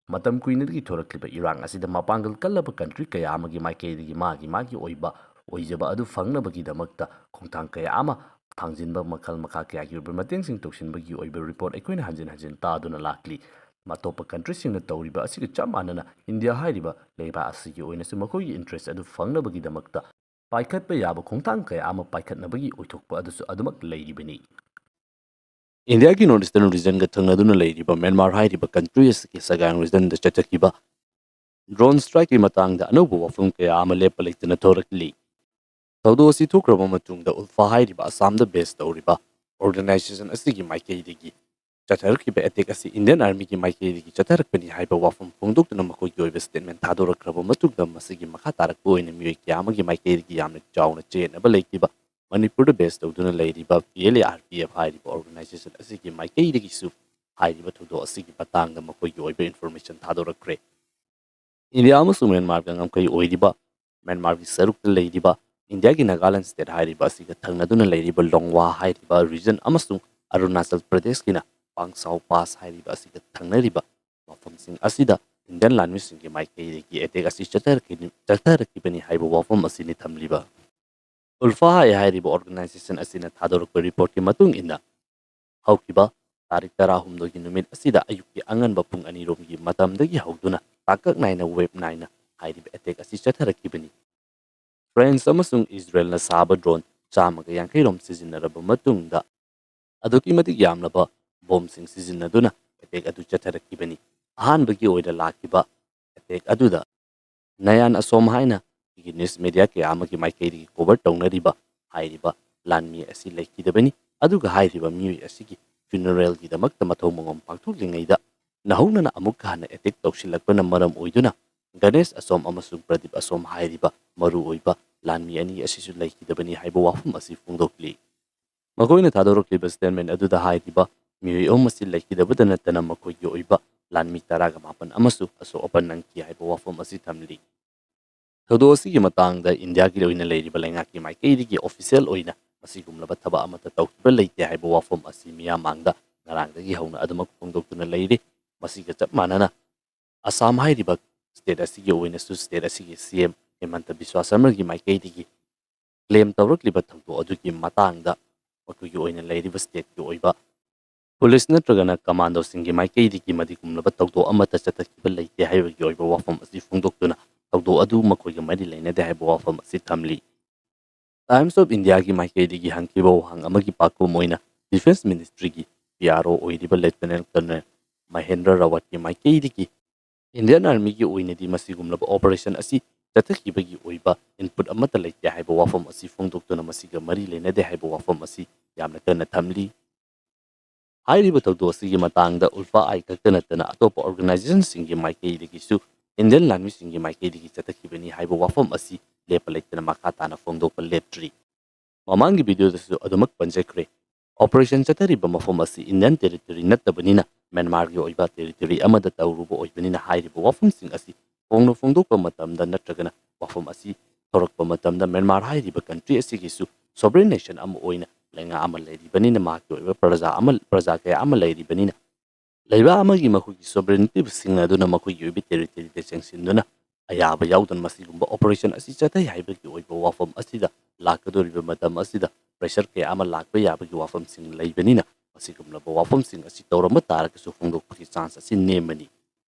ꯃꯇꯝ ꯀꯨꯏꯅꯗꯒꯤ ꯊꯣꯔꯛꯂꯤꯕ ꯏꯔꯥꯡ ꯑꯁꯤꯗ ꯃꯄꯥꯡꯒꯜ ꯀꯜꯂꯕ ꯀꯟꯇ꯭ꯔꯤ ꯀꯌꯥ ꯑꯃꯒꯤ ꯃꯥꯏꯀꯩꯗꯒꯤ ꯃꯥꯒꯤ ꯃꯥꯒꯤ ꯑꯣꯏꯕ ꯑꯣꯏꯖꯕ ꯑꯗꯨ ꯐꯪꯅꯕꯒꯤꯗꯃꯛꯇ ꯈꯣꯡꯊꯥꯡ ꯀꯌꯥ ꯑꯃ ꯊꯥꯡꯖꯤꯟꯕ, ꯃꯈꯜ ꯃꯈꯥ ꯀꯌꯥꯒꯤ ꯑꯣꯏꯕ ꯃꯇꯦꯡꯁꯤꯡ ꯇꯧꯁꯤꯟꯕꯒꯤ ꯑꯣꯏꯕ ꯔꯤꯄꯣꯔꯠ ꯑꯩꯈꯣꯏꯅ ꯍꯟꯖꯤꯟ ꯍꯟꯖꯤꯟ ꯇꯥꯗꯨꯅ ꯂꯥꯛꯂꯤ꯫ ꯑꯇꯣꯞꯄ ꯀꯟꯇ꯭ꯔꯤꯁꯤꯡꯅ ꯇꯧꯔꯤꯕ ꯑꯁꯤꯒ ꯆꯞ ꯃꯥꯟꯅꯅ ꯏꯟꯗꯤꯌꯥ ꯍꯥꯏꯔꯤꯕ ꯂꯩꯕꯥꯛ ꯑꯁꯤꯒꯤ ꯑꯣꯏꯅꯁꯨ ꯃꯈꯣꯏꯒꯤ ꯏꯟꯇꯔꯦꯁ ꯑꯗꯨ ꯐꯪꯅꯕꯒꯤꯗꯃꯛꯇ ꯄꯥꯏꯈꯠꯄ ꯌꯥꯕ ꯈꯣꯡꯊꯥꯡ ꯀꯌꯥ ꯑꯃ ꯄꯥꯏꯈꯠꯅꯕꯒꯤ ꯑꯣꯏꯊꯣꯛꯄ ꯑꯗꯨꯁꯨ ꯑꯗꯨꯃꯛ ꯂꯩꯔꯤꯕꯅꯤ꯫ ꯏꯟꯗꯤꯌꯥꯒꯤ ꯅꯣꯔꯠ ꯏꯁꯇꯔꯟ ꯔꯤꯖꯟꯒ ꯊꯪꯅꯗꯨꯅ ꯂꯩꯔꯤꯕ ꯃ꯭ꯌꯥꯟꯃꯥꯔ ꯍꯥꯏꯔꯤꯕ ꯀꯟꯇ꯭ꯔꯤ ꯑꯁꯤꯒꯤ ꯁꯒꯥꯡ ꯔꯤꯖꯟꯗ ꯆꯠꯊꯈꯤꯕ ꯗ꯭ꯔꯣꯟ ꯁ꯭ꯇ꯭ꯔꯥꯏꯛꯀꯤ ꯃꯇꯥꯡꯗ ꯑꯅꯧꯕ ꯋꯥꯐꯝ ꯀꯌꯥ ꯑꯃ ꯂꯦꯞꯄ ꯂꯩꯇꯅ ꯊꯣꯔꯛꯂꯤ꯫ ꯊꯧꯗꯣꯛ ꯑꯁꯤ ꯊꯣꯛꯈ꯭ꯔꯕ ꯃꯇꯨꯡꯗ ꯎꯜꯐꯥ ꯍꯥꯏꯔꯤꯕ ꯑꯁꯥꯝꯗ ꯕꯦꯁ ꯇꯧꯔꯤꯕ ꯑꯣꯔꯒꯅꯥꯏꯖꯦꯁꯟ ꯑꯁꯤꯒꯤ ꯃꯥꯏꯀꯩꯗꯒꯤ ꯆꯠꯊꯔꯛꯈꯤꯕ ꯑꯦꯇꯦꯛ ꯑꯁꯤ ꯏꯟꯗꯤꯌꯟ ꯑꯥꯔꯃꯤꯒꯤ ꯃꯥꯏꯀꯩꯗꯒꯤ ꯆꯠꯊꯔꯛꯄꯅꯤ ꯍꯥꯏꯕ ꯋꯥꯐꯝ ꯐꯣꯡꯗꯣꯛꯇꯨꯅ ꯃꯈꯣꯏꯒꯤ ꯑꯣꯏꯕ ꯁ꯭ꯇꯦꯠꯃꯦꯟ ꯊꯥꯗꯣꯔꯛꯈ꯭ꯔꯕ ꯃꯇꯨꯡꯗ, ꯃꯁꯤꯒꯤ ꯃꯈꯥ ꯇꯥꯔꯛꯄ ꯑꯣꯏꯅ ꯃꯤꯑꯣꯏ ꯀꯌꯥ ꯑꯃꯒꯤ ꯃꯥꯏꯀꯩꯗꯒꯤ ꯌꯥꯝꯅ ꯆꯥꯎꯅ ꯆꯌꯦꯠꯅꯕ ꯂꯩꯈꯤꯕ ꯃꯅꯤꯄꯨꯔꯗ ꯕꯦꯁ ꯇꯧꯗꯨꯅ ꯂꯩꯔꯤꯕ P L A R P F ꯍꯥꯏꯔꯤꯕ ꯑꯣꯔꯒꯅꯥꯏꯖꯦꯁꯟ ꯑꯁꯤꯒꯤ ꯃꯥꯏꯀꯩꯗꯒꯤꯁꯨ ꯍꯥꯏꯔꯤꯕ ꯊꯧꯗꯣꯛ ꯑꯁꯤꯒꯤ ꯃꯇꯥꯡꯗ ꯃꯈꯣꯏꯒꯤ ꯑꯣꯏꯕ ꯏꯟꯐꯣꯔꯃꯦꯁꯟ ꯊꯥꯗꯣꯔꯛꯈ꯭ꯔꯦ꯫ ꯏꯟꯗꯤꯌꯥ ꯑꯃꯁꯨꯡ ꯃ꯭ꯌꯥꯟꯃꯥꯔꯒ ꯉꯝꯈꯩ ꯑꯣꯏꯔꯤꯕ, ꯃ꯭ꯌꯥꯟꯃꯥꯔꯒꯤ ꯁꯔꯨꯛꯇ ꯂꯩꯔꯤꯕ, ꯏꯟꯗꯤꯌꯥꯒꯤ ꯅꯥꯒꯥꯂꯦꯟ ꯁ꯭ꯇꯦꯠ ꯍꯥꯏꯔꯤꯕ ꯑꯁꯤꯒ ꯊꯪꯅꯗꯨꯅ ꯂꯩꯔꯤꯕ ꯂꯣꯡꯋꯥ ꯍꯥꯏꯔꯤꯕ ꯔꯤꯖꯟ ꯑꯃꯁꯨꯡ ꯑꯔꯨꯅꯥꯆꯜ ꯄ꯭ꯔꯗꯦꯁꯀꯤꯅ ꯄꯥꯡꯁꯥꯎ ꯄꯥꯁ ꯍꯥꯏꯔꯤꯕ ꯑꯁꯤꯒ ꯊꯪꯅꯔꯤꯕ ꯃꯐꯝꯁꯤꯡ ꯑꯁꯤꯗ ꯏꯟꯗꯤꯌꯟ ꯂꯥꯟꯃꯤꯁꯤꯡꯒꯤ ꯃꯥꯏꯀꯩꯗꯒꯤ ꯑꯦꯇꯦꯛ ꯑꯁꯤ ꯆꯠꯊꯔꯛꯈꯤ-, ꯆꯠꯊꯔꯛꯈꯤꯕꯅꯤ ꯍꯥꯏꯕ ꯋꯥꯐꯝ ꯑꯁꯤꯅꯤ ꯊꯝꯂꯤꯕ꯫ ꯎꯜꯐꯥ ꯍꯥꯏ ꯍꯥꯏꯔꯤꯕ ꯑꯣꯔꯒꯅꯥꯏꯖꯦꯁꯟ ꯑꯁꯤꯅ ꯊꯥꯗꯣꯔꯛꯄ ꯔꯤꯄꯣꯔꯠꯀꯤ ꯃꯇꯨꯡ ꯏꯟꯅ, ꯍꯧꯈꯤꯕ ꯇꯥꯔꯤꯛ ꯇꯔꯥꯍꯨꯝꯗꯣꯏꯒꯤ ꯅꯨꯃꯤꯠ ꯑꯁꯤꯗ ꯑꯌꯨꯛꯀꯤ ꯑꯉꯟꯕ ꯄꯨꯡ ꯑꯅꯤ ꯔꯣꯝꯒꯤ ꯃꯇꯝꯗꯒꯤ ꯍꯧꯗꯨꯅ ꯇꯥꯡꯀꯛ ꯅꯥꯏꯅ ꯋꯦꯕ ꯅꯥꯏꯅ ꯍꯥꯏꯔꯤꯕ ꯑꯦꯇꯦꯛ ꯑꯁꯤ ꯆꯠꯊꯔꯛꯈꯤꯕꯅꯤ꯫ ꯐ꯭ꯔꯦꯟꯁ ꯑꯃꯁꯨꯡ ꯏꯖꯔꯦꯜꯅ ꯁꯥꯕ ꯗ꯭ꯔꯣꯟ ꯆꯥꯝꯃꯒ ꯌꯥꯡꯈꯩ ꯔꯣꯝ ꯁꯤꯖꯤꯟꯅꯔꯕ ꯃꯇꯨꯡꯗ, ꯑꯗꯨꯛꯀꯤ ꯃꯇꯤꯛ ꯌꯥꯝꯂꯕ ꯕꯣꯝꯁꯤꯡ ꯁꯤꯖꯤꯟꯅꯗꯨꯅ ꯑꯦꯇꯦꯛ ꯑꯗꯨ ꯆꯠꯊꯔꯛꯈꯤꯕꯅꯤ꯫ ꯑꯍꯥꯟꯕꯒꯤ ꯑꯣꯏꯅ ꯂꯥꯛꯈꯤꯕ ꯑꯦꯇꯦꯛ ꯑꯗꯨꯗ ꯅꯌꯥꯟ ꯑꯁꯣꯝ ꯍꯥꯏꯅ ꯑꯩꯈꯣꯏꯒꯤ ꯅ꯭ꯌꯨꯁ ꯃꯦꯗꯤꯌꯥ ꯀꯌꯥ ꯑꯃꯒꯤ ꯃꯥꯏꯀꯩꯗꯒꯤ ꯀꯣꯚꯔ ꯇꯧꯅꯔꯤꯕ ꯍꯥꯏꯔꯤꯕ ꯂꯥꯟꯃꯤ ꯑꯁꯤ ꯂꯩꯈꯤꯗꯕꯅꯤ꯫ ꯑꯗꯨꯒ ꯍꯥꯏꯔꯤꯕ ꯃꯤꯑꯣꯏ ꯑꯁꯤꯒꯤ ꯐ꯭ꯌꯨꯅꯔꯦꯜꯒꯤꯗꯃꯛꯇ ꯃꯊꯧ ꯃꯉꯝ ꯄꯥꯡꯊꯣꯛꯂꯤꯉꯩꯗ ꯅꯧꯍꯧꯅꯅ ꯑꯃꯨꯛꯀ ꯍꯟꯅ ꯑꯦꯇꯦꯛ ꯇꯧꯁꯤꯜꯂꯛꯄꯅ ꯃꯔꯝ ꯑꯣꯏꯗꯨꯅ ꯒꯅꯦꯁ ꯑꯁꯣꯝ ꯑꯃꯁꯨꯡ ꯄ꯭ꯔꯗꯤꯞ ꯑꯁꯣꯝ ꯍꯥꯏꯔꯤꯕ ꯃꯔꯨꯑꯣꯏꯕ ꯂꯥꯟꯃꯤ ꯑꯅꯤ ꯑꯁꯤꯁꯨ ꯂꯩꯈꯤꯗꯕꯅꯤ ꯍꯥꯏꯕ ꯋꯥꯐꯝ ꯑꯁꯤ ꯐꯣꯡꯗꯣꯛꯂꯤ꯫ ꯃꯈꯣꯏꯅ ꯊꯥꯗꯣꯔꯛꯂꯤꯕ ꯁ꯭ꯇꯦꯠꯃꯦꯟ ꯑꯗꯨꯗ ꯍꯥꯏꯔꯤꯕ ꯃꯤꯑꯣꯏ ꯑꯍꯨꯝ ꯑꯁꯤ ꯂꯩꯈꯤꯗꯕꯇ ꯅꯠꯇꯅ ꯃꯈꯣꯏꯒꯤ ꯑꯣꯏꯕ ꯂꯥꯟꯃꯤ ꯇꯔꯥꯒ ꯃꯥꯄꯟ ꯑꯃꯁꯨ ꯑꯁꯣꯛ ꯑꯄꯟ ꯅꯪꯈꯤ ꯍꯥꯏꯕ ꯋꯥꯐꯝ ꯑꯁꯤ ꯊꯝꯂꯤ꯫ ꯊꯧꯗꯣꯛ ꯑꯁꯤꯒꯤ ꯃꯇꯥꯡꯗ ꯏꯟꯗꯤꯌꯥꯒꯤ ꯑꯣꯏꯅ ꯂꯩꯔꯤꯕ ꯂꯩꯉꯥꯛꯀꯤ ꯃꯥꯏꯀꯩꯗꯒꯤ ꯑꯣꯐꯤꯁꯤꯌꯦꯜ ꯑꯣꯏꯅ ꯃꯁꯤꯒꯨꯝꯂꯕ ꯊꯕꯛ ꯑꯃꯠꯇ ꯇꯧꯈꯤꯕ ꯂꯩꯇꯦ ꯍꯥꯏꯕ ꯋꯥꯐꯝ ꯑꯁꯤ ꯃꯤꯌꯥꯝ ꯃꯥꯡꯗ ꯉꯔꯥꯡꯗꯒꯤ ꯍꯧꯅ ꯑꯗꯨꯃꯛ ꯐꯣꯡꯗꯣꯛꯇꯨꯅ ꯂꯩꯔꯤ꯫ ꯃꯁꯤꯒ ꯆꯞ ꯃꯥꯟꯅꯅ ꯑꯁꯥꯝ ꯍꯥꯏꯔꯤꯕ ꯁ꯭ꯇꯦꯠ ꯑꯁꯤꯒꯤ ꯑꯣꯏꯅꯁꯨ ꯁ꯭ꯇꯦꯠ ꯑꯁꯤꯒꯤ ꯁꯤ ꯑꯦꯝ ꯍꯦꯃꯟꯇ ꯕꯤꯁ꯭ꯋꯥ ꯁꯔꯃꯒꯤ ꯃꯥꯏꯀꯩꯗꯒꯤ ꯀ꯭ꯂꯦꯝ ꯇꯧꯔꯛꯂꯤꯕ ꯊꯧꯗꯣꯛ ꯑꯗꯨꯒꯤ ꯃꯇꯥꯡꯗ ꯃꯈꯣꯏꯒꯤ ꯑꯣꯏꯅ ꯂꯩꯔꯤꯕ ꯁ꯭ꯇꯦꯠꯀꯤ ꯑꯣꯏꯕ ꯄꯨꯂꯤꯁ ꯅꯠꯇ꯭ꯔꯒꯅ ꯀꯃꯥꯟꯗꯣꯁꯤꯡꯒꯤ ꯃꯥꯏꯀꯩꯗꯒꯤ ꯃꯗꯨꯒꯨꯝꯂꯕ ꯊꯧꯗꯣꯛ ꯑꯃꯠꯇ ꯆꯠꯊꯈꯤꯕ ꯂꯩꯇꯦ ꯍꯥꯏꯕꯒꯤ ꯑꯣꯏꯕ ꯋꯥꯐꯝ ꯑꯁꯤ ꯐꯣꯡꯗꯣꯛꯇꯨꯅ ꯊꯧꯗꯣꯛ ꯑꯗꯨ ꯃꯈꯣꯏꯒ ꯃꯔꯤ ꯂꯩꯅꯗꯦ ꯍꯥꯏꯕ ꯋꯥꯐꯝ ꯑꯁꯤ ꯊꯝꯂꯤ꯫ ꯇꯥꯏꯝꯁ ꯑꯣꯐ ꯏꯟꯗꯤꯌꯥꯒꯤ ꯃꯥꯏꯀꯩꯗꯒꯤ ꯍꯪꯈꯤꯕ ꯋꯥꯍꯪ ꯑꯃꯒꯤ ꯄꯥꯎꯈꯨꯝ ꯑꯣꯏꯅ ꯗꯤꯐꯦꯟꯁ ꯃꯤꯅꯤꯁꯇ꯭ꯔꯤꯒꯤ ꯄꯤ ꯑꯥꯔ ꯑꯣ ꯑꯣꯏꯔꯤꯕ ꯂꯦꯐꯇꯤꯅꯦꯟ ꯀꯔꯅꯦꯜ ꯃꯍꯦꯟꯗ꯭ꯔ ꯔꯥꯋꯠꯀꯤ ꯃꯥꯏꯀꯩꯗꯒꯤ ꯏꯟꯗꯤꯌꯟ ꯑꯥꯔꯃꯤꯒꯤ ꯑꯣꯏꯅꯗꯤ ꯃꯁꯤꯒꯨꯝꯂꯕ ꯑꯣꯄꯔꯦꯁꯟ ꯑꯁꯤ ꯆꯠꯊꯈꯤꯕꯒꯤ ꯑꯣꯏꯕ ꯏꯟꯄꯨꯠ ꯑꯃꯠꯇ ꯂꯩꯇꯦ ꯍꯥꯏꯕ ꯋꯥꯐꯝ ꯑꯁꯤ ꯐꯣꯡꯗꯣꯛꯇꯨꯅ ꯃꯁꯤꯒ ꯃꯔꯤ ꯂꯩꯅꯗꯦ ꯍꯥꯏꯕ ꯋꯥꯐꯝ ꯑꯁꯤ ꯌꯥꯝꯅ ꯀꯟꯅ ꯊꯝꯂꯤ꯫ ꯍꯥꯏꯔꯤꯕ ꯊꯧꯗꯣꯛ ꯑꯁꯤꯒꯤ ꯃꯇꯥꯡꯗ ꯎꯜꯐꯥ ꯑꯥꯏ ꯈꯛꯇ ꯅꯠꯇꯅ ꯑꯇꯣꯞꯄ ꯑꯣꯔꯒꯅꯥꯏꯖꯦꯁꯟꯁꯤꯡꯒꯤ ꯃꯥꯏꯀꯩꯗꯒꯤꯁꯨ ꯏꯟꯗꯤꯌꯟ ꯂꯥꯟꯃꯤꯁꯤꯡꯒꯤ ꯃꯥꯏꯀꯩꯗꯒꯤ ꯆꯠꯊꯈꯤꯕꯅꯤ ꯍꯥꯏꯕ ꯋꯥꯐꯝ ꯑꯁꯤ ꯂꯦꯞꯄ ꯂꯩꯇꯅ ꯃꯈꯥ ꯇꯥꯅ ꯐꯣꯡꯗꯣꯛꯄ ꯂꯦꯞꯇ꯭ꯔꯤ꯫ ꯃꯃꯥꯡꯒꯤ ꯚꯤꯗꯤꯑꯣꯗꯁꯨ ꯑꯗꯨꯃꯛ ꯄꯟꯖꯈ꯭ꯔꯦ꯫ ꯑꯣꯄꯔꯦꯁꯟ ꯆꯠꯊꯔꯤꯕ ꯃꯐꯝ ꯑꯁꯤ ꯏꯟꯗꯤꯌꯟ ꯇꯦꯔꯤꯇꯣꯔꯤ ꯅꯠꯇꯕꯅꯤꯅ ꯃ꯭ꯌꯥꯟꯃꯥꯔꯒꯤ ꯑꯣꯏꯕ ꯇꯦꯔꯤꯇꯣꯔꯤ ꯑꯃꯗ ꯇꯧꯔꯨꯕ ꯑꯣꯏꯕꯅꯤꯅ ꯍꯥꯏꯔꯤꯕ ꯋꯥꯐꯝꯁꯤꯡ ꯑꯁꯤ ꯐꯣꯡꯅ ꯐꯣꯡꯗꯣꯛꯄ ꯃꯇꯝꯗ ꯅꯠꯇ꯭ꯔꯒꯅ ꯋꯥꯐꯝ ꯑꯁꯤ ꯊꯣꯔꯛꯄ ꯃꯇꯝꯗ ꯃ꯭ꯌꯥꯟꯃꯥꯔ ꯍꯥꯏꯔꯤꯕ ꯀꯟꯇ꯭ꯔꯤ ꯑꯁꯤꯒꯤꯁꯨ ꯁꯣꯕꯔꯦꯟ ꯅꯦꯁꯟ ꯑꯃ ꯑꯣꯏꯅ ꯂꯩꯉꯥꯛ ꯑꯃ ꯂꯩꯔꯤꯕꯅꯤꯅ ꯃꯍꯥꯛꯀꯤ ꯑꯣꯏꯕ ꯄ꯭ꯔꯖꯥ ꯑꯃ ꯄ꯭ꯔꯖꯥ ꯀꯌꯥ ꯑꯃ ꯂꯩꯔꯤꯕꯅꯤꯅ ꯂꯩꯕꯥꯛ ꯑꯃꯒꯤ ꯃꯈꯣꯏꯒꯤ ꯁꯣꯕꯔꯦꯟꯇꯤꯕꯨ ꯁꯤꯡꯅꯗꯨꯅ ꯃꯈꯣꯏꯒꯤ ꯑꯣꯏꯕ ꯇꯦꯔꯤꯇꯣꯔꯤꯗ ꯆꯪꯁꯤꯟꯗꯨꯅ ꯑꯌꯥꯕ ꯌꯥꯎꯗꯅ ꯃꯁꯤꯒꯨꯝꯕ ꯑꯣꯄꯔꯦꯁꯟ ꯑꯁꯤ ꯆꯠꯊꯩ ꯍꯥꯏꯕꯒꯤ ꯑꯣꯏꯕ ꯋꯥꯐꯝ ꯑꯁꯤꯗ ꯂꯥꯛꯀꯗꯧꯔꯤꯕ ꯃꯇꯝ ꯑꯁꯤꯗ ꯄ꯭ꯔꯦꯁꯔ ꯀꯌꯥ ꯑꯃ ꯂꯥꯛꯄ ꯌꯥꯕꯒꯤ ꯋꯥꯐꯝꯁꯤꯡ ꯂꯩꯕꯅꯤꯅ ꯃꯁꯤꯒꯨꯝꯂꯕ ꯋꯥꯐꯝꯁꯤꯡ ꯑꯁꯤ ꯇꯧꯔꯝꯕ ꯇꯥꯔꯒꯁꯨ ꯐꯣꯡꯗꯣꯛꯄꯒꯤ ꯆꯥꯟꯁ ꯑꯁꯤ ꯅꯦꯝꯕꯅꯤ꯫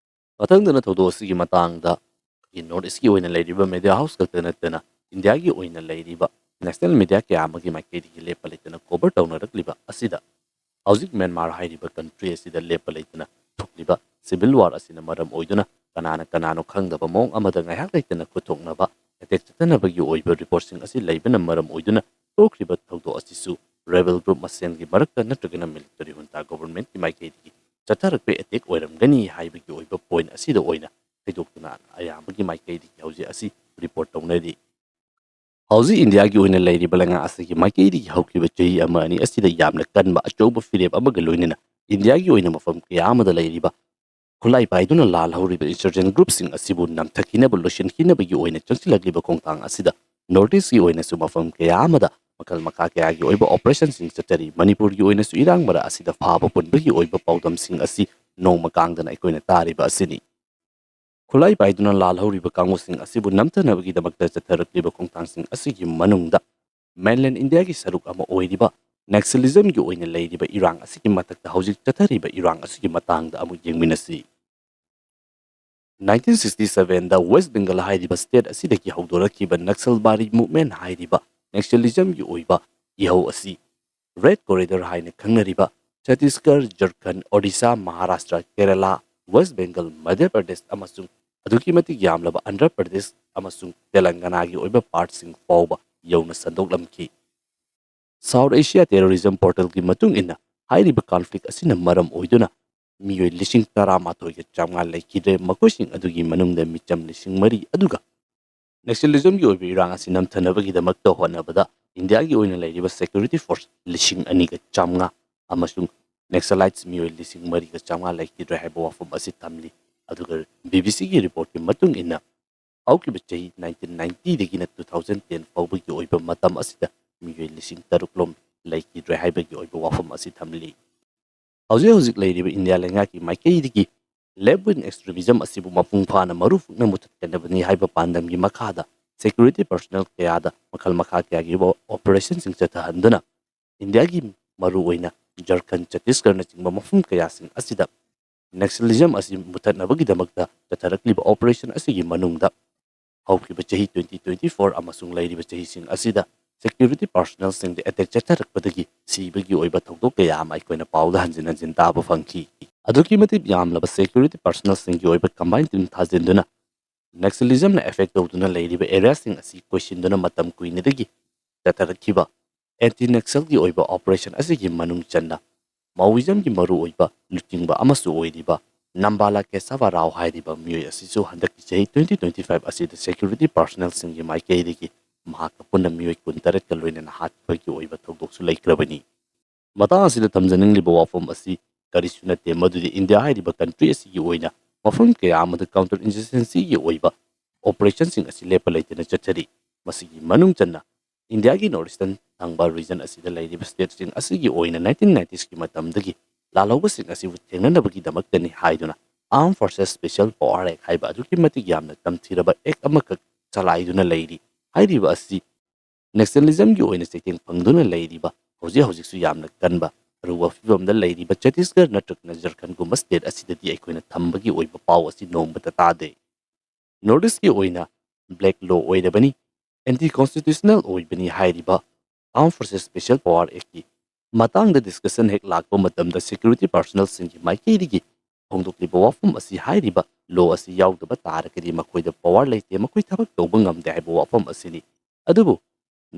ꯃꯊꯪꯗꯅ ꯊꯧꯗꯣꯛ ꯑꯁꯤꯒꯤ ꯃꯇꯥꯡꯗ ꯑꯩꯈꯣꯏꯒꯤ ꯅꯣꯔꯠ ꯏꯁꯀꯤ ꯑꯣꯏꯅ ꯂꯩꯔꯤꯕ ꯃꯦꯗꯤꯌꯥ ꯍꯥꯎꯁ ꯈꯛꯇ ꯅꯠꯇꯅ ꯏꯟꯗꯤꯌꯥꯒꯤ ꯑꯣꯏꯅ ꯂꯩꯔꯤꯕ ꯅꯦꯁꯅꯦꯜ ꯃꯦꯗꯤꯌꯥ ꯀꯌꯥ ꯑꯃꯒꯤ ꯃꯥꯏꯀꯩꯗꯒꯤ ꯂꯦꯞꯄ ꯂꯩꯇꯅ ꯀꯣꯚꯔ ꯇꯧꯅꯔꯛꯂꯤꯕ ꯑꯁꯤꯗ ꯍꯧꯖꯤꯛ ꯃ꯭ꯌꯥꯟꯃꯥꯔ ꯍꯥꯏꯔꯤꯕ ꯀꯟꯇ꯭ꯔꯤ ꯑꯁꯤꯗ ꯂꯦꯞꯄ ꯂꯩꯇꯅ ꯊꯣꯛꯂꯤꯕ ꯁꯤꯚꯤꯜ ꯋꯥꯔ ꯑꯁꯤꯅ ꯃꯔꯝ ꯑꯣꯏꯗꯨꯅ ꯀꯅꯥꯅ ꯀꯅꯥꯅꯣ ꯈꯪꯗꯕ ꯃꯑꯣꯡ ꯑꯃꯗ ꯉꯥꯏꯍꯥꯛ ꯂꯩꯇꯅ ꯈꯨꯠꯊꯣꯛꯅꯕ ꯑꯦꯇꯦꯛ ꯆꯠꯊꯅꯕꯒꯤ ꯑꯣꯏꯕ ꯔꯤꯄꯣꯔꯠꯁꯤꯡ ꯑꯁꯤ ꯂꯩꯕꯅ ꯃꯔꯝ ꯑꯣꯏꯗꯨꯅ ꯊꯣꯛꯈ꯭ꯔꯤꯕ ꯊꯧꯗꯣꯛ ꯑꯁꯤꯁꯨ ꯔꯦꯕꯦꯜ ꯒ꯭ꯔꯨꯞ ꯃꯁꯦꯟꯒꯤ ꯃꯔꯛꯇ ꯅꯠꯇ꯭ꯔꯒꯅ ꯃꯤꯂꯤꯇꯔꯤ ꯍꯨꯟꯇꯥ ꯒꯣꯚꯔꯟꯃꯦꯟꯠꯀꯤ ꯃꯥꯏꯀꯩꯗꯒꯤ ꯆꯠꯊꯔꯛꯄ ꯑꯦꯇꯦꯛ ꯑꯣꯏꯔꯝꯒꯅꯤ ꯍꯥꯏꯕꯒꯤ ꯑꯣꯏꯕ ꯄꯣꯏꯟꯠ ꯑꯁꯤꯗ ꯑꯣꯏꯅ ꯊꯣꯏꯗꯣꯛꯇꯨꯅ ꯑꯌꯥꯝꯕꯒꯤ ꯃꯥꯏꯀꯩꯗꯒꯤ ꯍꯧꯖꯤꯛ ꯑꯁꯤ ꯔꯤꯄꯣꯔꯠ ꯇꯧꯅꯔꯤ꯫ ꯍꯧꯖꯤꯛ ꯏꯟꯗꯤꯌꯥꯒꯤ ꯑꯣꯏꯅ ꯂꯩꯔꯤꯕ ꯂꯩꯉꯥꯛ ꯑꯁꯤꯒꯤ ꯃꯥꯏꯀꯩꯗꯒꯤ ꯍꯧꯈꯤꯕ ꯆꯍꯤ ꯑꯃ ꯑꯅꯤ ꯑꯁꯤꯗ ꯌꯥꯝꯅ ꯀꯟꯕ ꯑꯆꯧꯕ ꯐꯤꯔꯦꯞ ꯑꯃꯒ ꯂꯣꯏꯅꯅ ꯏꯟꯗꯤꯌꯥꯒꯤ ꯑꯣꯏꯅ ꯃꯐꯝ ꯀꯌꯥ ꯑꯃꯗ ꯂꯩꯔꯤꯕ ꯈꯨꯠꯂꯥꯏ ꯄꯥꯏꯗꯨꯅ ꯂꯥꯜꯍꯧꯔꯤꯕ ꯏꯟꯁꯔꯖꯦꯟ ꯒ꯭ꯔꯨꯞꯁꯤꯡ ꯑꯁꯤꯕꯨ ꯅꯝꯊꯈꯤꯅꯕ ꯂꯣꯏꯁꯤꯟꯈꯤꯅꯕꯒꯤ ꯑꯣꯏꯅ ꯆꯪꯁꯤꯜꯂꯛꯂꯤꯕ ꯈꯣꯡꯊꯥꯡ ꯑꯁꯤꯗ ꯅꯣꯔꯠ ꯏꯁꯀꯤ ꯑꯣꯏꯅꯁꯨ ꯃꯐꯝ ꯀꯌꯥ ꯑꯃꯗ ꯃꯈꯜ ꯃꯈꯥ ꯀꯌꯥꯒꯤ ꯑꯣꯏꯕ ꯑꯣꯄꯔꯦꯁꯟꯁꯤꯡ ꯆꯠꯊꯔꯤ꯫ ꯃꯅꯤꯄꯨꯔꯒꯤ ꯑꯣꯏꯅꯁꯨ ꯏꯔꯥꯡ ꯃꯔꯛ ꯑꯁꯤꯗ ꯐꯥꯕ ꯄꯨꯟꯕꯒꯤ ꯑꯣꯏꯕ ꯄꯥꯎꯗꯝꯁꯤꯡ ꯑꯁꯤ ꯅꯣꯡꯃ ꯀꯥꯡꯗꯅ ꯑꯩꯈꯣꯏꯅ ꯇꯥꯔꯤꯕ ꯑꯁꯤꯅꯤ꯫ ꯈꯨꯠꯂꯥꯏ ꯄꯥꯏꯗꯨꯅ ꯂꯥꯜꯍꯧꯔꯤꯕ ꯀꯥꯡꯕꯨꯁꯤꯡ ꯑꯁꯤꯕꯨ ꯅꯝꯊꯅꯕꯒꯤꯗꯃꯛꯇ ꯆꯠꯊꯔꯛꯂꯤꯕ ꯈꯣꯡꯊꯥꯡꯁꯤꯡ ꯑꯁꯤꯒꯤ ꯃꯅꯨꯡꯗ ꯃꯦꯟꯂꯦꯟ ꯏꯟꯗꯤꯌꯥꯒꯤ ꯁꯔꯨꯛ ꯑꯃ ꯑꯣꯏꯔꯤꯕ ꯅꯛꯁꯂꯤꯖꯝꯒꯤ ꯑꯣꯏꯅ ꯂꯩꯔꯤꯕ ꯏꯔꯥꯡ ꯑꯁꯤꯒꯤ ꯃꯊꯛꯇ ꯍꯧꯖꯤꯛ ꯆꯠꯊꯔꯤꯕ ꯏꯔꯥꯡ ꯑꯁꯤꯒꯤ ꯃꯇꯥꯡꯗ ꯑꯃꯨꯛ ꯌꯦꯡꯃꯤꯟꯅꯁꯤ꯫ ꯅꯥꯏꯟꯇꯤꯟ ꯁꯤꯛꯁꯇꯤ ꯁꯚꯦꯟꯗ ꯋꯦꯁ ꯕꯦꯡꯒꯜ ꯍꯥꯏꯔꯤꯕ ꯁ꯭ꯇꯦꯠ ꯑꯁꯤꯗꯒꯤ ꯍꯧꯗꯣꯔꯛꯈꯤꯕ ꯅꯛꯁꯜꯕꯥꯔꯤ ꯃꯨꯚꯃꯦꯟꯠ ꯍꯥꯏꯔꯤꯕ ꯅꯛꯁꯂꯤꯖꯝꯒꯤ ꯑꯣꯏꯕ ꯏꯍꯧ ꯑꯁꯤ ꯔꯦꯗ ꯀꯣꯔꯤꯗꯣꯔ ꯍꯥꯏꯅ ꯈꯪꯅꯔꯤꯕ ꯆꯇꯤꯁꯒꯔ, ꯖꯔꯈꯟ, ꯑꯣꯗꯤꯁꯥ, ꯃꯍꯥꯔꯥꯁꯇ꯭ꯔ, ꯀꯦꯔꯂꯥ, ꯋꯦꯁ ꯕꯦꯡꯒꯜ, ꯃꯙ꯭ꯌ ꯄ꯭ꯔꯗꯦꯁ ꯑꯃꯁꯨꯡ ꯑꯗꯨꯛꯀꯤ ꯃꯇꯤꯛ ꯌꯥꯝꯂꯕ ꯑꯟꯙ꯭ꯔ ꯄ꯭ꯔꯗꯦꯁ ꯑꯃꯁꯨꯡ ꯇꯦꯂꯪꯒꯅꯥꯒꯤ ꯑꯣꯏꯕ ꯄꯥꯔꯠꯁꯤꯡ ꯐꯥꯎꯕ ꯌꯧꯅ ꯁꯟꯗꯣꯛꯂꯝꯈꯤ꯫ ꯁꯥꯎꯠ ꯑꯦꯁꯤꯌꯥ ꯇꯦꯔꯣꯔꯤꯖꯝ ꯄꯣꯔꯇꯦꯜꯒꯤ ꯃꯇꯨꯡ ꯏꯟꯅ ꯍꯥꯏꯔꯤꯕ ꯀꯟꯐ꯭ꯂꯤꯛ ꯑꯁꯤꯅ ꯃꯔꯝ ꯑꯣꯏꯗꯨꯅ ꯃꯤꯑꯣꯏ ꯂꯤꯁꯤꯡ ꯇꯔꯥꯃꯥꯊꯣꯏꯒ ꯆꯥꯝꯃꯉꯥ ꯂꯩꯈꯤꯗ꯭ꯔꯦ꯫ ꯃꯈꯣꯏꯁꯤꯡ ꯑꯗꯨꯒꯤ ꯃꯅꯨꯡꯗ ꯃꯤꯆꯝ ꯂꯤꯁꯤꯡ ꯃꯔꯤ ꯑꯗꯨꯒ ꯅꯦꯛꯁꯦꯂꯤꯖꯝꯒꯤ ꯑꯣꯏꯕ ꯏꯔꯥꯡ ꯑꯁꯤ ꯅꯝꯊꯅꯕꯒꯤꯗꯃꯛꯇ ꯍꯣꯠꯅꯕꯗ ꯏꯟꯗꯤꯌꯥꯒꯤ ꯑꯣꯏꯅ ꯂꯩꯔꯤꯕ ꯁꯦꯀ꯭ꯌꯨꯔꯤꯇꯤ ꯐꯣꯔꯁ ꯂꯤꯁꯤꯡ ꯑꯅꯤꯒ ꯆꯥꯝꯃꯉꯥ ꯑꯃꯁꯨꯡ ꯅꯦꯛꯁꯂꯥꯏꯠꯁ ꯃꯤꯑꯣꯏ ꯂꯤꯁꯤꯡ ꯃꯔꯤꯒ ꯆꯥꯝꯃꯉꯥ ꯂꯩꯈꯤꯗ꯭ꯔꯦ ꯍꯥꯏꯕ ꯋꯥꯐꯝ ꯑꯁꯤ ꯊꯝꯂꯤ꯫ ꯑꯗꯨꯒ ꯕꯤ ꯕꯤ ꯁꯤꯒꯤ ꯔꯤꯄꯣꯔꯠꯀꯤ ꯃꯇꯨꯡ ꯏꯟꯅ ꯍꯧꯈꯤꯕ ꯆꯍꯤ ꯅꯥꯏꯟꯇꯤꯟ ꯅꯥꯏꯟꯇꯤꯗꯒꯤꯅ ꯇꯨ ꯊꯥꯎꯖꯟ ꯇꯦꯟ ꯐꯥꯎꯕꯒꯤ ꯑꯣꯏꯕ ꯃꯇꯝ ꯑꯁꯤꯗ ꯃꯤꯑꯣꯏ ꯂꯤꯁꯤꯡ ꯇꯔꯨꯛ ꯂꯣꯝ ꯂꯩꯈꯤꯗ꯭ꯔꯦ ꯍꯥꯏꯕꯒꯤ ꯑꯣꯏꯕ ꯋꯥꯐꯝ ꯑꯁꯤ ꯊꯝꯂꯤ꯫ ꯍꯧꯖꯤꯛ ꯍꯧꯖꯤꯛ ꯂꯩꯔꯤꯕ ꯏꯟꯗꯤꯌꯥ ꯂꯩꯉꯥꯛꯀꯤ ꯃꯥꯏꯀꯩꯗꯒꯤ ꯂꯦꯐ ꯋꯤꯡ ꯑꯦꯛꯁꯇ꯭ꯔꯤꯃꯤꯖꯝ ꯑꯁꯤꯕꯨ ꯃꯄꯨꯡ ꯐꯥꯅ ꯃꯔꯨ ꯐꯨꯛꯅ ꯃꯨꯊꯠꯀꯗꯕꯅꯤ ꯍꯥꯏꯕ ꯄꯥꯟꯗꯝꯒꯤ ꯃꯈꯥꯗ ꯁꯦꯀ꯭ꯌꯨꯔꯤꯇꯤ ꯄꯔꯁꯣꯅꯦꯜ ꯀꯌꯥꯗ ꯃꯈꯜ ꯃꯈꯥ ꯀꯌꯥꯒꯤ ꯑꯣꯄꯔꯦꯁꯟꯁꯤꯡ ꯆꯠꯊꯍꯟꯗꯨꯅ ꯏꯟꯗꯤꯌꯥꯒꯤ ꯃꯔꯨꯑꯣꯏꯅ ꯖꯔꯈꯟ, ꯆꯇꯤꯁꯒꯔꯅꯆꯤꯡꯕ ꯃꯐꯝ ꯀꯌꯥꯁꯤꯡ ꯑꯁꯤꯗ ꯅꯦꯛꯁꯂꯤꯖꯝ ꯑꯁꯤ ꯃꯨꯊꯠꯅꯕꯒꯤꯗꯃꯛꯇ ꯆꯠꯊꯔꯛꯂꯤꯕ ꯑꯣꯄꯔꯦꯁꯟ ꯑꯁꯤꯒꯤ ꯃꯅꯨꯡꯗ ꯍꯧꯈꯤꯕ ꯆꯍꯤ ꯇ꯭ꯋꯦꯟꯇꯤ ꯇ꯭ꯋꯦꯟꯇꯤ ꯐꯣꯔ ꯑꯃꯁꯨꯡ ꯂꯩꯔꯤꯕ ꯆꯍꯤꯁꯤꯡ ꯑꯁꯤꯗ ꯁꯦꯀ꯭ꯌꯨꯔꯤꯇꯤ ꯄꯔꯁꯣꯅꯦꯜꯁꯤꯡꯗ ꯑꯦꯇꯦꯛ ꯆꯠꯊꯔꯛꯄꯗꯒꯤ ꯁꯤꯕꯒꯤ ꯑꯣꯏꯕ ꯊꯧꯗꯣꯛ ꯀꯌꯥ ꯑꯃ ꯑꯩꯈꯣꯏꯅ ꯄꯥꯎꯗ ꯍꯟꯖꯤꯟ ꯍꯟꯖꯤꯟ ꯇꯥꯕ ꯐꯪꯈꯤ꯫ ꯑꯗꯨꯛꯀꯤ ꯃꯇꯤꯛ ꯌꯥꯝꯂꯕ ꯁꯦꯀ꯭ꯌꯨꯔꯤꯇꯤ ꯄꯔꯁꯣꯅꯦꯜꯁꯤꯡꯒꯤ ꯑꯣꯏꯕ ꯀꯝꯕꯥꯏꯟ ꯇꯤꯝ ꯊꯥꯖꯤꯟꯗꯨꯅ ꯅꯦꯛꯁꯂꯤꯖꯝꯅ ꯑꯦꯐꯦꯛ ꯇꯧꯗꯨꯅ ꯂꯩꯔꯤꯕ ꯑꯦꯔꯤꯌꯥꯁꯤꯡ ꯑꯁꯤ ꯀꯣꯏꯁꯤꯟꯗꯨꯅ ꯃꯇꯝ ꯀꯨꯏꯅꯗꯒꯤ ꯆꯠꯊꯔꯛꯈꯤꯕ ꯑꯦꯟꯇꯤ ꯅꯦꯛꯁꯜꯒꯤ ꯑꯣꯏꯕ ꯑꯣꯄꯔꯦꯁꯟ ꯑꯁꯤꯒꯤ ꯃꯅꯨꯡ ꯆꯟꯅ ꯃꯥꯑꯣꯏꯖꯝꯒꯤ ꯃꯔꯨꯑꯣꯏꯕ ꯂꯨꯆꯤꯡꯕ ꯑꯃꯁꯨ ꯑꯣꯏꯔꯤꯕ ꯅꯝꯕꯥꯂꯥ ꯀꯦꯁꯥꯚꯥ ꯔꯥꯎ ꯍꯥꯏꯔꯤꯕ ꯃꯤꯑꯣꯏ ꯑꯁꯤꯁꯨ ꯍꯟꯗꯛꯀꯤ ꯆꯍꯤ ꯇ꯭ꯋꯦꯟꯇꯤ ꯇ꯭ꯋꯦꯟꯇꯤ ꯐꯥꯏꯚ ꯑꯁꯤꯗ ꯁꯦꯀ꯭ꯌꯨꯔꯤꯇꯤ ꯄꯔꯁꯣꯅꯦꯜꯁꯤꯡꯒꯤ ꯃꯥꯏꯀꯩꯗꯒꯤ ꯃꯍꯥꯛꯀ ꯄꯨꯟꯅ ꯃꯤꯑꯣꯏ ꯀꯨꯟꯇꯔꯦꯠꯀ ꯂꯣꯏꯅꯅ ꯍꯥꯠꯈꯤꯕꯒꯤ ꯑꯣꯏꯕ ꯊꯧꯗꯣꯛꯁꯨ ꯂꯩꯈ꯭ꯔꯕꯅꯤ꯫ ꯃꯇꯥꯡ ꯑꯁꯤꯗ ꯊꯝꯖꯅꯤꯡꯂꯤꯕ ꯋꯥꯐꯝ ꯑꯁꯤ ꯀꯔꯤꯁꯨ ꯅꯠꯇꯦ, ꯃꯗꯨꯗꯤ ꯏꯟꯗꯤꯌꯥ ꯍꯥꯏꯔꯤꯕ ꯀꯟꯇ꯭ꯔꯤ ꯑꯁꯤꯒꯤ ꯑꯣꯏꯅ ꯃꯐꯝ ꯀꯌꯥ ꯑꯃꯗ ꯀꯥꯎꯟꯇꯔ ꯏꯟꯁꯔꯖꯦꯟꯁꯤꯒꯤ ꯑꯣꯏꯕ ꯑꯣꯄꯔꯦꯁꯟꯁꯤꯡ ꯑꯁꯤ ꯂꯦꯞꯄ ꯂꯩꯇꯅ ꯆꯠꯊꯔꯤ꯫ ꯃꯁꯤꯒꯤ ꯃꯅꯨꯡ ꯆꯟꯅ ꯏꯟꯗꯤꯌꯥꯒꯤ ꯅꯣꯔꯠ ꯏꯁꯇꯔꯟ ꯊꯪꯕ ꯔꯤꯖꯟ ꯑꯁꯤꯗ ꯂꯩꯔꯤꯕ ꯁ꯭ꯇꯦꯠꯁꯤꯡ ꯑꯁꯤꯒꯤ ꯑꯣꯏꯅ ꯅꯥꯏꯟꯇꯤꯟ ꯅꯥꯏꯟꯇꯤꯁꯀꯤ ꯃꯇꯝꯗꯒꯤ ꯂꯥꯜꯍꯧꯕꯁꯤꯡ ꯑꯁꯤꯕꯨ ꯊꯦꯡꯅꯅꯕꯒꯤꯗꯃꯛꯇꯅꯤ ꯍꯥꯏꯗꯨꯅ ꯑꯥꯔꯝ ꯐꯣꯔꯁꯦꯁ ꯁ꯭ꯄꯦꯁꯤꯌꯦꯜ ꯄꯋꯥꯔ ꯑꯦꯛ ꯍꯥꯏꯕ ꯑꯗꯨꯛꯀꯤ ꯃꯇꯤꯛ ꯌꯥꯝꯅ ꯇꯝꯊꯤꯔꯕ ꯑꯦꯛ ꯑꯃꯈꯛ ꯆꯂꯥꯏꯗꯨꯅ ꯂꯩꯔꯤ꯫ ꯍꯥꯏꯔꯤꯕ ꯑꯁꯤ ꯅꯦꯛꯁꯂꯤꯖꯝꯒꯤ ꯑꯣꯏꯅ ꯆꯩꯊꯦꯡ ꯐꯪꯗꯨꯅ ꯂꯩꯔꯤꯕ, ꯍꯧꯖꯤꯛ ꯍꯧꯖꯤꯛꯁꯨ ꯌꯥꯝꯅ ꯀꯟꯕ ꯑꯔꯨꯕ ꯐꯤꯕꯝꯗ ꯂꯩꯔꯤꯕ ꯆꯇꯤꯁꯒꯔ ꯅꯠꯇ꯭ꯔꯒꯅ ꯖꯔꯈꯟꯒꯨꯝꯕ ꯁ꯭ꯇꯦꯠ ꯑꯁꯤꯗꯗꯤ ꯑꯩꯈꯣꯏꯅ ꯊꯝꯕꯒꯤ ꯑꯣꯏꯕ ꯄꯥꯎ ꯑꯁꯤ ꯅꯣꯡꯃꯇ ꯇꯥꯗꯦ꯫ ꯅꯣꯔꯠ ꯏꯁꯀꯤ ꯑꯣꯏꯅ ꯕ꯭ꯂꯦꯛ ꯂꯣ ꯑꯣꯏꯔꯕꯅꯤ, ꯑꯦꯟꯇꯤ ꯀꯣꯟꯁꯇꯤꯇ꯭ꯌꯨꯁꯅꯦꯜ ꯑꯣꯏꯕꯅꯤ ꯍꯥꯏꯔꯤꯕ ꯑꯥꯔꯝ ꯐꯣꯔꯁꯦꯁ ꯁ꯭ꯄꯦꯁꯤꯌꯦꯜ ꯄꯋꯥꯔ ꯑꯦꯛꯀꯤ ꯃꯇꯥꯡꯗ ꯗꯤꯁꯀꯁꯟ ꯍꯦꯛ ꯂꯥꯛꯄ ꯃꯇꯝꯗ ꯁꯦꯀ꯭ꯌꯨꯔꯤꯇꯤ ꯄꯔꯁꯣꯅꯦꯜꯁꯤꯡꯒꯤ ꯃꯥꯏꯀꯩꯗꯒꯤ ꯐꯣꯡꯗꯣꯛꯂꯤꯕ ꯋꯥꯐꯝ ꯑꯁꯤ ꯍꯥꯏꯔꯤꯕ ꯂꯣ ꯑꯁꯤ ꯌꯥꯎꯗꯕ ꯇꯥꯔꯒꯗꯤ ꯃꯈꯣꯏꯗ ꯄꯋꯥꯔ ꯂꯩꯇꯦ, ꯃꯈꯣꯏ ꯊꯕꯛ ꯇꯧꯕ ꯉꯝꯗꯦ ꯍꯥꯏꯕ ꯋꯥꯐꯝ ꯑꯁꯤꯅꯤ꯫ ꯑꯗꯨꯕꯨ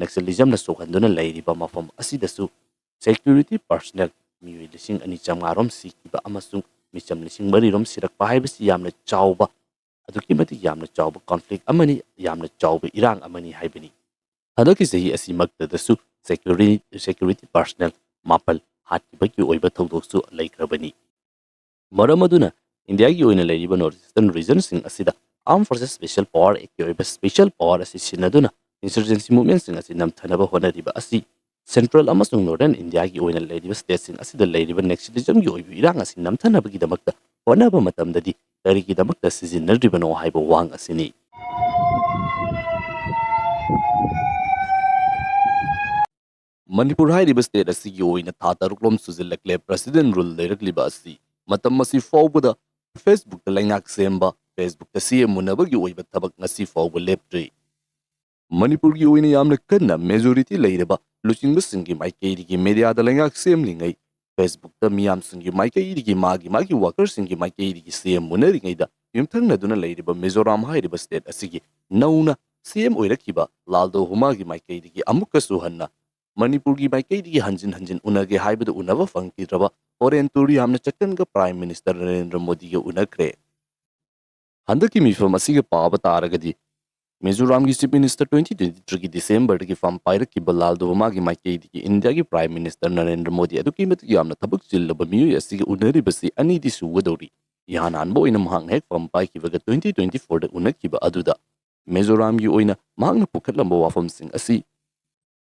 ꯅꯦꯛꯁꯂꯤꯖꯝꯅ ꯁꯣꯛꯍꯟꯗꯨꯅ ꯂꯩꯔꯤꯕ ꯃꯐꯝ ꯑꯁꯤꯗꯁꯨ ꯁꯦꯀ꯭ꯌꯨꯔꯤꯇꯤ ꯄꯔꯁꯣꯅꯦꯜ ꯃꯤꯑꯣꯏ ꯂꯤꯁꯤꯡ ꯑꯅꯤ ꯆꯥꯝꯃꯉꯥ ꯔꯣꯝ ꯁꯤꯈꯤꯕ ꯑꯃꯁꯨꯡ ꯃꯤꯆꯝ ꯂꯤꯁꯤꯡ ꯃꯔꯤ ꯔꯣꯝ ꯁꯤꯔꯛꯄ ꯍꯥꯏꯕꯁꯤ ꯌꯥꯝꯅ ꯆꯥꯎꯕ ꯑꯗꯨꯛꯀꯤ ꯃꯇꯤꯛ ꯌꯥꯝꯅ ꯆꯥꯎꯕ ꯀꯣꯟꯐ꯭ꯂꯤꯛ ꯑꯃꯅꯤ, ꯌꯥꯝꯅ ꯆꯥꯎꯕ ꯏꯔꯥꯡ ꯑꯃꯅꯤ ꯍꯥꯏꯕꯅꯤ꯫ ꯍꯟꯗꯛꯀꯤ ꯆꯍꯤ ꯑꯁꯤꯃꯛꯇꯗꯁꯨ ꯁꯦꯀ꯭ꯌꯨꯔꯤ-, ꯁꯦꯀ꯭ꯌꯨꯔꯤꯇꯤ ꯄꯥꯔꯁꯅꯦꯜ ꯃꯥꯄꯜ ꯍꯥꯠꯈꯤꯕꯒꯤ ꯑꯣꯏꯕ ꯊꯧꯗꯣꯛꯁꯨ ꯂꯩꯈ꯭ꯔꯕꯅꯤ꯫ ꯃꯔꯝ ꯑꯗꯨꯅ ꯏꯟꯗꯤꯌꯥꯒꯤ ꯑꯣꯏꯅ ꯂꯩꯔꯤꯕ ꯅꯣꯔꯠ ꯏꯁꯇꯔꯟ ꯔꯤꯖꯟꯁꯤꯡ ꯑꯁꯤꯗ ꯑꯥꯔꯝ ꯐꯣꯔꯁꯦꯁ ꯁ꯭ꯄꯦꯁꯤꯌꯦꯜ ꯄꯥꯋꯔ ꯑꯦꯛꯀꯤ ꯑꯣꯏꯕ ꯁ꯭ꯄꯦꯁꯤꯌꯦꯜ ꯄꯥꯋꯔ ꯑꯁꯤ ꯁꯤꯖꯤꯟꯅꯗꯨꯅ ꯏꯟꯁꯔꯖꯦꯟꯁꯤ ꯃꯨꯚꯃꯦꯟꯠꯁꯤꯡ ꯑꯁꯤ ꯅꯝꯊꯅꯕ ꯍꯣꯠꯅꯔꯤꯕ ꯑꯁꯤ ꯁꯦꯟꯇ꯭ꯔꯦꯜ ꯑꯃꯁꯨꯡ ꯅꯣꯔꯗꯔꯟ ꯏꯟꯗꯤꯌꯥꯒꯤ ꯑꯣꯏꯅ ꯂꯩꯔꯤꯕ ꯁ꯭ꯇꯦꯠꯁꯤꯡ ꯑꯁꯤꯗ ꯂꯩꯔꯤꯕ ꯅꯦꯛꯁꯤꯂꯤꯖꯝꯒꯤ ꯑꯣꯏꯕ ꯏꯔꯥꯡ ꯑꯁꯤ ꯅꯝꯊꯅꯕꯒꯤꯗꯃꯛꯇ ꯍꯣꯠꯅꯕ ꯃꯇꯝꯗꯗꯤ ꯀꯔꯤꯒꯤꯗꯃꯛꯇ ꯁꯤꯖꯤꯟꯅꯗ꯭ꯔꯤꯕꯅꯣ ꯍꯥꯏꯕ ꯋꯥꯍꯪ ꯑꯁꯤꯅꯤ꯫ ꯃꯅꯤꯄꯨꯔ ꯍꯥꯏꯔꯤꯕ ꯁ꯭ꯇꯦꯠ ꯑꯁꯤꯒꯤ ꯑꯣꯏꯅ ꯊꯥ ꯇꯔꯨꯛꯂꯣꯝ ꯁꯨꯖꯤꯜꯂꯛꯂꯦ ꯄ꯭ꯔꯦꯁꯤꯗꯦꯟꯠ ꯔꯨꯜ ꯂꯩꯔꯛꯂꯤꯕ ꯑꯁꯤ꯫ ꯃꯇꯝ ꯑꯁꯤ ꯐꯥꯎꯕꯗ ꯐꯦꯁꯕꯨꯛꯇ ꯂꯩꯉꯥꯛ ꯁꯦꯝꯕ, ꯐꯦꯁꯕꯨꯛꯇ ꯁꯤ ꯑꯦꯝ ꯎꯅꯕꯒꯤ ꯑꯣꯏꯕ ꯊꯕꯛ ꯉꯁꯤ ꯐꯥꯎꯕ ꯂꯦꯞꯇ꯭ꯔꯤ꯫ ꯃꯅꯤꯄꯨꯔꯒꯤ ꯑꯣꯏꯅ ꯌꯥꯝꯅ ꯀꯟꯅ ꯃꯦꯖꯣꯔꯤꯇꯤ ꯂꯩꯔꯕ ꯂꯨꯆꯤꯡꯕꯁꯤꯡꯒꯤ ꯃꯥꯏꯀꯩꯗꯒꯤ ꯃꯦꯗꯤꯌꯥꯗ ꯂꯩꯉꯥꯛ ꯁꯦꯝꯂꯤꯉꯩ, ꯐꯦꯁꯕꯨꯛꯇ ꯃꯤꯌꯥꯝꯁꯤꯡꯒꯤ ꯃꯥꯏꯀꯩꯗꯒꯤ, ꯃꯥꯒꯤ ꯃꯥꯒꯤ ꯋꯥꯀꯔꯁꯤꯡꯒꯤ ꯃꯥꯏꯀꯩꯗꯒꯤ ꯁꯤ ꯑꯦꯝ ꯎꯅꯔꯤꯉꯩꯗ ꯌꯨꯝꯊꯪꯅꯗꯨꯅ ꯂꯩꯔꯤꯕ ꯃꯤꯖꯣꯔꯥꯝ ꯍꯥꯏꯔꯤꯕ ꯁ꯭ꯇꯦꯠ ꯑꯁꯤꯒꯤ ꯅꯧꯅ ꯁꯤ ꯑꯦꯝ ꯑꯣꯏꯔꯛꯈꯤꯕ ꯂꯥꯜꯗꯣ ꯍꯨꯃꯥꯒꯤ ꯃꯥꯏꯀꯩꯗꯒꯤ ꯑꯃꯨꯛꯀꯁꯨ ꯍꯟꯅ ꯃꯅꯤꯄꯨꯔꯒꯤ ꯃꯥꯏꯀꯩꯗꯒꯤ ꯍꯟꯖꯤꯟ ꯍꯟꯖꯤꯟ ꯎꯅꯒꯦ ꯍꯥꯏꯕꯗꯨ ꯎꯅꯕ ꯐꯪꯈꯤꯗ꯭ꯔꯕ ꯐꯣꯔꯦꯟ ꯇꯨꯔ ꯌꯥꯝꯅ ꯆꯠꯀꯟꯕ ꯄ꯭ꯔꯥꯏꯝ ꯃꯤꯅꯤꯁꯇꯔ ꯅꯔꯦꯟꯗ꯭ꯔ ꯃꯣꯗꯤꯒ ꯎꯅꯈ꯭ꯔꯦ꯫ ꯍꯟꯗꯛꯀꯤ ꯃꯤꯐꯝ ꯑꯁꯤꯒ ꯄꯥꯕ ꯇꯥꯔꯒꯗꯤ ꯃꯤꯖꯣꯔꯥꯝꯒꯤ ꯆꯤꯐ ꯃꯤꯅꯤꯁꯇꯔ ꯇ꯭ꯋꯦꯟꯇꯤ ꯇ꯭ꯋꯦꯟꯇꯤ ꯊ꯭ꯔꯤꯒꯤ ꯗꯤꯁꯦꯝꯕꯔꯗꯒꯤ ꯐꯝ ꯄꯥꯏꯔꯛꯈꯤꯕ ꯂꯥꯜꯗꯣ ꯍꯨꯃꯥꯒꯤ ꯃꯥꯏꯀꯩꯗꯒꯤ ꯏꯟꯗꯤꯌꯥꯒꯤ ꯄ꯭ꯔꯥꯏꯝ ꯃꯤꯅꯤꯁꯇꯔ ꯅꯔꯦꯟꯗ꯭ꯔ ꯃꯣꯗꯤ ꯑꯗꯨꯛꯀꯤ ꯃꯇꯤꯛ ꯌꯥꯝꯅ ꯊꯕꯛ ꯆꯤꯜꯂꯕ ꯃꯤꯑꯣꯏ ꯑꯁꯤꯒ ꯎꯅꯔꯤꯕꯁꯤ ꯑꯅꯤꯗꯤ ꯁꯨꯒꯗꯧꯔꯤ꯫ ꯏꯍꯥꯟ ꯍꯥꯟꯕ ꯑꯣꯏꯅ ꯃꯍꯥꯛꯅ ꯍꯦꯛ ꯐꯝ ꯄꯥꯏꯈꯤꯕꯒ ꯇ꯭ꯋꯦꯟꯇꯤ ꯇ꯭ꯋꯦꯟꯇꯤ ꯐꯣꯔꯗ ꯎꯅꯈꯤꯕ ꯑꯗꯨꯗ ꯃꯤꯖꯣꯔꯥꯝꯒꯤ ꯑꯣꯏꯅ ꯃꯍꯥꯛꯅ ꯄꯨꯈꯠꯂꯝꯕ ꯋꯥꯐꯝꯁꯤꯡ ꯑꯁꯤ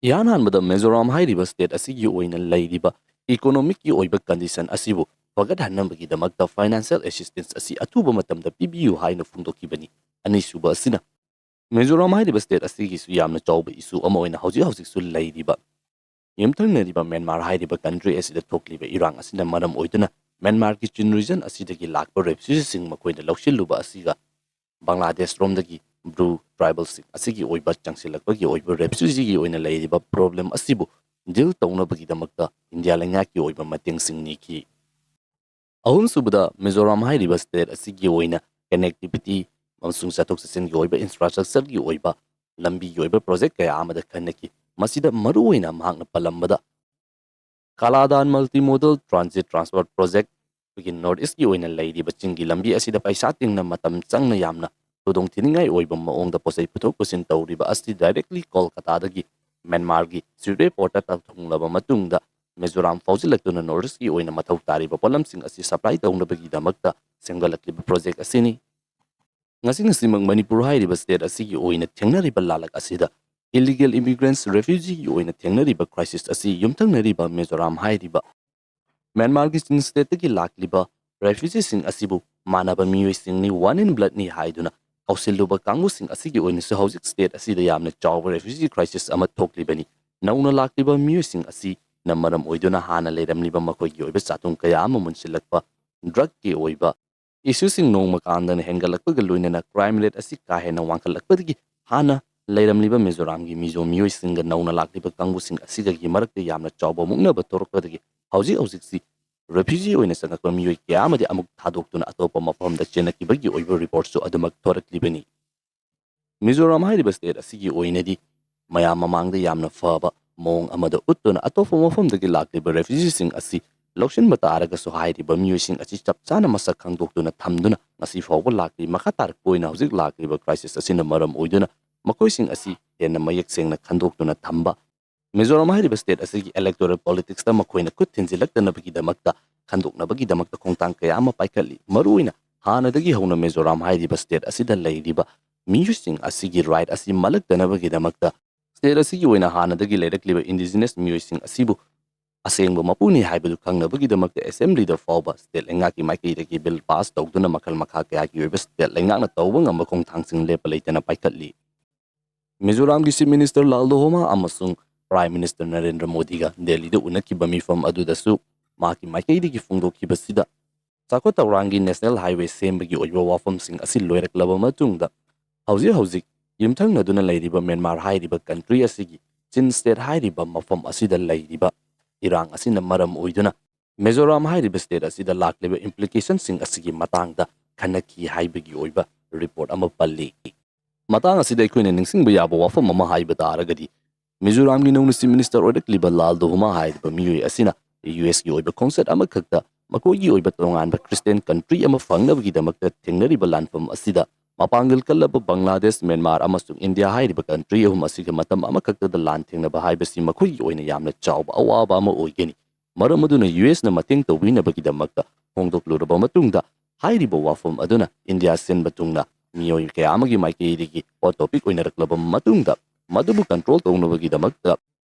ꯏꯍꯥꯟ ꯍꯥꯟꯕꯗ ꯃꯤꯖꯣꯔꯥꯝ ꯍꯥꯏꯔꯤꯕ ꯁ꯭ꯇꯦꯠ ꯑꯁꯤꯒꯤ ꯑꯣꯏꯅ ꯂꯩꯔꯤꯕ ꯏꯀꯣꯅꯣꯃꯤꯛꯀꯤ ꯑꯣꯏꯕ ꯀꯟꯗꯤꯁꯟ ꯑꯁꯤꯕꯨ ꯐꯒꯠꯍꯟꯅꯕꯒꯤꯗꯃꯛꯇ ꯐꯥꯏꯅꯥꯟꯁꯤꯌꯦꯜ ꯑꯦꯁꯤꯁꯇꯦꯟꯁ ꯑꯁꯤ ꯑꯊꯨꯕ ꯃꯇꯝꯗ ꯄꯤꯕꯤꯌꯨ ꯍꯥꯏꯅ ꯐꯣꯡꯗꯣꯛꯈꯤꯕꯅꯤ꯫ ꯑꯅꯤꯁꯨꯕ ꯑꯁꯤꯅ ꯃꯤꯖꯣꯔꯥꯝ ꯍꯥꯏꯔꯤꯕ ꯁ꯭ꯇꯦꯠ ꯑꯁꯤꯒꯤꯁꯨ ꯌꯥꯝꯅ ꯆꯥꯎꯕ ꯏꯁꯨ ꯑꯃ ꯑꯣꯏꯅ ꯍꯧꯖꯤꯛ ꯍꯧꯖꯤꯛꯁꯨ ꯂꯩꯔꯤꯕ ꯌꯨꯝꯊꯪꯅꯔꯤꯕ ꯃ꯭ꯌꯥꯟꯃꯥꯔ ꯍꯥꯏꯔꯤꯕ ꯀꯟꯇ꯭ꯔꯤ ꯑꯁꯤꯗ ꯊꯣꯛꯂꯤꯕ ꯏꯔꯥꯡ ꯑꯁꯤꯅ ꯃꯔꯝ ꯑꯣꯏꯗꯨꯅ ꯃ꯭ꯌꯥꯟꯃꯥꯔꯒꯤ ꯆꯤꯟ ꯔꯤꯖꯟ ꯑꯁꯤꯗꯒꯤ ꯂꯥꯛꯄ ꯔꯦꯐ꯭ꯌꯨꯖꯤꯁꯤꯡ ꯃꯈꯣꯏꯅ ꯂꯧꯁꯤꯜꯂꯨꯕ ꯑꯁꯤꯒ ꯕꯪꯒ꯭ꯂꯥꯗꯦꯁ ꯔꯣꯝꯗꯒꯤ ꯕ꯭ꯔꯨ ꯇ꯭ꯔꯥꯏꯕꯦꯜꯁꯤꯡ ꯑꯁꯤꯒꯤ ꯑꯣꯏꯕ ꯆꯪꯁꯤꯜꯂꯛꯄꯒꯤ ꯑꯣꯏꯕ ꯔꯦꯐ꯭ꯌꯨꯖꯤꯒꯤ ꯑꯣꯏꯅ ꯂꯩꯔꯤꯕ ꯄ꯭ꯔꯣꯕ꯭ꯂꯦꯝ ꯑꯁꯤꯕꯨ ꯗꯤꯜ ꯇꯧꯅꯕꯒꯤꯗꯃꯛꯇ ꯏꯟꯗꯤꯌꯥ ꯂꯩꯉꯥꯛꯀꯤ ꯑꯣꯏꯕ ꯃꯇꯦꯡꯁꯤꯡ ꯅꯤꯈꯤ꯫ ꯑꯍꯨꯝꯁꯨꯕꯗ ꯃꯤꯖꯣꯔꯥꯝ ꯍꯥꯏꯔꯤꯕ ꯁ꯭ꯇꯦꯠ ꯑꯁꯤꯒꯤ ꯑꯣꯏꯅ ꯀꯅꯦꯛꯇꯤꯚꯤꯇꯤ ꯑꯃꯁꯨꯡ ꯆꯠꯊꯣꯛ ꯆꯠꯁꯤꯟꯒꯤ ꯑꯣꯏꯕ ꯏꯟꯐ꯭ꯔꯥꯁ꯭ꯇ꯭ꯔꯛꯆꯔꯒꯤ ꯑꯣꯏꯕ ꯂꯝꯕꯤꯒꯤ ꯑꯣꯏꯕ ꯄ꯭ꯔꯣꯖꯦꯛ ꯀꯌꯥ ꯑꯃꯗ ꯈꯟꯅꯈꯤ꯫ ꯃꯁꯤꯗ ꯃꯔꯨꯑꯣꯏꯅ ꯃꯍꯥꯛꯅ ꯄꯜꯂꯝꯕꯗ ꯀꯥꯂꯥꯗꯥꯟ ꯃꯜꯇꯤꯃꯣꯗꯜ ꯇ꯭ꯔꯥꯟꯖꯤꯠ ꯇ꯭ꯔꯥꯟꯁꯄꯣꯔꯠ ꯄ꯭ꯔꯣꯖꯦꯛ, ꯑꯩꯈꯣꯏꯒꯤ North Eastꯀꯤ ꯑꯣꯏꯅ ꯂꯩꯔꯤꯕ ꯆꯤꯡꯒꯤ ꯂꯝꯕꯤ ꯑꯁꯤꯗ ꯄꯩꯁꯥ ꯇꯤꯡꯅ, ꯃꯇꯝ ꯆꯪꯅ, ꯌꯥꯝꯅ ꯈꯨꯗꯣꯡ ꯊꯤꯅꯤꯡꯉꯥꯏ ꯑꯣꯏꯕ ꯃꯑꯣꯡꯗ ꯄꯣꯠꯆꯩ ꯄꯨꯊꯣꯛ ꯄꯨꯁꯤꯟ ꯇꯧꯔꯤꯕ ꯑꯁꯤ directly ꯀꯣꯜꯀꯇꯥꯗꯒꯤ ꯃ꯭ꯌꯥꯟꯃꯥꯔꯒꯤ ꯁꯨꯏꯔꯦ ꯄꯣꯔꯠꯇ ꯊꯨꯡꯂꯕ ꯃꯇꯨꯡꯗ ꯃꯤꯖꯣꯔꯥꯝ ꯐꯥꯎꯖꯤꯜꯂꯛꯇꯨꯅ North Eastꯀꯤ ꯑꯣꯏꯅ ꯃꯊꯧ ꯇꯥꯔꯤꯕ ꯄꯣꯠꯂꯝꯁꯤꯡ ꯑꯁꯤ supply ꯇꯧꯅꯕꯒꯤꯗꯃꯛꯇ ꯁꯦꯝꯒꯠꯂꯛꯂꯤꯕ project ꯑꯁꯤꯅꯤ꯫ ꯉꯁꯤꯃꯛ ꯃꯅꯤꯄꯨꯔ ꯍꯥꯏꯔꯤꯕ state ꯑꯁꯤꯒꯤ ꯑꯣꯏꯅ ꯊꯦꯡꯅꯔꯤꯕ ꯂꯥꯂꯛ ꯑꯁꯤꯗ illegal immigrants, refugeeꯒꯤ ꯑꯣꯏꯅ ꯊꯦꯡꯅꯔꯤꯕ crisis ꯑꯁꯤ ꯌꯨꯝꯊꯪꯅꯔꯤꯕ ꯃꯤꯖꯣꯔꯥꯝ ꯍꯥꯏꯔꯤꯕ ꯃ꯭ꯌꯥꯟꯃꯥꯔꯒꯤ ꯆꯤꯟ stateꯇꯒꯤ ꯂꯥꯛꯂꯤꯕ refugeeꯁꯤꯡ ꯑꯁꯤꯕꯨ ꯃꯥꯟꯅꯕ ꯃꯤꯑꯣꯏꯁꯤꯡꯅꯤ, one in bloodꯅꯤ ꯍꯥꯏꯗꯨꯅ ꯀꯧꯁꯤꯜꯂꯨꯕ ꯀꯥꯡꯕꯨꯁꯤꯡ ꯑꯁꯤꯒꯤ ꯑꯣꯏꯅꯁꯨ ꯍꯧꯖꯤꯛ state ꯑꯁꯤꯗ ꯌꯥꯝꯅ ꯆꯥꯎꯕ refugee crisis ꯑꯃ ꯊꯣꯛꯂꯤꯕꯅꯤ꯫ ꯅꯧꯅ ꯂꯥꯛꯂꯤꯕ ꯃꯤꯑꯣꯏꯁꯤꯡ ꯑꯁꯤꯅ ꯃꯔꯝ ꯑꯣꯏꯗꯨꯅ ꯍꯥꯟꯅ ꯂꯩꯔꯝꯂꯤꯕ ꯃꯈꯣꯏꯒꯤ ꯑꯣꯏꯕ ꯆꯥꯊꯨꯡ ꯀꯌꯥ ꯑꯃ ꯃꯨꯟꯁꯤꯜꯂꯛꯄ, drugꯀꯤ ꯑꯣꯏꯕ issueꯁꯤꯡ ꯅꯣꯡꯃ ꯀꯥꯟꯗꯅ ꯍꯦꯟꯒꯠꯂꯛꯄꯒ ꯂꯣꯏꯅꯅ crime rate ꯑꯁꯤ ꯀꯥ ꯍꯦꯟꯅ ꯋꯥꯡꯈꯠꯂꯛꯄꯗꯒꯤ ꯍꯥꯟꯅ ꯂꯩꯔꯝꯂꯤꯕ ꯃꯤꯖꯣꯔꯥꯝꯒꯤ ꯃꯤꯖꯣ ꯃꯤꯑꯣꯏꯁꯤꯡꯒ ꯅꯧꯅ ꯂꯥꯛꯂꯤꯕ ꯀꯥꯡꯕꯨꯁꯤꯡ ꯑꯁꯤꯒꯒꯤ ꯃꯔꯛꯇ ꯌꯥꯝꯅ ꯆꯥꯎꯕ ꯃꯨꯛꯅꯕ ꯊꯣꯔꯛꯄꯗꯒꯤ ꯍꯧꯖꯤꯛ ꯍꯧꯖꯤꯛꯁꯤ refugee ꯑꯣꯏꯅ ꯆꯪꯂꯛꯄ ꯃꯤꯑꯣꯏ ꯀꯌꯥ ꯑꯃꯗꯤ ꯑꯃꯨꯛ ꯊꯥꯗꯣꯛꯇꯨꯅ ꯑꯇꯣꯞꯄ ꯃꯐꯝꯗ ꯆꯦꯟꯅꯈꯤꯕꯒꯤ ꯑꯣꯏꯕ reportꯁꯨ ꯑꯗꯨꯃꯛ ꯊꯣꯔꯛꯂꯤꯕꯅꯤ꯫ ꯃꯤꯖꯣꯔꯥꯝ ꯍꯥꯏꯔꯤꯕ state ꯑꯁꯤꯒꯤ ꯑꯣꯏꯅꯗꯤ ꯃꯌꯥꯝ ꯃꯃꯥꯡꯗ ꯌꯥꯝꯅ ꯐꯕ ꯃꯑꯣꯡ ꯑꯃꯗ ꯎꯠꯇꯨꯅ ꯑꯇꯣꯞꯄ ꯃꯐꯝꯗꯒꯤ ꯂꯥꯛꯂꯤꯕ refugeeꯁꯤꯡ ꯑꯁꯤ ꯂꯧꯁꯤꯟꯕ ꯇꯥꯔꯒꯁꯨ ꯍꯥꯏꯔꯤꯕ ꯃꯤꯑꯣꯏꯁꯤꯡ ꯑꯁꯤ ꯆꯞ ꯆꯥꯅ ꯃꯁꯛ ꯈꯪꯗꯣꯛꯇꯨꯅ ꯊꯝꯗꯨꯅ ꯉꯁꯤ ꯐꯥꯎꯕ ꯂꯥꯛꯂꯤ꯫ ꯃꯈꯥ ꯇꯥꯔꯛꯄ ꯑꯣꯏꯅ ꯍꯧꯖꯤꯛ ꯂꯥꯛꯂꯤꯕ crisis ꯑꯁꯤꯅ ꯃꯔꯝ ꯑꯣꯏꯗꯨꯅ ꯃꯈꯣꯏꯁꯤꯡ ꯑꯁꯤ ꯍꯦꯟꯅ ꯃꯌꯦꯛ ꯁꯦꯡꯅ ꯈꯟꯗꯣꯛꯇꯨꯅ ꯊꯝꯕ, ꯃꯤꯖꯣꯔꯥꯝ ꯍꯥꯏꯔꯤꯕ state ꯑꯁꯤꯒꯤ electoral politicsꯇ ꯃꯈꯣꯏꯅ ꯈꯨꯠ ꯊꯤꯟꯖꯤꯜꯂꯛꯇꯅꯕꯒꯤꯗꯃꯛꯇ ꯈꯟꯗꯣꯛꯅꯕꯒꯤꯗꯃꯛꯇ ꯈꯣꯡꯊꯥꯡ ꯀꯌꯥ ꯑꯃ ꯄꯥꯏꯈꯠꯂꯤ꯫ ꯃꯔꯨꯑꯣꯏꯅ ꯍꯥꯟꯅꯗꯒꯤ ꯍꯧꯅ ꯃꯤꯖꯣꯔꯥꯝ ꯍꯥꯏꯔꯤꯕ state ꯑꯁꯤꯗ ꯂꯩꯔꯤꯕ ꯃꯤꯑꯣꯏꯁꯤꯡ ꯑꯁꯤꯒꯤ right ꯑꯁꯤ ꯃꯜꯂꯛꯇꯅꯕꯒꯤꯗꯃꯛꯇ state ꯑꯁꯤꯒꯤ ꯑꯣꯏꯅ ꯍꯥꯟꯅꯗꯒꯤ ꯂꯩꯔꯛꯂꯤꯕ indigenous ꯃꯤꯑꯣꯏꯁꯤꯡ ꯑꯁꯤꯕꯨ ꯑꯁꯦꯡꯕ ꯃꯄꯨꯅꯤ ꯍꯥꯏꯕꯗꯨ ꯈꯪꯅꯕꯒꯤꯗꯃꯛꯇ assemblyꯗ ꯐꯥꯎꯕ state ꯂꯩꯉꯥꯛꯀꯤ ꯃꯥꯏꯀꯩꯗꯒꯤ bill pass ꯇꯧꯗꯨꯅ ꯃꯈꯜ ꯃꯈꯥ ꯀꯌꯥꯒꯤ ꯑꯣꯏꯕ state ꯂꯩꯉꯥꯛꯅ ꯇꯧꯕ ꯉꯝꯕ ꯈꯣꯡꯊꯥꯡꯁꯤꯡ ꯂꯦꯞꯄ ꯂꯩꯇꯅ ꯄꯥꯏꯈꯠꯂꯤ꯫ ꯃꯤꯖꯣꯔꯥꯝꯒꯤ Chief Minister ꯂꯥꯜ ꯗꯣꯍꯣꯃꯥ ꯑꯃꯁꯨꯡ Prime Minister ꯅꯔꯦꯟꯗ꯭ꯔ ꯃꯣꯗꯤꯒ ꯗꯦꯜꯂꯤꯗ ꯎꯅꯈꯤꯕ ꯃꯤꯐꯝ ꯑꯗꯨꯗꯁꯨ ꯃꯍꯥꯛꯀꯤ ꯃꯥꯏꯀꯩꯗꯒꯤ ꯐꯣꯡꯗꯣꯛꯈꯤꯕꯁꯤꯗ ꯆꯥꯎꯈꯠ ꯊꯧꯔꯥꯡꯒꯤ national highway ꯁꯦꯝꯕꯒꯤ ꯑꯣꯏꯕ ꯋꯥꯐꯝꯁꯤꯡ ꯑꯁꯤ ꯂꯣꯏꯔꯛꯂꯕ ꯃꯇꯨꯡꯗ ꯍꯧꯖꯤꯛ ꯍꯧꯖꯤꯛ ꯌꯨꯝꯊꯪꯅꯗꯨꯅ ꯂꯩꯔꯤꯕ ꯃ꯭ꯌꯥꯟꯃꯥꯔ ꯍꯥꯏꯔꯤꯕ country ꯑꯁꯤꯒꯤ ꯆꯤꯟ state ꯍꯥꯏꯔꯤꯕ ꯃꯐꯝ ꯑꯁꯤꯗ ꯂꯩꯔꯤꯕ ꯏꯔꯥꯡ ꯑꯁꯤꯅ ꯃꯔꯝ ꯑꯣꯏꯗꯨꯅ ꯃꯤꯖꯣꯔꯥꯝ ꯍꯥꯏꯔꯤꯕ state ꯑꯁꯤꯗ ꯂꯥꯛꯂꯤꯕ implicationꯁꯤꯡ ꯑꯁꯤꯒꯤ ꯃꯇꯥꯡꯗ ꯈꯟꯅꯈꯤ ꯍꯥꯏꯕꯒꯤ ꯑꯣꯏꯕ report ꯑꯃ ꯄꯜꯂꯤ꯫ ꯃꯇꯥꯡ ꯑꯁꯤꯗ ꯑꯩꯈꯣꯏꯅ ꯅꯤꯡꯁꯤꯡꯕ ꯌꯥꯕ ꯋꯥꯐꯝ ꯑꯃ ꯍꯥꯏꯕ ꯇꯥꯔꯒꯗꯤ, ꯃꯤꯖꯣꯔꯥꯝꯒꯤ ꯅꯧꯅ Chief Minister ꯑꯣꯏꯔꯛꯂꯤꯕ ꯂꯥꯜ ꯗꯣꯍꯣꯃꯥ ꯍꯥꯏꯔꯤꯕ ꯃꯤꯑꯣꯏ ꯑꯁꯤꯅ USꯀꯤ ꯑꯣꯏꯕ ꯈꯣꯡꯆꯠ ꯑꯃꯈꯛꯇ ꯃꯈꯣꯏꯒꯤ ꯑꯣꯏꯕ ꯇꯣꯉꯥꯟꯕ Christian country ꯑꯃ ꯐꯪꯅꯕꯒꯤꯗꯃꯛꯇ ꯊꯦꯡꯅꯔꯤꯕ ꯂꯥꯟꯐꯝ ꯑꯁꯤꯗ ꯃꯄꯥꯡꯒꯜ ꯀꯜꯂꯕ ꯕꯪꯒ꯭ꯂꯥꯗꯦꯁ, ꯃ꯭ꯌꯥꯟꯃꯥꯔ ꯑꯃꯁꯨꯡ ꯏꯟꯗꯤꯌꯥ ꯍꯥꯏꯔꯤꯕ country ꯑꯍꯨꯝ ꯑꯁꯤꯒ ꯃꯇꯝ ꯑꯃꯈꯛꯇꯗ ꯂꯥꯟ ꯊꯦꯡꯅꯕ ꯍꯥꯏꯕꯁꯤ ꯃꯈꯣꯏꯒꯤ ꯑꯣꯏꯅ ꯌꯥꯝꯅ ꯆꯥꯎꯕ ꯑꯋꯥꯕ ꯑꯃ ꯑꯣꯏꯒꯅꯤ꯫ ꯃꯔꯝ ꯑꯗꯨꯅ ꯌꯨ ꯑꯦꯁꯅ ꯃꯇꯦꯡ ꯇꯧꯕꯤꯅꯕꯒꯤꯗꯃꯛꯇ ꯐꯣꯡꯗꯣꯛꯂꯨꯔꯕ ꯃꯇꯨꯡꯗ, ꯍꯥꯏꯔꯤꯕ ꯋꯥꯐꯝ ꯑꯗꯨꯅ ꯏꯟꯗꯤꯌꯥ ꯁꯤꯟꯕ ꯊꯨꯡꯅ ꯃꯤꯑꯣꯏ ꯀꯌꯥ ꯑꯃꯒꯤ ꯃꯥꯏꯀꯩꯗꯒꯤ hot topic ꯑꯣꯏꯅꯔꯛꯂꯕ ꯃꯇꯨꯡꯗ, ꯃꯗꯨꯕꯨ control ꯇꯧꯅꯕꯒꯤꯗꯃꯛꯇ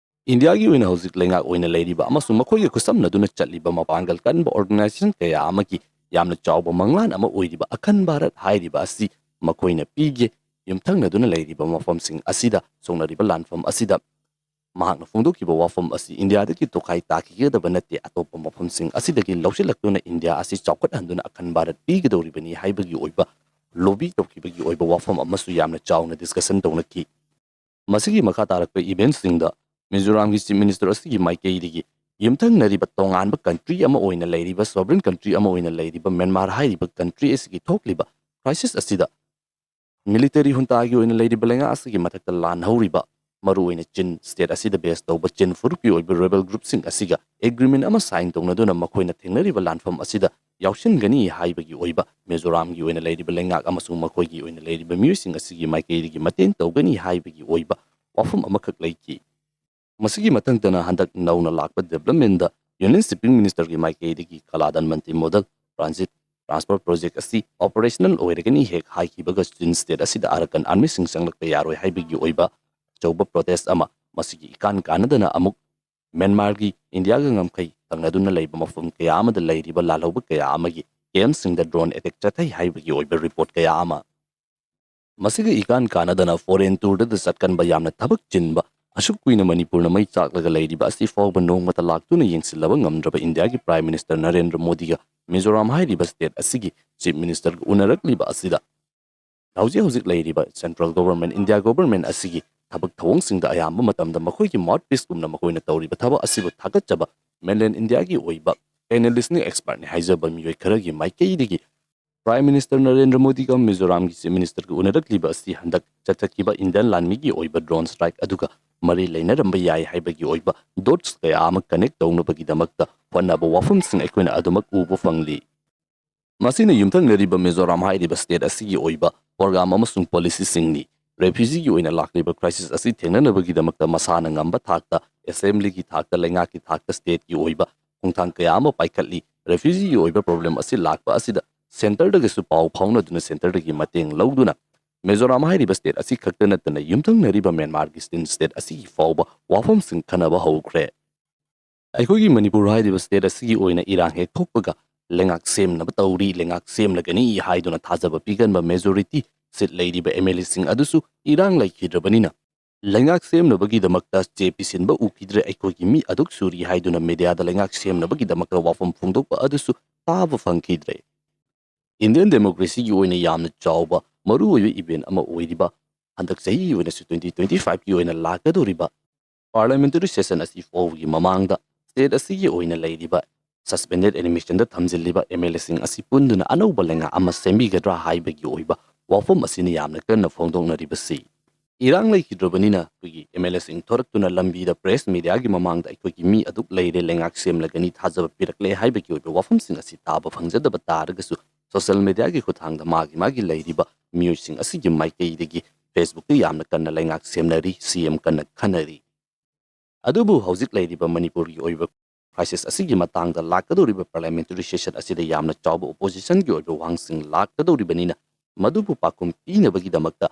ꯏꯟꯗꯤꯌꯥꯒꯤ ꯑꯣꯏꯅ ꯍꯧꯖꯤꯛ ꯂꯩꯉꯥꯛ ꯑꯣꯏꯅ ꯂꯩꯔꯤꯕ ꯑꯃꯁꯨꯡ ꯃꯈꯣꯏꯒ ꯈꯨꯠꯁꯝꯅꯗꯨꯅ ꯆꯠꯂꯤꯕ ꯃꯄꯥꯡꯒꯜ ꯀꯟꯕ organization ꯀꯌꯥ ꯑꯃꯒꯤ ꯌꯥꯝꯅ ꯆꯥꯎꯕ ꯃꯪꯂꯥꯟ ꯑꯃ ꯑꯣꯏꯔꯤꯕ ꯑꯈꯟ ꯚꯥꯔꯠ ꯍꯥꯏꯔꯤꯕ ꯑꯁꯤ ꯃꯈꯣꯏꯅ ꯄꯤꯒꯦ꯫ ꯌꯨꯝꯊꯪꯅꯗꯨꯅ ꯂꯩꯔꯤꯕ ꯃꯐꯝꯁꯤꯡ ꯑꯁꯤꯗ ꯁꯣꯛꯅꯔꯤꯕ ꯂꯥꯟꯐꯝ ꯑꯁꯤꯗ ꯃꯍꯥꯛꯅ ꯐꯣꯡꯗꯣꯛꯈꯤꯕ ꯋꯥꯐꯝ ꯑꯁꯤ ꯏꯟꯗꯤꯌꯥꯗꯒꯤ ꯇꯣꯈꯥꯏ ꯇꯥꯈꯤꯒꯗꯕ ꯅꯠꯇꯦ, ꯑꯇꯣꯞꯄ ꯃꯐꯝꯁꯤꯡ ꯑꯁꯤꯗꯒꯤ ꯂꯧꯁꯤꯜꯂꯛꯇꯨꯅ ꯏꯟꯗꯤꯌꯥ ꯑꯁꯤ ꯆꯥꯎꯈꯠꯍꯟꯗꯨꯅ ꯑꯈꯟ ꯚꯥꯔꯠ ꯄꯤꯒꯗꯧꯔꯤꯕꯅꯤ ꯍꯥꯏꯕꯒꯤ ꯑꯣꯏꯕ lobby ꯇꯧꯈꯤꯕꯒꯤ ꯑꯣꯏꯕ ꯋꯥꯐꯝ ꯑꯃꯁꯨ ꯌꯥꯝꯅ ꯆꯥꯎꯅ discussion ꯇꯧꯅꯈꯤ꯫ ꯃꯁꯤꯒꯤ ꯃꯈꯥ ꯇꯥꯔꯛꯄ eventꯁꯤꯡꯗ ꯃꯤꯖꯣꯔꯥꯝꯒꯤ Chief Minister ꯑꯁꯤꯒꯤ ꯃꯥꯏꯀꯩꯗꯒꯤ ꯌꯨꯝꯊꯪꯅꯔꯤꯕ ꯇꯣꯉꯥꯟꯕ country ꯑꯃ ꯑꯣꯏꯅ ꯂꯩꯔꯤꯕ, sovereign country ꯑꯃ ꯑꯣꯏꯅ ꯂꯩꯔꯤꯕ ꯃ꯭ꯌꯥꯟꯃꯥꯔ ꯍꯥꯏꯔꯤꯕ country ꯑꯁꯤꯒꯤ ꯊꯣꯛꯂꯤꯕ crisis ꯑꯁꯤꯗ military juntaꯒꯤ ꯑꯣꯏꯅ ꯂꯩꯔꯤꯕ ꯂꯩꯉꯥꯛ ꯑꯁꯤꯒꯤ ꯃꯊꯛꯇ ꯂꯥꯟꯍꯧꯔꯤꯕ, ꯃꯔꯨꯑꯣꯏꯅ ꯆꯤꯟ state ꯑꯁꯤꯗ base ꯇꯧꯕ ꯆꯤꯟ ꯐꯨꯔꯨꯞꯀꯤ ꯑꯣꯏꯕ rebel groupꯁꯤꯡ ꯑꯁꯤꯒ agreement ꯑꯃ sign ꯇꯧꯅꯗꯨꯅ ꯃꯈꯣꯏꯅ ꯊꯦꯡꯅꯔꯤꯕ ꯂꯥꯟꯐꯝ ꯑꯁꯤꯗ ꯌꯥꯎꯁꯤꯟꯒꯅꯤ ꯍꯥꯏꯕꯒꯤ ꯑꯣꯏꯕ ꯃꯤꯖꯣꯔꯥꯝꯒꯤ ꯑꯣꯏꯅ ꯂꯩꯔꯤꯕ ꯂꯩꯉꯥꯛ ꯑꯃꯁꯨꯡ ꯃꯈꯣꯏꯒꯤ ꯑꯣꯏꯅ ꯂꯩꯔꯤꯕ ꯃꯤꯑꯣꯏꯁꯤꯡ ꯑꯁꯤꯒꯤ ꯃꯥꯏꯀꯩꯗꯒꯤ ꯃꯇꯦꯡ ꯇꯧꯒꯅꯤ ꯍꯥꯏꯕꯒꯤ ꯑꯣꯏꯕ ꯋꯥꯐꯝ ꯑꯃꯈꯛ ꯂꯩꯈꯤ꯫ ꯃꯁꯤꯒꯤ ꯃꯊꯪꯗꯅ ꯍꯟꯗꯛ ꯅꯧꯅ ꯂꯥꯛꯄ developmentꯗ Union Shipping Ministerꯒꯤ ꯃꯥꯏꯀꯩꯗꯒꯤ ꯀꯂꯥꯗꯥꯟ ꯃꯟꯇ꯭ꯔꯤ ꯃꯣꯗꯜ ꯇ꯭ꯔꯥꯟꯖꯤꯠ ꯇ꯭ꯔꯥꯟꯁꯄꯣꯔꯠ ꯄ꯭ꯔꯣꯖꯦꯛ ꯑꯁꯤ operational ꯑꯣꯏꯔꯒꯅꯤ ꯍꯦꯛ ꯍꯥꯏꯈꯤꯕꯒ ꯆꯤꯟ state ꯑꯁꯤꯗ ꯑꯔꯀꯥꯟ armyꯁꯤꯡ ꯆꯪꯂꯛꯄ ꯌꯥꯔꯣꯏ ꯍꯥꯏꯕꯒꯤ ꯑꯣꯏꯕ ꯑꯆꯧꯕ protest ꯑꯃ ꯃꯁꯤꯒꯤ ꯏꯀꯥꯟ ꯀꯥꯟꯅꯗꯅ ꯑꯃꯨꯛ ꯃ꯭ꯌꯥꯟꯃꯥꯔꯒꯤ ꯏꯟꯗꯤꯌꯥꯒ ꯉꯝꯈꯩ ꯊꯪꯅꯗꯨꯅ ꯂꯩꯕ ꯃꯐꯝ ꯀꯌꯥ ꯑꯃꯗ ꯂꯩꯔꯤꯕ ꯂꯥꯜꯍꯧꯕ ꯀꯌꯥ ꯑꯃꯒꯤ campꯁꯤꯡꯗ drone attack ꯆꯠꯊꯩ ꯍꯥꯏꯕꯒꯤ ꯑꯣꯏꯕ report ꯀꯌꯥ ꯑꯃ꯫ ꯃꯁꯤꯒ ꯏꯀꯥꯟ ꯀꯥꯟꯅꯗꯅ foreign tourꯗ ꯆꯠꯀꯟꯕ ꯌꯥꯝꯅ ꯊꯕꯛ ꯆꯤꯟꯕ, ꯑꯁꯨꯛ ꯀꯨꯏꯅ ꯃꯅꯤꯄꯨꯔꯅ ꯃꯩ ꯆꯥꯛꯂꯒ ꯂꯩꯔꯤꯕ ꯑꯁꯤ ꯐꯥꯎꯕ ꯅꯣꯡꯃꯇ ꯂꯥꯛꯇꯨꯅ ꯌꯦꯡꯁꯤꯜꯂꯕ ꯉꯝꯗ꯭ꯔꯕ ꯏꯟꯗꯤꯌꯥꯒꯤ Prime Minister ꯅꯔꯦꯟꯗ꯭ꯔ ꯃꯣꯗꯤꯒ ꯃꯤꯖꯣꯔꯥꯝ ꯍꯥꯏꯔꯤꯕ state ꯑꯁꯤꯒꯤ Chief Ministerꯒ ꯎꯅꯔꯛꯂꯤꯕ ꯑꯁꯤꯗ ꯍꯧꯖꯤꯛ ꯍꯧꯖꯤꯛ ꯂꯩꯔꯤꯕ central government, ꯏꯟꯗꯤꯌꯥ government ꯑꯁꯤꯒꯤ ꯊꯕꯛ ꯊꯧꯑꯣꯡꯁꯤꯡꯗ ꯑꯌꯥꯝꯕ ꯃꯇꯝꯗ ꯃꯈꯣꯏꯒꯤ mouthpieceꯀꯨꯝꯅ ꯃꯈꯣꯏꯅ ꯇꯧꯔꯤꯕ ꯊꯕꯛ ꯑꯁꯤꯕꯨ ꯊꯥꯒꯠꯆꯕ mainland ꯏꯟꯗꯤꯌꯥꯒꯤ ꯑꯣꯏꯕ ꯑꯩꯅ listening expertꯅꯤ ꯍꯥꯏꯖꯕ ꯃꯤꯑꯣꯏ ꯈꯔꯒꯤ ꯃꯥꯏꯀꯩꯗꯒꯤ Prime Minister ꯅꯔꯦꯟꯗ꯭ꯔ ꯃꯣꯗꯤꯒ ꯃꯤꯖꯣꯔꯥꯝꯒꯤ Chief Ministerꯒ ꯎꯅꯔꯛꯂꯤꯕ ꯑꯁꯤ ꯍꯟꯗꯛ ꯆꯠꯊꯈꯤꯕ ꯏꯟꯗꯤꯌꯥꯟ ꯂꯥꯟꯃꯤꯒꯤ ꯑꯣꯏꯕ drone strike ꯑꯗꯨꯒ ꯃꯔꯤ ꯂꯩꯅꯔꯝꯕ ꯌꯥꯏ ꯍꯥꯏꯕꯒꯤ ꯑꯣꯏꯕ ꯗꯣꯠꯁ ꯀꯌꯥ ꯑꯃ ꯀꯅꯦꯛ ꯇꯧꯅꯕꯒꯤꯗꯃꯛꯇ ꯍꯣꯠꯅꯕ ꯋꯥꯐꯝꯁꯤꯡ ꯑꯩꯈꯣꯏꯅ ꯑꯗꯨꯃꯛ ꯎꯕ ꯐꯪꯂꯤ꯫ ꯃꯁꯤꯅ ꯌꯨꯝꯊꯪꯅꯔꯤꯕ ꯃꯤꯖꯣꯔꯥꯝ ꯍꯥꯏꯔꯤꯕ ꯁ꯭ꯇꯦꯠ ꯑꯁꯤꯒꯤ ꯑꯣꯏꯕ ꯄ꯭ꯔꯣꯒ꯭ꯔꯥꯝ ꯑꯃꯁꯨꯡ ꯄꯣꯂꯤꯁꯤꯁꯤꯡꯅꯤ꯫ ꯔꯦꯐ꯭ꯌꯨꯖꯤꯒꯤ ꯑꯣꯏꯅ ꯂꯥꯛꯂꯤꯕ ꯀ꯭ꯔꯥꯏꯁꯤꯁ ꯑꯁꯤ ꯊꯦꯡꯅꯅꯕꯒꯤꯗꯃꯛꯇ ꯃꯁꯥꯅ ꯉꯝꯕ ꯊꯥꯛꯇ, ꯑꯦꯁꯦꯝꯕ꯭ꯂꯤꯒꯤ ꯊꯥꯛꯇ, ꯂꯩꯉꯥꯛꯀꯤ ꯊꯥꯛꯇ, ꯁ꯭ꯇꯦꯠꯀꯤ ꯑꯣꯏꯕ ꯈꯣꯡꯊꯥꯡ ꯀꯌꯥ ꯑꯃ ꯄꯥꯏꯈꯠꯂꯤ꯫ ꯔꯦꯐ꯭ꯌꯨꯖꯤꯒꯤ ꯑꯣꯏꯕ ꯄ꯭ꯔꯣꯕ꯭ꯂꯦꯝ ꯑꯁꯤ ꯂꯥꯛꯄ ꯑꯁꯤꯗ ꯁꯦꯟꯇꯔꯗꯒꯤꯁꯨ ꯄꯥꯎ ꯐꯥꯎꯅꯗꯨꯅ ꯁꯦꯟꯇꯔꯗꯒꯤ ꯃꯇꯦꯡ ꯂꯧꯗꯨꯅ ꯃꯤꯖꯣꯔꯥꯝ ꯍꯥꯏꯔꯤꯕ ꯁ꯭ꯇꯦꯠ ꯑꯁꯤ ꯈꯛꯇ ꯅꯠꯇꯅ ꯌꯨꯝꯊꯪꯅꯔꯤꯕ ꯃ꯭ꯌꯥꯟꯃꯥꯔꯒꯤ ꯆꯤꯟ ꯁ꯭ꯇꯦꯠ ꯑꯁꯤꯒꯤ ꯐꯥꯎꯕ ꯋꯥꯐꯝꯁꯤꯡ ꯈꯟꯅꯕ ꯍꯧꯈ꯭ꯔꯦ꯫ ꯑꯩꯈꯣꯏꯒꯤ ꯃꯅꯤꯄꯨꯔ ꯍꯥꯏꯔꯤꯕ ꯁ꯭ꯇꯦꯠ ꯑꯁꯤꯒꯤ ꯑꯣꯏꯅ ꯏꯔꯥꯡ ꯍꯦꯛ ꯊꯣꯛꯄꯒ ꯂꯩꯉꯥꯛ ꯁꯦꯝꯅꯕ ꯇꯧꯔꯤ, ꯂꯩꯉꯥꯛ ꯁꯦꯝꯂꯒꯅꯤ ꯍꯥꯏꯗꯨꯅ ꯊꯥꯖꯕ ꯄꯤꯒꯟꯕ ꯃꯦꯖꯣꯔꯤꯇꯤ ꯁꯤꯠ ꯂꯩꯔꯤꯕ ꯑꯦꯝ ꯑꯦꯜ ꯑꯦꯁꯤꯡ ꯑꯗꯨꯁꯨ ꯏꯔꯥꯡ ꯂꯩꯈꯤꯗ꯭ꯔꯕꯅꯤꯅ ꯂꯩꯉꯥꯛ ꯁꯦꯝꯅꯕꯒꯤꯗꯃꯛꯇ ꯆꯦ ꯄꯤꯁꯤꯟꯕ ꯎꯈꯤꯗ꯭ꯔꯦ, ꯑꯩꯈꯣꯏꯒꯤ ꯃꯤ ꯑꯗꯨꯛ ꯁꯨꯔꯤ ꯍꯥꯏꯗꯨꯅ ꯃꯦꯗꯤꯌꯥꯗ ꯂꯩꯉꯥꯛ ꯁꯦꯝꯅꯕꯒꯤꯗꯃꯛꯇ ꯋꯥꯐꯝ ꯐꯣꯡꯗꯣꯛꯄ ꯑꯗꯨꯁꯨ ꯇꯥꯕ ꯐꯪꯈꯤꯗ꯭ꯔꯦ꯫ ꯏꯟꯗꯤꯌꯟ ꯗꯦꯃꯣꯀ꯭ꯔꯦꯁꯤꯒꯤ ꯑꯣꯏꯅ ꯌꯥꯝꯅ ꯆꯥꯎꯕ ꯃꯔꯨꯑꯣꯏꯕ ꯏꯚꯦꯟ ꯑꯃ ꯑꯣꯏꯔꯤꯕ ꯍꯟꯗꯛ ꯆꯍꯤꯒꯤ ꯑꯣꯏꯅꯁꯨ ꯇ꯭ꯋꯦꯟꯇꯤ ꯇ꯭ꯋꯦꯟꯇꯤ ꯐꯥꯏꯚꯀꯤ ꯑꯣꯏꯅ ꯂꯥꯛꯀꯗꯧꯔꯤꯕ ꯄꯥꯔꯂꯤꯌꯥꯃꯦꯟꯇꯔꯤ ꯁꯦꯁꯟ ꯑꯁꯤ ꯐꯥꯎꯕꯒꯤ ꯃꯃꯥꯡꯗ ꯁ꯭ꯇꯦꯠ ꯑꯁꯤꯒꯤ ꯑꯣꯏꯅ ꯂꯩꯔꯤꯕ ꯁꯁꯄꯦꯟꯗꯦꯗ ꯑꯦꯅꯤꯃꯦꯁꯟꯗ ꯊꯝꯖꯤꯜꯂꯤꯕ ꯑꯦꯝ ꯑꯦꯜ ꯑꯦꯁꯤꯡ ꯑꯁꯤ ꯄꯨꯟꯗꯨꯅ ꯑꯅꯧꯕ ꯂꯩꯉꯥꯛ ꯑꯃ ꯁꯦꯝꯕꯤꯒꯗ꯭ꯔꯥ ꯍꯥꯏꯕꯒꯤ ꯑꯣꯏꯕ ꯋꯥꯐꯝ ꯑꯁꯤꯅ ꯌꯥꯝꯅ ꯀꯟꯅ ꯐꯣꯡꯗꯣꯛꯅꯔꯤꯕꯁꯤ꯫ ꯏꯔꯥꯡ ꯂꯩꯈꯤꯗ꯭ꯔꯕꯅꯤꯅ ꯑꯩꯈꯣꯏꯒꯤ ꯑꯦꯝ ꯑꯦꯜ ꯑꯦꯁꯤꯡ ꯊꯣꯔꯛꯇꯨꯅ ꯂꯝꯕꯤꯗ ꯄ꯭ꯔꯦꯁ ꯃꯦꯗꯤꯌꯥꯒꯤ ꯃꯃꯥꯡꯗ ꯑꯩꯈꯣꯏꯒꯤ ꯃꯤ ꯑꯗꯨꯛ ꯂꯩꯔꯦ, ꯂꯩꯉꯥꯛ ꯁꯦꯝꯂꯒꯅꯤ, ꯊꯥꯖꯕ ꯄꯤꯔꯛꯂꯦ ꯍꯥꯏꯕꯒꯤ ꯑꯣꯏꯕ ꯋꯥꯐꯝꯁꯤꯡ ꯑꯁꯤ ꯇꯥꯕ ꯐꯪꯖꯗꯕ ꯇꯥꯔꯒꯁꯨ ꯁꯣꯁꯤꯌꯦꯜ ꯃꯦꯗꯤꯌꯥꯒꯤ ꯈꯨꯠꯊꯥꯡꯗ ꯃꯥꯒꯤ ꯃꯥꯒꯤ ꯂꯩꯔꯤꯕ ꯃꯤꯑꯣꯏꯁꯤꯡ ꯑꯁꯤꯒꯤ ꯃꯥꯏꯀꯩꯗꯒꯤ ꯐꯦꯁꯕꯨꯛꯇ ꯌꯥꯝꯅ ꯀꯟꯅ ꯂꯩꯉꯥꯛ ꯁꯦꯝꯅꯔꯤ, ꯁꯤ ꯑꯦꯝ ꯀꯟꯅ ꯈꯟꯅꯔꯤ꯫ ꯑꯗꯨꯕꯨ ꯍꯧꯖꯤꯛ ꯂꯩꯔꯤꯕ ꯃꯅꯤꯄꯨꯔꯒꯤ ꯑꯣꯏꯕ ꯀ꯭ꯔꯥꯏꯁꯤꯁ ꯑꯁꯤꯒꯤ ꯃꯇꯥꯡꯗ ꯂꯥꯛꯀꯗꯧꯔꯤꯕ ꯄꯥꯔꯂꯤꯌꯥꯃꯦꯟꯇꯔꯤ ꯁꯦꯁꯟ ꯑꯁꯤꯗ ꯌꯥꯝꯅ ꯆꯥꯎꯕ ꯑꯣꯄꯣꯖꯤꯁꯟꯒꯤ ꯑꯣꯏꯕ ꯋꯥꯍꯪꯁꯤꯡ ꯂꯥꯛꯀꯗꯧꯔꯤꯕꯅꯤꯅ ꯃꯗꯨꯕꯨ ꯄꯥꯎꯈꯨꯝ ꯄꯤꯅꯕꯒꯤꯗꯃꯛꯇ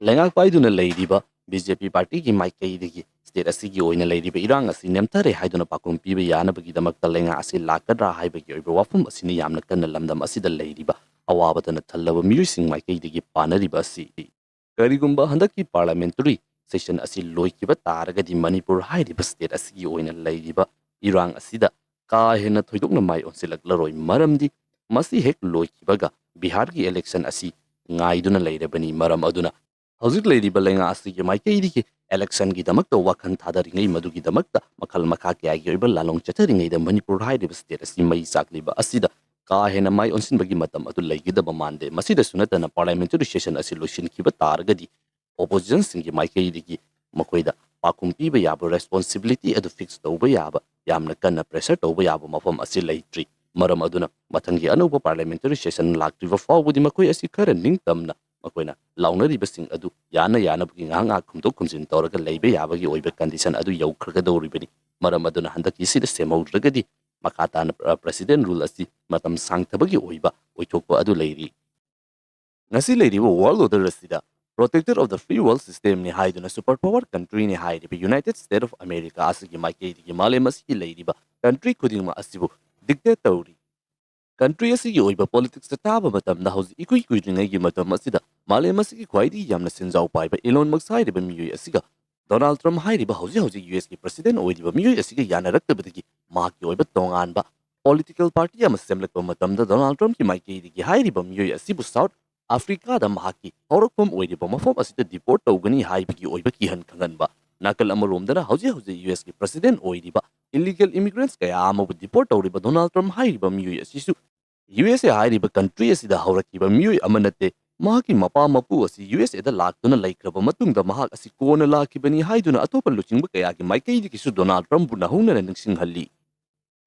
ꯂꯩꯉꯥꯛ ꯄꯥꯏꯗꯨꯅ ꯂꯩꯔꯤꯕ ꯕꯤ ꯖꯦ ꯄꯤ ꯄꯥꯔꯇꯤꯒꯤ ꯃꯥꯏꯀꯩꯗꯒꯤ ꯁ꯭ꯇꯦꯠ ꯑꯁꯤꯒꯤ ꯑꯣꯏꯅ ꯂꯩꯔꯤꯕ ꯏꯔꯥꯡ ꯑꯁꯤ ꯅꯦꯝꯊꯔꯦ ꯍꯥꯏꯗꯨꯅ ꯄꯥꯎꯈꯨꯝ ꯄꯤꯕ ꯌꯥꯅꯕꯒꯤꯗꯃꯛꯇ ꯂꯩꯉꯥꯛ ꯑꯁꯤ ꯂꯥꯛꯀꯗ꯭ꯔꯥ ꯍꯥꯏꯕꯒꯤ ꯑꯣꯏꯕ ꯋꯥꯐꯝ ꯑꯁꯤꯅ ꯌꯥꯝꯅ ꯀꯟꯅ ꯂꯝꯗꯝ ꯑꯁꯤꯗ ꯂꯩꯔꯤꯕ ꯑꯋꯥꯕꯇꯅ ꯊꯜꯂꯕ ꯃꯤꯑꯣꯏꯁꯤꯡ ꯃꯥꯏꯀꯩꯗꯒꯤ ꯄꯥꯅꯔꯤꯕ ꯑꯁꯤ꯫ ꯀꯔꯤꯒꯨꯝꯕ ꯍꯟꯗꯛꯀꯤ ꯄꯥꯔꯂꯤꯌꯥꯃꯦꯟꯇꯔꯤ ꯁꯦꯁꯟ ꯑꯁꯤ ꯂꯣꯏꯈꯤꯕ ꯇꯥꯔꯒꯗꯤ ꯃꯅꯤꯄꯨꯔ ꯍꯥꯏꯔꯤꯕ ꯁ꯭ꯇꯦꯠ ꯑꯁꯤꯒꯤ ꯑꯣꯏꯅ ꯂꯩꯔꯤꯕ ꯏꯔꯥꯡ ꯑꯁꯤꯗ ꯀꯥ ꯍꯦꯟꯅ ꯊꯣꯏꯗꯣꯛꯅ ꯃꯥꯏ ꯑꯣꯟꯁꯤꯜꯂꯛꯂꯔꯣꯏ, ꯃꯔꯝꯗꯤ ꯃꯁꯤ ꯍꯦꯛ ꯂꯣꯏꯈꯤꯕꯒ ꯕꯤꯍꯥꯔꯒꯤ ꯏꯂꯦꯛꯁꯟ ꯑꯁꯤ ꯉꯥꯏꯗꯨꯅ ꯂꯩꯔꯕꯅꯤ꯫ ꯃꯔꯝ ꯑꯗꯨꯅ ꯍꯧꯖꯤꯛ ꯂꯩꯔꯤꯕ ꯂꯩꯉꯥꯛ ꯑꯁꯤꯒꯤ ꯃꯥꯏꯀꯩꯗꯒꯤ ꯏꯂꯦꯛꯁꯟꯒꯤꯗꯃꯛꯇ ꯋꯥꯈꯜ ꯊꯥꯗꯔꯤꯉꯩ, ꯃꯗꯨꯒꯤꯗꯃꯛꯇ ꯃꯈꯜ ꯃꯈꯥ ꯀꯌꯥꯒꯤ ꯑꯣꯏꯕ ꯂꯥꯂꯣꯡ ꯆꯠꯊꯔꯤꯉꯩꯗ ꯃꯅꯤꯄꯨꯔ ꯍꯥꯏꯔꯤꯕ ꯁ꯭ꯇꯦꯠ ꯑꯁꯤ ꯃꯩ ꯆꯥꯛꯂꯤꯕ ꯑꯁꯤꯗ ꯀꯥ ꯍꯦꯟꯅ ꯃꯥꯏ ꯑꯣꯟꯁꯤꯟꯕꯒꯤ ꯃꯇꯝ ꯑꯗꯨ ꯂꯩꯒꯗꯕ ꯃꯥꯟꯗꯦ꯫ ꯃꯁꯤꯗꯁꯨ ꯅꯠꯇꯅ ꯄꯥꯔꯂꯤꯌꯥꯃꯦꯟꯇꯔꯤ ꯁꯦꯁꯟ ꯑꯁꯤ ꯂꯣꯏꯁꯤꯟꯈꯤꯕ ꯇꯥꯔꯒꯗꯤ ꯑꯣꯄꯣꯖꯤꯁꯟꯁꯤꯡꯒꯤ ꯃꯥꯏꯀꯩꯗꯒꯤ ꯃꯈꯣꯏꯗ ꯄꯥꯎꯈꯨꯝ ꯄꯤꯕ ꯌꯥꯕ responsibility ꯑꯗꯨ fix ꯇꯧꯕ ꯌꯥꯕ ꯌꯥꯝꯅ ꯀꯟꯅ pressure ꯇꯧꯕ ꯌꯥꯕ ꯃꯐꯝ ꯑꯁꯤ ꯂꯩꯇ꯭ꯔꯤ꯫ ꯃꯔꯝ ꯑꯗꯨꯅ ꯃꯊꯪꯒꯤ ꯑꯅꯧꯕ parliamentary session ꯂꯥꯛꯇ꯭ꯔꯤꯕ ꯐꯥꯎꯕꯗꯤ ꯃꯈꯣꯏ ꯑꯁꯤ ꯈꯔ ꯅꯤꯡꯇꯝꯅ ꯃꯈꯣꯏꯅ ꯂꯥꯎꯅꯔꯤꯕꯁꯤꯡ ꯑꯗꯨ ꯌꯥꯅ ꯌꯥꯅꯕꯒꯤ ꯉꯥꯏꯍꯥꯛ ꯉꯥꯏꯍꯥꯛ ꯈꯨꯝꯗꯣꯛ ꯈꯨꯝꯖꯤꯟ ꯇꯧꯔꯒ ꯂꯩꯕ ꯌꯥꯕꯒꯤ ꯑꯣꯏꯕ condition ꯑꯗꯨ ꯌꯧꯈ꯭ꯔꯒꯗꯧꯔꯤꯕꯅꯤ꯫ ꯃꯔꯝ ꯑꯗꯨꯅ ꯍꯟꯗꯛꯀꯤꯁꯤꯗ ꯁꯦꯝꯍꯧꯗ꯭ꯔꯒꯗꯤ ꯃꯈꯥ ꯇꯥꯅ, ꯑ, president rule ꯑꯁꯤ ꯃꯇꯝ ꯁꯥꯡꯊꯕꯒꯤ ꯑꯣꯏꯕ ꯑꯣꯏꯊꯣꯛꯄ ꯑꯗꯨ ꯂꯩꯔꯤ꯫ ꯉꯁꯤ ꯂꯩꯔꯤꯕ world order ꯑꯁꯤꯗ protector of the free world systemꯅꯤ ꯍꯥꯏꯗꯨꯅ super power countryꯅꯤ ꯍꯥꯏꯔꯤꯕ United States of America ꯑꯁꯤꯒꯤ ꯃꯥꯏꯀꯩꯗꯒꯤ ꯃꯥꯂꯦꯝ ꯑꯁꯤꯒꯤ ꯂꯩꯔꯤꯕ country ꯈꯨꯗꯤꯡꯃꯛ ꯑꯁꯤꯕꯨ dictate ꯇꯧꯔꯤ꯫ Country ꯑꯁꯤꯒꯤ ꯑꯣꯏꯕ politicsꯇ ꯊꯥꯕ ꯃꯇꯝꯗ ꯍꯧꯖꯤꯛ ꯏꯀꯨꯏ ꯀꯨꯏꯗ꯭ꯔꯤꯉꯩꯒꯤ ꯃꯇꯝ ꯑꯁꯤꯗ ꯃꯥꯂꯦꯝ ꯑꯁꯤꯒꯤ ꯈ꯭ꯋꯥꯏꯗꯒꯤ ꯌꯥꯝꯅ ꯁꯦꯟꯖꯥꯎ ꯄꯥꯏꯕ Elon Musk ꯍꯥꯏꯔꯤꯕ ꯃꯤꯑꯣꯏ ꯑꯁꯤꯒ Donald Trump ꯍꯥꯏꯔꯤꯕ ꯍꯧꯖꯤꯛ ꯍꯧꯖꯤꯛ USꯀꯤ president ꯑꯣꯏꯔꯤꯕ ꯃꯤꯑꯣꯏ ꯑꯁꯤꯒ ꯌꯥꯅꯔꯛꯇꯕꯗꯒꯤ ꯃꯍꯥꯛꯀꯤ ꯑꯣꯏꯕ ꯇꯣꯉꯥꯟꯕ political party ꯑꯃ ꯁꯦꯝꯂꯛꯄ ꯃꯇꯝꯗ Donald Trumpꯀꯤ ꯃꯥꯏꯀꯩꯗꯒꯤ ꯍꯥꯏꯔꯤꯕ ꯃꯤꯑꯣꯏ ꯑꯁꯤꯕꯨ South Africaꯗ ꯃꯍꯥꯛꯀꯤ ꯍꯧꯔꯛꯐꯝ ꯑꯣꯏꯔꯤꯕ ꯃꯐꯝ ꯑꯁꯤꯗ deport ꯇꯧꯒꯅꯤ ꯍꯥꯏꯕꯒꯤ ꯑꯣꯏꯕ ꯀꯤꯍꯟ ꯈꯪꯍꯟꯕ, ꯅꯥꯀꯜ ꯑꯃꯔꯣꯝꯗꯅ ꯍꯧꯖꯤꯛ ꯍꯧꯖꯤꯛ USꯀꯤ president ꯑꯣꯏꯔꯤꯕ illegal immigrants ꯀꯌꯥ ꯑꯃꯕꯨ deport ꯇꯧꯔꯤꯕ Donald Trump ꯍꯥꯏꯔꯤꯕ ꯃꯤꯑꯣꯏ ꯑꯁꯤꯁꯨ USA ꯍꯥꯏꯔꯤꯕ country ꯑꯁꯤꯗ ꯍꯧꯔꯛꯈꯤꯕ ꯃꯤꯑꯣꯏ ꯑꯃ ꯅꯠꯇꯦ꯫ ꯃꯍꯥꯛꯀꯤ ꯃꯄꯥ ꯃꯄꯨ ꯑꯁꯤ USAꯗ ꯂꯥꯛꯇꯨꯅ ꯂꯩꯈ꯭ꯔꯕ ꯃꯇꯨꯡꯗ ꯃꯍꯥꯛ ꯑꯁꯤ ꯀꯣꯟꯅ ꯂꯥꯛꯈꯤꯕꯅꯤ ꯍꯥꯏꯗꯨꯅ ꯑꯇꯣꯞꯄ ꯂꯨꯆꯤꯡꯕ ꯀꯌꯥꯒꯤ ꯃꯥꯏꯀꯩꯗꯒꯤꯁꯨ Donald Trumpꯕꯨ ꯅꯧꯍꯧꯅꯅ ꯅꯤꯡꯁꯤꯡꯍꯜꯂꯤ꯫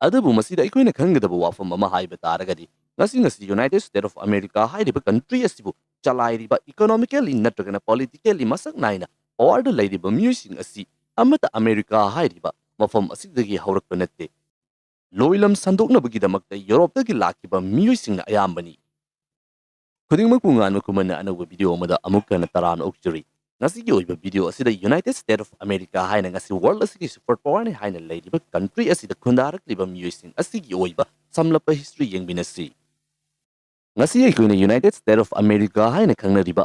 ꯑꯗꯨꯕꯨ ꯃꯁꯤꯗ ꯑꯩꯈꯣꯏꯅ ꯈꯪꯒꯗꯕ ꯋꯥꯐꯝ ꯑꯃ ꯍꯥꯏꯕ ꯇꯥꯔꯒꯗꯤ, ꯉꯁꯤ ꯉꯁꯤ United States of America ꯍꯥꯏꯔꯤꯕ country ꯑꯁꯤꯕꯨ ꯆꯂꯥꯏꯔꯤꯕ, economically ꯅꯠꯇ꯭ꯔꯒꯅ politically ꯃꯁꯛ ꯅꯥꯏꯅ powerꯗ ꯂꯩꯔꯤꯕ ꯃꯤꯑꯣꯏꯁꯤꯡ ꯑꯁꯤ ꯑꯃꯠꯇ America ꯍꯥꯏꯔꯤꯕ ꯃꯐꯝ ꯑꯁꯤꯗꯒꯤ ꯍꯧꯔꯛꯄ ꯅꯠꯇꯦ꯫ ꯂꯣꯏꯂꯝ ꯁꯟꯗꯣꯛꯅꯕꯒꯤꯗꯃꯛꯇ Europeꯇꯒꯤ ꯂꯥꯛꯈꯤꯕ ꯃꯤꯑꯣꯏꯁꯤꯡꯅ ꯑꯌꯥꯝꯕꯅꯤ꯫ ꯈꯨꯗꯤꯡꯃꯛꯄꯨ ꯉꯥꯟꯕ ꯈꯨꯃꯟꯅ ꯑꯅꯧꯕ video ꯑꯃꯗ ꯑꯃꯨꯛ ꯍꯟꯅ ꯇꯔꯥꯝꯅ ꯑꯣꯛꯆꯔꯤ꯫ ꯉꯁꯤꯒꯤ ꯑꯣꯏꯕ video ꯑꯁꯤꯗ United States of America ꯍꯥꯏꯅ ꯉꯁꯤ world ꯑꯁꯤꯒꯤ super powerꯅꯤ ꯍꯥꯏꯅ ꯂꯩꯔꯤꯕ country ꯑꯁꯤꯗ ꯈꯨꯟꯗꯥꯔꯛꯂꯤꯕ ꯃꯤꯑꯣꯏꯁꯤꯡ ꯑꯁꯤꯒꯤ ꯑꯣꯏꯕ ꯁꯝꯂꯞꯄ history ꯌꯦꯡꯃꯤꯟꯅꯁꯤ꯫ ꯉꯁꯤ ꯑꯩꯈꯣꯏꯅ United States of America ꯍꯥꯏꯅ ꯈꯪꯅꯔꯤꯕ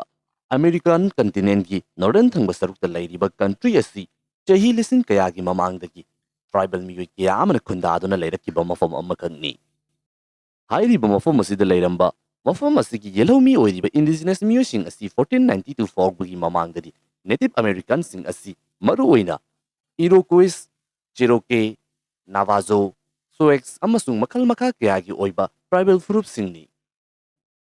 American continentꯀꯤ northern ꯊꯪꯕ ꯁꯔꯨꯛꯇ ꯂꯩꯔꯤꯕ country ꯑꯁꯤ ꯆꯍꯤ ꯂꯤꯁꯤꯡ ꯀꯌꯥꯒꯤ ꯃꯃꯥꯡꯗꯒꯤ tribal ꯃꯤꯑꯣꯏ ꯀꯌꯥ ꯑꯃꯅ ꯈꯨꯟꯗꯥꯗꯨꯅ ꯂꯩꯔꯛꯈꯤꯕ ꯃꯐꯝ ꯑꯃꯈꯛꯅꯤ꯫ ꯍꯥꯏꯔꯤꯕ ꯃꯐꯝ ꯑꯁꯤꯗ ꯂꯩꯔꯝꯕ, ꯃꯐꯝ ꯑꯁꯤꯒꯤ ꯌꯦꯜꯍꯧꯃꯤ ꯑꯣꯏꯔꯤꯕ indigenous ꯃꯤꯑꯣꯏꯁꯤꯡ ꯑꯁꯤ fourteen ninety two ꯐꯥꯎꯕꯒꯤ ꯃꯃꯥꯡꯗꯗꯤ Native Americanꯁꯤꯡ ꯑꯁꯤ ꯃꯔꯨꯑꯣꯏꯅ Iroquois, Cherokee, Navajo, Sioux ꯑꯃꯁꯨꯡ ꯃꯈꯜ ꯃꯈꯥ ꯀꯌꯥꯒꯤ ꯑꯣꯏꯕ tribal ꯐꯨꯔꯨꯞꯁꯤꯡꯅꯤ꯫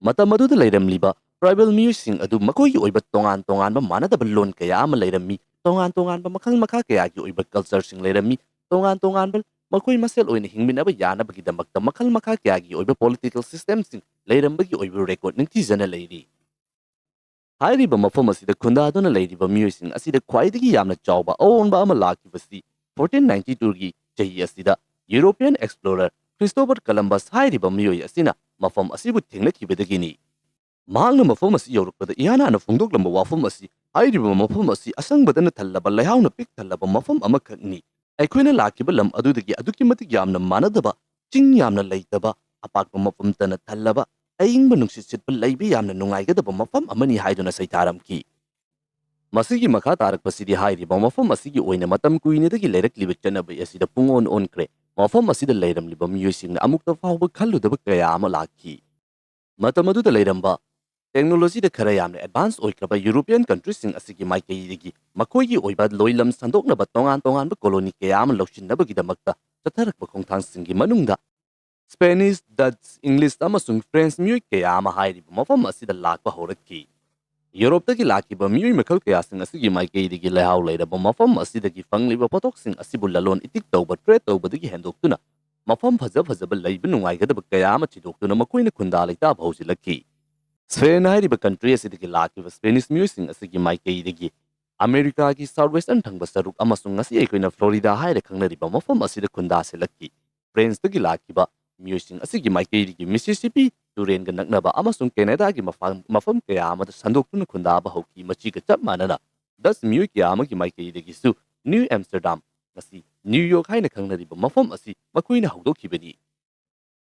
ꯃꯇꯝ ꯑꯗꯨꯗ ꯂꯩꯔꯝꯂꯤꯕ tribal ꯃꯤꯑꯣꯏꯁꯤꯡ ꯑꯗꯨ ꯃꯈꯣꯏꯒꯤ ꯑꯣꯏꯕ ꯇꯣꯉꯥꯟ ꯇꯣꯉꯥꯟꯕ ꯃꯥꯟꯅꯗꯕ ꯂꯣꯟ ꯀꯌꯥ ꯑꯃ ꯂꯩꯔꯝꯃꯤ꯫ ꯇꯣꯉꯥꯟ ꯇꯣꯉꯥꯟꯕ ꯃꯈꯜ ꯃꯈꯥ ꯀꯌꯥꯒꯤ ꯑꯣꯏꯕ ꯀꯜꯆꯔꯁꯤꯡ ꯂꯩꯔꯝꯃꯤ꯫ ꯇꯣꯉꯥꯟ ꯇꯣꯉꯥꯟꯕ ꯃꯈꯣꯏ ꯃꯁꯦꯜ ꯑꯣꯏꯅ ꯍꯤꯡꯃꯤꯟꯅꯕ ꯌꯥꯅꯕꯒꯤꯗꯃꯛꯇ ꯃꯈꯜ ꯃꯈꯥ ꯀꯌꯥꯒꯤ ꯑꯣꯏꯕ ꯄꯣꯂꯤꯇꯤꯀꯦꯜ ꯁꯤꯁꯇꯦꯝꯁꯤꯡ ꯂꯩꯔꯝꯕꯒꯤ ꯑꯣꯏꯕ ꯔꯦꯀꯣꯔꯗ ꯅꯤꯡꯊꯤꯖꯅ ꯂꯩꯔꯤ꯫ ꯍꯥꯏꯔꯤꯕ ꯃꯐꯝ ꯑꯁꯤꯗ ꯈꯨꯟꯗꯥꯗꯨꯅ ꯂꯩꯔꯤꯕ ꯃꯤꯑꯣꯏꯁꯤꯡ ꯑꯁꯤꯗ ꯈ꯭ꯋꯥꯏꯗꯒꯤ ꯌꯥꯝꯅ ꯆꯥꯎꯕ ꯑꯑꯣꯟꯕ ꯑꯃ ꯂꯥꯛꯈꯤꯕꯁꯤ ꯐꯣꯔꯇꯤꯟ ꯅꯥꯏꯟꯇꯤ ꯇꯨꯒꯤ ꯆꯍꯤ ꯑꯁꯤꯗ ꯌꯨꯔꯣꯄꯤꯌꯟ ꯑꯦꯛꯁꯄ꯭ꯂꯣꯔꯔ ꯈ꯭ꯔꯤꯁꯇꯣꯐꯔ ꯀꯂꯝꯕꯁ ꯍꯥꯏꯔꯤꯕ ꯃꯤꯑꯣꯏ ꯑꯁꯤꯅ ꯃꯐꯝ ꯑꯁꯤꯕꯨ ꯊꯦꯡꯅꯈꯤꯕꯗꯒꯤꯅꯤ꯫ ꯃꯍꯥꯛꯅ ꯃꯐꯝ ꯑꯁꯤ ꯌꯧꯔꯛꯄꯗ ꯏꯍꯥꯟ ꯍꯥꯟꯅ ꯐꯣꯡꯗꯣꯛꯂꯝꯕ ꯋꯥꯐꯝ ꯑꯁꯤ, "ꯍꯥꯏꯔꯤꯕ ꯃꯐꯝ ꯑꯁꯤ ꯑꯁꯪꯕꯗꯅ ꯊꯜꯂꯕ, ꯂꯩꯍꯥꯎꯅ ꯄꯤꯛ ꯊꯜꯂꯕ ꯃꯐꯝ ꯑꯃꯈꯛꯅꯤ꯫ ꯑꯩꯈꯣꯏꯅ ꯂꯥꯛꯈꯤꯕ ꯂꯝ ꯑꯗꯨꯗꯒꯤ ꯑꯗꯨꯛꯀꯤ ꯃꯇꯤꯛ ꯌꯥꯝꯅ ꯃꯥꯟꯅꯗꯕ, ꯆꯤꯡ ꯌꯥꯝꯅ ꯂꯩꯇꯕ, ꯑꯄꯥꯛꯄ ꯃꯐꯝꯇꯅ ꯊꯜꯂꯕ, ꯑꯏꯪꯕ ꯅꯨꯡꯁꯤꯠ ꯁꯤꯠꯄ ꯂꯩꯕ ꯌꯥꯝꯅ ꯅꯨꯡꯉꯥꯏꯒꯗꯕ ꯃꯐꯝ ꯑꯃꯅꯤ" ꯍꯥꯏꯗꯨꯅ ꯁꯩꯊꯥꯔꯝꯈꯤ꯫ ꯃꯁꯤꯒꯤ ꯃꯈꯥ ꯇꯥꯔꯛꯄꯁꯤꯗꯤ ꯍꯥꯏꯔꯤꯕ ꯃꯐꯝ ꯑꯁꯤꯒꯤ ꯑꯣꯏꯅ ꯃꯇꯝ ꯀꯨꯏꯅꯗꯒꯤ ꯂꯩꯔꯛꯂꯤꯕ ꯆꯠꯅꯕꯤ ꯑꯁꯤꯗ ꯄꯨꯡꯑꯣꯟ ꯑꯣꯟꯈ꯭ꯔꯦ꯫ ꯃꯐꯝ ꯑꯁꯤꯗ ꯂꯩꯔꯝꯂꯤꯕ ꯃꯤꯑꯣꯏꯁꯤꯡꯅ ꯑꯃꯨꯛꯇ ꯐꯥꯎꯕ ꯈꯜꯂꯨꯗꯕ ꯀꯌꯥ ꯑꯃ ꯂꯥꯛꯈꯤ꯫ ꯃꯇꯝ ꯑꯗꯨꯗ ꯂꯩꯔꯝꯕ ꯇꯦꯛꯅꯣꯂꯣꯖꯤꯗ ꯈꯔ ꯌꯥꯝꯅ ꯑꯦꯗꯚꯥꯟꯁ ꯑꯣꯏꯈ꯭ꯔꯕ ꯌꯨꯔꯣꯄꯤꯌꯟ ꯀꯟꯇ꯭ꯔꯤꯁꯤꯡ ꯑꯁꯤꯒꯤ ꯃꯥꯏꯀꯩꯗꯒꯤ ꯃꯈꯣꯏꯒꯤ ꯑꯣꯏꯕ ꯂꯣꯏꯂꯝ ꯁꯟꯗꯣꯛꯅꯕ ꯇꯣꯉꯥꯟ ꯇꯣꯉꯥꯟꯕ ꯀꯣꯂꯣꯅꯤ ꯀꯌꯥ ꯑꯃ ꯂꯧꯁꯤꯟꯅꯕꯒꯤꯗꯃꯛꯇ ꯆꯠꯊꯔꯛꯄ ꯈꯣꯡꯊꯥꯡꯁꯤꯡꯒꯤ ꯃꯅꯨꯡꯗ ꯁ꯭ꯄꯦꯅꯤꯁ, ꯗꯠꯆ, ꯏꯪꯂꯤꯁ ꯑꯃꯁꯨꯡ ꯐ꯭ꯔꯦꯟꯁ ꯃꯤꯑꯣꯏ ꯀꯌꯥ ꯑꯃ ꯍꯥꯏꯔꯤꯕ ꯃꯐꯝ ꯑꯁꯤꯗ ꯂꯥꯛꯄ ꯍꯧꯔꯛꯈꯤ꯫ ꯌꯨꯔꯣꯞꯇꯒꯤ ꯂꯥꯛꯈꯤꯕ ꯃꯤꯑꯣꯏ ꯃꯈꯜ ꯀꯌꯥꯁꯤꯡ ꯑꯁꯤꯒꯤ ꯃꯥꯏꯀꯩꯗꯒꯤ ꯂꯩꯍꯥꯎ ꯂꯩꯔꯕ ꯃꯐꯝ ꯑꯁꯤꯗꯒꯤ ꯐꯪꯂꯤꯕ ꯄꯣꯠꯊꯣꯛꯁꯤꯡ ꯑꯁꯤꯕꯨ ꯂꯂꯣꯟ ꯏꯇꯤꯛ ꯇꯧꯕ, ꯇ꯭ꯔꯦꯗ ꯇꯧꯕꯗꯒꯤ ꯍꯦꯟꯗꯣꯛꯇꯨꯅ ꯃꯐꯝ ꯐꯖ ꯐꯖꯕ ꯂꯩꯕ ꯅꯨꯡꯉꯥꯏꯒꯗꯕ ꯀꯌꯥ ꯑꯃ ꯊꯤꯗꯣꯛꯇꯨꯅ ꯃꯈꯣꯏꯅ ꯈꯨꯟꯗꯥ ꯂꯩꯇꯥꯕ ꯍꯧꯖꯤꯜꯂꯛꯈꯤ꯫ ꯁ꯭ꯄꯦꯟ ꯍꯥꯏꯔꯤꯕ ꯀꯟꯇ꯭ꯔꯤ ꯑꯁꯤꯗꯒꯤ ꯂꯥꯛꯈꯤꯕ ꯁ꯭ꯄꯦꯅꯤꯁ ꯃꯤꯑꯣꯏꯁꯤꯡ ꯑꯁꯤꯒꯤ ꯃꯥꯏꯀꯩꯗꯒꯤ ꯑꯃꯦꯔꯤꯀꯥꯒꯤ ꯁꯥꯎꯠ ꯋꯦꯁꯇꯔꯟ ꯊꯪꯕ ꯁꯔꯨꯛ ꯑꯃꯁꯨꯡ ꯉꯁꯤ ꯑꯩꯈꯣꯏꯅ ꯐ꯭ꯂꯣꯔꯤꯗꯥ ꯍꯥꯏꯅ ꯈꯪꯅꯔꯤꯕ ꯃꯐꯝ ꯑꯁꯤꯗ ꯈꯨꯟꯗꯥꯁꯤꯜꯂꯛꯈꯤ꯫ ꯐ꯭ꯔꯦꯟꯁꯇꯒꯤ ꯂꯥꯛꯈꯤꯕ ꯃꯤꯑꯣꯏꯁꯤꯡ ꯑꯁꯤꯒꯤ ꯃꯥꯏꯀꯩꯗꯒꯤ ꯃꯤꯁꯤꯁꯤꯄꯤ ꯇꯨꯔꯦꯟꯒ ꯅꯛꯅꯕ ꯑꯃꯁꯨꯡ ꯀꯦꯅꯦꯗꯥꯒꯤ ꯃꯐꯝ, ꯃꯐꯝ ꯀꯌꯥ ꯑꯃꯗ ꯁꯟꯗꯣꯛꯇꯨꯅ ꯈꯨꯟꯗꯥꯕ ꯍꯧꯈꯤ꯫ ꯃꯁꯤꯒ ꯆꯞ ꯃꯥꯟꯅꯅ ꯗꯁ ꯃꯤꯑꯣꯏ ꯀꯌꯥ ꯑꯃꯒꯤ ꯃꯥꯏꯀꯩꯗꯒꯤꯁꯨ ꯅ꯭ꯌꯨ ꯑꯦꯝꯁꯇꯔꯗꯥꯝ, ꯉꯁꯤ ꯅ꯭ꯌꯨ ꯌꯣꯔꯛ ꯍꯥꯏꯅ ꯈꯪꯅꯔꯤꯕ ꯃꯐꯝ ꯑꯁꯤ ꯃꯈꯣꯏꯅ ꯍꯧꯗꯣꯛꯈꯤꯕꯅꯤ꯫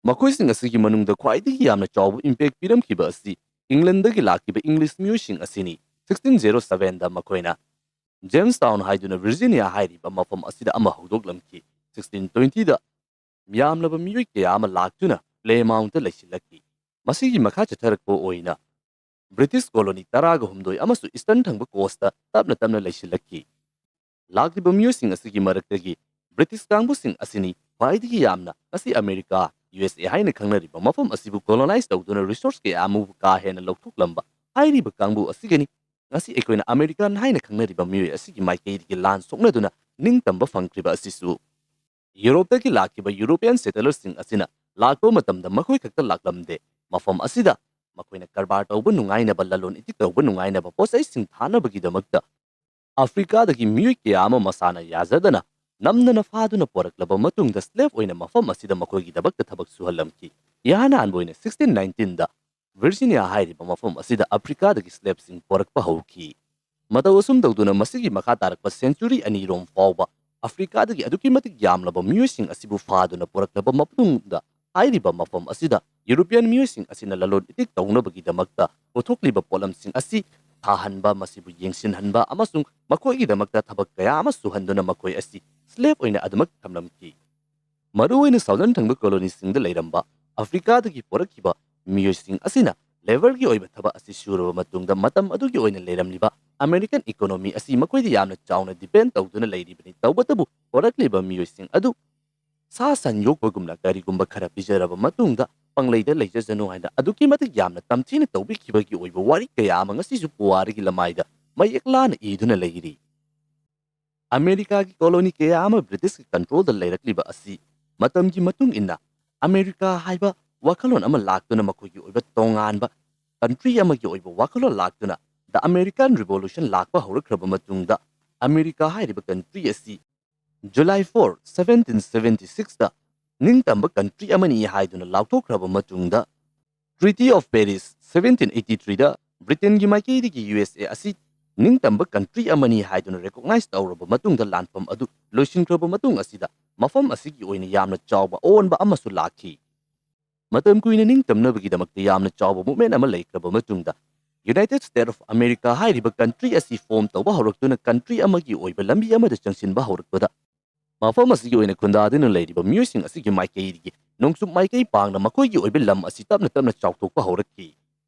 ꯃꯈꯣꯏꯁꯤꯡ ꯑꯁꯤꯒꯤ ꯃꯅꯨꯡꯗ ꯈ꯭ꯋꯥꯏꯗꯒꯤ ꯌꯥꯝꯅ ꯆꯥꯎꯕ ꯏꯝꯄꯦꯛ ꯄꯤꯔꯝꯈꯤꯕ ꯑꯁꯤ ꯏꯪꯂꯦꯟꯗꯒꯤ ꯂꯥꯛꯈꯤꯕ ꯏꯪꯂꯤꯁ ꯃꯤꯑꯣꯏꯁꯤꯡ ꯑꯁꯤꯅꯤ꯫ ꯁꯤꯛꯁꯇꯤꯟ ꯖꯦꯔꯣ ꯁꯚꯦꯟꯗ ꯃꯈꯣꯏꯅ ꯖꯦꯝꯁ ꯇꯥꯎꯟ ꯍꯥꯏꯗꯨꯅ ꯚꯤꯔꯖꯤꯅꯤꯌꯥ ꯍꯥꯏꯔꯤꯕ ꯃꯐꯝ ꯑꯁꯤꯗ ꯑꯃ ꯍꯧꯗꯣꯛꯂꯝꯈꯤ꯫ ꯁꯤꯛꯁꯇꯤꯟ ꯇ꯭ꯋꯦꯟꯇꯤꯗ ꯌꯥꯝꯂꯕ ꯃꯤꯑꯣꯏ ꯀꯌꯥ ꯑꯃ ꯂꯥꯛꯇꯨꯅ ꯄ꯭ꯂꯦꯃꯥꯎꯟꯠꯇ ꯂꯩꯁꯤꯜꯂꯛꯈꯤ꯫ ꯃꯁꯤꯒꯤ ꯃꯈꯥ ꯆꯠꯊꯔꯛꯄ ꯑꯣꯏꯅ ꯕ꯭ꯔꯤꯇꯤꯁ ꯀꯣꯂꯣꯅꯤ ꯇꯔꯥꯒ ꯍꯨꯝꯗꯣꯏ ꯑꯃꯁꯨꯡ ꯏꯁꯇꯔꯟ ꯊꯪꯕ ꯀꯣꯁꯇ ꯇꯞꯅ ꯇꯞꯅ ꯂꯩꯁꯤꯜꯂꯛꯈꯤ꯫ ꯂꯥꯛꯂꯤꯕ ꯃꯤꯑꯣꯏꯁꯤꯡ ꯑꯁꯤꯒꯤ ꯃꯔꯛꯇꯒꯤ ꯕ꯭ꯔꯤꯇꯤꯁ ꯀꯥꯡꯕꯨꯁꯤꯡ ꯑꯁꯤꯅꯤ ꯈ꯭ꯋꯥꯏꯗꯒꯤ ꯌꯥꯝꯅ ꯉꯁꯤ ꯑꯃꯦꯔꯤꯀꯥ, ꯌꯨ ꯑꯦꯁ ꯑꯦ ꯍꯥꯏꯅ ꯈꯪꯅꯔꯤꯕ ꯃꯐꯝ ꯑꯁꯤꯕꯨ ꯀꯣꯂꯣꯅꯥꯏꯖ ꯇꯧꯗꯨꯅ ꯔꯤꯁꯣꯔꯁ ꯀꯌꯥ ꯑꯃꯕꯨ ꯀꯥ ꯍꯦꯟꯅ ꯂꯧꯊꯣꯛꯂꯝꯕ꯫ ꯍꯥꯏꯔꯤꯕ ꯀꯥꯡꯕꯨ ꯑꯁꯤꯒꯅꯤ ꯉꯁꯤ ꯑꯩꯈꯣꯏꯅ ꯑꯃꯦꯔꯤꯀꯥꯟ ꯍꯥꯏꯅ ꯈꯪꯅꯔꯤꯕ ꯃꯤꯑꯣꯏ ꯑꯁꯤꯒꯤ ꯃꯥꯏꯀꯩꯗꯒꯤ ꯂꯥꯟ ꯁꯣꯛꯅꯗꯨꯅ ꯅꯤꯡꯇꯝꯕ ꯐꯪꯈ꯭ꯔꯤꯕ ꯑꯁꯤꯁꯨ ꯌꯨꯔꯣꯞꯇꯒꯤ ꯂꯥꯛꯈꯤꯕ ꯌꯨꯔꯣꯄꯤꯌꯟ ꯁꯦꯇꯂꯔꯁꯤꯡ ꯑꯁꯤꯅ ꯂꯥꯛꯄ ꯃꯇꯝꯗ ꯃꯈꯣꯏ ꯈꯛꯇ ꯂꯥꯛꯂꯝꯗꯦ꯫ ꯃꯐꯝ ꯑꯁꯤꯗ ꯃꯈꯣꯏꯅ ꯀꯔꯕꯥꯔ ꯇꯧꯕ ꯅꯨꯡꯉꯥꯏꯅꯕ, ꯂꯂꯣꯟ ꯏꯇꯤꯛ ꯇꯧꯕ ꯅꯨꯡꯉꯥꯏꯅꯕ ꯄꯣꯠꯆꯩꯁꯤꯡ ꯊꯥꯅꯕꯒꯤꯗꯃꯛꯇ ꯑꯐ꯭ꯔꯤꯀꯥꯗꯒꯤ ꯃꯤꯑꯣꯏ ꯀꯌꯥ ꯑꯃ ꯃꯁꯥꯅ ꯌꯥꯖꯗꯅ ꯅꯝꯗꯅ ꯐꯥꯗꯨꯅ ꯄꯣꯔꯛꯂꯕ ꯃꯇꯨꯡꯗ ꯁ꯭ꯂꯦꯕ ꯑꯣꯏꯅ ꯃꯐꯝ ꯑꯁꯤꯗ ꯃꯈꯣꯏꯒꯤꯗꯃꯛꯇ ꯊꯕꯛ ꯁꯨꯍꯜꯂꯝꯈꯤ꯫ ꯏꯍꯥꯟ ꯍꯥꯟꯕ ꯑꯣꯏꯅ ꯁꯤꯛꯁꯇꯤꯟ ꯅꯥꯏꯟꯇꯤꯟꯗ ꯚꯤꯔꯖꯤꯅꯤꯌꯥ ꯍꯥꯏꯔꯤꯕ ꯃꯐꯝ ꯑꯁꯤꯗ ꯑꯐ꯭ꯔꯤꯀꯥꯗꯒꯤ ꯁ꯭ꯂꯦꯕꯁꯤꯡ ꯄꯣꯔꯛꯄ ꯍꯧꯈꯤ꯫ ꯃꯇꯧ ꯑꯁꯨꯝ ꯇꯧꯗꯨꯅ ꯃꯁꯤꯒꯤ ꯃꯈꯥ ꯇꯥꯔꯛꯄ ꯁꯦꯟꯆꯨꯔꯤ ꯑꯅꯤꯔꯣꯝ ꯐꯥꯎꯕ ꯑꯐ꯭ꯔꯤꯀꯥꯗꯒꯤ ꯑꯗꯨꯛꯀꯤ ꯃꯇꯤꯛ ꯌꯥꯝꯂꯕ ꯃꯤꯑꯣꯏꯁꯤꯡ ꯑꯁꯤꯕꯨ ꯐꯥꯗꯨꯅ ꯄꯨꯔꯛꯂꯕ ꯃꯇꯨꯡꯗ ꯍꯥꯏꯔꯤꯕ ꯃꯐꯝ ꯑꯁꯤꯗ ꯌꯨꯔꯣꯄꯤꯌꯟ ꯃꯤꯑꯣꯏꯁꯤꯡ ꯑꯁꯤꯅ ꯂꯂꯣꯟ ꯏꯇꯤꯛ ꯇꯧꯅꯕꯒꯤꯗꯃꯛꯇ ꯄꯨꯊꯣꯛꯂꯤꯕ ꯄꯣꯠꯂꯝꯁꯤꯡ ꯑꯁꯤ ꯊꯥꯍꯟꯕ, ꯃꯁꯤꯕꯨ ꯌꯦꯡꯁꯤꯟꯍꯟꯕ ꯑꯃꯁꯨꯡ ꯃꯈꯣꯏꯒꯤꯗꯃꯛꯇ ꯊꯕꯛ ꯀꯌꯥ ꯑꯃ ꯁꯨꯍꯟꯗꯨꯅ ꯃꯈꯣꯏ ꯑꯁꯤ ꯁ꯭ꯂꯦꯕ ꯑꯣꯏꯅ ꯑꯗꯨꯃꯛ ꯊꯝꯂꯝꯈꯤ꯫ ꯃꯔꯨꯑꯣꯏꯅ ꯁꯥꯎꯗꯔꯟ ꯊꯪꯕ ꯀꯣꯂꯣꯅꯤꯁꯤꯡꯗ ꯂꯩꯔꯝꯕ ꯑꯐ꯭ꯔꯤꯀꯥꯗꯒꯤ ꯄꯨꯔꯛꯈꯤꯕ ꯃꯤꯑꯣꯏꯁꯤꯡ ꯑꯁꯤꯅ ꯂꯦꯕꯔꯒꯤ ꯑꯣꯏꯕ ꯊꯕꯛ ꯑꯁꯤ ꯁꯨꯔꯕ ꯃꯇꯨꯡꯗ ꯃꯇꯝ ꯑꯗꯨꯒꯤ ꯑꯣꯏꯅ ꯂꯩꯔꯝꯂꯤꯕ ꯑꯃꯦꯔꯤꯀꯟ ꯏꯀꯣꯅꯣꯃꯤ ꯑꯁꯤ ꯃꯈꯣꯏꯗ ꯌꯥꯝꯅ ꯆꯥꯎꯅ ꯗꯤꯄꯦꯟ ꯇꯧꯗꯨꯅ ꯂꯩꯔꯤꯕꯅꯤ꯫ ꯇꯧꯕꯇꯕꯨ ꯄꯨꯔꯛꯂꯤꯕ ꯃꯤꯑꯣꯏꯁꯤꯡ ꯑꯗꯨ ꯁꯥ ꯁꯟ ꯌꯣꯛꯄꯒꯨꯝꯅ ꯀꯔꯤꯒꯨꯝꯕ ꯈꯔ ꯄꯤꯖꯔꯕ ꯃꯇꯨꯡꯗ ꯄꯪꯂꯩꯗ ꯂꯩꯖꯁꯅꯨ ꯍꯥꯏꯅ ꯑꯗꯨꯛꯀꯤ ꯃꯇꯤꯛ ꯌꯥꯝꯅ ꯇꯝꯊꯤꯅ ꯇꯧꯕꯤꯈꯤꯕꯒꯤ ꯑꯣꯏꯕ ꯋꯥꯔꯤ ꯀꯌꯥ ꯑꯃ ꯉꯁꯤꯁꯨ ꯄꯨꯋꯥꯔꯤꯒꯤ ꯂꯃꯥꯏꯗ ꯃꯌꯦꯛ ꯂꯥꯅ ꯏꯗꯨꯅ ꯂꯩꯔꯤ꯫ ꯑꯃꯦꯔꯤꯀꯥꯒꯤ ꯀꯣꯂꯣꯅꯤ ꯀꯌꯥ ꯑꯃ ꯕ꯭ꯔꯤꯇꯤꯁꯀꯤ ꯀꯟꯇ꯭ꯔꯣꯜꯗ ꯂꯩꯔꯛꯂꯤꯕ ꯑꯁꯤ ꯃꯇꯝꯒꯤ ꯃꯇꯨꯡ ꯏꯟꯅ ꯑꯃꯦꯔꯤꯀꯥ ꯍꯥꯏꯕ ꯋꯥꯈꯜꯂꯣꯟ ꯑꯃ ꯂꯥꯛꯇꯨꯅ ꯃꯈꯣꯏꯒꯤ ꯑꯣꯏꯕ ꯇꯣꯉꯥꯟꯕ ꯀꯟꯇ꯭ꯔꯤ ꯑꯃꯒꯤ ꯑꯣꯏꯕ ꯋꯥꯈꯜꯂꯣꯟ ꯂꯥꯛꯇꯨꯅ The American Revolution ꯂꯥꯛꯄ ꯍꯧꯔꯛꯈ꯭ꯔꯕ ꯃꯇꯨꯡꯗ ꯑꯃꯦꯔꯤꯀꯥ ꯍꯥꯏꯔꯤꯕ ꯀꯟꯇ꯭ꯔꯤ ꯑꯁꯤ July four, seventeen seventy six ꯅꯤꯡꯇꯝꯕ ꯀꯟꯇ꯭ꯔꯤ ꯑꯃꯅꯤ ꯍꯥꯏꯗꯨꯅ ꯂꯥꯎꯊꯣꯛꯈ꯭ꯔꯕ ꯃꯇꯨꯡꯗ Treaty of Paris, seventeen eighty ꯊ꯭ꯔꯤꯗ ꯕ꯭ꯔꯤꯇꯦꯟꯒꯤ ꯃꯥꯏꯀꯩꯗꯒꯤ ꯌꯨ ꯑꯦꯁ ꯑꯦ ꯑꯁꯤ ꯅꯤꯡꯇꯝꯕ ꯀꯟꯇ꯭ꯔꯤ ꯑꯃꯅꯤ ꯍꯥꯏꯗꯨꯅ ꯔꯦꯀꯣꯛꯅꯥꯏꯖ ꯇꯧꯔꯕ ꯃꯇꯨꯡꯗ ꯂꯥꯟꯐꯝ ꯑꯗꯨ ꯂꯣꯏꯁꯤꯟꯈ꯭ꯔꯕ ꯃꯇꯨꯡ ꯑꯁꯤꯗ ꯃꯐꯝ ꯑꯁꯤꯒꯤ ꯑꯣꯏꯅ ꯌꯥꯝꯅ ꯆꯥꯎꯕ ꯑꯑꯣꯟꯕ ꯑꯃꯁꯨ ꯂꯥꯛꯈꯤ꯫ ꯃꯇꯝ ꯀꯨꯏꯅ ꯅꯤꯡꯇꯝꯅꯕꯒꯤꯗꯃꯛꯇ ꯌꯥꯝꯅ ꯆꯥꯎꯕ ꯃꯨꯞꯃꯦꯟ ꯑꯃ ꯂꯩꯈ꯭ꯔꯕ ꯃꯇꯨꯡꯗ United States of America ꯍꯥꯏꯔꯤꯕ ꯀꯟꯇ꯭ꯔꯤ ꯑꯁꯤ ꯐꯣꯔꯝ ꯇꯧꯕ ꯍꯧꯔꯛꯇꯨꯅ ꯀꯟꯇ꯭ꯔꯤ ꯑꯃꯒꯤ ꯑꯣꯏꯕ ꯂꯝꯕꯤ ꯑꯃꯗ ꯆꯪꯁꯤꯟꯕ ꯍꯧꯔꯛꯄꯗ ꯃꯐꯝ ꯑꯁꯤꯒꯤ ꯑꯣꯏꯅ ꯈꯨꯟꯗꯥꯗꯨꯅ ꯂꯩꯔꯤꯕ ꯃꯤꯑꯣꯏꯁꯤꯡ ꯑꯁꯤꯒꯤ ꯃꯥꯏꯀꯩꯗꯒꯤ ꯅꯣꯡꯆꯨꯞ ꯃꯥꯏꯀꯩ ꯄꯥꯡꯅ ꯃꯈꯣꯏꯒꯤ ꯑꯣꯏꯕ ꯂꯝ ꯑꯁꯤ ꯇꯞꯅ ꯇꯞꯅ ꯆꯥꯎꯊꯣꯛꯄ ꯍꯧꯔꯛꯈꯤ꯫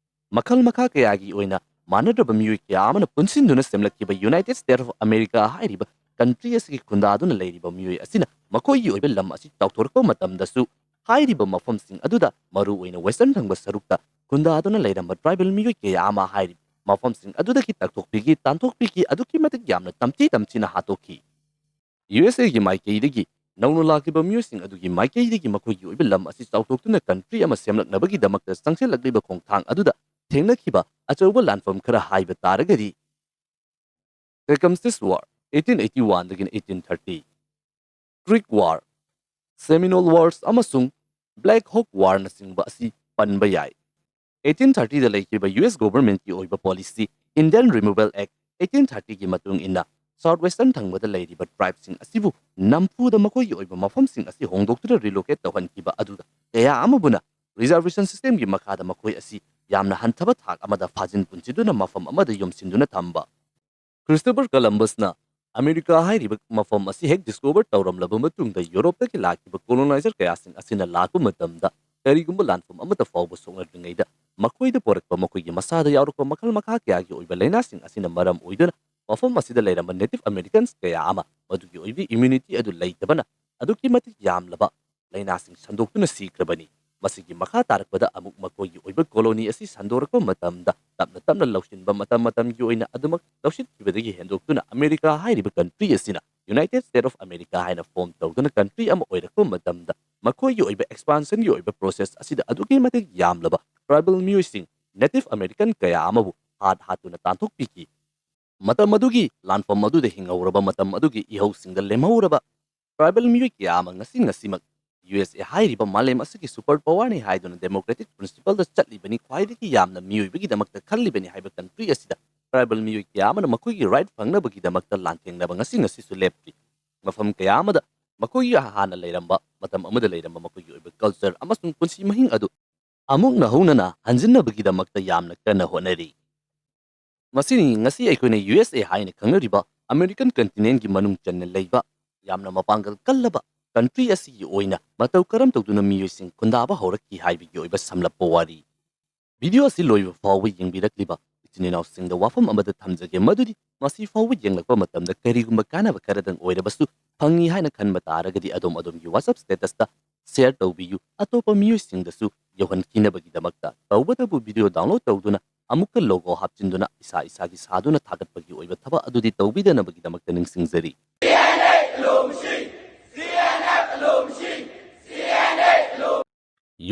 ꯃꯈꯜ ꯃꯈꯥ ꯀꯌꯥꯒꯤ ꯑꯣꯏꯅ ꯃꯥꯟꯅꯗ꯭ꯔꯕ ꯃꯤꯑꯣꯏ ꯀꯌꯥ ꯑꯃꯅ ꯄꯨꯟꯁꯤꯟꯗꯨꯅ ꯁꯦꯝꯂꯛꯈꯤꯕ United States of America ꯍꯥꯏꯔꯤꯕ ꯀꯟꯇ꯭ꯔꯤ ꯑꯁꯤꯒꯤ ꯈꯨꯟꯗꯥꯗꯨꯅ ꯂꯩꯔꯤꯕ ꯃꯤꯑꯣꯏ ꯑꯁꯤꯅ ꯃꯈꯣꯏꯒꯤ ꯑꯣꯏꯕ ꯂꯝ ꯑꯁꯤ ꯆꯥꯎꯊꯣꯔꯛꯄ ꯃꯇꯝꯗꯁꯨ ꯍꯥꯏꯔꯤꯕ ꯃꯐꯝꯁꯤꯡ ꯑꯗꯨꯗ ꯃꯔꯨꯑꯣꯏꯅ ꯋꯦꯁꯇꯔꯟ ꯊꯪꯕ ꯁꯔꯨꯛꯇ ꯈꯨꯟꯗꯥꯗꯨꯅ ꯂꯩꯔꯝꯕ ꯇ꯭ꯔꯥꯏꯕꯦꯜ ꯃꯤꯑꯣꯏ ꯀꯌꯥ ꯑꯃ ꯍꯥꯏꯔꯤꯕ ꯃꯐꯝꯁꯤꯡ ꯑꯗꯨꯗꯒꯤ ꯇꯛꯊꯣꯛꯄꯤꯈꯤ, ꯇꯥꯟꯊꯣꯛꯄꯤꯈꯤ, ꯑꯗꯨꯛꯀꯤ ꯃꯇꯤꯛ ꯌꯥꯝꯅ ꯇꯝꯊꯤ ꯇꯝꯊꯤꯅ ꯍꯥꯠꯇꯣꯛꯈꯤ꯫ ꯌꯨ ꯑꯦꯁ ꯑꯦꯒꯤ ꯃꯥꯏꯀꯩꯗꯒꯤ ꯅꯧꯅ ꯂꯥꯛꯂꯤꯕ ꯃꯤꯑꯣꯏꯁꯤꯡ ꯑꯗꯨꯒꯤ ꯃꯥꯏꯀꯩꯗꯒꯤ ꯃꯈꯣꯏꯒꯤ ꯑꯣꯏꯕ ꯂꯝ ꯑꯁꯤ ꯆꯥꯎꯊꯣꯛꯇꯨꯅ ꯀꯟꯇ꯭ꯔꯤ ꯑꯃ ꯁꯦꯝꯂꯛꯅꯕꯒꯤꯗꯃꯛꯇ ꯆꯪꯁꯤꯜꯂꯛꯂꯤꯕ ꯈꯣꯡꯊꯥꯡ ꯑꯗꯨꯗ ꯊꯦꯡꯅꯈꯤꯕ ꯑꯆꯧꯕ ꯂꯥꯟꯐꯝ ꯈꯔ ꯍꯥꯏꯕ ꯇꯥꯔꯒꯗꯤ, Tecumseh War, eighteen eighty-one ꯗꯒꯤꯅ eighteen thirty, Creek War, Seminole Wars ꯑꯃꯁꯨꯡ Black Hawk War ꯅꯆꯤꯡꯕ ꯑꯁꯤ ꯄꯟꯕ ꯌꯥꯏ꯫ Eighteen thirty ꯗ ꯂꯩꯈꯤꯕ ꯌꯨ ꯑꯦꯁ ꯒꯣꯚꯔꯟꯃꯦꯟꯠꯀꯤ ꯑꯣꯏꯕ policy, Indian Removal Act eighteen thirty ꯒꯤ ꯃꯇꯨꯡ ꯏꯟꯅ, ꯁꯥꯎꯊ ꯋꯦꯁꯇꯔꯟ ꯊꯪꯕꯗ ꯂꯩꯔꯤꯕ ꯇ꯭ꯔꯥꯏꯕꯁꯤꯡ ꯑꯁꯤꯕꯨ ꯅꯝꯐꯨꯗ ꯃꯈꯣꯏꯒꯤ ꯑꯣꯏꯕ ꯃꯐꯝꯁꯤꯡ ꯑꯁꯤ ꯍꯣꯡꯗꯣꯛꯇꯨꯅ ꯔꯤꯂꯣꯀꯦꯠ ꯇꯧꯍꯟꯈꯤꯕ ꯑꯗꯨꯗ ꯀꯌꯥ ꯑꯃꯕꯨꯅ ꯔꯤꯖꯔꯕꯦꯁꯟ ꯁꯤꯁꯇꯦꯝꯒꯤ ꯃꯈꯥꯗ ꯃꯈꯣꯏ ꯑꯁꯤ ꯌꯥꯝꯅ ꯍꯟꯊꯕ ꯊꯥꯛ ꯑꯃꯗ ꯐꯥꯖꯤꯟ ꯄꯨꯟꯁꯤꯟꯗꯨꯅ ꯃꯐꯝ ꯑꯃꯗ ꯌꯣꯝꯁꯤꯟꯗꯨꯅ ꯊꯝꯕ꯫ ꯈ꯭ꯔꯤꯁꯇꯣꯐꯔ ꯀꯂꯝꯕꯁꯅ ꯑꯃꯦꯔꯤꯀꯥ ꯍꯥꯏꯔꯤꯕ ꯃꯐꯝ ꯑꯁꯤ ꯍꯦꯛ ꯗꯤꯁꯀꯣꯚꯔ ꯇꯧꯔꯝꯂꯕ ꯃꯇꯨꯡꯗ, ꯌꯨꯔꯣꯞꯇꯒꯤ ꯂꯥꯛꯈꯤꯕ ꯀꯣꯂꯣꯅꯥꯏꯖꯔ ꯀꯌꯥꯁꯤꯡ ꯑꯁꯤꯅ ꯂꯥꯛꯄ ꯃꯇꯝꯗ ꯀꯔꯤꯒꯨꯝꯕ ꯂꯥꯟꯐꯝ ꯑꯃꯠꯇ ꯐꯥꯎꯕ ꯁꯣꯛꯅꯗ꯭ꯔꯤꯉꯩꯗ ꯃꯈꯣꯏꯗ ꯄꯣꯔꯛꯄ ꯃꯈꯣꯏꯒꯤ ꯃꯁꯥꯗ ꯌꯥꯎꯔꯛꯄ ꯃꯈꯜ ꯃꯈꯥ ꯀꯌꯥꯒꯤ ꯑꯣꯏꯕ ꯂꯥꯏꯅꯥꯁꯤꯡ ꯑꯁꯤꯅ ꯃꯔꯝ ꯑꯣꯏꯗꯨꯅ ꯃꯐꯝ ꯑꯁꯤꯗ ꯂꯩꯔꯝꯕ ꯅꯦꯇꯤꯚ ꯑꯃꯦꯔꯤꯀꯟꯁ ꯀꯌꯥ ꯑꯃ ꯃꯗꯨꯒꯤ ꯑꯣꯏꯕ ꯏꯝꯌꯨꯅꯤꯇꯤ ꯑꯗꯨ ꯂꯩꯇꯕꯅ ꯑꯗꯨꯛꯀꯤ ꯃꯇꯤꯛ ꯌꯥꯝꯂꯕ ꯂꯥꯏꯅꯥꯁꯤꯡ ꯁꯟꯗꯣꯛꯇꯨꯅ ꯁꯤꯈ꯭ꯔꯕꯅꯤ꯫ ꯃꯁꯤꯒꯤ ꯃꯈꯥ ꯇꯥꯔꯛꯄꯗ ꯑꯃꯨꯛ ꯃꯈꯣꯏꯒꯤ ꯑꯣꯏꯕ ꯀꯣꯂꯣꯅꯤ ꯑꯁꯤ ꯁꯟꯗꯣꯔꯛꯄ ꯃꯇꯝꯗ ꯇꯞꯅ ꯇꯞꯅ ꯂꯧꯁꯤꯟꯕ ꯃꯇꯝ ꯃꯇꯝꯒꯤ ꯑꯣꯏꯅ ꯑꯗꯨꯃꯛ ꯂꯧꯁꯤꯟꯈꯤꯕꯗꯒꯤ ꯍꯦꯟꯗꯣꯛꯇꯨꯅ ꯑꯃꯦꯔꯤꯀꯥ ꯍꯥꯏꯔꯤꯕ ꯀꯟꯇ꯭ꯔꯤ ꯑꯁꯤꯅ United States of America ꯍꯥꯏꯅ ꯐꯣꯔꯝ ꯇꯧꯗꯨꯅ ꯀꯟꯇ꯭ꯔꯤ ꯑꯃ ꯑꯣꯏꯔꯛꯄ ꯃꯇꯝꯗ ꯃꯈꯣꯏꯒꯤ ꯑꯣꯏꯕ ꯑꯦꯛꯁꯄꯥꯟꯁꯟꯒꯤ ꯑꯣꯏꯕ ꯄ꯭ꯔꯣꯁꯦꯁ ꯑꯁꯤꯗ ꯑꯗꯨꯛꯀꯤ ꯃꯇꯤꯛ ꯌꯥꯝꯂꯕ ꯇ꯭ꯔꯥꯏꯕꯦꯜ ꯃꯤꯑꯣꯏꯁꯤꯡ, ꯅꯦꯇꯤꯚ ꯑꯃꯦꯔꯤꯀꯟ ꯀꯌꯥ ꯑꯃꯕꯨ ꯍꯥꯠ ꯍꯥꯠꯇꯨꯅ ꯇꯥꯟꯊꯣꯛꯄꯤꯈꯤ꯫ ꯃꯇꯝ ꯑꯗꯨꯒꯤ ꯂꯥꯟꯐꯝ ꯑꯗꯨꯗ ꯍꯤꯡꯍꯧꯔꯕ ꯃꯇꯝ ꯑꯗꯨꯒꯤ ꯏꯍꯧꯁꯤꯡꯗ ꯂꯦꯝꯍꯧꯔꯕ ꯇ꯭ꯔꯥꯏꯕꯦꯜ ꯃꯤꯑꯣꯏ ꯀꯌꯥ ꯑꯃ ꯉꯁꯤ ꯉꯁꯤꯃꯛ ꯌꯨ ꯑꯦꯁ ꯑꯦ ꯍꯥꯏꯔꯤꯕ ꯃꯥꯂꯦꯝ ꯑꯁꯤꯒꯤ ꯁꯨꯄꯔ ꯄꯋꯥꯔꯅꯤ ꯍꯥꯏꯗꯨꯅ ꯗꯦꯃꯣꯀ꯭ꯔꯦꯇꯤꯛ ꯄ꯭ꯔꯤꯟꯁꯤꯄꯜꯗ ꯆꯠꯂꯤꯕꯅꯤ, ꯈ꯭ꯋꯥꯏꯗꯒꯤ ꯌꯥꯝꯅ ꯃꯤꯑꯣꯏꯕꯒꯤꯗꯃꯛꯇ ꯈꯜꯂꯤꯕꯅꯤ ꯍꯥꯏꯕ ꯀꯟꯇ꯭ꯔꯤ ꯑꯁꯤꯗ ꯇ꯭ꯔꯥꯏꯕꯦꯜ ꯃꯤꯑꯣꯏ ꯀꯌꯥ ꯑꯃꯅ ꯃꯈꯣꯏꯒꯤ ꯔꯥꯏꯠ ꯐꯪꯅꯕꯒꯤꯗꯃꯛꯇ ꯂꯥꯟꯊꯦꯡꯅꯕ ꯉꯁꯤ ꯉꯁꯤꯁꯨ ꯂꯦꯞꯇ꯭ꯔꯤ꯫ ꯃꯐꯝ ꯀꯌꯥ ꯑꯃꯗ ꯃꯈꯣꯏꯒꯤ ꯍꯥꯟꯅ ꯂꯩꯔꯝꯕ, ꯃꯇꯝ ꯑꯃꯗ ꯂꯩꯔꯝꯕ ꯃꯈꯣꯏꯒꯤ ꯑꯣꯏꯕ ꯀꯜꯆꯔ ꯑꯃꯁꯨꯡ ꯄꯨꯟꯁꯤ ꯃꯍꯤꯡ ꯑꯗꯨ ꯑꯃꯨꯛ ꯅꯧꯍꯧꯅꯅ ꯍꯟꯖꯤꯟꯅꯕꯒꯤꯗꯃꯛꯇ ꯌꯥꯝꯅ ꯀꯟꯅ ꯍꯣꯠꯅꯔꯤ꯫ ꯃꯁꯤꯅꯤ ꯉꯁꯤ ꯑꯩꯈꯣꯏꯅ ꯌꯨ ꯑꯦꯁ ꯑꯦ ꯍꯥꯏꯅ ꯈꯪꯅꯔꯤꯕ ꯑꯃꯦꯔꯤꯀꯟ ꯀꯟꯇꯤꯅꯦꯟꯒꯤ ꯃꯅꯨꯡ ꯆꯟꯅ ꯂꯩꯕ ꯌꯥꯝꯅ ꯃꯄꯥꯡꯒꯜ ꯀꯜꯂꯕ ꯀꯟꯇ꯭ꯔꯤ ꯑꯁꯤꯒꯤ ꯑꯣꯏꯅ ꯃꯇꯧ ꯀꯔꯝ ꯇꯧꯗꯨꯅ ꯃꯤꯑꯣꯏꯁꯤꯡ ꯈꯨꯟꯗꯥꯕ ꯍꯧꯔꯛꯈꯤ ꯍꯥꯏꯕꯒꯤ ꯑꯣꯏꯕ ꯁꯝꯂꯞꯄ ꯋꯥꯔꯤ꯫ ꯚꯤꯗꯤꯑꯣ ꯑꯁꯤ ꯂꯣꯏꯕ ꯐꯥꯎꯕ ꯌꯦꯡꯕꯤꯔꯛꯂꯤꯕ ꯏꯆꯤꯟ ꯏꯅꯥꯎꯁꯤꯡꯗ ꯋꯥꯐꯝ ꯑꯃꯗ ꯊꯝꯖꯒꯦ, ꯃꯗꯨꯗꯤ ꯃꯁꯤ ꯐꯥꯎꯕ ꯌꯦꯡꯂꯛꯄ ꯃꯇꯝꯗ ꯀꯔꯤꯒꯨꯝꯕ ꯀꯥꯟꯅꯕ ꯈꯔꯗꯪ ꯑꯣꯏꯔꯕꯁꯨ ꯐꯪꯏ ꯍꯥꯏꯅ ꯈꯟꯕ ꯇꯥꯔꯒꯗꯤ ꯑꯗꯣꯝ ꯑꯗꯣꯝꯒꯤ WhatsApp statusꯇ share ꯇꯧꯕꯤꯌꯨ꯫ ꯑꯇꯣꯞꯄ ꯃꯤꯑꯣꯏꯁꯤꯡꯗꯁꯨ ꯌꯧꯍꯟꯈꯤꯅꯕꯒꯤꯗꯃꯛꯇ꯫ ꯇꯧꯕꯇꯕꯨ ꯚꯤꯗꯤꯑꯣ download ꯇꯧꯗꯨꯅ ꯑꯃꯨꯛꯀ logo ꯍꯥꯞꯆꯤꯟꯗꯨꯅ ꯏꯁꯥ ꯏꯁꯥꯒꯤ ꯁꯥꯗꯨꯅ ꯊꯥꯒꯠꯄꯒꯤ ꯑꯣꯏꯕ ꯊꯕꯛ ꯑꯗꯨꯗꯤ ꯇꯧꯕꯤꯗꯅꯕꯒꯤꯗꯃꯛꯇ ꯅꯤꯡꯁꯤꯡꯖꯔꯤ꯫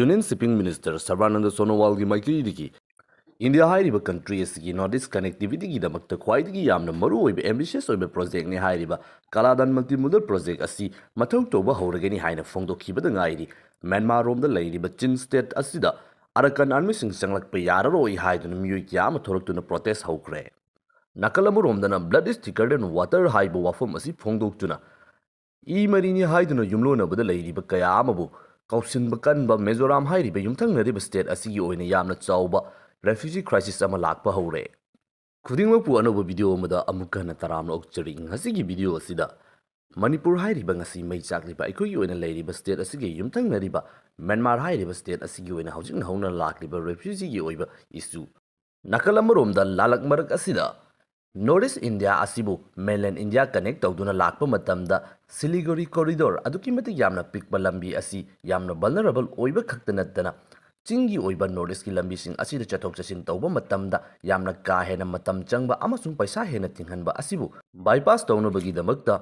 Union Shipping Minister ꯁꯔꯕꯥꯅꯟꯗ ꯁꯣꯅꯣꯋꯥꯜꯒꯤ ꯃꯥꯏꯀꯩꯗꯒꯤ ꯏꯟꯗꯤꯌꯥ ꯍꯥꯏꯔꯤꯕ country ꯑꯁꯤꯒꯤ North East connectivityꯒꯤꯗꯃꯛꯇ ꯈ꯭ꯋꯥꯏꯗꯒꯤ ꯌꯥꯝꯅ ꯃꯔꯨꯑꯣꯏꯕ ambitious ꯑꯣꯏꯕ projectꯅꯤ ꯍꯥꯏꯔꯤꯕ ꯀꯂꯥꯗꯥꯟ multimodal project ꯑꯁꯤ ꯃꯊꯧ ꯇꯧꯕ ꯍꯧꯔꯒꯅꯤ ꯍꯥꯏꯅ ꯐꯣꯡꯗꯣꯛꯈꯤꯕꯗ ꯉꯥꯏꯔꯤ꯫ ꯃ꯭ꯌꯥꯟꯃꯥꯔ ꯔꯣꯝꯗ ꯂꯩꯔꯤꯕ ꯆꯤꯟ state ꯑꯁꯤꯗ ꯑꯔꯀꯥꯟ armyꯁꯤꯡ ꯆꯪꯂꯛꯄ ꯌꯥꯔꯔꯣꯏ ꯍꯥꯏꯗꯨꯅ ꯃꯤꯑꯣꯏ ꯀꯌꯥ ꯑꯃ ꯊꯣꯔꯛꯇꯨꯅ protest ꯍꯧꯈ꯭ꯔꯦ꯫ ꯅꯥꯀꯜ ꯑꯃꯔꯣꯝꯗꯅ blood is thicker than water ꯍꯥꯏꯕ ꯋꯥꯐꯝ ꯑꯁꯤ ꯐꯣꯡꯗꯣꯛꯇꯨꯅ ꯏ ꯃꯔꯤꯅꯤ ꯍꯥꯏꯗꯨꯅ ꯌꯨꯝꯂꯣꯟꯅꯕꯗ ꯂꯩꯔꯤꯕ ꯀꯌꯥ ꯑꯃꯕꯨ ꯀꯧꯁꯤꯟꯕ ꯀꯟꯕ ꯃꯤꯖꯣꯔꯥꯝ ꯍꯥꯏꯔꯤꯕ ꯌꯨꯝꯊꯪꯅꯔꯤꯕ state ꯑꯁꯤꯒꯤ ꯑꯣꯏꯅ ꯌꯥꯝꯅ ꯆꯥꯎꯕ refugee crisis ꯑꯃ ꯂꯥꯛꯄ ꯍꯧꯔꯦ꯫ ꯈꯨꯗꯤꯡꯃꯛꯄꯨ ꯑꯅꯧꯕ video ꯑꯃꯗ ꯑꯃꯨꯛꯀ ꯍꯟꯅ ꯇꯔꯥꯝꯅ ꯑꯣꯛꯆꯔꯤ꯫ ꯉꯁꯤꯒꯤ video ꯑꯁꯤꯗ ꯃꯅꯤꯄꯨꯔ ꯍꯥꯏꯔꯤꯕ ꯉꯁꯤ ꯃꯩ ꯆꯥꯛꯂꯤꯕ ꯑꯩꯈꯣꯏꯒꯤ ꯑꯣꯏꯅ ꯂꯩꯔꯤꯕ state ꯑꯁꯤꯒ ꯌꯨꯝꯊꯪꯅꯔꯤꯕ ꯃ꯭ꯌꯥꯟꯃꯥꯔ ꯍꯥꯏꯔꯤꯕ state ꯑꯁꯤꯒꯤ ꯑꯣꯏꯅ ꯍꯧꯖꯤꯛ ꯅꯧꯅ ꯂꯥꯛꯂꯤꯕ refugeeꯒꯤ ꯑꯣꯏꯕ issue꯫ ꯅꯥꯀꯜ ꯑꯃꯔꯣꯝꯗ ꯂꯥꯂꯛ ꯃꯔꯛ ꯑꯁꯤꯗ North East India ꯑꯁꯤꯕꯨ mainland India connect ꯇꯧꯗꯨꯅ ꯂꯥꯛꯄ ꯃꯇꯝꯗ Siliguri corridor ꯑꯗꯨꯛꯀꯤ ꯃꯇꯤꯛ ꯌꯥꯝꯅ ꯄꯤꯛꯄ ꯂꯝꯕꯤ ꯑꯁꯤ ꯌꯥꯝꯅ vulnerable ꯑꯣꯏꯕ ꯈꯛꯇ ꯅꯠꯇꯅ ꯆꯤꯡꯒꯤ ꯑꯣꯏꯕ North Eastꯀꯤ ꯂꯝꯕꯤꯁꯤꯡ ꯑꯁꯤꯗ ꯆꯠꯊꯣꯛ ꯆꯠꯁꯤꯟ ꯇꯧꯕ ꯃꯇꯝꯗ ꯌꯥꯝꯅ ꯀꯥ ꯍꯦꯟꯅ ꯃꯇꯝ ꯆꯪꯕ ꯑꯃꯁꯨꯡ ꯄꯩꯁꯥ ꯍꯦꯟꯅ ꯇꯤꯡꯍꯟꯕ ꯑꯁꯤꯕꯨ bypass ꯇꯧꯅꯕꯒꯤꯗꯃꯛꯇ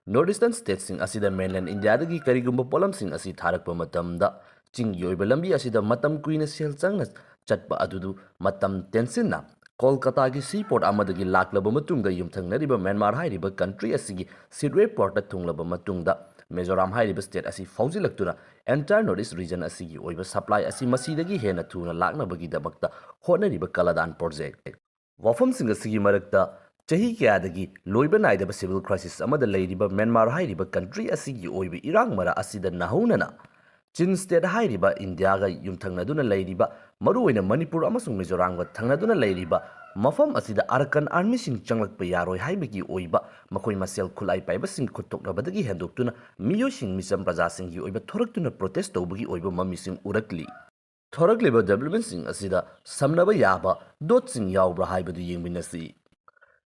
North Eastern stateꯁꯤꯡ ꯑꯁꯤꯗ mainland Indiaꯗꯒꯤ ꯀꯔꯤꯒꯨꯝꯕ ꯄꯣꯠꯂꯝꯁꯤꯡ ꯑꯁꯤ ꯊꯥꯔꯛꯄ ꯃꯇꯝꯗ ꯆꯤꯡꯒꯤ ꯑꯣꯏꯕ ꯂꯝꯕꯤ ꯑꯁꯤꯗ ꯃꯇꯝ ꯀꯨꯏꯅ ꯁꯦꯜ ꯆꯪꯅ ꯆꯠꯄ ꯑꯗꯨꯗꯨ ꯃꯇꯝ ꯇꯦꯟꯁꯤꯟꯅ ꯀꯣꯜꯀꯇꯥꯒꯤ seaport ꯑꯃꯗꯒꯤ ꯂꯥꯛꯂꯕ ꯃꯇꯨꯡꯗ ꯌꯨꯝꯊꯪꯅꯔꯤꯕ ꯃ꯭ꯌꯥꯟꯃꯥꯔ ꯍꯥꯏꯔꯤꯕ country ꯑꯁꯤꯒꯤ seaway portꯇ ꯊꯨꯡꯂꯕ ꯃꯇꯨꯡꯗ ꯃꯤꯖꯣꯔꯥꯝ ꯍꯥꯏꯔꯤꯕ state ꯑꯁꯤ ꯐꯥꯎꯖꯤꯜꯂꯛꯇꯨꯅ entire North East region ꯑꯁꯤꯒꯤ ꯑꯣꯏꯕ supply ꯑꯁꯤ ꯃꯁꯤꯗꯒꯤ ꯍꯦꯟꯅ ꯊꯨꯅ ꯂꯥꯛꯅꯕꯒꯤꯗꯃꯛꯇ ꯍꯣꯠꯅꯔꯤꯕ ꯀꯂꯥꯗꯥꯟ project꯫ ꯋꯥꯐꯝꯁꯤꯡ ꯑꯁꯤꯒꯤ ꯃꯔꯛꯇ ꯆꯍꯤ ꯀꯌꯥꯗꯒꯤ ꯂꯣꯏꯕ ꯅꯥꯏꯗꯕ civil crisis ꯑꯃꯗ ꯂꯩꯔꯤꯕ ꯃ꯭ꯌꯥꯟꯃꯥꯔ ꯍꯥꯏꯔꯤꯕ country ꯑꯁꯤꯒꯤ ꯑꯣꯏꯕ ꯏꯔꯥꯡ ꯃꯔꯥ ꯑꯁꯤꯗ ꯅꯍꯧꯅꯅ ꯆꯤꯟ state ꯍꯥꯏꯔꯤꯕ ꯏꯟꯗꯤꯌꯥꯒ ꯌꯨꯝꯊꯪꯅꯗꯨꯅ ꯂꯩꯔꯤꯕ, ꯃꯔꯨꯑꯣꯏꯅ ꯃꯅꯤꯄꯨꯔ ꯑꯃꯁꯨꯡ ꯃꯤꯖꯣꯔꯥꯝꯒ ꯊꯪꯅꯗꯨꯅ ꯂꯩꯔꯤꯕ ꯃꯐꯝ ꯑꯁꯤꯗ ꯑꯔꯀꯥꯟ armyꯁꯤꯡ ꯆꯪꯂꯛꯄ ꯌꯥꯔꯣꯏ ꯍꯥꯏꯕꯒꯤ ꯑꯣꯏꯕ ꯃꯈꯣꯏ ꯃꯁꯦꯜ ꯈꯨꯠꯂꯥꯏ ꯄꯥꯏꯕꯁꯤꯡ ꯈꯨꯠꯊꯣꯛꯅꯕꯗꯒꯤ ꯍꯦꯟꯗꯣꯛꯇꯨꯅ ꯃꯤꯑꯣꯏꯁꯤꯡ, ꯃꯤꯆꯝ ꯄ꯭ꯔꯖꯥꯁꯤꯡꯒꯤ ꯑꯣꯏꯕ ꯊꯣꯔꯛꯇꯨꯅ protest ꯇꯧꯕꯒꯤ ꯑꯣꯏꯕ ꯃꯃꯤꯁꯤꯡ ꯎꯔꯛꯂꯤ꯫ ꯊꯣꯔꯛꯂꯤꯕ developmentꯁꯤꯡ ꯑꯁꯤꯗ ꯁꯝꯅꯕ ꯌꯥꯕ dotꯁꯤꯡ ꯌꯥꯎꯕ꯭ꯔꯥ ꯍꯥꯏꯕꯗꯨ ꯌꯦꯡꯃꯤꯟꯅꯁꯤ꯫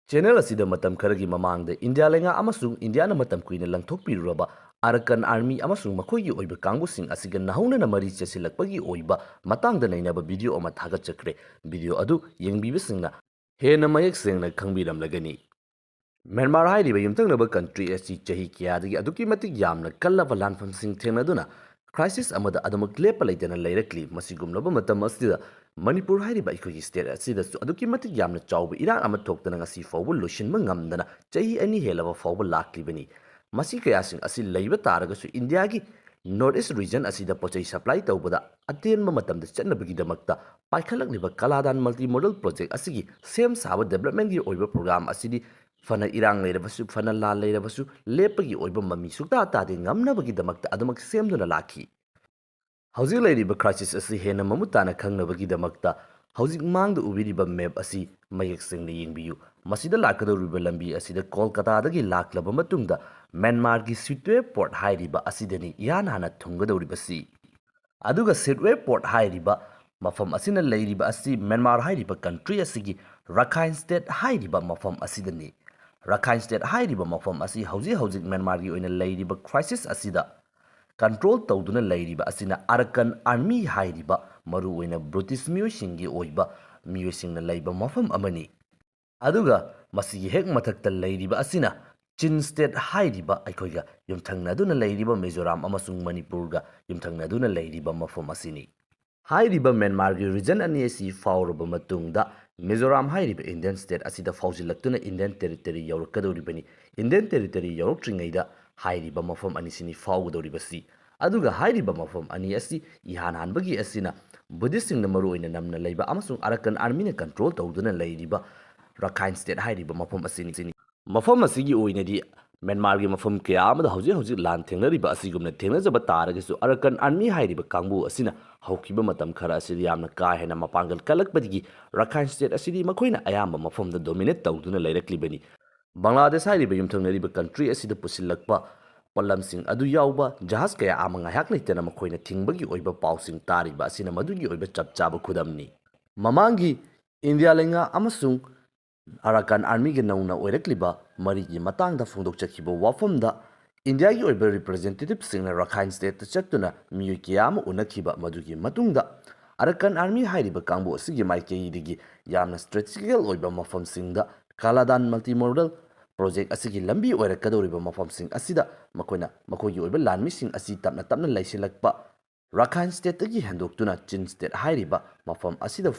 Channel ꯑꯁꯤꯗ ꯃꯇꯝ ꯈꯔꯒꯤ ꯃꯃꯥꯡꯗ ꯏꯟꯗꯤꯌꯥ ꯂꯩꯉꯥꯛ ꯑꯃꯁꯨꯡ ꯏꯟꯗꯤꯌꯥꯅ ꯃꯇꯝ ꯀꯨꯏꯅ ꯂꯪꯊꯣꯛꯄꯤꯔꯨꯔꯕ ꯑꯔꯀꯟ ꯑꯥꯔꯃꯤ ꯑꯃꯁꯨꯡ ꯃꯈꯣꯏꯒꯤ ꯑꯣꯏꯕ ꯀꯥꯡꯕꯨꯁꯤꯡ ꯑꯁꯤꯒ ꯅꯧꯍꯧꯅꯅ ꯃꯔꯤ ꯆꯦꯁꯤꯜꯂꯛꯄꯒꯤ ꯑꯣꯏꯕ ꯃꯇꯥꯡꯗ ꯅꯩꯅꯕ ꯚꯤꯗꯤꯑꯣ ꯑꯃ ꯊꯥꯒꯠꯆꯈ꯭ꯔꯦ꯫ ꯚꯤꯗꯤꯑꯣ ꯑꯗꯨ ꯌꯦꯡꯕꯤꯕꯁꯤꯡꯅ ꯍꯦꯟꯅ ꯃꯌꯦꯛ ꯁꯦꯡꯅ ꯈꯪꯕꯤꯔꯝꯂꯒꯅꯤ꯫ ꯃ꯭ꯌꯥꯟꯃꯥꯔ ꯍꯥꯏꯔꯤꯕ ꯌꯨꯝꯊꯪꯅꯕ ꯀꯟꯇ꯭ꯔꯤ ꯑꯁꯤ ꯆꯍꯤ ꯀꯌꯥꯗꯒꯤ ꯑꯗꯨꯛꯀꯤ ꯃꯇꯤꯛ ꯌꯥꯝꯅ ꯀꯜꯂꯕ ꯂꯥꯟꯐꯝꯁꯤꯡ ꯊꯦꯡꯅꯗꯨꯅ ꯀ꯭ꯔꯥꯏꯁꯤꯁ ꯑꯃꯗ ꯑꯗꯨꯃꯛ ꯂꯦꯞꯄ ꯂꯩꯇꯅ ꯂꯩꯔꯛꯂꯤ꯫ ꯃꯁꯤꯒꯨꯝꯂꯕ ꯃꯇꯝ ꯑꯁꯤꯗ ꯃꯅꯤꯄꯨꯔ ꯍꯥꯏꯔꯤꯕ ꯑꯩꯈꯣꯏꯒꯤ ꯁ꯭ꯇꯦꯠ ꯑꯁꯤꯗꯁꯨ ꯑꯗꯨꯛꯀꯤ ꯃꯇꯤꯛ ꯌꯥꯝꯅ ꯆꯥꯎꯕ ꯏꯔꯥꯡ ꯑꯃ ꯊꯣꯛꯇꯅ ꯉꯁꯤ ꯐꯥꯎꯕ ꯂꯣꯏꯁꯤꯟꯕ ꯉꯝꯗꯅ ꯆꯍꯤ ꯑꯅꯤ ꯍꯦꯜꯂꯕ ꯐꯥꯎꯕ ꯂꯥꯛꯂꯤꯕꯅꯤ꯫ ꯃꯁꯤ ꯀꯌꯥꯁꯤꯡ ꯑꯁꯤ ꯂꯩꯕ ꯇꯥꯔꯒꯁꯨ ꯏꯟꯗꯤꯌꯥꯒꯤ ꯅꯣꯔꯠ ꯏꯁ ꯔꯤꯖꯟ ꯑꯁꯤꯗ ꯄꯣꯠꯆꯩ ꯁꯄ꯭ꯂꯥꯏ ꯇꯧꯕꯗ ꯑꯇꯦꯟꯕ ꯃꯇꯝꯗ ꯆꯠꯅꯕꯒꯤꯗꯃꯛꯇ ꯄꯥꯏꯈꯠꯂꯛꯂꯤꯕ ꯀꯂꯥꯗꯥꯟ ꯃꯜꯇꯤ ꯃꯣꯗꯜ ꯄ꯭ꯔꯣꯖꯦꯛ ꯑꯁꯤꯒꯤ ꯁꯦꯝ ꯁꯥꯕ ꯗꯦꯕꯂꯞꯃꯦꯟꯒꯤ ꯑꯣꯏꯕ ꯄ꯭ꯔꯣꯒ꯭ꯔꯥꯝ ꯑꯁꯤꯗꯤ ꯐꯅ ꯏꯔꯥꯡ ꯂꯩꯔꯕꯁꯨ, ꯐꯅ ꯂꯥꯟ ꯂꯩꯔꯕꯁꯨ, ꯂꯦꯞꯄꯒꯤ ꯑꯣꯏꯕ ꯃꯃꯤ ꯁꯨꯛꯇꯥ ꯇꯥꯗꯦ ꯉꯝꯅꯕꯒꯤꯗꯃꯛꯇ ꯑꯗꯨꯃꯛ ꯁꯦꯝꯗꯨꯅ ꯂꯥꯛꯈꯤ꯫ ꯍꯧꯖꯤꯛ ꯂꯩꯔꯤꯕ ꯀ꯭ꯔꯥꯏꯁꯤꯁ ꯑꯁꯤ ꯍꯦꯟꯅ ꯃꯃꯨꯠ ꯇꯥꯅ ꯈꯪꯅꯕꯒꯤꯗꯃꯛꯇ ꯍꯧꯖꯤꯛ ꯃꯥꯡꯗ ꯎꯕꯤꯔꯤꯕ ꯃꯦꯞ ꯑꯁꯤ ꯃꯌꯦꯛ ꯁꯦꯡꯅ ꯌꯦꯡꯕꯤꯌꯨ꯫ ꯃꯁꯤꯗ ꯂꯥꯛꯀꯗꯧꯔꯤꯕ ꯂꯝꯕꯤ ꯑꯁꯤꯗ ꯀꯣꯜꯀꯇꯥꯗꯒꯤ ꯂꯥꯛꯂꯕ ꯃꯇꯨꯡꯗ ꯃ꯭ꯌꯥꯟꯃꯥꯔꯒꯤ ꯁꯤꯇ꯭ꯋꯦ ꯄꯣꯔꯠ ꯍꯥꯏꯔꯤꯕ ꯑꯁꯤꯗꯅꯤ ꯏꯍꯥꯟ ꯍꯥꯟꯅ ꯊꯨꯡꯒꯗꯧꯔꯤꯕꯁꯤ꯫ ꯑꯗꯨꯒ ꯁꯤꯇ꯭ꯋꯦ ꯄꯣꯔꯠ ꯍꯥꯏꯔꯤꯕ ꯃꯐꯝ ꯑꯁꯤꯅ ꯂꯩꯔꯤꯕ ꯑꯁꯤ ꯃ꯭ꯌꯥꯟꯃꯥꯔ ꯍꯥꯏꯔꯤꯕ ꯀꯟꯇ꯭ꯔꯤ ꯑꯁꯤꯒꯤ ꯔꯥꯈꯥꯏꯟ ꯁ꯭ꯇꯦꯠ ꯍꯥꯏꯔꯤꯕ ꯃꯐꯝ ꯑꯁꯤꯗꯅꯤ꯫ ꯔꯥꯈꯥꯏꯟ ꯁ꯭ꯇꯦꯠ ꯍꯥꯏꯔꯤꯕ ꯃꯐꯝ ꯑꯁꯤ ꯍꯧꯖꯤꯛ ꯍꯧꯖꯤꯛ ꯃ꯭ꯌꯥꯟꯃꯥꯔꯒꯤ ꯑꯣꯏꯅ ꯂꯩꯔꯤꯕ ꯀ꯭ꯔꯥꯏꯁꯤꯁ ꯑꯁꯤꯗ ꯀꯟꯇ꯭ꯔꯣꯜ ꯇꯧꯗꯨꯅ ꯂꯩꯔꯤꯕ ꯑꯁꯤꯅ ꯑꯔꯀꯟ ꯑꯥꯔꯃꯤ ꯍꯥꯏꯔꯤꯕ ꯃꯔꯨꯑꯣꯏꯅ ꯕ꯭ꯔꯤꯇꯤꯁ ꯃꯤꯑꯣꯏꯁꯤꯡꯒꯤ ꯑꯣꯏꯕ ꯃꯤꯑꯣꯏꯁꯤꯡꯅ ꯂꯩꯕ ꯃꯐꯝ ꯑꯃꯅꯤ꯫ ꯑꯗꯨꯒ ꯃꯁꯤꯒꯤ ꯍꯦꯛ ꯃꯊꯛꯇ ꯂꯩꯔꯤꯕ ꯑꯁꯤꯅ ꯆꯤꯟ ꯁ꯭ꯇꯦꯠ ꯍꯥꯏꯔꯤꯕ ꯑꯩꯈꯣꯏꯒ ꯌꯨꯝꯊꯪꯅꯗꯨꯅ ꯂꯩꯔꯤꯕ ꯃꯤꯖꯣꯔꯥꯝ ꯑꯃꯁꯨꯡ ꯃꯅꯤꯄꯨꯔꯒ ꯌꯨꯝꯊꯪꯅꯗꯨꯅ ꯂꯩꯔꯤꯕ ꯃꯐꯝ ꯑꯁꯤꯅꯤ꯫ ꯍꯥꯏꯔꯤꯕ ꯃ꯭ꯌꯥꯟꯃꯥꯔꯒꯤ ꯔꯤꯖꯟ ꯑꯅꯤ ꯑꯁꯤ ꯐꯥꯎꯔꯕ ꯃꯇꯨꯡꯗ ꯃꯤꯖꯣꯔꯥꯝ ꯍꯥꯏꯔꯤꯕ ꯏꯟꯗꯤꯌꯟ ꯁ꯭ꯇꯦꯠ ꯑꯁꯤꯗ ꯐꯥꯎꯖꯤꯜꯂꯛꯇꯨꯅ ꯏꯟꯗꯤꯌꯟ ꯇꯦꯔꯤꯇꯣꯔꯤ ꯌꯧꯔꯛꯀꯗꯧꯔꯤꯕꯅꯤ꯫ ꯏꯟꯗꯤꯌꯟ ꯇꯦꯔꯤꯇꯣꯔꯤ ꯌꯧꯔꯛꯇ꯭ꯔꯤꯉꯩꯗ ꯍꯥꯏꯔꯤꯕ ꯃꯐꯝ ꯑꯅꯤꯁꯤꯅꯤ ꯐꯥꯎꯒꯗꯧꯔꯤꯕꯁꯤ꯫ ꯑꯗꯨꯒ ꯍꯥꯏꯔꯤꯕ ꯃꯐꯝ ꯑꯅꯤ ꯑꯁꯤ ꯏꯍꯥꯟ ꯍꯥꯟꯕꯒꯤ ꯑꯁꯤꯅ ꯕꯨꯙꯤꯁꯁꯤꯡꯅ ꯃꯔꯨꯑꯣꯏꯅ ꯅꯝꯅ ꯂꯩꯕ ꯑꯃꯁꯨꯡ ꯑꯔꯀꯟ ꯑꯥꯔꯃꯤꯅ ꯀꯟꯇ꯭ꯔꯣꯜ ꯇꯧꯗꯨꯅ ꯂꯩꯔꯤꯕ ꯔꯥꯈꯥꯏꯟ ꯁ꯭ꯇꯦꯠ ꯍꯥꯏꯔꯤꯕ ꯃꯐꯝ ꯑꯁꯤꯅꯤ꯫ ꯃꯐꯝ ꯑꯁꯤꯒꯤ ꯑꯣꯏꯅꯗꯤ ꯃ꯭ꯌꯥꯟꯃꯥꯔꯒꯤ ꯃꯐꯝ ꯀꯌꯥ ꯑꯃꯗ ꯍꯧꯖꯤꯛ ꯍꯧꯖꯤꯛ ꯂꯥꯟ ꯊꯦꯡꯅꯔꯤꯕ ꯑꯁꯤꯒꯨꯝꯅ ꯊꯦꯡꯅꯖꯕ ꯇꯥꯔꯒꯁꯨ ꯑꯔꯀꯟ ꯑꯥꯔꯃꯤ ꯍꯥꯏꯔꯤꯕ ꯀꯥꯡꯕꯨ ꯑꯁꯤꯅ ꯍꯧꯈꯤꯕ ꯃꯇꯝ ꯈꯔ ꯑꯁꯤꯗ ꯌꯥꯝꯅ ꯀꯥ ꯍꯦꯟꯅ ꯃꯄꯥꯡꯒꯜ ꯀꯜꯂꯛꯄꯗꯒꯤ ꯔꯥꯈꯥꯏꯟ ꯁ꯭ꯇꯦꯠ ꯑꯁꯤꯗꯤ ꯃꯈꯣꯏꯅ ꯑꯌꯥꯝꯕ ꯃꯐꯝꯗ ꯗꯣꯃꯤꯅꯦꯠ ꯇꯧꯗꯨꯅ ꯂꯩꯔꯛꯂꯤꯕꯅꯤ꯫ ꯕꯪꯒ꯭ꯂꯥꯗꯦꯁ ꯍꯥꯏꯔꯤꯕ ꯌꯨꯝꯊꯪꯅꯔꯤꯕ ꯀꯟꯇ꯭ꯔꯤ ꯑꯁꯤꯗ ꯄꯨꯁꯤꯜꯂꯛꯄ ꯄꯣꯠꯂꯝꯁꯤꯡ ꯑꯗꯨ ꯌꯥꯎꯕ ꯖꯍꯥꯖ ꯀꯌꯥ ꯑꯃ ꯉꯥꯏꯍꯥꯛ ꯂꯩꯇꯅ ꯃꯈꯣꯏꯅ ꯊꯤꯡꯕꯒꯤ ꯑꯣꯏꯕ ꯄꯥꯎꯁꯤꯡ ꯇꯥꯔꯤꯕ ꯑꯁꯤꯅ ꯃꯗꯨꯒꯤ ꯑꯣꯏꯕ ꯆꯞ ꯆꯥꯕ ꯈꯨꯗꯝꯅꯤ꯫ ꯃꯃꯥꯡꯒꯤ ꯏꯟꯗꯤꯌꯥ ꯂꯩꯉꯥꯛ ꯑꯃꯁꯨꯡ ꯑꯔꯥꯀꯥꯟ ꯑꯥꯔꯃꯤꯒ ꯅꯧꯅ ꯑꯣꯏꯔꯛꯂꯤꯕ ꯃꯔꯤꯒꯤ ꯃꯇꯥꯡꯗ ꯐꯣꯡꯗꯣꯛꯆꯈꯤꯕ ꯋꯥꯐꯝꯗ ꯏꯟꯗꯤꯌꯥꯒꯤ ꯑꯣꯏꯕ ꯔꯤꯄ꯭ꯔꯖꯦꯟꯇꯦꯇꯤꯚꯁꯤꯡꯅ ꯔꯥꯈꯥꯏꯟ ꯁ꯭ꯇꯦꯠꯇ ꯆꯠꯇꯨꯅ ꯃꯤꯑꯣꯏ ꯀꯌꯥ ꯑꯃ ꯎꯅꯈꯤꯕ ꯃꯗꯨꯒꯤ ꯃꯇꯨꯡꯗ ꯑꯔꯀꯥꯟ ꯑꯥꯔꯃꯤ ꯍꯥꯏꯔꯤꯕ ꯀꯥꯡꯕꯨ ꯑꯁꯤꯒꯤ ꯃꯥꯏꯀꯩꯗꯒꯤ ꯌꯥꯝꯅ ꯁ꯭ꯇ꯭ꯔꯦꯇꯦꯖꯤꯀꯦꯜ ꯑꯣꯏꯕ ꯃꯐꯝꯁꯤꯡꯗ ꯀꯥꯂꯥꯗꯥꯟ ꯃꯜꯇꯤ ꯃꯣꯗꯦꯜ ꯄ꯭ꯔꯣꯖꯦꯛ ꯑꯁꯤꯒꯤ ꯂꯝꯕꯤ ꯑꯣꯏꯔꯛꯀꯗꯧꯔꯤꯕ ꯃꯐꯝꯁꯤꯡ ꯑꯁꯤꯗ ꯃꯈꯣꯏꯅ ꯃꯈꯣꯏꯒꯤ ꯑꯣꯏꯕ ꯂꯥꯟꯃꯤꯁꯤꯡ ꯑꯁꯤ ꯇꯞꯅ ꯇꯞꯅ ꯂꯩꯁꯤꯜꯂꯛꯄ, ꯔꯥꯈꯥꯏꯟ ꯁ꯭ꯇꯦꯠꯇꯒꯤ ꯍꯦꯟꯗꯣꯛꯇꯨꯅ ꯆꯤꯟ ꯁ꯭ꯇꯦꯠ ꯍꯥꯏꯔꯤꯕ ꯃꯐꯝ ꯑꯁꯤꯗ